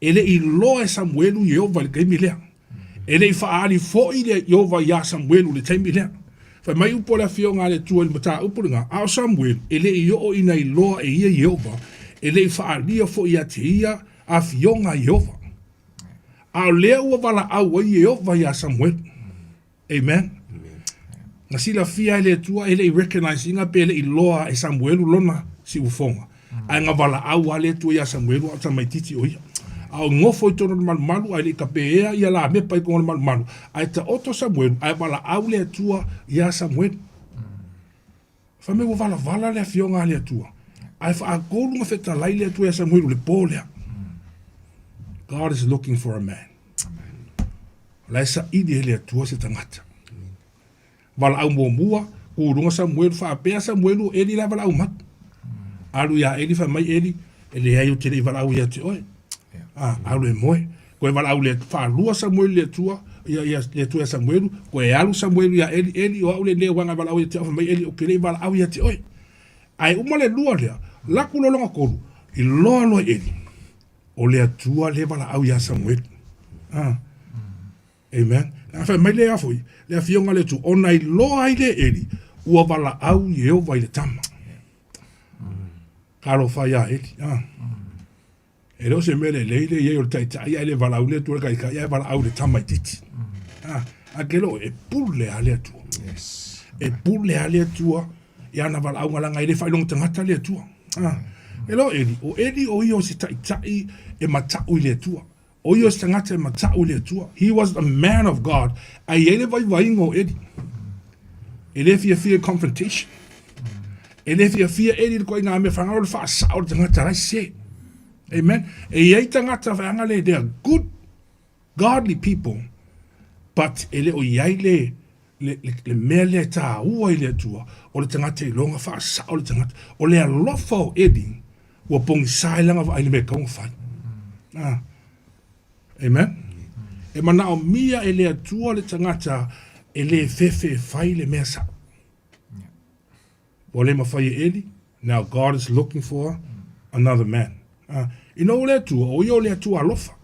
E le i iloa e Samuelu Ieova i le taimi lea. E le i faaali foi le Ieova iā Samuelu i le taimi lea. Fai mai upu a le Afioga a le Atua i le mataupu lena, a o Samuelu, e le i oo ina iloa e ia Ieova, e le i faaalia foi ia te ia afioga a Ieova. A o lea ua valaau ai Ieova iā Samuelu. Amen. Na silafia e le Atua e le i recognize ina pe le i loa e Samuelu lona siufofoga. Ae na valaau a le Atua ia Samuelu a o tamaititi o ia. A o nofo i totonu o le malumalu ae le i tapeea ia lamepa i totonu o le malumalu. Ae taoto Samuelu ae valaau le Atua ia Samuelu. Fai mai ua valavala le afioga a le Atua. Ae faatolu na fetalai le Atua ia Samuelu i le po lea. God is looking for a man. O la e saili e le Atua se tagata. Valaau muamua, kuluga Samuelu, faapea Samuelu o Eli la e valaau mai. Alu ia Eli, fai mai Eli, e leai ou te le i valaau ia te oe. Ah, alu e moe. Koe valaau le faalua Samuelu i le Atua, ia, ia, le Atua ia Samuelu, koe alu Samuelu ia Eli, Eli, o au lenei uaga e valaau ia te au, fai mai Eli, ou te le i valaau ia te oe. Ae uma le lua lea, laku loa lona tolu, iloa loa e Eli, o le Atua lea e valaau ia Samuelu. Ah. Amen. A fai mai lea foi, le afioga a le Atua, ona iloa ai lea e Eli, ua valaau Ieova i le tama. Talofa ia Eli. Ah. E le o se mea lelei le i ai o le taitai ae le valaau le Atua i le taitai ae valaau i le tamaitiiti. Ah, a ke lo e pule a le Atua. Yes. E pule a le Atua i ana valaauga leaga e le faailoga tagata le Atua. Ah, e lo Eli, o Eli o ia o se taitai e matau i le Atua. O ia o se tagata e matau i le Atua. He was a man of God. Ae i ai le vaivaiga o Eli. E le fiafia i confrontation. E le fiafia Eli i le ituaiga mea whangaro le whaasao le tagata lai se. Amen. E i ai tagata whaanga le, they are good, godly people, but e le o i ai le, le, le, le mea lea e tāua i le Atua, o le tagata i loga whaasao le tagata. O le alofa o Eli, ua pogisa ai lana vaai i le mea e tatau ona fai. Ah. Amen. E manaomia e le Atua le tagata e le fefe e fai le mea sao. Ua le mafai e Eli, now God is looking for another man. Ah, ina o le Atua, o ia o le Atua alofa.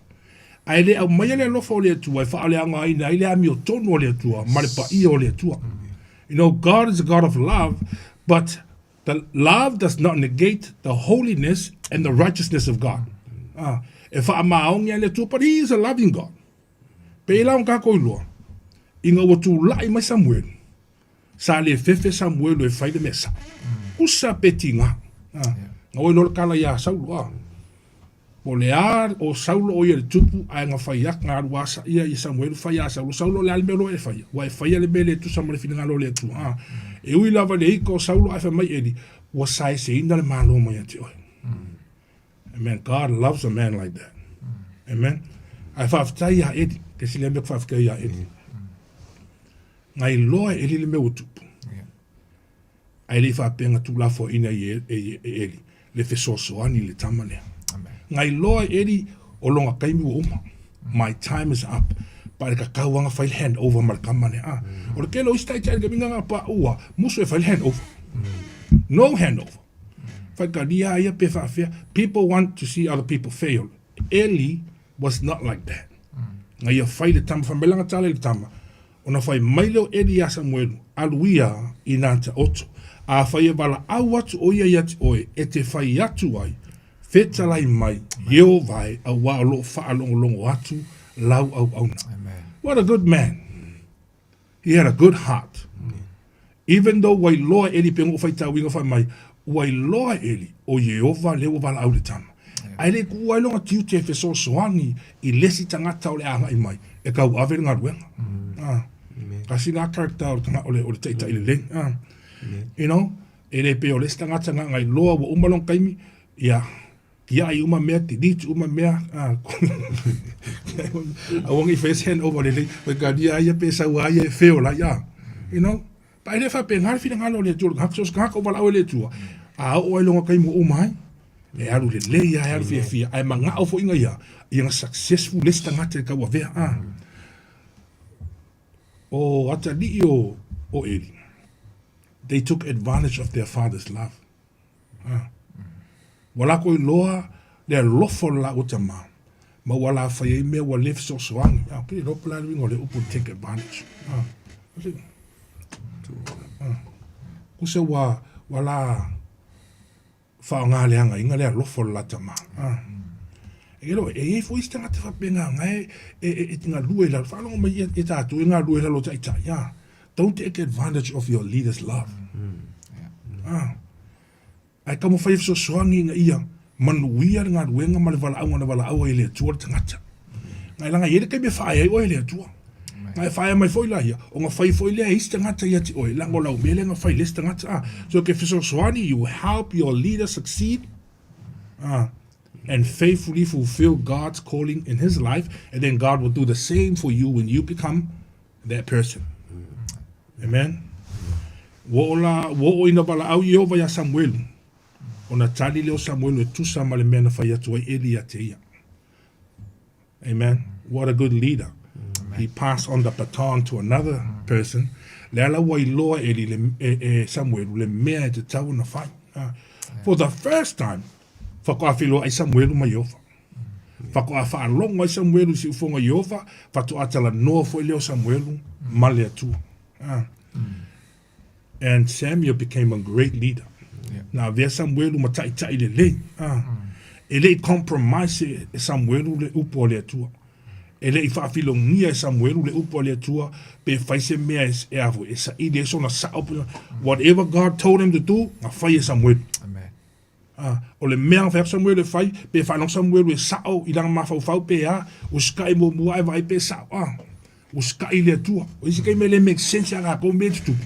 Ae le aumaia le alofa o le Atua e faaleaogaina ai le amiotonu o le Atua ma le paia o le Atua. You know, God is a God of love, but The love does not negate the holiness and the righteousness of God. Ah, e faamaoni a le Atua, but he is a loving God. Pei la ona tatou iloa, ina ua tulai mai Samuelu, sa le fefe Samuelu e fai le mea sao. Usa pe tiga. Ah, na ua iloa le tala iā Saulo, ah. Po o le a o Saulo o ia le tupu, ae na fai atu, na alu asa ia i Samuelu fai ia Saulo, Saulo o le a le mea o lo o e faia? Ua e faia le mea le tusa ma le finagalo o le Atua. Ah. E ui lava i le ika o Saulo ae fai mai Eli, ua saeseina le Malo mai ia te oe. Amen. God loves a man like that. Amen. Ae faafetai ia Eli. Tasi lea mea ku faafetai ia Eli. Ngai loa e Eli le mea ua tupu. Ae le i faapea na tuulafoaiina ai e, e, e Eli le fesoasoani i le tama lea. Ngai loa e Eli o lona taimi ua uma. My time is up. Pa le tatau anga fai le hand over ma le tama lea. Ah. O le tele o isi taitai le taimi nga pa ua musu e fai le hand over. No hand over. Faitalia ia pe faafea. People want to see other people fail. Eli was not like that. Nga ia fai le tama, fai mai lana tala i le tama, ona fai mai lea o Eli iā Samuelu, Alu ia i nā taoto. Afai e valaau atu ʻo ia iā te ʻoe e te fai atu ai, fetalai mai, Ieova e, auā o loʻo faalogologo atu lau auauna. What a good man. He had a good heart. Even though ua iloa e Eli pei ona ou faitauina fai mai, ua iloa e Eli, ʻo Ieova lea ua valaau i le tama. Ae le i kuʻua ai lona tiute e fesoasoani i le isi tagata o le agai mai e tauave le galuega. Ah. Tasi lena character o le taga, o le, o le taitai lelei. Ah. You know, e le pei o le isi tagata na na iloa ua uma lona taimi, ia, tiai uma mea, delete uma mea. Ah. Aua ne i faia se handover lelei, faitalia ia pe sau lava ia e fail ai. Ah. You know, Pa e le faapena le finagalo o le Atua, le tagata, so o se tagata o valaau e le Atua, a oo ai lona taimi ua uma ai, e alu lelei lava, e alu fiafia, ae manao foi ina ia, ia na successful le isi tagata i le tauavea. A. O atalii o, o Eli, they took advantage of their father's love. A. Ua lakou iloa le alofa o le laua tama, ma ua alafai ai mea ua le fesoasoani. A, ke iloa po o le a le uiga o le upu take advantage. A, a. Kusa ua, ua la faaaoga leagaina le alofa o le la tama. A. E iloa, e i ai foi isi tagata faapena na e, e, e, e galue i lalo. Faalogo mai ia, ia tatou e galue i lalo o taitai. A. Don't take advantage of your leader's love. A. Ae taumafai e fesoasoani ina ia manuia le galuega ma le valaauga na valaau ai e le Atua le tagata. Ngai leaga e i ai le taimi e faaea ai oe e le Atua. Ngai e faaea mai foi la ia, ona fai foi lea e isi tagata ia te oe, leaga o lau mea lea na fai i le isi tagata. Ah, so e te fesoasoani, you help your leader succeed, ah, and faithfully fulfill God's calling in his life, and then God will do the same for you when you become that person. Amen. Ua oo la, ua oo ina valaau Ieova iā Samuelu, ona tali lea o Samuelu e tusa ma le mea na fai atu ai Eli ia te ia. Amen. What a good leader. He passed on the baton to another person. Le ala ua iloa Eli le, e, e Samuelu le mea e tatau ona fai. Ah. For the first time, faatoa feiloai Samuelu ma Ieova. Faatoa faalogo ai Samuelu i siufoga o Ieova, faatoa talanoa foi lea o Samuelu ma le Atua. Ah. And Samuel became a great leader. Na avea Samuelu ma taitai lelei. Ah. E le i compromise e Samuelu le upu a le Atua. E le i faafilogia e Samuelu le upu a le Atua pe fai se mea e, e, a foi, e saili ai sona sao. Whatever God told him to do, na fai e Samuelu. Amen. Ā, o le mea na fai atu Samuelu e fai, pe faalogo Samuelu e sao i lana mafaufau pe a, usikai muamua ae vaai pe sao, ā, usikai i le Atua. O isi taimi e le make sense iā latou mea e tutupu,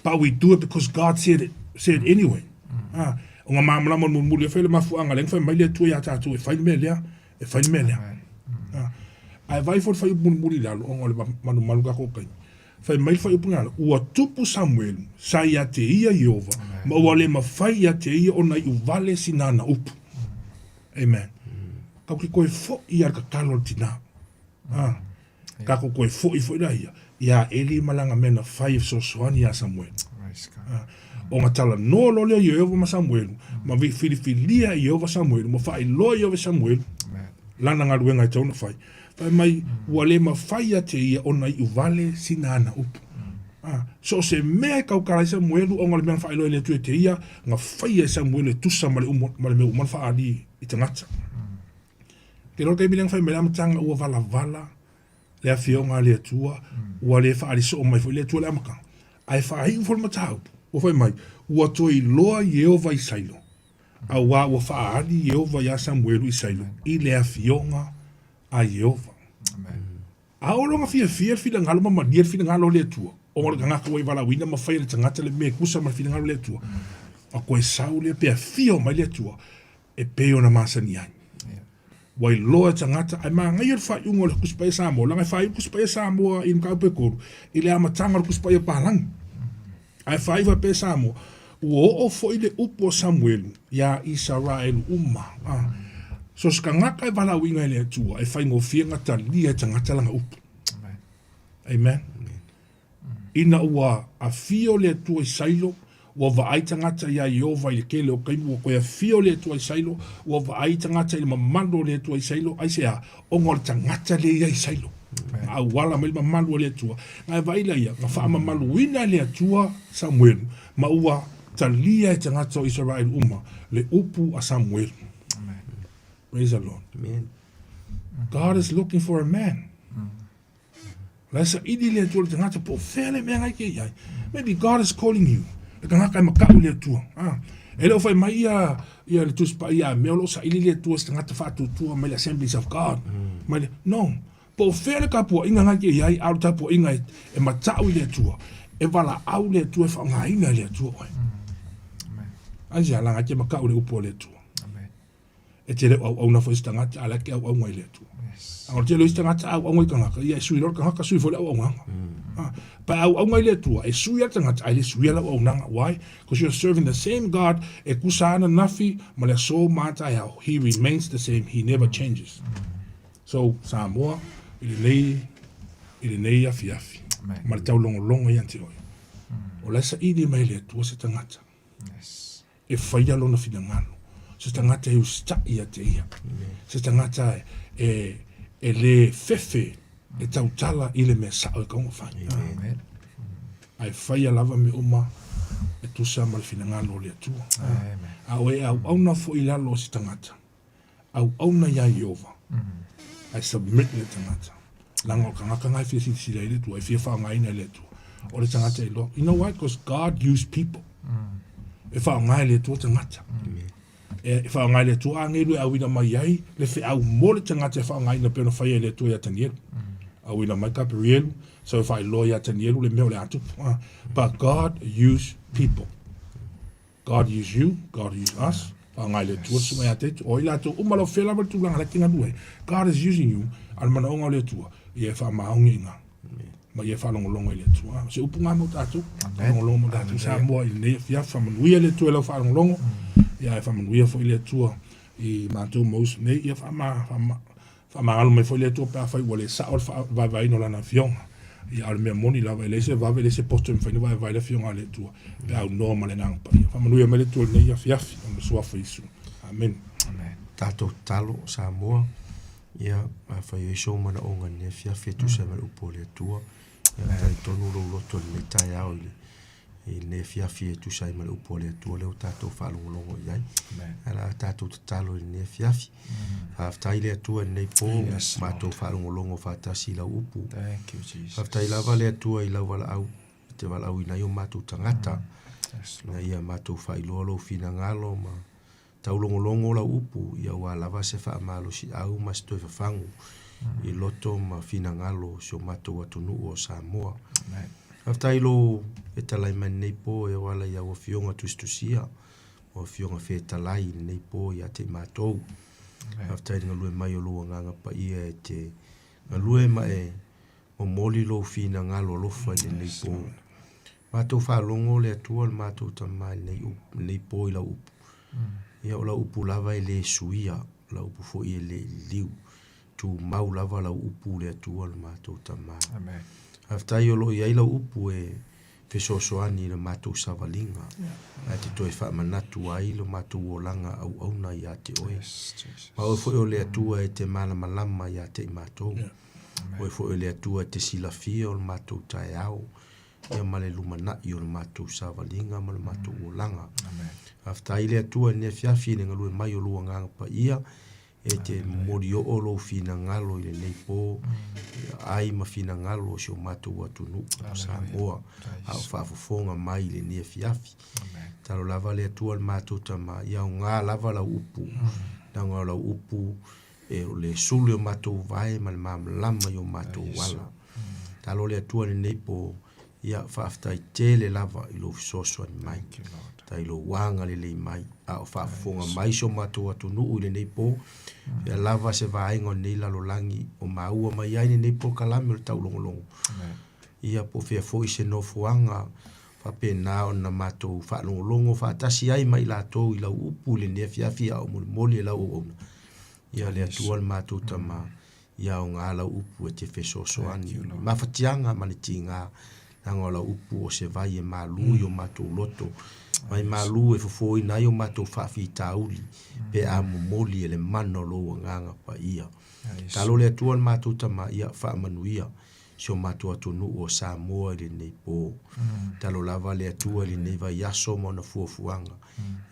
but we do it because God said it, said it anyway. Ā, o ngā malamalama o le mulimuli e fai le mafuaaga lea na fai mai le Atua iā tatou e fai le mea lea, e fai le mea lea. Ā, ae vaai foi le fuaiupu mulimuli i lalo, ona o le malumalu tatou taimi. Fai mai le fuaiupu lena, Ua tupu Samuelu, sa ia te ia Ieova, ma ua le mafai ia te ia ona iu vale sina ana upu. Amen. Tatou te toe foi ia le tatalo a le tina. Ah. Tatou toe foi foi la ia, ia Eli ma lana mea na fai e fesoasoani ia Samuelu. Ah. Ona talanoa loa lea o Ieova ma Samuelu, ma filifilia e Ieova Samuelu, ma faailoa e Ieova i Samuelu lana galuega e tatau ona fai. Fai mai, ua le mafai ia te ia ona iu vale sina ana upu. A, so o se mea e tautala ai Samuelu ona o le mea na faailoa e le Atua ia te ia, na faia e Samuelu e tusa ma le umu, ma le mea ua uma ona faaali i tagata. Te iloa le taimi lea na fai mai le amataga ua valavala le afioga a le Atua, ua le faaali soo mai foi le Atua i le amataga. Ae faaiu foi le mataupu, ua fai mai, ua toe iloa Ieova i Sailo, auā ua faaali Ieova iā Samuelu i Sailo i le afioga a Ieova. A o lona fiafia le finagalo ma malie le finagalo o le Atua. Ona o le tagata ua e valaauina ma faia e le tagata le mea e tusa ma le finagalo o le Atua, ona toe sau lea pe afio mai le Atua e pei ona masani ai. Ua iloa e tagata, ae manaia le faaiuga o le Tusi Paia Samoa, leaga e faaiu le Tusi Paia Samoa i le mataupu e 3, i le amataga o le Tusi Paia Palagi. Ae faaiu faapea Samoa, ua oo foi le upu a Samuelu iā Isaraelu uma. A, so se tagata e valaauina e le Atua, e faigofie ona talia e tagata lana upu. Amen. Ina ua afio le Atua i Sailo, ua vaai tagata iā Ieova i le tele o taimi, ua toe afio le Atua i Sailo, ua vaai tagata i le mamalu o le Atua i Sailo, aisea? Ona o le tagata lea e i ai i Sailo. Na auala mai le mamalu o le Atua. Na e vaai laia, na faamamaluina e le Atua Samuelu, ma ua talia e tagata o Isaraelu uma le upu a Samuelu. Praise the Lord. Amen. God is looking for a man. La e saili le Atua i le tagata po o fea le mea na ike i ai. Maybe God is calling you. Le tagata e makaʻu i le Atua. Ah. E le o fai mai ia, ia le Tusi Paia a mea o lo o saili le Atua i se tagata faatuatua mai le Assemblies of God. Mai le, no. Po o fea le tapuaiga na ike i ai, a o le tapuaiga e, e mataʻu i le Atua. E valaau le Atua e faaaogaina e le Atua oe. Aisea, leaga e te makaʻu i le upu a le Atua. E te le o auauna foi i se tagata, a o la e te auauna i le Atua. A o le tele o isi tagata a auauna i tagata, ia e sui loa le tagata, sui foi le auaunaga. Mm. Pa e auauna i le Atua, e sui a le tagata, a e le suia le auaunaga. Why? Because you're serving the same God e tusa ana nafi ma le aso ma a taeao. He remains the same, he never changes. So, Samoa, i lenei, i lenei afiafi, ma le taulogologo ia te oe, o la e saili mai e le Atua se tagata. Yes. E faia lona finagalo. Se tagata e usitai ia te ia. Se tagata e, e lē fefe e tautala i le mea sao e tatau ona fai. Amen. Ae faia lava mea uma e tusa ma le finagalo o le Atua. Amen. A o e auauna foi i lalo o se tagata, auauna iā Ieova, ae submit le tagata. Leaga o le tagata lena e fia silasila ai le Atua, e fia faaaogaina e le Atua. O le tagata e iloa. You know why? Because God use people. E faaaoga e le Atua tagata. E faaaoga e le Atua agelu e auina mai ai le feau mo le tagata e faaaogaina pei ona faia e le Atua iā Tanielu. Auina mai Kaperielu, sau e faailoa iā Tanielu le mea o le a tupu. But God use people. God use you, God use us. Whaangai le Atua susuga ia te Atua. O i latou uma lau whea lava le tulaga la te galue ai. God is using you, a le manaoga o le Atua, ia e whaamaongi i ngā. Ma ia e whaalongolongo i le Atua. O se upu ngā mo tātou. Whaalongolongo mo tātou. Samoa i lenei afiafi. Whaamanuia le Atua i lau whaalongolongo. Ia e whaamanuia foi le Atua i mātou ma uso nei. Ia whaama, whaama, Faamagalo mai foi le Atua pe afai ua le sao le faavaevaeina o Lana Afioga. Ia, a o le mea moni lava, e leai se vave, e leai se poto e mafai ona vaevae le Afioga a le Atua, pe aunoa ma le Agaga Paia. Faamanuia mai le Atua i lenei afiafi, ona o le Suafa o Iesu. Amene. Amen. Tatou tatalo, Samoa, ia, afai o i ai sou manaoga i lenei afiafi e tusa ai ma le upu a le Atua, ia, talitonu lou loto i lenei taeao i le i lenei afiafi e tusa ai ma le upu a le Atua lea ua tatou faalogologo i ai. Ae la tatou tatalo i lenei afiafi. Faafetai le Atua i lenei po, yes, matou faalogologo faatasi i lau upu. Thank you, Jesus. Faafetai lava le Atua i lau valaau, e te valaauina ai o matou tagata. Yes, Lord. Ina ia matou faailoa lou finagalo ma taulogologo lau upu, ia aua lava se faamalosiau ma se toe fafagu i loto ma finagalo o si o matou atunuu o Samoa. Faafetai i lou fetalai mai lenei po e ala i au afioga tusitusia, o afioga fetalai i lenei po ia te i matou. Faafetai i le galue mai o lou Agaga Paia e te galue ma e momoli lou finagalo alofa i lenei po. Matou faalogo le Atua le matou Tama i lenei upu, lenei po i lau upu. Ia o lau upu lava e le suia, o lau upu foi e le i liliu. Tumau lava lau upu le Atua le matou Tama. Amen. Faafetai o lo o i ai lau upu e fesoasoani i le matou savaliga, yeah. Ae te toe faamanatu ai lo matou olaga auauna ia te oe. Yes, Jesus. Ma oe foi o le Atua e te malamalama ia te i matou. Yeah. Oe foi o le Atua e te silafia o le matou taeao. ia ma le lumanai o le matou savaliga ma le matou olaga. Faafetai le Atua i lenei afiafi i le galue mai o lou Agaga Paia, e te momoli oo lou finagalo i lenei po, ai ma finagalo o si o matou atunuu o Samoa, a o faafofoga mai i lenei afiafi. Tatalo lava le Atua le matou Tama, ia aoga lava lau upu, leaga o lau upu E o le sulu i o matou vae ma le malamalama i o matou ala. Talo le Atua i lenei po, Ia, faafetai tele lava i lou fesoasoani mai. Faafetai i lou agalelei mai, a o faafofoga mai si o matou atunuu i lenei po. Fea lava se vaega o lenei lalolagi o maua mai ai lenei polokalame o le taulogologo. Ia, po o fea foi se nofoaga faapena ona matou faalogologo faatasi ai ma i latou i lau upu i lenei afiafi a o molimoli e lau auauna. Ia, le Atua le matou Tama, Ia aoga lau upu e te fesoasoani i le mafatiaga ma le tiga, leaga o lau upu o se vai e malu i o matou loto, vai malu e fofoina ai o matou faafitauli, pe a momoli e le mana o lou Agaga Paia. Talo le Atua le matou Tama, ia faamanuia si o matou atunuu o Samoa i lenei po. Talo lava le Atua i lenei vaiaso ma ona fuafuaga.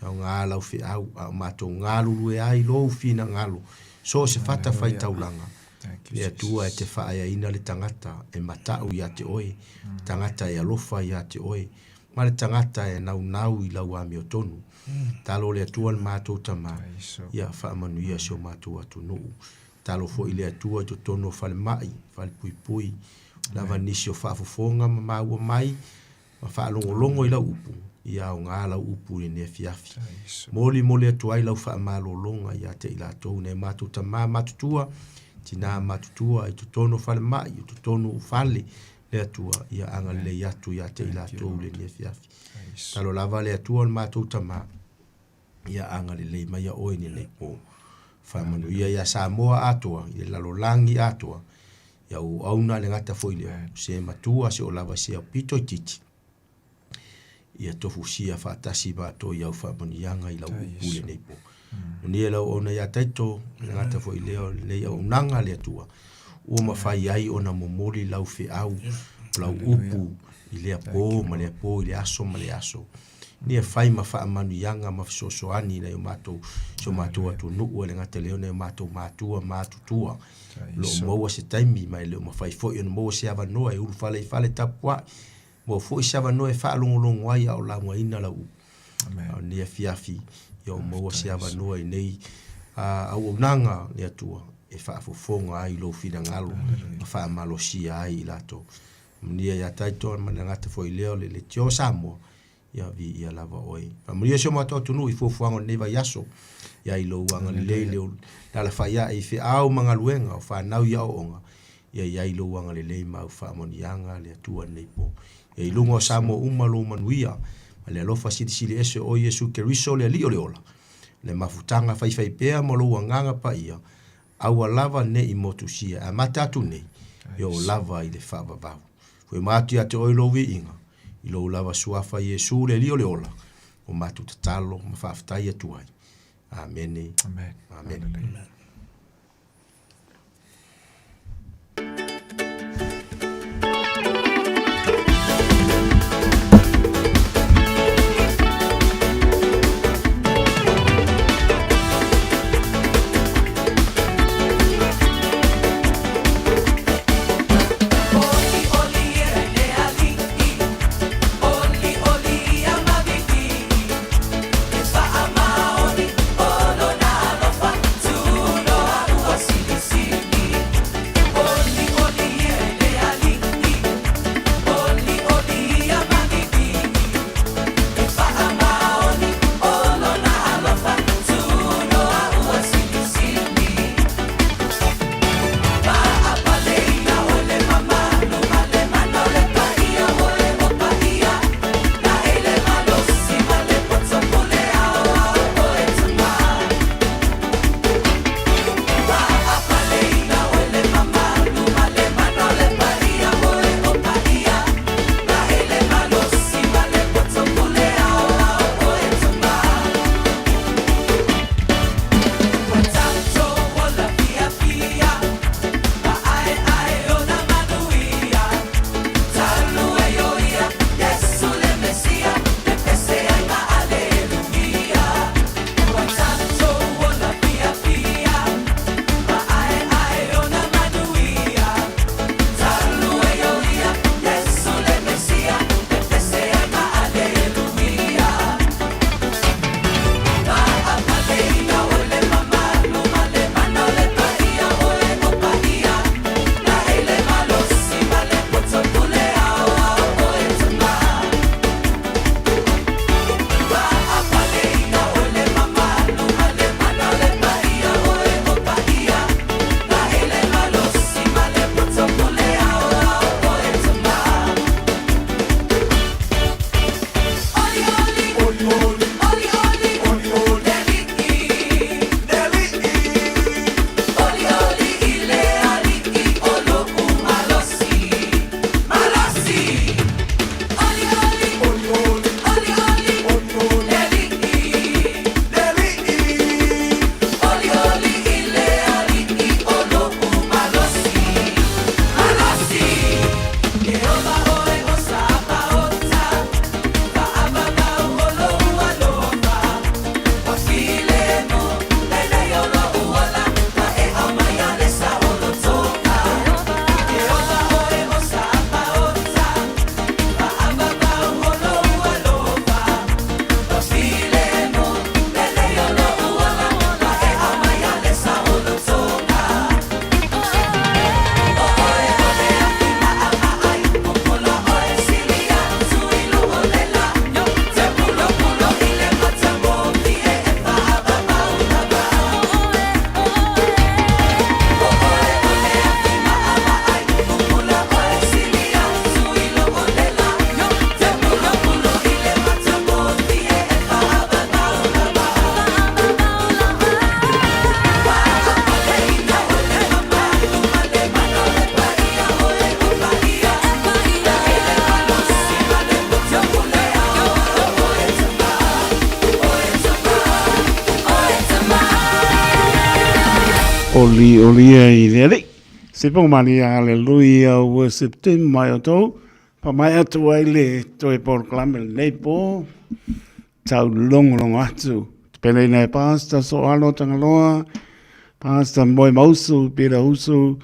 Ia aoga lau feau, a o matou galulue ai lou finagalo, so o se fata faitaulaga. Le Atua e te faaeaina le tagata e matau ia te oe, le tagata e alofa ia te oe, ma le tagata e naunau i lau amiotonu. Talo le Atua le matou Tama, ia faamanuia si o matou atunuu. Talo foi le Atua i totonu o falemai, falepuipui, lava nisi o faafofoga ma maua mai, ma faalogologo i lau upu, ia aoga lau upu i lenei afiafi. Molimoli atu ai lau faamalologa ia te i latou, nai o matou tama matutua, tinā matutua i totonu o falemai, i totonu o fale, le Atua, ia agalelei atu ia te i latou i lenei afiafi. Talo lava le Atua o le matou tama, ia agalelei mai ia oe i lenei po. Faamanuia ia Samoa atoa, i le lalolagi atoa, ia ou auauna le gata foi lea, o se matua se o lava se aupito itiiti, ia tofusia faatasi matou i au faamanuiaga i lau upu i lenei po. Manuia lau auauna ia Taito, le gata foi lea o lenei auaunaga a le Atua, ua mafai ai ona momoli lau feau, lau upu i lea po ma lea po, i le aso ma le aso. Ina ia fai ma faamanuiaga ma fesoasoani i nai o matou, si o matou atunuu, e le gata i lea o nai o matou matua matutua. O lo o maua se taimi ma e le o mafai foi ona maua se avanoa e ulufale i fale tapuai, maua foi se avanoa e faalogologo ai a o laugaina lau upu. A o lenei afiafi, ia o maua se avanoa i nei auaunaga le Atua e faafofoga ai i lou finagalo ma faamalosia ai i latou. Manuia ia Taito ma le gata foi lea o le Leitio Samoa, ia viia lava oe. Faamanuia si o matou atunuu i fuafuaga o lenei vaiaso, ia i lou agalelei le alafai ae i feau ma galuega o fanau i aoaoga, ia i ai lou agalelei ma au faamanuiaga le Atua lenei po. Ia i luga o Samoa uma lou manuia, ma le alofa silisili ese o Iesu Keriso le Alii o le ola, le mafutaga faifaipea ma lou agaga paia, Aua lava ne i motusia e amata atu nei, e oo lava i le faavavau. Fuaima atu ia te oe lou viiga, i lou lava suafa Iesu le Alii o le ola, o matou tatalo ma faafetai atu ai. Amene. Amene. Amene. Olioli ai i le Alii. Se pomalie, haleluia, worship team mai outou. Faamaea atu ai le toe polokalame lenei po. Tau logologo atu. Peleina e Pastor Soalo Tagaloa, Pastor Moe Mausu, Peter Usu,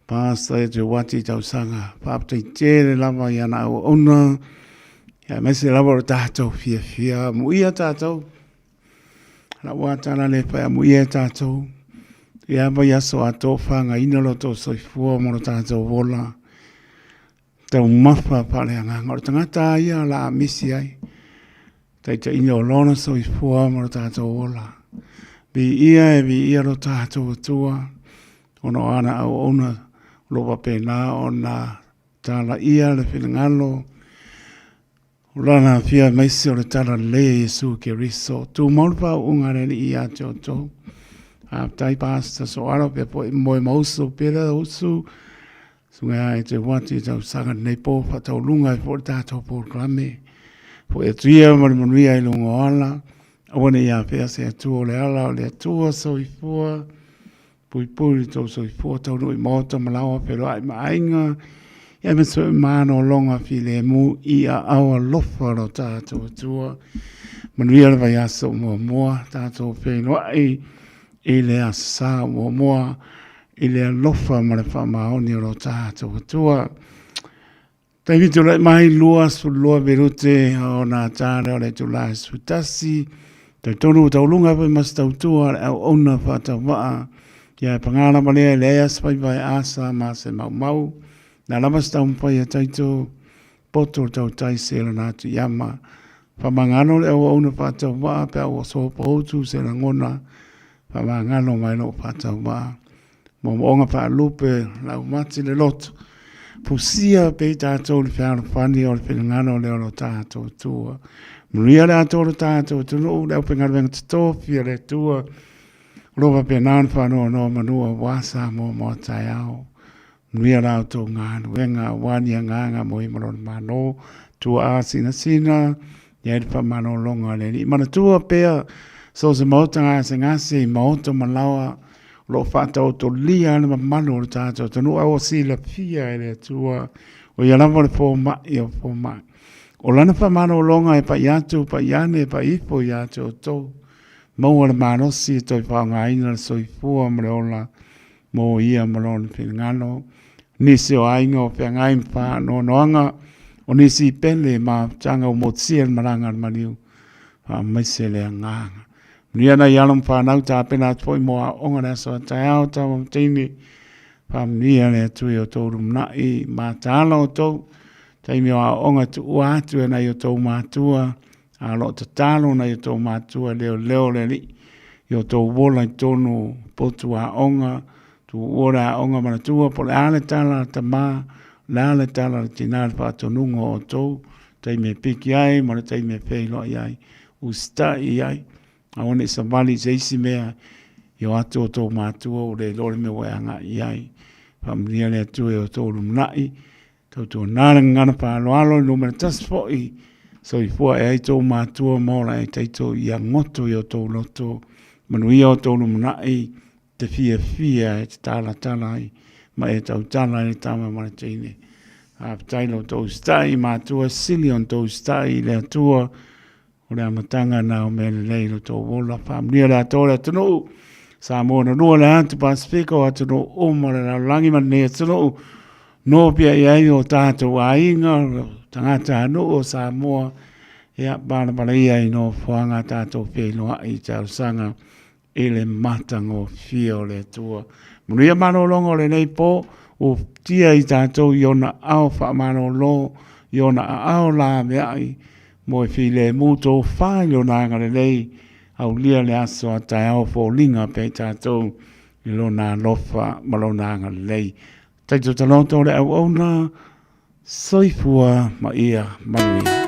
Pastor e te wati tausaga. Faafetai tele lava i ana auauna. Ia aemaise lava o le tatou fiafia. Amuia tatou. Lau a tala le whai amuia e tatou. Ia vai aso atoa whangaina lo tō soifua mo lo tatou ola. Taumafa faaleagaga. O le tagata a ia la a misi ai. Taitaiina o lona soifua ma lo tatou ola. Viia e viia lo tatou Atua, ona o ana auauna o lo o faapena ona talaia le finagalo o lana afio aemaise o le talalelei a Iesu Keriso. Tumau le faauuga a le Alii ia te outou. Faafetai Pastor Soala pea foi moe mausu pera usu. Susuga ia e te wati i tausaga lenei po whatauluga ai foi le tatou polokalame. Foi atu ia ma le manuia i luga o ala. Aua ne i afea se Atua o le ala o le Atua soifua. Puipui le tou soifua taunuu i maota ma laoa feloai ma aiga. Ia me so manologa filemu i aao alofa lo tatou Atua. Manuia le vaiaso muamua tatou feiloai i le Aso Sa muamua i le alofa ma le faamaoni o lo tatou Atua. Taimi tulai mai 22 minute o na tā lea o le itulā e 11. Talitonu ua tauluga foi ma se tautua a le auauna faatauvaa. Ia e pagā lava lea e leai lava se faiva e asa ma se maumau. Na lava se taumafai a taito poto le tautai se lona atu i ama. Faamagalo le auauna faatauvaa pe a ua sopoutu se lagona. Faamagalo mai lou faatauvaa. Moomooga faalupe laumati le loto. Fusia pea i tatou le fealofani o le finagalo lea o lo tatou Atua. Manuia le atoa o lo tatou atunuu, le aufaigaluega totofi a le Atua, o lo o faapena ona faanonomanu aua Samoa mo a taeao. Manuia la outou galuega aua ni agaga mo ia ma lona Malo, tuaa sinasina, i ai le faamalologa a le Alii. Manatua pea so o se maota gasegase i maota ma laoa o lo o faataotolia le mamalu o le tatou atunuu, a ua silafia e le Atua o ia lava le fomai o fomai. O lana faamalologa e pai atu, pai ane, pai ifo ia te outou. Maua le malosi e toe faaaogaina le soifua ma le ola mo ia ma lona finagalo. Nisi o aiga o feagai ma faanoanoaga, o nisi pele ma mafutaga ua motusia le malaga a le maliu, faamaise le agaga. Manuia nai alo ma fanau tapena atu foi mo aoaoga le aso a taeao tama ma teine. Faamanuia le Atua i outou lumanai, mataala outou, taimi o aoaoga tuua atu e nai outou matua, A o lo o tatalo nai o outou matua e leoleo le Alii i o outou ola i totonu o potu aoga, tuua le aoga manatua po o le a le tala a le tama, o le a le tala a le tina i le faatonuga o outou, taimi e piki ai ma le taimi e feiloai ai, usitai i ai, aua ne i savali i se isi mea i o atu outou matua ua le iloa le mea ua e agai i ai. Faamanuia le Atua i o outou lumanai, Tautuana le gagana faaaloalo i numera tasi foi, soifua e ai tou matua ma ola ai taito ia goto i o tou loto, manuia o tou lumanai, te fiafia e te talatala ai ma e tautala ai le tama ma le teine. Faafetai lo tou usitai i matua, sili ona tou usitai i le Atua, O le amataga na o mea lelei i lo tou ola. Faamanuia le Atoa o le atunuu, Samoa na lua le atu Pasifika o atunuu uma o le lalolagi ma lenei atunuu, nofia i ai o tatou aiga, o tagatanuu o Samoa, ia palapalaia i nofoaga a tatou feiloai i talosaga i le matagofie o le Atua. Manuia malologa o lenei po, ua tia i tatou i ona ao faamalolo, i ona aao laveai, mo e filemu tofa i lona agalelei, aulia le aso a taeao foliga pea i tatou i lona alofa ma lona agalelei. Taito taloto o le auauna, Soifua ma ia manuia.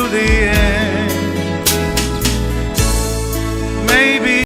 the end.